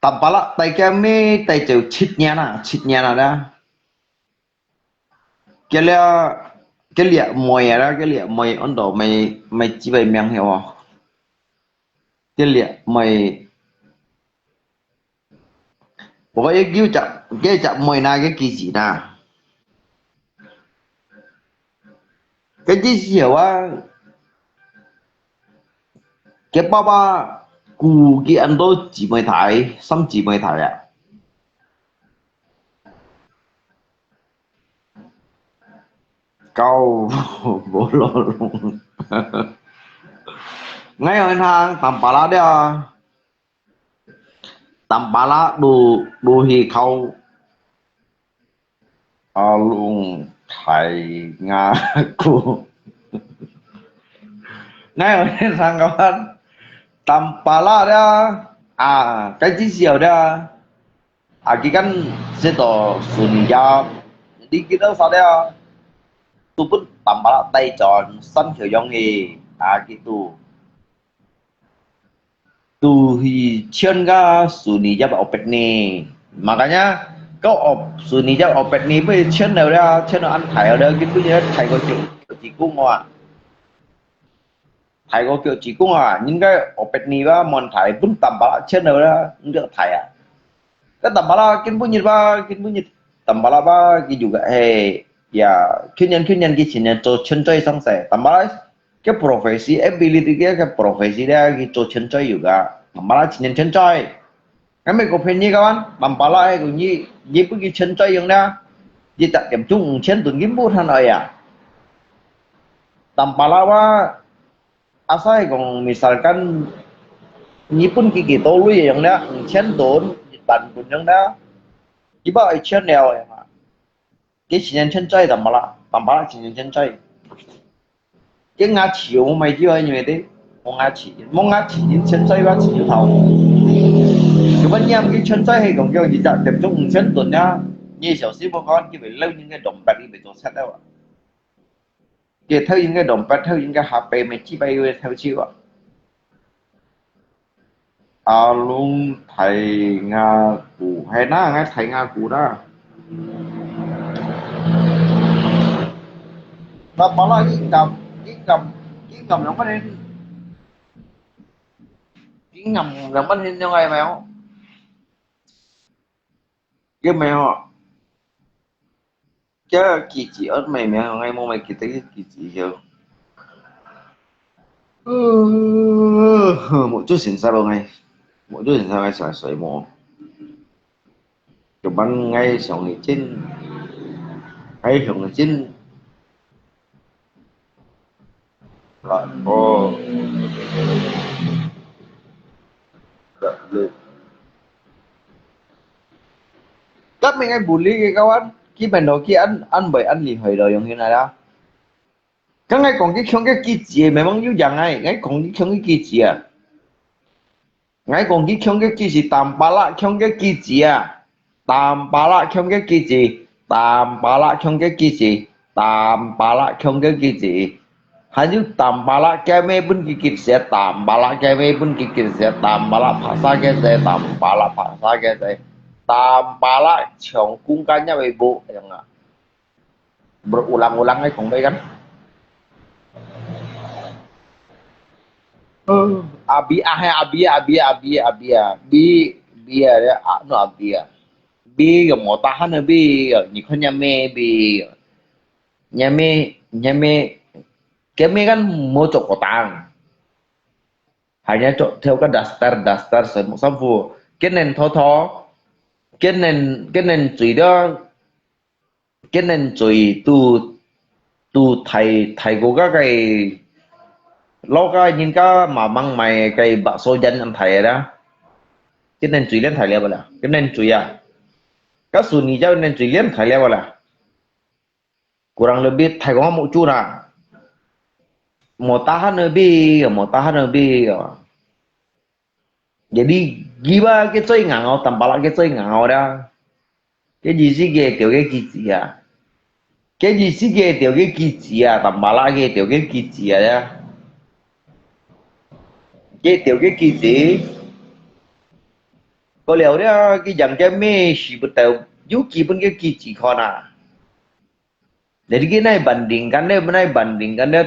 Tampalak tay kia mi tay chịu chít nha na, chít nha na đó. Kia liệt, kia liệt môi đó, kia liệt môi ấn độ mày, mày chỉ vậy miệng hiểu không? Kia liệt môi 我个要隻，个隻妹那个機子那，个機子有啊，个爸爸顧佢恁多姊妹大，三姊妹大啊。教無落龍。𠊎有人行Tampalak了，Tampalak都都係靠阿龍大牙姑。𠊎有人行个話，Tampalak了啊，該至少了。 啊，佢kan食到Sunijab，你幾多少了？都分Tampalak帶轉，三條樣个，啊，佢都，都去簽个Sunijab obat呢。Makanya，kau op-，Sunijab obat呢，被簽了了，簽了安排了，佢都要抬過去，幾公啊。 大个腳趾公啊，應該obat呢吧，問題，分Tampalak簽了啦，應該大啊。該Tampalak今晡日吧，今晡日Tampalak吧，佢就个，嘿，呀，去年，去年佢前年做千載上世，Tampalak，个profesi，ability个，个profesi咧，佢做千載有个，Tampalak前年千載。 Kami ko phen ni kawan, Tampalak hai ko ni, ni pun ki chen choi yong na, ni tak tiam chung chen tun ki mbu than oi ya. Tampalak wa, asai kong misalkan, ni pun ki ki to lui yong na, chen tun, ban pun yong na, ki ba oi chen liao ya. Ki chi nyan chen choi Tampalak, Tampalak chi nyan chen choi. Ki nga chi yo mo mai ki oi ni me te, mo nga chi, mo nga chi yin chen choi wa chi yo tao. Ki ba niam ki chen choi he kong yo yi ja tem chung chen tun ya, ni xiao si mo kawan ki be lau yin ke dompet ki be to chat da wa. Ki thau yin ke dompet, thau yin ke ha pe me chi bai yo thau chi wa. A lung thai nga ku, hai na ngai thai nga ku na. Tampalak ki ngam, ki ngam, ki ngam yang mana ni? Ki ngam yang mana ni yang ai mai ho? Ki mai ho? Ki ki chi ot mai mai ho ngai mo mai ki te ki chi yo. Mo chu sin sa lo ngai. Mo chu sin sa ngai sa soi mo. Chu ban ngai song ni chin. Ngai song ni chin. Lah, oh. Lah, le. Kami ngai bully ke kawan, ki ben lo ki an, an bai an li hoi lo yong hin ada. Kang ngai kong ki kiong ke ki chi, memang yu yang ngai, ngai kong ki kiong ke ki chi a. Ngai kong ki kiong ke ki chi, Tampalak kiong ke ki chi a. Tampalak kiong ke ki chi, Tampalak kiong ke ki chi, Tampalak kiong ke ki chi. Hai yu Tampalak ke me pun ki ki chi, Tampalak ke me pun ki ki chi, Tampalak phasa ke chi, Tampalak phasa ke chi. Tampalak chong kung ka nya we bu yang a. Berulang-ulang ai kong bai kan. Abi ah, abi, abi, abi, abi, abi, bi, bi, ah, no abi ah. Bi, mo tahan bi, ni kho nya me bi. Nya me, nya me, ke me kan mo chok kotang. Hai nya chok theo ka daster, daster sem, sampu. Ke nen tho tho. Ke nen, ke nen chui da. Ke nen chui tu, tu thai, thai ko ka kai, lo ka yin ka ma mang mai kai ba so jan an thai da. Ke nen chui lian thai liao ba la. Ke nen chui a. Ka su ni jau nen chui lian thai liao ba la. Kurang lebih thai ko mo chu na. Mo tahan lebih, mo tahan lebih. Jadi, kiba ke choi ngangau, Tampalak ke choi ngangau da. Ke ji si ke teo ke ki chi a. Ke ji si ke teo ke ki chi a, Tampalak ke teo ke ki chi a ya. Ke teo ke ki chi. Ko liao da, ki jang ke me si bu teo, yu ki pun ke ki chi kho na. Jadi ke nai bandingkan de, nai bandingkan de,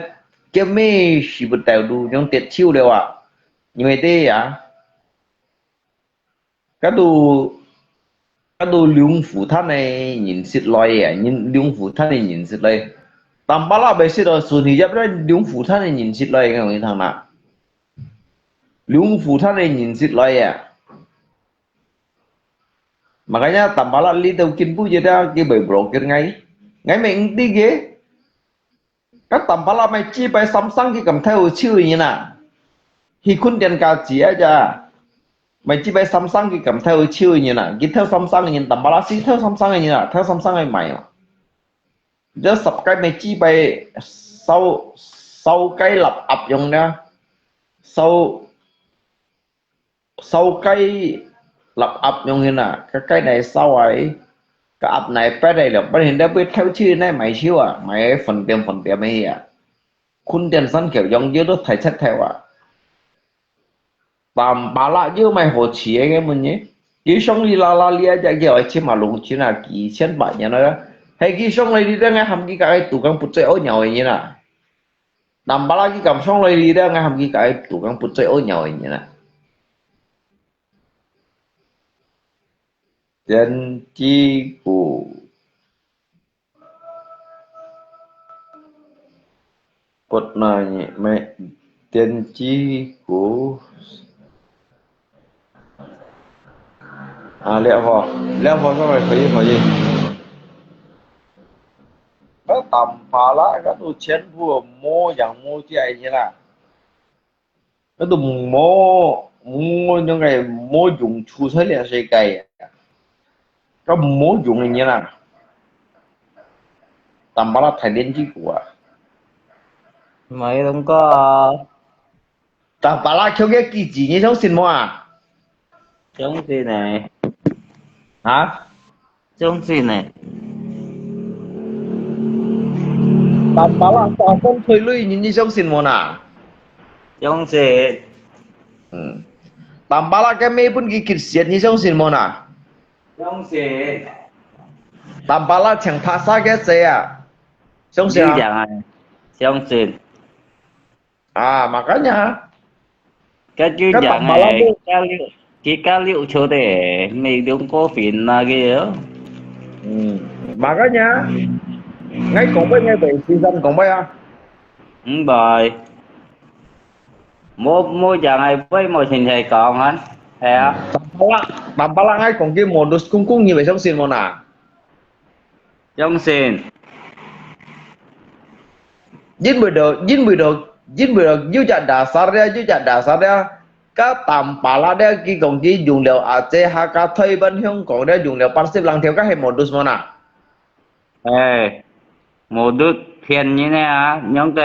ke me si bu teo du, nyong tet chiu de wa. Ni me te ya. Ka du, ka du liung fu than ne nyin sit loi ya, nyin liung fu than ne nyin sit loi. Tampalak bai sit loi, su ni yap de liung fu than ne nyin sit loi, ngai ong thang na. Liung fu than ne nyin sit loi ya. Makanya Tampalak li tau kin bu je da ki bai blokir ngai. Ngai me ng ti ke. 該Tampalak買幾擺三生佢敢偷手个人啊？去墾田家己啊，買幾擺三生佢敢偷手个人啊？佢偷三生个人，Tampalak係偷三生个人啊，偷三生个買嘛。這十個買幾擺，少少個立鴨樣呢，少少個立鴨樣形啊，該個來少啊，該鴨來八個了，八個了，會偷手來買手啊，買分店分店个啊。墾田山腳樣，又都大賊頭啊。Tampalak又買好食个，个問題。佢上哩啦啦哩啊，隻叫愛去馬龍群啊，幾千百年了，係佢上來哩，等下喊佢个肚梗不最屙尿个人啊。Tampalak佢敢上來哩，等下喊佢个肚梗不最屙尿个人啊。電擊鼓。 Bật này mẹ tiên tri của 啊，了吼，了吼，上來可以，可以。該Tampalak，該都全部無樣無跡个啦。 該都無，無，該个無用處在這世界啊。該無用个人啊。Tampalak大連之股啊。毋係，龍哥啊。Tampalak叫个記者，你相信無啊？相信呢。啊？ 相信呢。Tampalak打工退鐳，你，你相信無吶？相信。嗯。Tampalak个妹分佢激死，你相信無吶？相信。Tampalak請他殺个仔啊，相信啊？有影啊，相信。 啊，makanya。該就樣誒，佢加六，佢加六出的，每兩個分那個。嗯，makanya。𠊎講話，𠊎會時常講話啊。毋會。無，無樣誒，會無現在講啊。係啊。Tampalak，Tampalak，𠊎講佢modus kungkung，你會相信無吶？ 相信。因為到，因為到，因為到有隻dasar呀，有隻dasar呀，該Tampalak呀，佢講佢用了阿姐客家、台灣、香港呀，用了八十零條，該係modus無吶？誒，modus騙人个啊，樣个，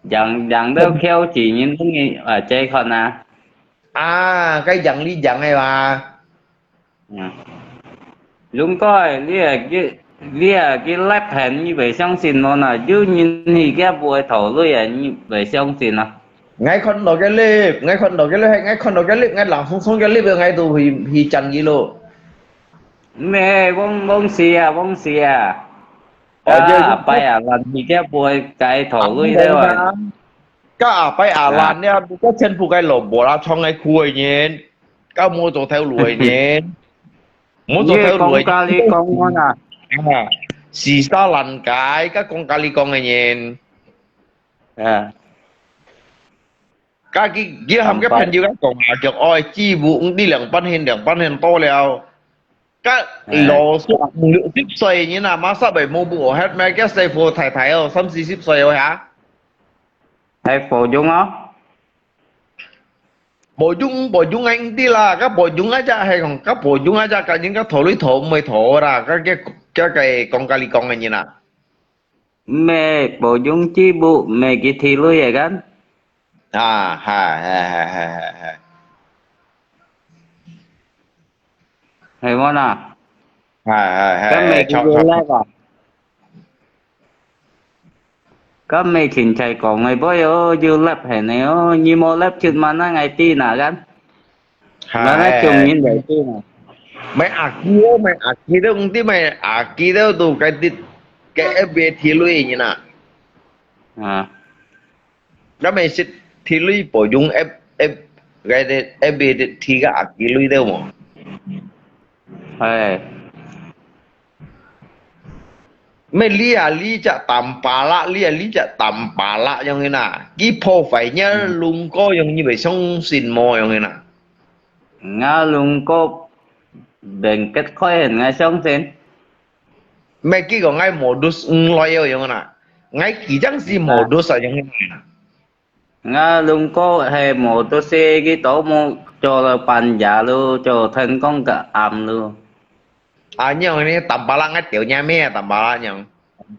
樣，樣到翹起人，你阿姐看啊。啊，該樣你樣个嘛。 嗯。龍哥，你啊，佢，你啊，佢lab片，你會相信無吶？有人去佢會偷鐳啊，你會相信啊？𠊎看到个lab，𠊎看到个lab，𠊎看到个lab，𠊎冷沖沖个lab，𠊎都去，去爭佢咯。咩，往，往時啊，往時啊。哦，啊，阿伯啊，人去佢會解偷鐳个啊。該阿伯阿蘭呀，該全部該老婆啦，創个苦个人。 該無做頭路个人，無做頭路个人。你講咖哩講个啊？啊，死沙爛街，該講咖哩講个人。啊。該佢，佢喊个朋友該講啊，叫愛支付，你兩百現，兩百現多了。該老叔五六十歲人啊，masa會無布哦，還買个細貨太太哦，三四十歲哦，哈？還保重哦。 保重，保重个毋知啦，該保重个只係講，該保重个只，該人家偷鐳偷毋會偷啦，該，該，該，該講咖哩講个人啊。咩，保重支付，咩，佢偷鐳个kan？啊，係，係，係。係無吶？係，係，係，該咩，佢有lab啊？ 該咩芹菜講个，會哦，有lab係呢哦，你無lab就mana𠊎知哪kan？Mana眾人會知哪？Mai aki哦，mai aki都毋知，mai aki都都該啲，該FB偷鐳人啊。啊。該mai識偷鐳，保重F，F，該啲FB偷个aki鐳都無。係。 Mai lia lia隻Tampalak，lia lia隻Tampalak樣个啦，佢破壞若龍哥樣，你會相信無樣个啦？𠊎龍哥變結開，𠊎相信。Mai佢講𠊎modus五來樣个啦， ，𠊎佢正係無dosa樣啊。 Nga lungko係無dosa，佢都無做了半夜咯，做天光个暗咯。啊，樣呢，Tampalak ngai tiểu nha咩啊，Tampalak樣。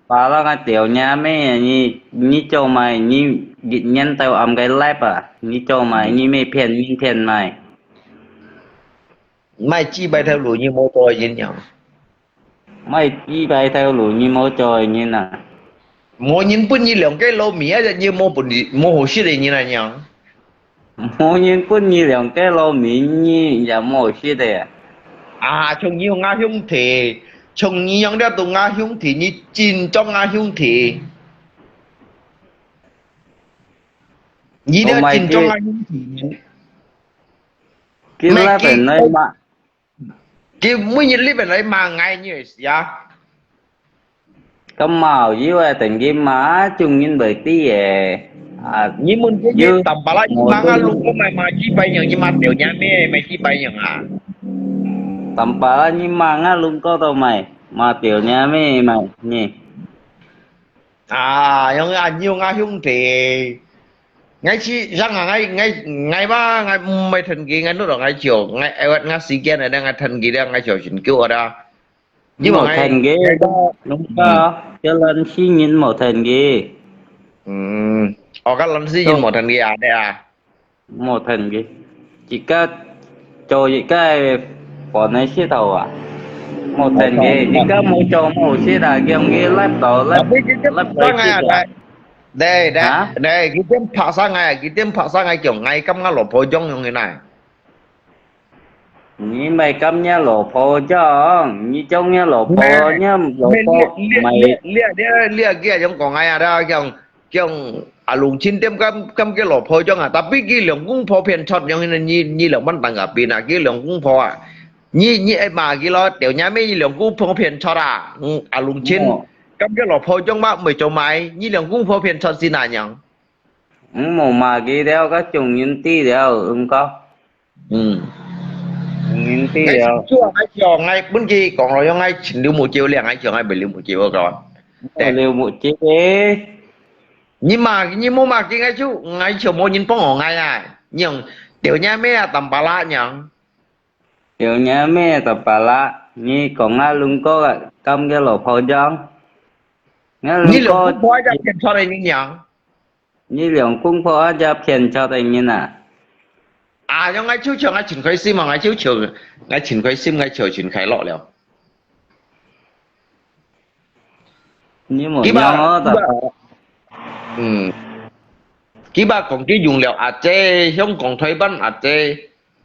Tampalak ngai tiểu nha咩，你，你做麼个，你一年到暗个live啊，你做麼个，你乜騙人騙麼个？ 賣雞排頭路你無做个人樣。賣雞排頭路你無做个人啊。無人分你兩個撈麵啊，你無本事，無好食个人啊樣。無人分你兩個撈麵，你也無好食个啊。啊，像你有𠊎兄弟，像你樣了都𠊎兄弟，你真做𠊎兄弟。你了真做𠊎兄弟。 佢禮拜來罵，佢每日禮拜來罵𠊎，你會死啊？咁嘛，以為等佢罵，眾人會知个。啊，你問佢，你Tampalak，你罵啊，如果買買幾百樣，你罵掉人咩？買幾百樣啊？Tampalak，你罵啊，如果都買，罵掉人咩？買，你。 啊，樣啊，你有𠊎兄弟。𠊎去，像啊，𠊎，𠊎，𠊎吧，𠊎毋會跈佢，𠊎努力，𠊎就，𠊎，𠊎，𠊎時間啊，𠊎跈佢了，𠊎就先救啊。你無跈佢，攏个，叫人死人無跈佢。嗯，哦，个人死人無跈佢啊，對啊。 無跈佢，自家做自家个飯个事頭啊。無跈佢，自家無做無事啊，叫佢laptop，lap，laptop个事啊。對，對，對，佢點拍生啊，佢點拍生啊，叫𠊎感覺老婆樣樣个啦。你毋係感覺老婆樣，你將你老婆，你老婆毋係。你，你，你，你，你，你，你，你，你，你，你，你， 像阿龍親點感，感覺老婆樣啊，tapi佢兩公婆偏差樣，你，你兩班等下邊啊，佢兩公婆啊，你，你愛罵佢咯，掉人咩，你兩公婆偏差啊，嗯，阿龍親，感覺老婆樣嘛，毋會做麼个，你兩公婆偏差係哪樣？嗯，無罵佢了，該種人知了，嗯，講。 嗯。嗯，對啊。𠊎就，𠊎就，𠊎本佢講咯，用𠊎尋劉母舅，𠊎就，𠊎袂劉母舅，我講。對。劉母舅誒。你罵，你無罵佢，𠊎就，𠊎就無人幫我，𠊎啊，你用，掉人咩啊，Tampalak樣。掉人咩，Tampalak，你講啊，龍哥啊，感覺老婆樣。你兩公婆一隻騙出來，你樣。 你兩公婆啊，這騙出个人啊。啊，用𠊎就笑，𠊎盡開心啊，𠊎就笑，𠊎盡開心，𠊎笑盡快樂了。你無樣哦，佢話，嗯，佢話講佢用了啊，這香港、台灣啊，這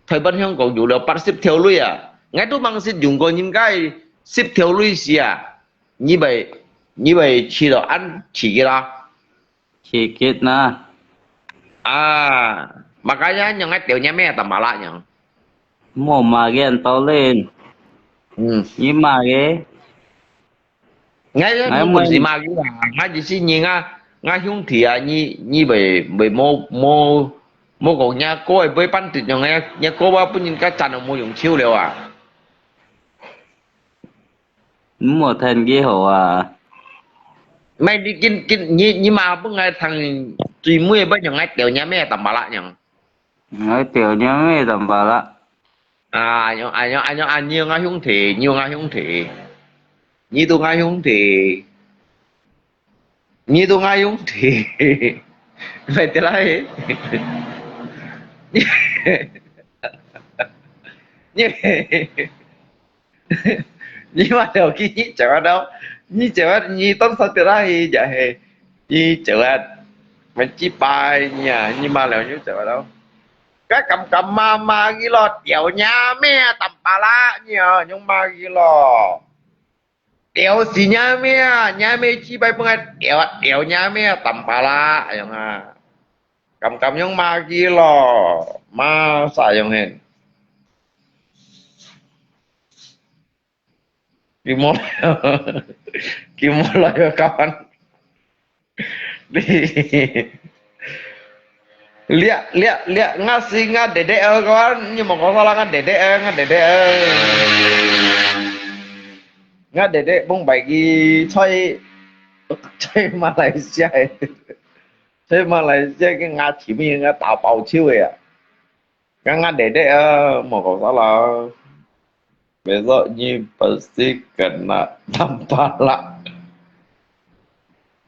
台灣、香港用了八十條鐳啊，𠊎都吂識用過人家十條鐳時啊，你會，你會試到恁試佢啦。 刺激啊。啊，makanya樣个條件咩tambah啦樣。莫罵人多咧。嗯。你罵个？𠊎，𠊎毋係罵佢啊，𠊎意思你啊，𠊎兄弟啊，你，你會，會莫，莫，莫講若哥會背叛你樣个，若哥話分人家賺到無用手了啊。 毋好聽佢好啊。毋係，你，你，你，你嘛分𠊎聽，最尾要用𠊎條件咩tambah啦樣。𠊎條件咩tambah啦。啊，用，啊，用，啊，用，啊，你有𠊎兄弟，你有𠊎兄弟，你都𠊎兄弟。 你都𠊎兄弟，毋係得啦嘿。你，你，你罵了佢，你走啊到，你走啊，你當時得啦嘿，就係，你走啊，問幾擺你啊，你罵了你走啊到。該敢敢罵罵佢咯，條件咩tambah啦，你啊，用罵佢咯。 條是若咩啊？若咩雞排分𠊎條，條若咩啊？Tambah啦，樣啊。敢敢用罵佢咯，罵啥樣嘿？佢無，佢無來个kawan。 你，這，這，這，𠊎係𠊎爹爹个，你莫講錯啦，𠊎爹爹个，𠊎爹爹个。𠊎爹爹，往擺佢在，在馬來西亞，在馬來西亞个牙齒面个打包手个啊，剛剛得得啊，莫搞啥啦。Besok ni pasti kena tampalak.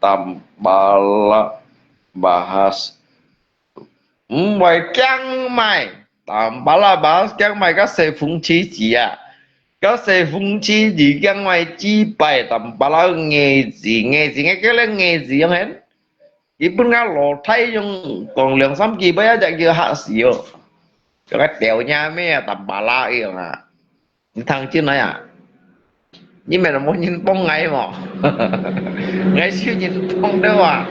Tampalak bahas. 毋會驚賣，tampalak bahas驚賣，該細風吹子啊，該細風吹子驚賣幾擺，tampalak牙齒，牙齒，該个牙齒樣形。佢分个老弟用講兩三句，尾一隻叫嚇死哦。像該吊nha咩啊，tampalak樣啊。 你聽真來啊？你們無人幫𠊎無？𠊎係人幫的啊！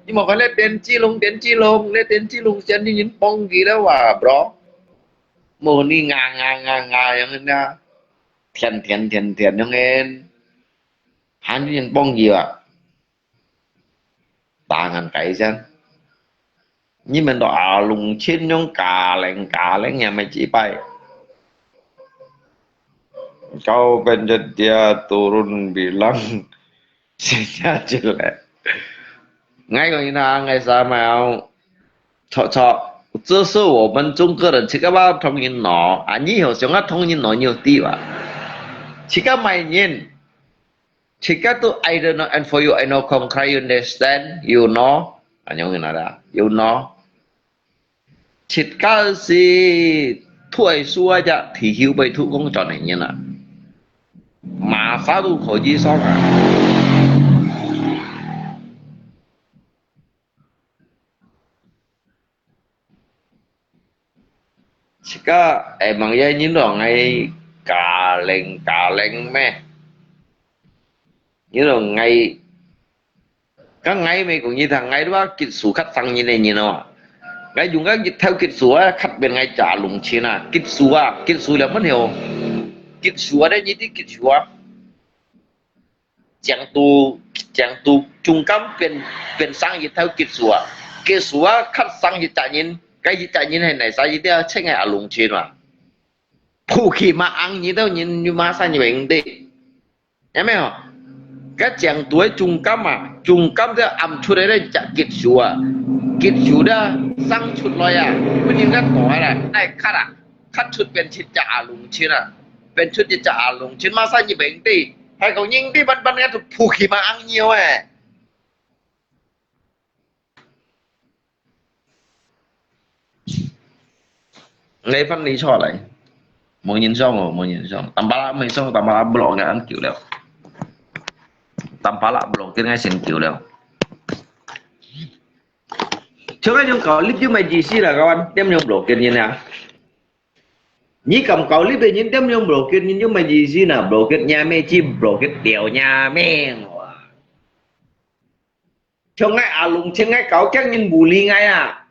你莫看那電視龍，電視龍，那電視龍先有人幫佢了啊，bro。無你啊啊啊啊樣个啊，天天天天樣个，還有人幫佢啊？ 打眼界先。你們都阿龍親用家令家令也沒幾擺。Kau penjat dia turun bilang sini aja lah. Ngai kau ina ngai sama au. Cok cok. 这是我们中国人，自家话同人闹，啊，你有想要同人闹，你有地吧？自家买人， 自家都 I don't know, and for you, I know, kong krai, you understand, you know. Anyong yun ada, you know. 自家係退休啊，只退休被土工賺的人啊。Masa tu koji song啊。 自家，哎，emang ya你都愛加零加零咩？你都愛，該愛咩講你聽，愛都話激素較生人个人哦。愛用个日頭激素啊，較變愛加龍錢啊，激素啊，激素了乜有？激素啊，你知激素啊？ 正都，正都中間變，變生一頭激素啊。激素啊，較生一隻人，該一隻人係哪儕一定要請个阿龍錢嘛。普起嘛，ang你兜人，你馬上就贏的。有沒有？該正都个中間嘛，中間這暗出來个一隻激素啊，激素咧生出來啊，本人个大啦，愛咳啊，咳出變出隻阿龍錢啊。 變出一隻阿龍，全馬上入營地，還講營地班班个都撲起嘛昂尿誒。你分你出來，無影響哦，無影響。Tampalak無影響，Tampalak block𠊎恁久了。Tampalak block𠊎先久了。像該種搞你就無意思啦，kawan，點樣block人啊？ 你敢搞你別人點樣block人，就無意思啦，block人也咩，只block人掉也咩，哇！像𠊎阿龍，像𠊎搞驚人bully𠊎啊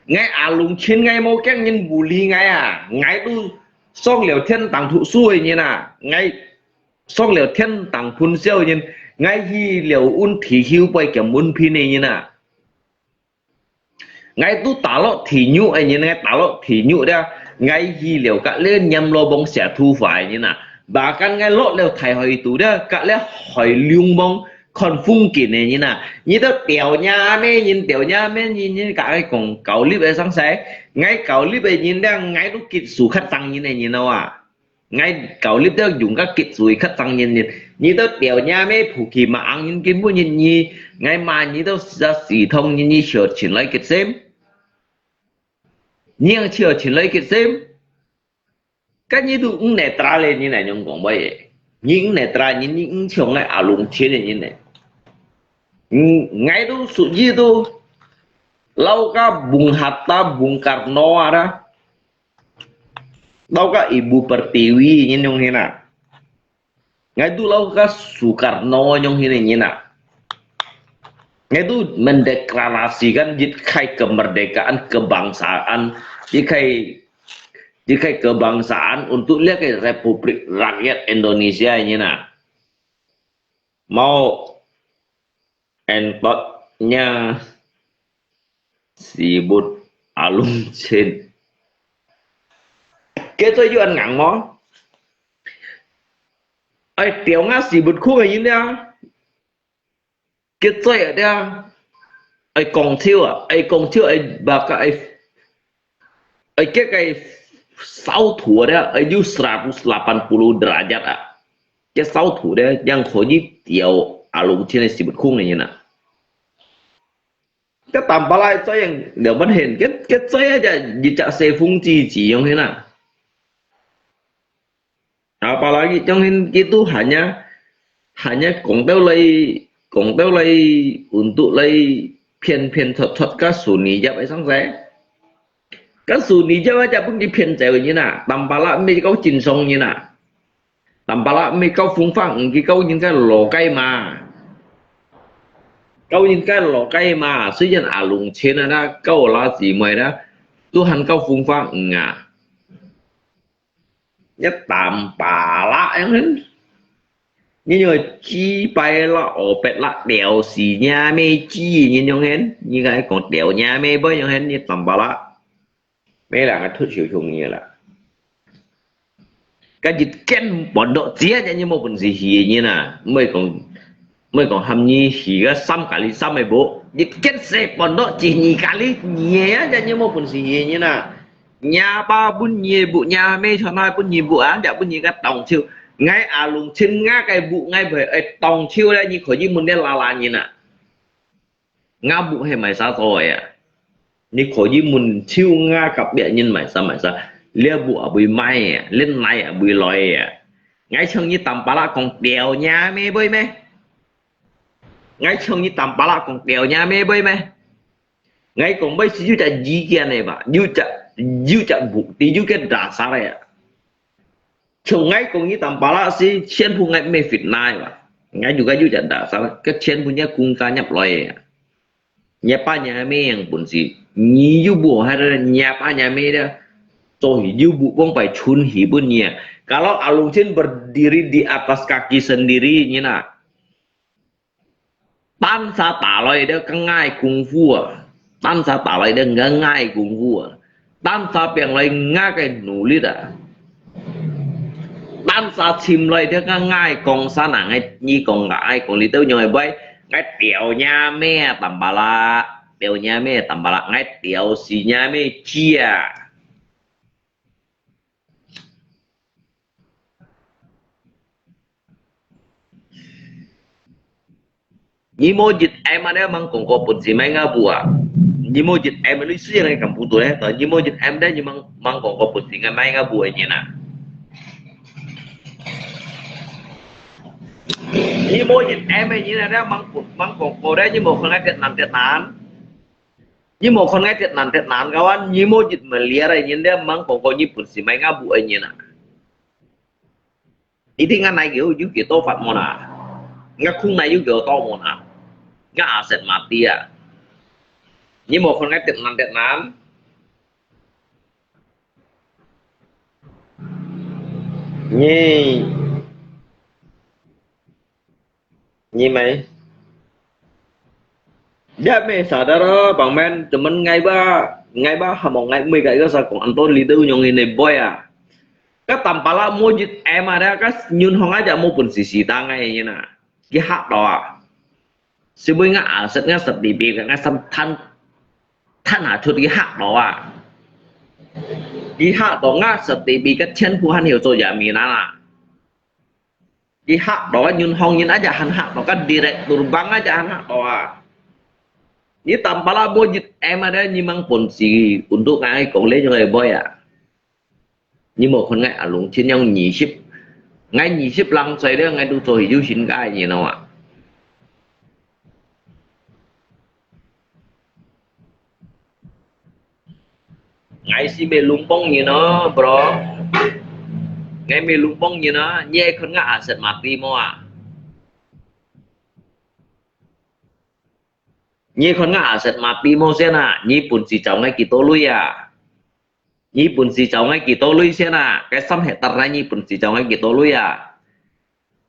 ！𠊎阿龍，像𠊎無驚人bully𠊎啊！𠊎都上了天堂讀書个人啊！𠊎上了天堂分校个人，𠊎去了運退休背兼運兵个人啊！ 𠊎都打落地獄个人，𠊎打落地獄了，𠊎去了隔離念羅邦寫圖畫个人啊，bahkan𠊎落了大海肚了，隔離海龍王看風景个人啊，你兜掉也咩人，掉也咩人，你隔離講搞立个生勢，𠊎搞立个人了，𠊎都激素較生人个人了啊！ 𠊎搞立兜用个激素較生人呢，你兜掉也咩，普及嘛，昂人根本人你，𠊎罵你兜死啊死痛人，你小錢來激心，你ang小錢來激心，該你都毋netral咧，你來用講話耶，你毋netral，你你毋像个阿龍錢个人呢，嗯，𠊎都屬於都，老个Bung Hatta，Bung Karno啊啦。 老个Ibu Pertiwi人用hin啊，𠊎都老个Sukarno用hin个人啊，𠊎都mendeklarasikan一切kemerdekaan kebangsaan，一切一切kebangsaan untuk 這個Republik Rakyat Indonesia人啊。 Mau entotnya sibut alung chin. Kaya to yuan ngang mo? Ai, tiaw nga sibut khu ngayon ya. 佢嘴啊，愛講笑啊，愛講笑，愛baka，愛，愛佢个燒土啊，愛有seratus lapan puluh derajat啊。佢燒土咧，正可以吊阿龍千个屎朏空个人啊。佢Tampalak嘴樣了不起，佢，佢嘴啊，就一隻細風子子樣形啊。 Apalagi trong hin gitu hanya, hanya講到來，講到來，untuk來騙騙撮撮个Sunni Yap个生死。个Sunni Yap啊，就分佢騙走个人啊，Tampalak毋係夠正常人啊，Tampalak毋係夠風範，毋係夠人个老街嘛，夠人个老街嘛。雖然阿龍千啊，夠拉姊妹啦，都還夠風範啊。 一Tampalak樣形，你有雞掰啦、烏白啦、吊死若咩雞，你樣形，你个講吊若咩杯樣形，你Tampalak，咩啦，个脱手兄弟啦。个一間搬到，只係你無本事去个人啊，毋會講 毋會講喊你去个三kali三个無，一件事搬到一二kali二个啊，真正無本事去个人啊。若爸分你个屋，若姆全下分你屋啊，就分你个當手。𠊎阿龍千个屋，𠊎會會當手咧，你可以問這拉拉人啊。吾屋係賣啥做个啊？你可以問手，吾隔壁人賣啥賣啥，這屋也會賣啊，這泥也會來啊。𠊎像你Tampalak講吊若姆杯咩？ 𠊎像你Tampalak講吊若姆杯咩？𠊎講杯係有隻意見个吧，有隻，有隻目的，有個dasar个啊。像𠊎講你Tampalak係全部𠊎毋係fitnah个吧，𠊎有個有隻dasar，个全部若公家入來个啊。若爸若姆樣本事，你有無還係若爸若姆咧？做起有無往擺存起分你啊？Kalau阿龍千berdiri di atas kaki sendiri，你呐。 單儕打來个該𠊎个功夫啊，單儕打來个該𠊎个功夫啊，單儕拚來𠊎个努力啊，單儕尋來个該𠊎个江山啊，𠊎你講𠊎講你兜樣个話，𠊎吊若姆啊，Tampalak，吊若姆啊，Tampalak，𠊎吊死若姆知啊。 你無一M啊，你吂講過本事買吾屋啊？你無一M，你雖然係kampung tu咧，你無一M咧，你吂吂講過本事買吾屋个人啊？你無一M个人啊，你吂講吂講過咧，你無看𠊎跌難跌難。 你無看𠊎跌難跌難个話，你無一million个人咧，吂講過你本事買吾屋个人啊？Ini𠊎哪有有幾多發無啦？𠊎空哪有幾多無啦？𠊎aset mati啊！你無看𠊎跌難跌難？你 你買。Dia me sadar bang men temen ngai ba ngai ba hamong ngai mui kai ka sa kong anto leader nyong ini boy ah. Ka tampala mo jit em ada ka nyun hong aja mo pun sisi tangai ina. Ki hak to ah. Sibui nga aset nga setipi ka nga sam than than ha chut ki hak to ah. Ki hak to nga setipi ka chen pu han hiu cho ya mi na la. Ki hak to ka nyun hong yin aja han hak to ka direktur bang aja han hak to ah. Ni tampala mo jit em ada ni mang pon si untuk ngai kong le jong ai boy ah. Ni mo khon ngai alung chin yong ni sip. Ngai ni sip lang sai de ngai tu cho hi ju sin kai ni no ah. Ngai si me lumpong ni no, bro. Ngai me lumpong ni no, nye khon nga aset mati mo ah. Nye khon nga aset mati mo sen ah, ni pun si chao ngai kito lui ah. Ni pun si chao ngai kito lui sen ah, kai sam hektar nai ni pun si chao ngai kito lui ah.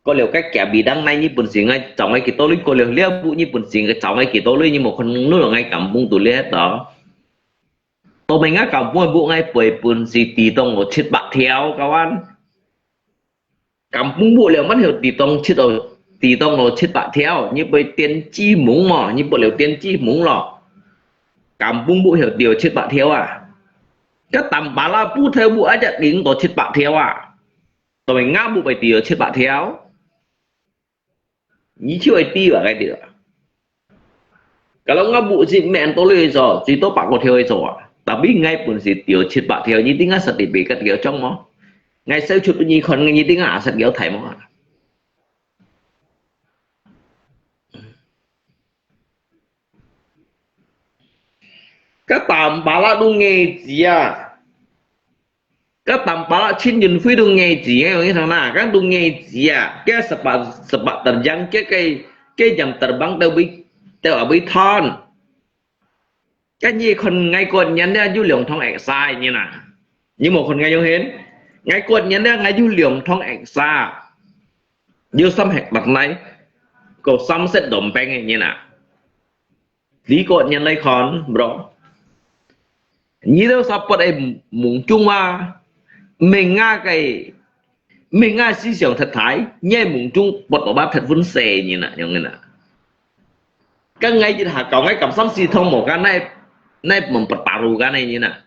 Ko liu kai kia bidang nai ni pun si ngai chao ngai kito lui, ko liu lia bu ni pun si ngai chao ngai kito lui, ni mo khon nu lo ngai kampung tu lia to. To me ngai kampung bu ngai poi pun si ti tong o chit bak thiao kawan. Kampung bu liu man hiu ti tong chit o 知當多七八條，你會電子盲無？你會了電子盲咯？Kampung屋曉知七八條啊？該Tampalak屋頭屋啊，一定多七八條啊？做麼个吾屋會知七八條？你就會知啊，該條啊。Kalau吾屋係免多類做，最多百個條个做啊。Tapi𠊎本事知七八條，你知𠊎實地被个條章無？𠊎寫出分你看，你知𠊎實條題目啊？ 該Tampalak都nghe字啊，該Tampalak Chin Yun Hui都nghe字，該有意思哪？該都nghe字啊，該sepak sepak terjang，該該該jam terbang都會都會斷。 該你看𠊎個人咧有兩堂X-ray呢啊，你無看𠊎樣形？𠊎個人咧，𠊎有兩堂X-ray，有三核物內，個三色卵病个人啊。你個人來看，bro，你都support个夢中啊，明啊个，明啊思想忒大，你个夢中不斷把忒分細人啊，樣个啊。 該𠊎一下搞，𠊎感心思通無，該哪哪問不打路該呢人啊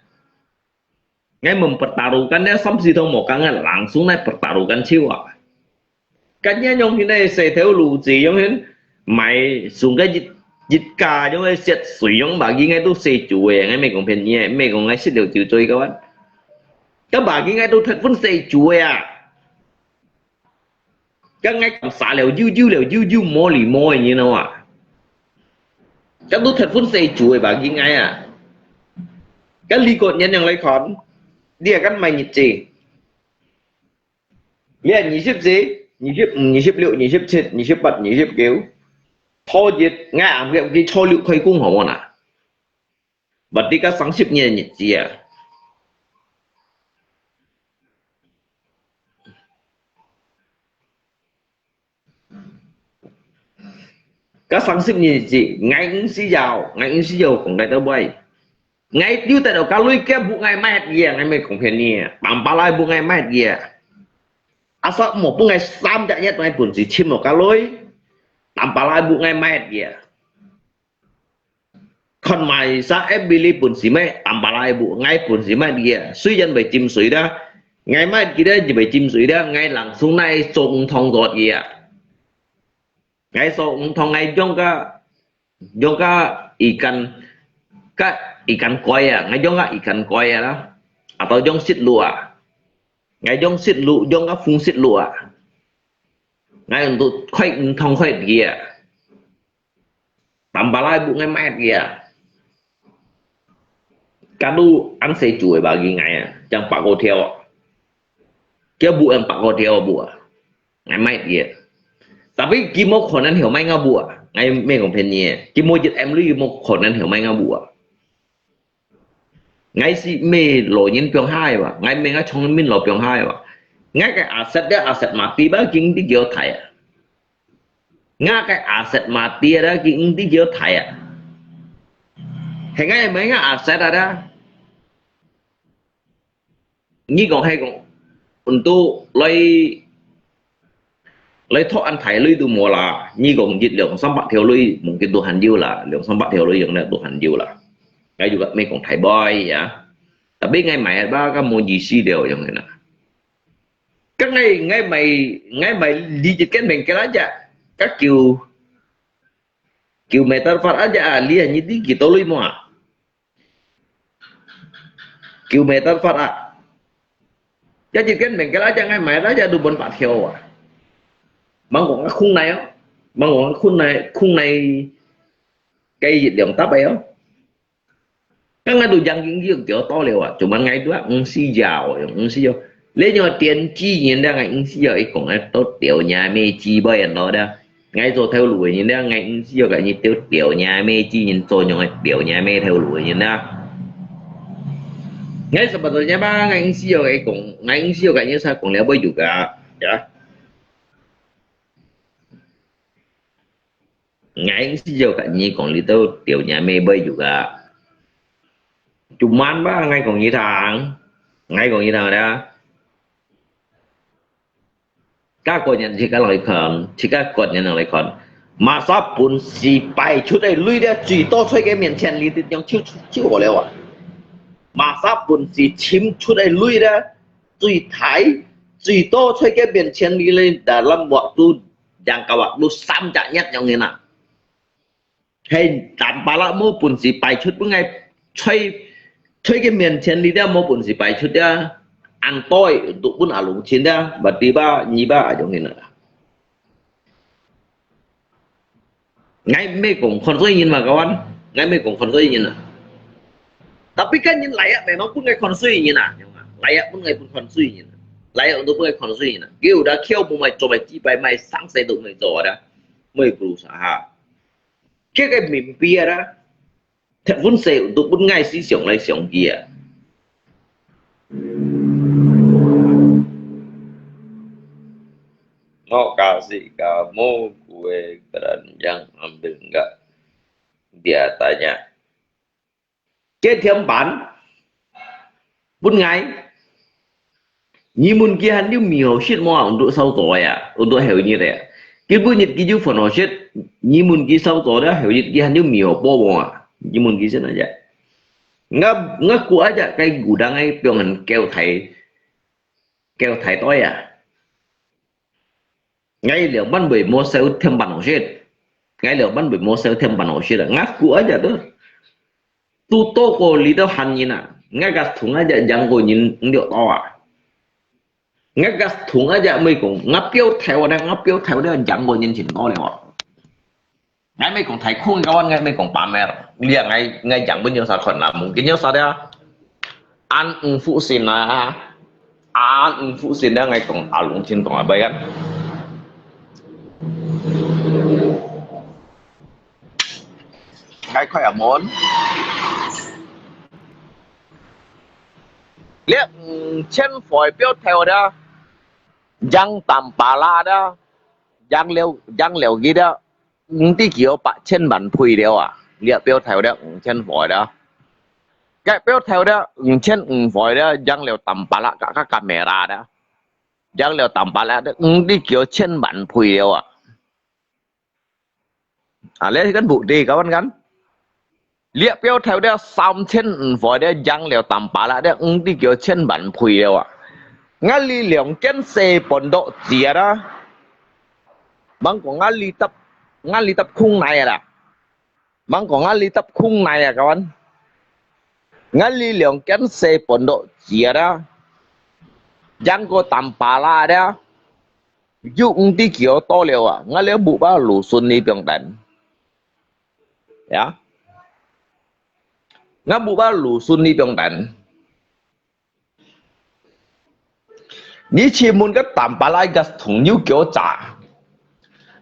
？𠊎問不打路，該哪心思通無，該𠊎langsung哪不打路該手啊？該你樣形个細頭路子，樣形買送个一一家，樣个食水，樣bagi𠊎都細酒个，𠊎毋係講騙你，毋係講𠊎食了酒醉个啊。該bagi𠊎都忒分細酒个啊！ 該𠊎感覺了，悠悠了，悠悠無禮貌个人啊！該都忒分細酒个bagi𠊎啊！該你個人樣來看，你係該麼日子？你係二十四、二十五、二十六、二十七、二十八、二十九，初一，𠊎暗晡日初六開工好無啊？ Berarti該三十年日子啊！該三十年日子，𠊎毋需要，𠊎毋需要講該兜位。𠊎有得到該鐳，該屋𠊎買个啊，𠊎毋係講騙你啊，Tampalak屋𠊎買个啊。Asal無分𠊎三隻月，𠊎本事尋到該鐳，Tampalak屋𠊎買个啊。 看賣儕F B裡本事咩，Tampalak屋，𠊎本事咩个啊？雖然會浸水啦，𠊎買个咧就會浸水啦，𠊎langsung拿做魚塘做个啊。𠊎做魚塘，𠊎用个用个ikan，个ikan koi啊，𠊎用个ikan koi啊啦，atau用石路啊，𠊎用石路，用个紅石路啊，𠊎用到開魚塘開个啊。 Tampalak屋𠊎買个啊。Kalau恁細酒个bagi𠊎啊，正百過條啊。佢屋正百過條个屋啊，𠊎買个啊。Tapi佢無可能曉買𠊎屋啊，𠊎毋係講騙你个，佢無一M鐳，佢無可能曉買𠊎屋啊。 𠊎係毋係老人放下个哇，𠊎毋係𠊎聰明老放下个哇。𠊎个aset咧，aset mati吧，經濟幾好睇啊。𠊎个aset mati啦，經濟幾好睇啊。係𠊎毋係𠊎aset啊啦。 你講係講，untuk來來討恁大鐳都無啦。你講一兩三百條鐳，mungkin都還有啦，兩三百條鐳樣咧都還有啦。𠊎又毋係講大杯啊，tapi𠊎買吧，該無意思了樣个啦。該𠊎𠊎買𠊎買你一間bengkel aja，該九九meter發aja啊，你啊你你幾多鐳無啊？ 九meter發啊。一間bengkel aja，𠊎買aja都分百條啊。吂講空內哦，吂講空內空內个一兩搭个哦。該𠊎都已經用掉多了啊，做麼个𠊎都毋需要，毋需要。你用電子人咧，𠊎毋需要，佢講个都掉若妹子杯人咯咧。 𠊎做頭路个人咧，𠊎毋需要个人丟掉若妹子人做樣个掉若妹頭路个人啦。𠊎sebetulnya吧，𠊎毋需要佢講，𠊎毋需要个人儕講了會有个，呀。𠊎毋需要个人講你都掉若妹會有个。Cuman吧，𠊎講你聽，𠊎講你聽啦。該個人自家來看，自家個人來看，麼儕本事擺出个鐳咧，最多在佢面前，你就用手，手好了啊。麼儕本事尋出个鐳咧，最大，最多在佢面前，你咧，dalam waktu，jangka waktu三隻月樣个啦。 係，tampalak無本事擺出分𠊎，在，在佢面前，你兜無本事擺出啊，恁多个，untuk分阿龍清啊，berarti吧，你吧，恁樣个啦。𠊎毋係講看衰人嘛，kawan，𠊎毋係講看衰人啊。Tapi kan人來啊，memang分𠊎看衰人啊，來啊，分𠊎分看衰人啊，來啊，untuk分𠊎看衰人啊。佢udah kiau無買做買幾百買，生死都無做啊，無berusaha。 佢个mimpi啊，忒分細，都分𠊎思想來想去啊。Ngok kasih kamu kue keranjang ambil enggak? Dia tanya. 該天板分𠊎，你問佢還有味好食無啊？Untuk sauto啊，untuk後日啊。今晡日佢有飯好食，你問佢sauto了，後日佢還有味好飽無啊？你問佢先啊，這。𠊎，𠊎估啊，這个gudang个放很夠大，夠大袋啊。 𠊎兩萬尾無燒天板好食，𠊎兩萬尾無燒天板好食啊！𠊎估啊，這都，都多過你兜閒人啊！𠊎个同啊，這兩個人五六多啊！𠊎个同啊，這毋係講，𠊎標頭啊，𠊎標頭了，兩個人盡多了啊！ 𠊎毋係講大空个，𠊎毋係講pamer。你啊，𠊎，𠊎樣本有啥看啦？Mungkin有啥的啊？恁毋負責啊，恁毋負責啊！𠊎講阿龍清同阿伯啊，𠊎開下門。你五千塊標頭的，樣tampalak的，樣了，樣了佢的。 毋知幾多百千萬倍了啊！這標頭了五千塊了，該標頭了五千五塊了，樣了tampalak个，个kamera了，樣了tampalak了，毋知幾多千萬倍了啊！啊，你跟bukti，kawan kan？ 這標頭了三千五塊了，樣了tampalak了，毋知幾多千萬倍了啊！𠊎這兩間細pondok節啊，吂講𠊎這搭，𠊎這搭空泥啊啦，吂講𠊎這搭空泥啊，kawan。𠊎這兩間細pondok節啊，樣過tampalak了，又毋知幾多多了啊！𠊎這屋吧路順利放等。 Ya。𠊎屋吧路順利放等。你去問个tampalak个同有幾多隻？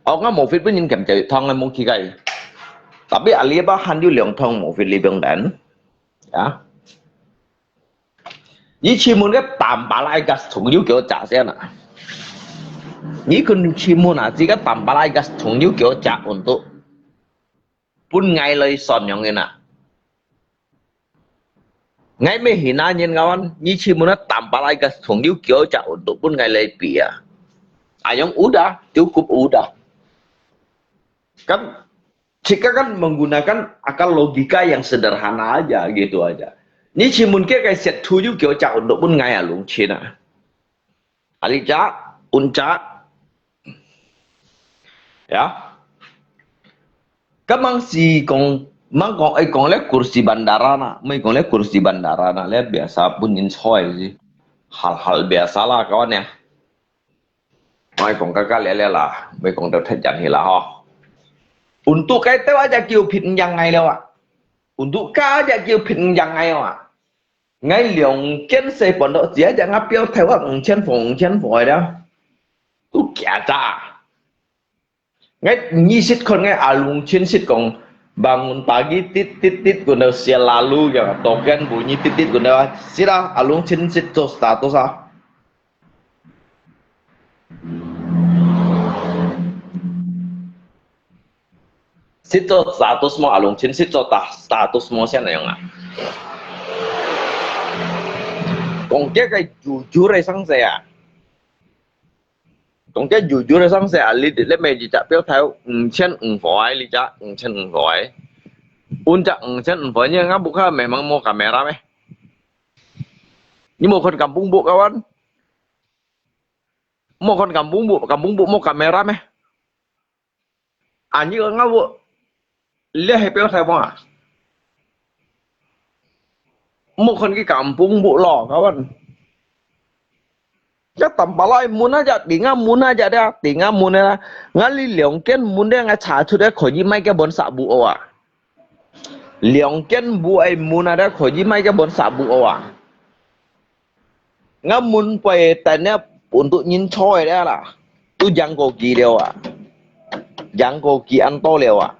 哦，𠊎無fit分人減少一趟，𠊎無去个。Tapi阿里巴巴還有兩趟無fit哩放等。Ya。你去問个tampalak个同有幾多隻先啊？你去問啊，這个tampalak个同有幾多隻untuk 分𠊎來算樣个啊。𠊎毋係hina人，kawan，你去問啊，tampalak个同有幾多隻untuk分𠊎來比啊？Ayam udah, cukup udah. Kan, jika kan menggunakan akal logika yang sederhana aja, gitu aja. 你去問該个石頭有幾多隻untuk分𠊎啊，弄清啊。 Alit隻，un隻。Ya。Kan吂係講，吂講，哎，講這kursi bandara na，毋係講這kursi bandara na，這biasa分人坐个，hal-hal biasa啦，kawan ya。哎，講个个這這啦，毋係講到忒遠去啦吼。Untuk該兜aja叫別人樣个了啊。Untuk該aja叫別人樣个啊。 𠊎兩間細pondok節，這下標頭啊，五千塊，五千塊了，都假咋？𠊎，你識看𠊎阿龍親識講，bangun pagi tit tit tit，guna selalu ya，token bunyi tit tit guna，識啊，阿龍親識做status啊。 識做status無，阿龍親識做status無，先恁樣啊？講這个jujur个生死啊！ Tong ke jujur sang se alit le me jijak piao thai五千五百，你jak五千五百。Un jak五千五百，你ngak buka memang mau kamera meh? Ni mau kon kampung bu kawan? Mau kon kampung bu, kampung bu mau kamera meh? Anyi ngak bu le he piao thai bang a? Mau kon ki kampung bu lo kawan. Ya tampalak mun aja, tinga mun aja dia, tinga mun a. Ngali liang ken mun dia ngai cha chu dia kho yi mai ke bon sa bu o a. Liang ken bu ai mun a dia kho yi mai ke bon sa bu o a. Nga mun pai tan ne pun tu nyin choi dia la. Tu jang ko ki liao a. Jang ko ki an to liao a.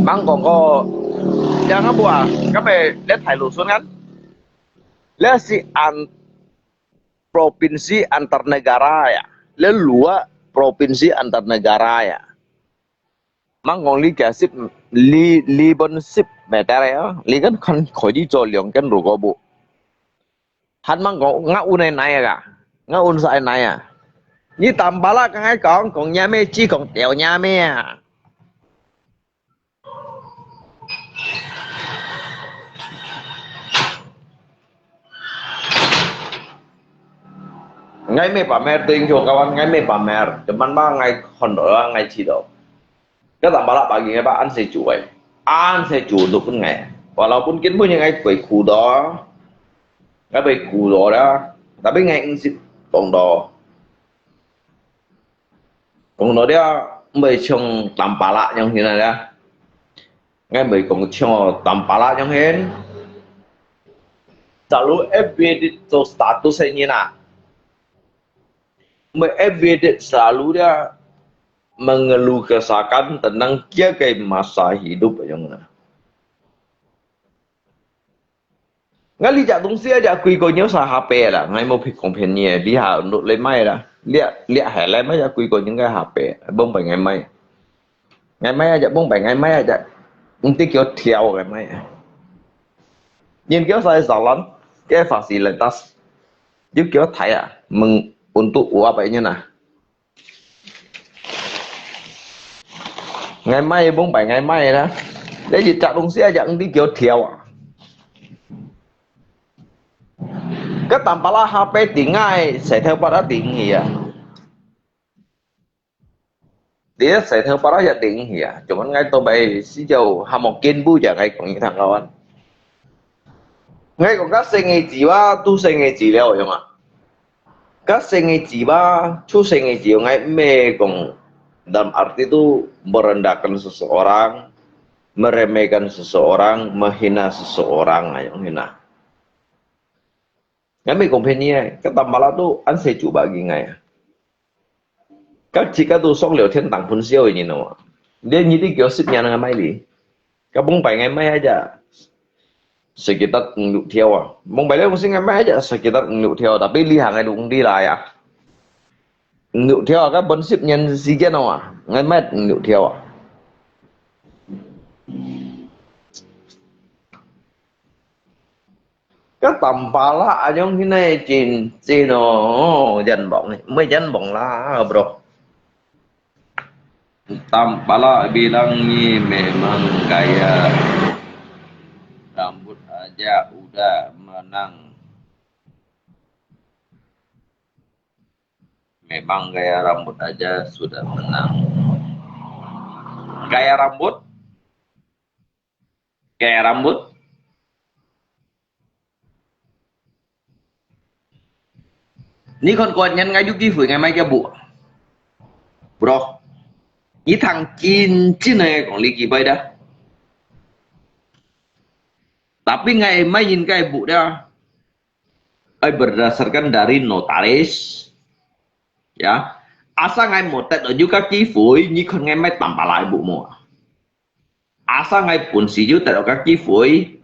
Mang kong ko, yang apa ah? Kape le thai lu sun kan? Le si an provinsi antar negara ya. Le lua provinsi antar negara ya. Mang kong li kia sip, li, li bon sip meter ya. Li kan kan kho yi cho liang kan ru ko bu. Hăn măng kong ngă un ai nai a gà, ngă un sa ai nai a. Nyi tăm pala kang ai kong, kong ña me chi kong tiao ña me a. Ngai me pamer, ting cho kawan ngai me pamer. Cuman ba ngai khon do ngai chi do. Kata pala pagi ngai ba an se chu ai. An se chu untuk pun ngai. Walaupun kin pun ngai kuai khu do. Ngai bai khu do da. Tapi ngai ing sit tong do. Tong do dia bai chong tam pala nyong hin da. Ngai bai kong chong tam pala nyong hin. Selalu update to status ni na. Bai update selalu dia mengeluh kesakan tentang kia ke masa hidup yang na. Ngali jak tungsi aja kui ko nyo sa H P la, ngai mo phik kong phen ni, liha untuk le mai la. Lia, lia hai le mai ja kui ko nyo ngai H P, bông bai ngai mai. Ngai mai aja, bông bai ngai mai aja. Nti kyo thiao ngai mai. Nyen kyo sa salan, ke fasilitas. Yu kyo thai a, meng untuk ua bai nyo na. Ngai mai bông bai ngai mai na. Lê yit chak tungsi aja nti kyo thiao a. Kata pala H P ting ngai, sai thao pala ting hi a. Dia sai thao pala ya ting hi a. Cuman ngai to bai si jau hamok kin bu ja ngai kong thang kawan. Ngai kong ka se ngai ji wa, tu se ngai ji liao yong a. Ka se ngai ji wa, chu se ngai ji yong ngai me kong dalam arti tu merendahkan seseorang, meremehkan seseorang, menghina seseorang ayong hina. Ngai me kong phen ni ai, kata pala tu an se chu ba gi ngai. Ka chi ka tu sok liao thiên tang phun siao ni no. Dia ni ti kyo sip nyan ngai mai li. Ka bông bai ngai mai aja. Sekitar nyu thiao a. Bông bai le bông sing ngai mai aja sekitar nyu thiao. Tapi li hang ngai dung di la ya. Nyu thiao ka bon sip nyan si jen no a. Ngai mai nyu thiao a. Ka tam pala ayong hinai chin chin no, yan bong, mai yan bong la, bro. Tam pala bilang ni memang gaya rambut aja udah menang. Memang gaya rambut aja sudah menang. Gaya rambut Kẻ rambut. Ni kon kon nyan ngai yu ki hui ngai mai kia bu. Bro. Ni thang kin chin ngai kong li ki bai da. Tapi ngai mai yin kai bu da. Ai berdasarkan dari notaris. Ya. Asa ngai mo tet yu ka ki hui ni kon ngai mai tam palai bu mo. Asa ngai pun si yu tet ka ki hui,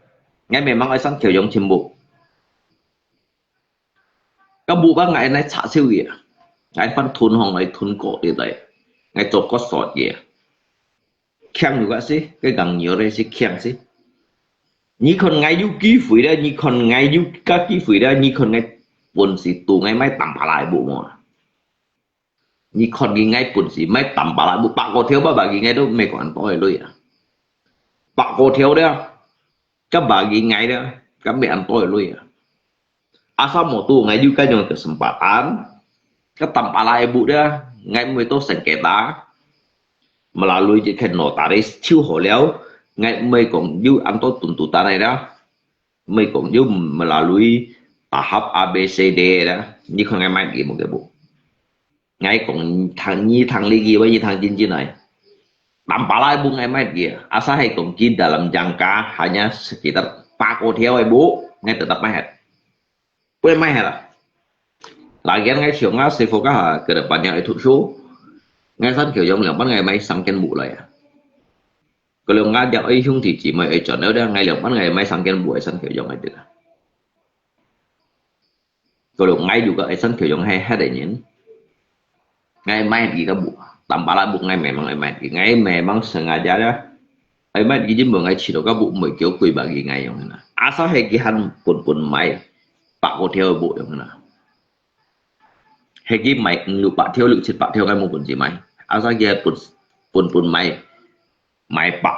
ngai memang ai sang kiao yong chim bu. Ka bu ba ngai nai cha siu ye. Ngai pan thun hong ngai thun ko di tai. Ngai chok ko sot ye. Kiang yu ka si, cái găng nhiều đây si kiang si. 你看𠊎有機會咧，你看𠊎有个機會咧，你看𠊎本事，都𠊎買Tampalak个屋無啊？你看你𠊎本事，買Tampalak个屋，百過條吧，bagi𠊎都毋係講恁多个鐳啊。百過條咧，个bagi𠊎咧，个毋係恁多个鐳啊。Asal無都𠊎有該種kesempatan，个Tampalak个屋咧，𠊎毋會到sengketa，melalui一個notaris就好了。𠊎毋會講有恁多tuntutan个啦，毋會講有melalui tahap A B C D啦。你看𠊎買个無个無？ 𠊎講你聽，你聽這句話，你聽真真來。Tampalak个屋𠊎買个，asal係講佢dalam jangka hanya sekitar百過條个屋，𠊎tetap買忒。會買忒啊？Lagian𠊎想啊，師傅个下，ke depannya愛退休，𠊎三條用兩班𠊎買三間屋來啊。Kalau ngajak愛兄弟姊妹愛轉了咧，𠊎兩班𠊎買三間屋，愛三條用个對啦。 Kalau𠊎juga愛三條用係忒个人，𠊎買个个屋，Tampalak屋𠊎memang愛買个，𠊎memang sengaja啦，愛買个因為𠊎試到个屋毋會叫貴bagi𠊎用啦。Asal係佢肯本本買，百過條个屋用啦。係佢買五六百條、六七百條，𠊎無本事買。Asal佢本本本買，買百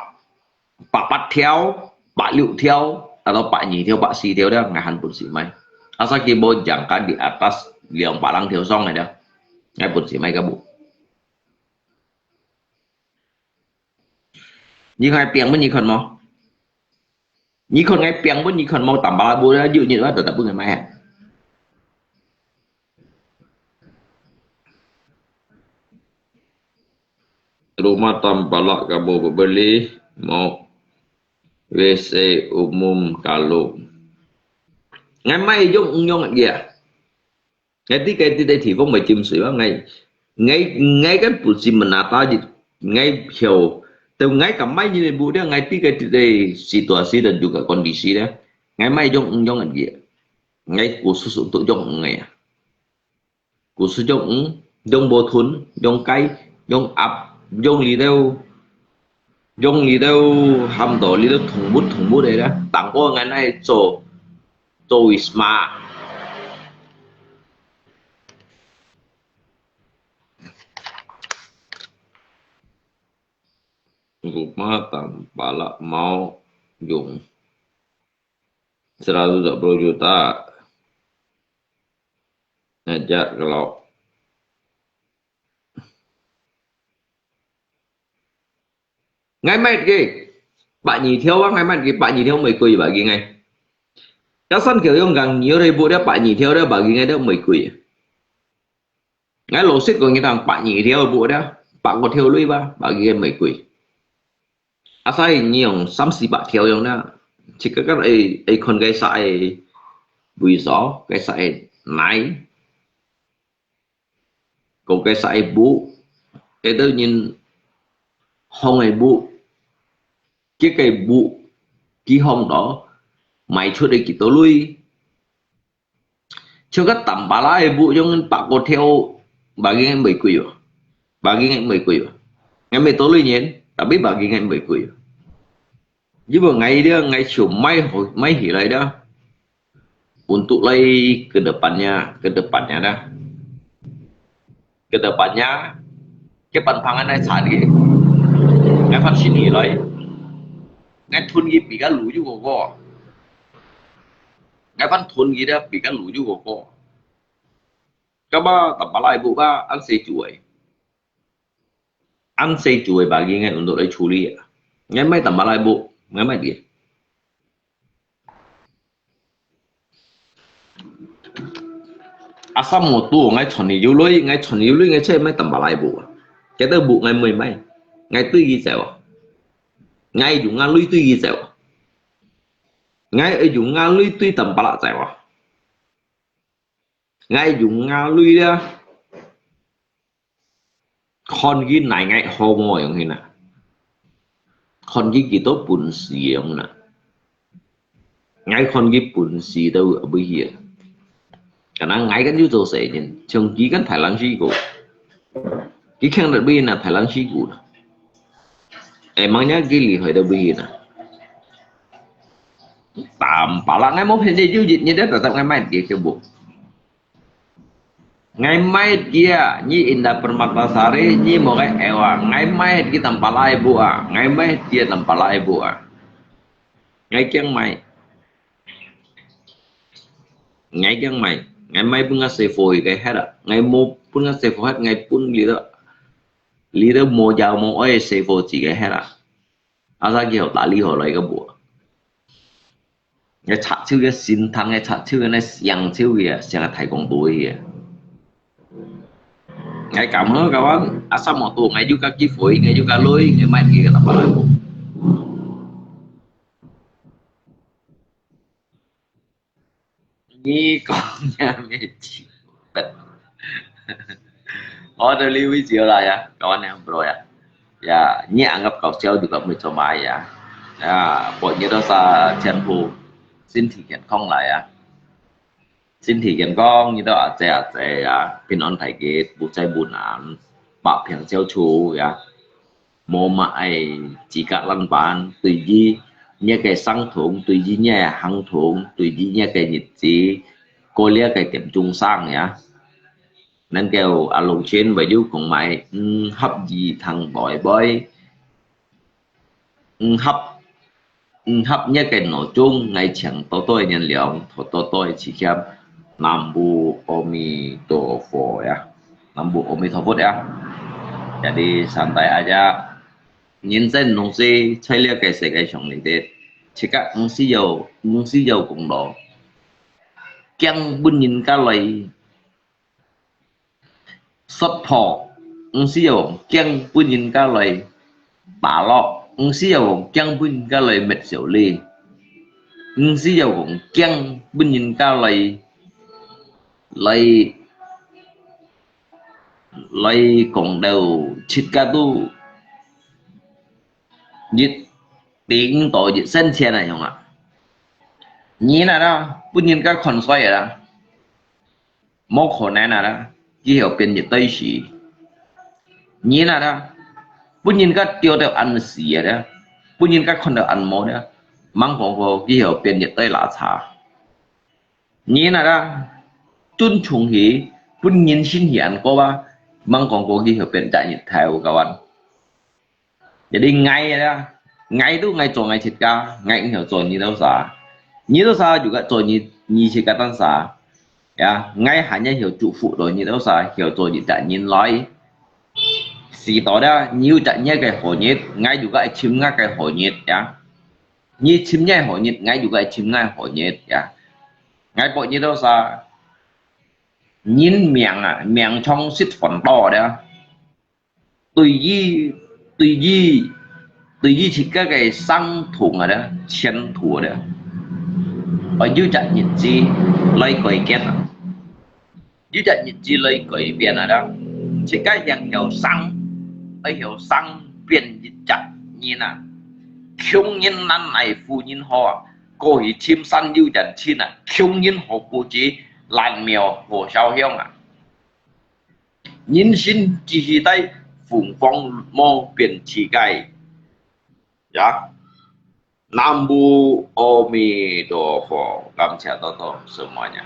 百八條、百六條，atau百二條、百四條咧，𠊎還本事買。Asal佢無jangka di atas兩百零條上个咧，𠊎本事買个無？你看平分你看無？你看𠊎平分你看無？Tampalak屋咧，有日我就特分佢買啊。 Rumah Tampalak kamu beli, mau W C umum kalau. Ngai mai yong yong ya. Ngai ti kai ti dei ti fong mai jim sui wa ngai. Ngai ngai kan pun si menata ji. Ngai hiau. Teu ngai kam mai ni bu dia ngai ti kai ti dei situasi dan juga kondisi dia. Ngai mai yong yong ya. Ngai khusus untuk yong ngai ya. Khusus yong, yong botun, yong kai, yong ap, yong li deu, yong li deu ham to li deu thùng bút thùng bút dei da. Tang ko ngan ai cho, cho Wisma. Rumah Tampalak mau yong. Seratus dua puluh juta. Ngajak kelok. Ngai mai ke. Pak nyi thiau ngai mai ke, pak nyi thiau mai kui bagi ngai. Ya san kiau yong gang nyi ore bu dia pak nyi thiau dia bagi ngai dia mai kui. Ngai lo sit ko ngi tang pak nyi thiau bu dia, pak ko thiau lui ba, bagi ngai mai kui. Asai nyi yong sam si pak thiau yong dia. Chika kan ai ai kon kai sa ai bui so, kai sa ai nai. Ko kai sa ai bu, ai teu nyin hong ai bu, ki kai bu, ki hong to, mai chut ai ki to lui. Chua ka Tampalak ai bu yong pak ko thiau, bagi ngai mai kui yo. Bagi ngai mai kui yo. Ngai mai to lui nyin, tapi bagi ngai mai kui yo. Jibo ngai dia, ngai chua mai ho, mai hi lai dia. Untuk lai ke depannya, ke depannya dah. Ke depannya, ke panpangan ai chan ke. Ngai pan sini lai. Ngai thun ke pi ka lu ju ko ko. Ngai pan thun ke dah pi ka lu ju ko ko. Ka ba Tampalak ai bu ba an se ju ai. An se ju ai bagi ngai untuk lai chuli ya. Ngai mai Tampalak ai bu, ngai mai dia. Asam mo tu ngai chon ni yu lui, ngai chon ni yu lui ngai che mai Tampalak ai bu. Kata bu ngai mai mai. Ngai tui gi zai wa. Ngai yu ngai lui tui gi zai wa. Ngai yu ngai lui tui Tampalak zai wa. Ngai yu ngai lui ya. Kon ki nai ngai ho mo yong hin na. Kon ki ki to pun si yong na. Ngai kon ki pun si to bui hi. Kana ngai kan yu to se jin. Chong ki kan Thailand si ko. Ki keng da bui na Thailand si ko na. Ai mang nya ki li hoi to bui hi na. Tampalak，𠊎無騙你，有一日咧，tetap𠊎買佢个屋。𠊎買佢啊，你indah Permatasari，你無个愛啊，𠊎買佢Tampalak个屋啊，𠊎買佢Tampalak个屋啊，𠊎驚買，𠊎驚買，𠊎買分𠊎細伙个歇啊，𠊎無分𠊎細伙歇，𠊎分你都，你都無有無愛个細伙子个歇啊。 Asal佢好打理好來个無？𠊎插手个心疼，𠊎插手个，𠊎想手个，想个大公度个。𠊎感覺个話，asal無多，𠊎有个機會，𠊎有个鐳，𠊎買佢个Tampalak。 你講也沒幾分。我都理解啦呀，kawan yang bro ya. Ya, ni anggap kau siau juga mau coba ya. Ya, pokoknya dosa全部身體健康啦呀。身體健康，你都阿姐阿姐呀，平安大吉，無災無難，百病消除呀。 無麼个資格lãng班，對於若个生存，對於若个行動，對於若个日子，過這个點鐘聲呀。能夠阿龍先為了講買，毋合意聽來背，毋合，毋合若个腦中，𠊎請多多个原諒，多多个致歉。Nam mô A Di Đà Phật呀，Nam mô A Di Đà Phật呀。Jadi santai aja。 人生東西在這个世界上裡底，自家毋需要，毋需要講到，驚分人家來說破，毋需要驚分人家來打落，毋需要驚分人家來滅小利，毋需要講驚分人家來，來 來講到自家都越頂到越深淺啊，兄啊。人啊啦，分人家看衰啊啦，無可能啊啦，佢會變一堆屎。人啊啦，分人家丟到恁屎啊啦，分人家看到恁無啦，吂講過佢會變一堆垃圾。 人啊啦，尊重佢，分人心去恁高啊，吂講過佢會變隻日頭，kawan。Jadi𠊎啊啦，𠊎都𠊎做𠊎自家，𠊎毋曉做你兜儕，你兜儕juga做你，你自家單儕。Ya，𠊎還曉祝福到你兜儕，曉做一隻人來。時到了，你有隻你个好日，𠊎juga愛尋𠊎个好日，ya。 你尋你个好日，𠊎就愛尋𠊎个好日呀。𠊎บอก你兜儕，人命啊，命長食飯多了。對於，對於，對於自家个生存啊了，前途啊了，愛有隻日子來改變啊。 有隻日子來改變啊啦。自家人曉生，愛曉生變一隻人啊。窮人難耐富人好啊，過去深山有人親啊，窮人好果子，爛廟好燒香啊。人生只係在鳳凰無變自家呀。Nam mô A Di Đà Phật，感謝多多，semuanya。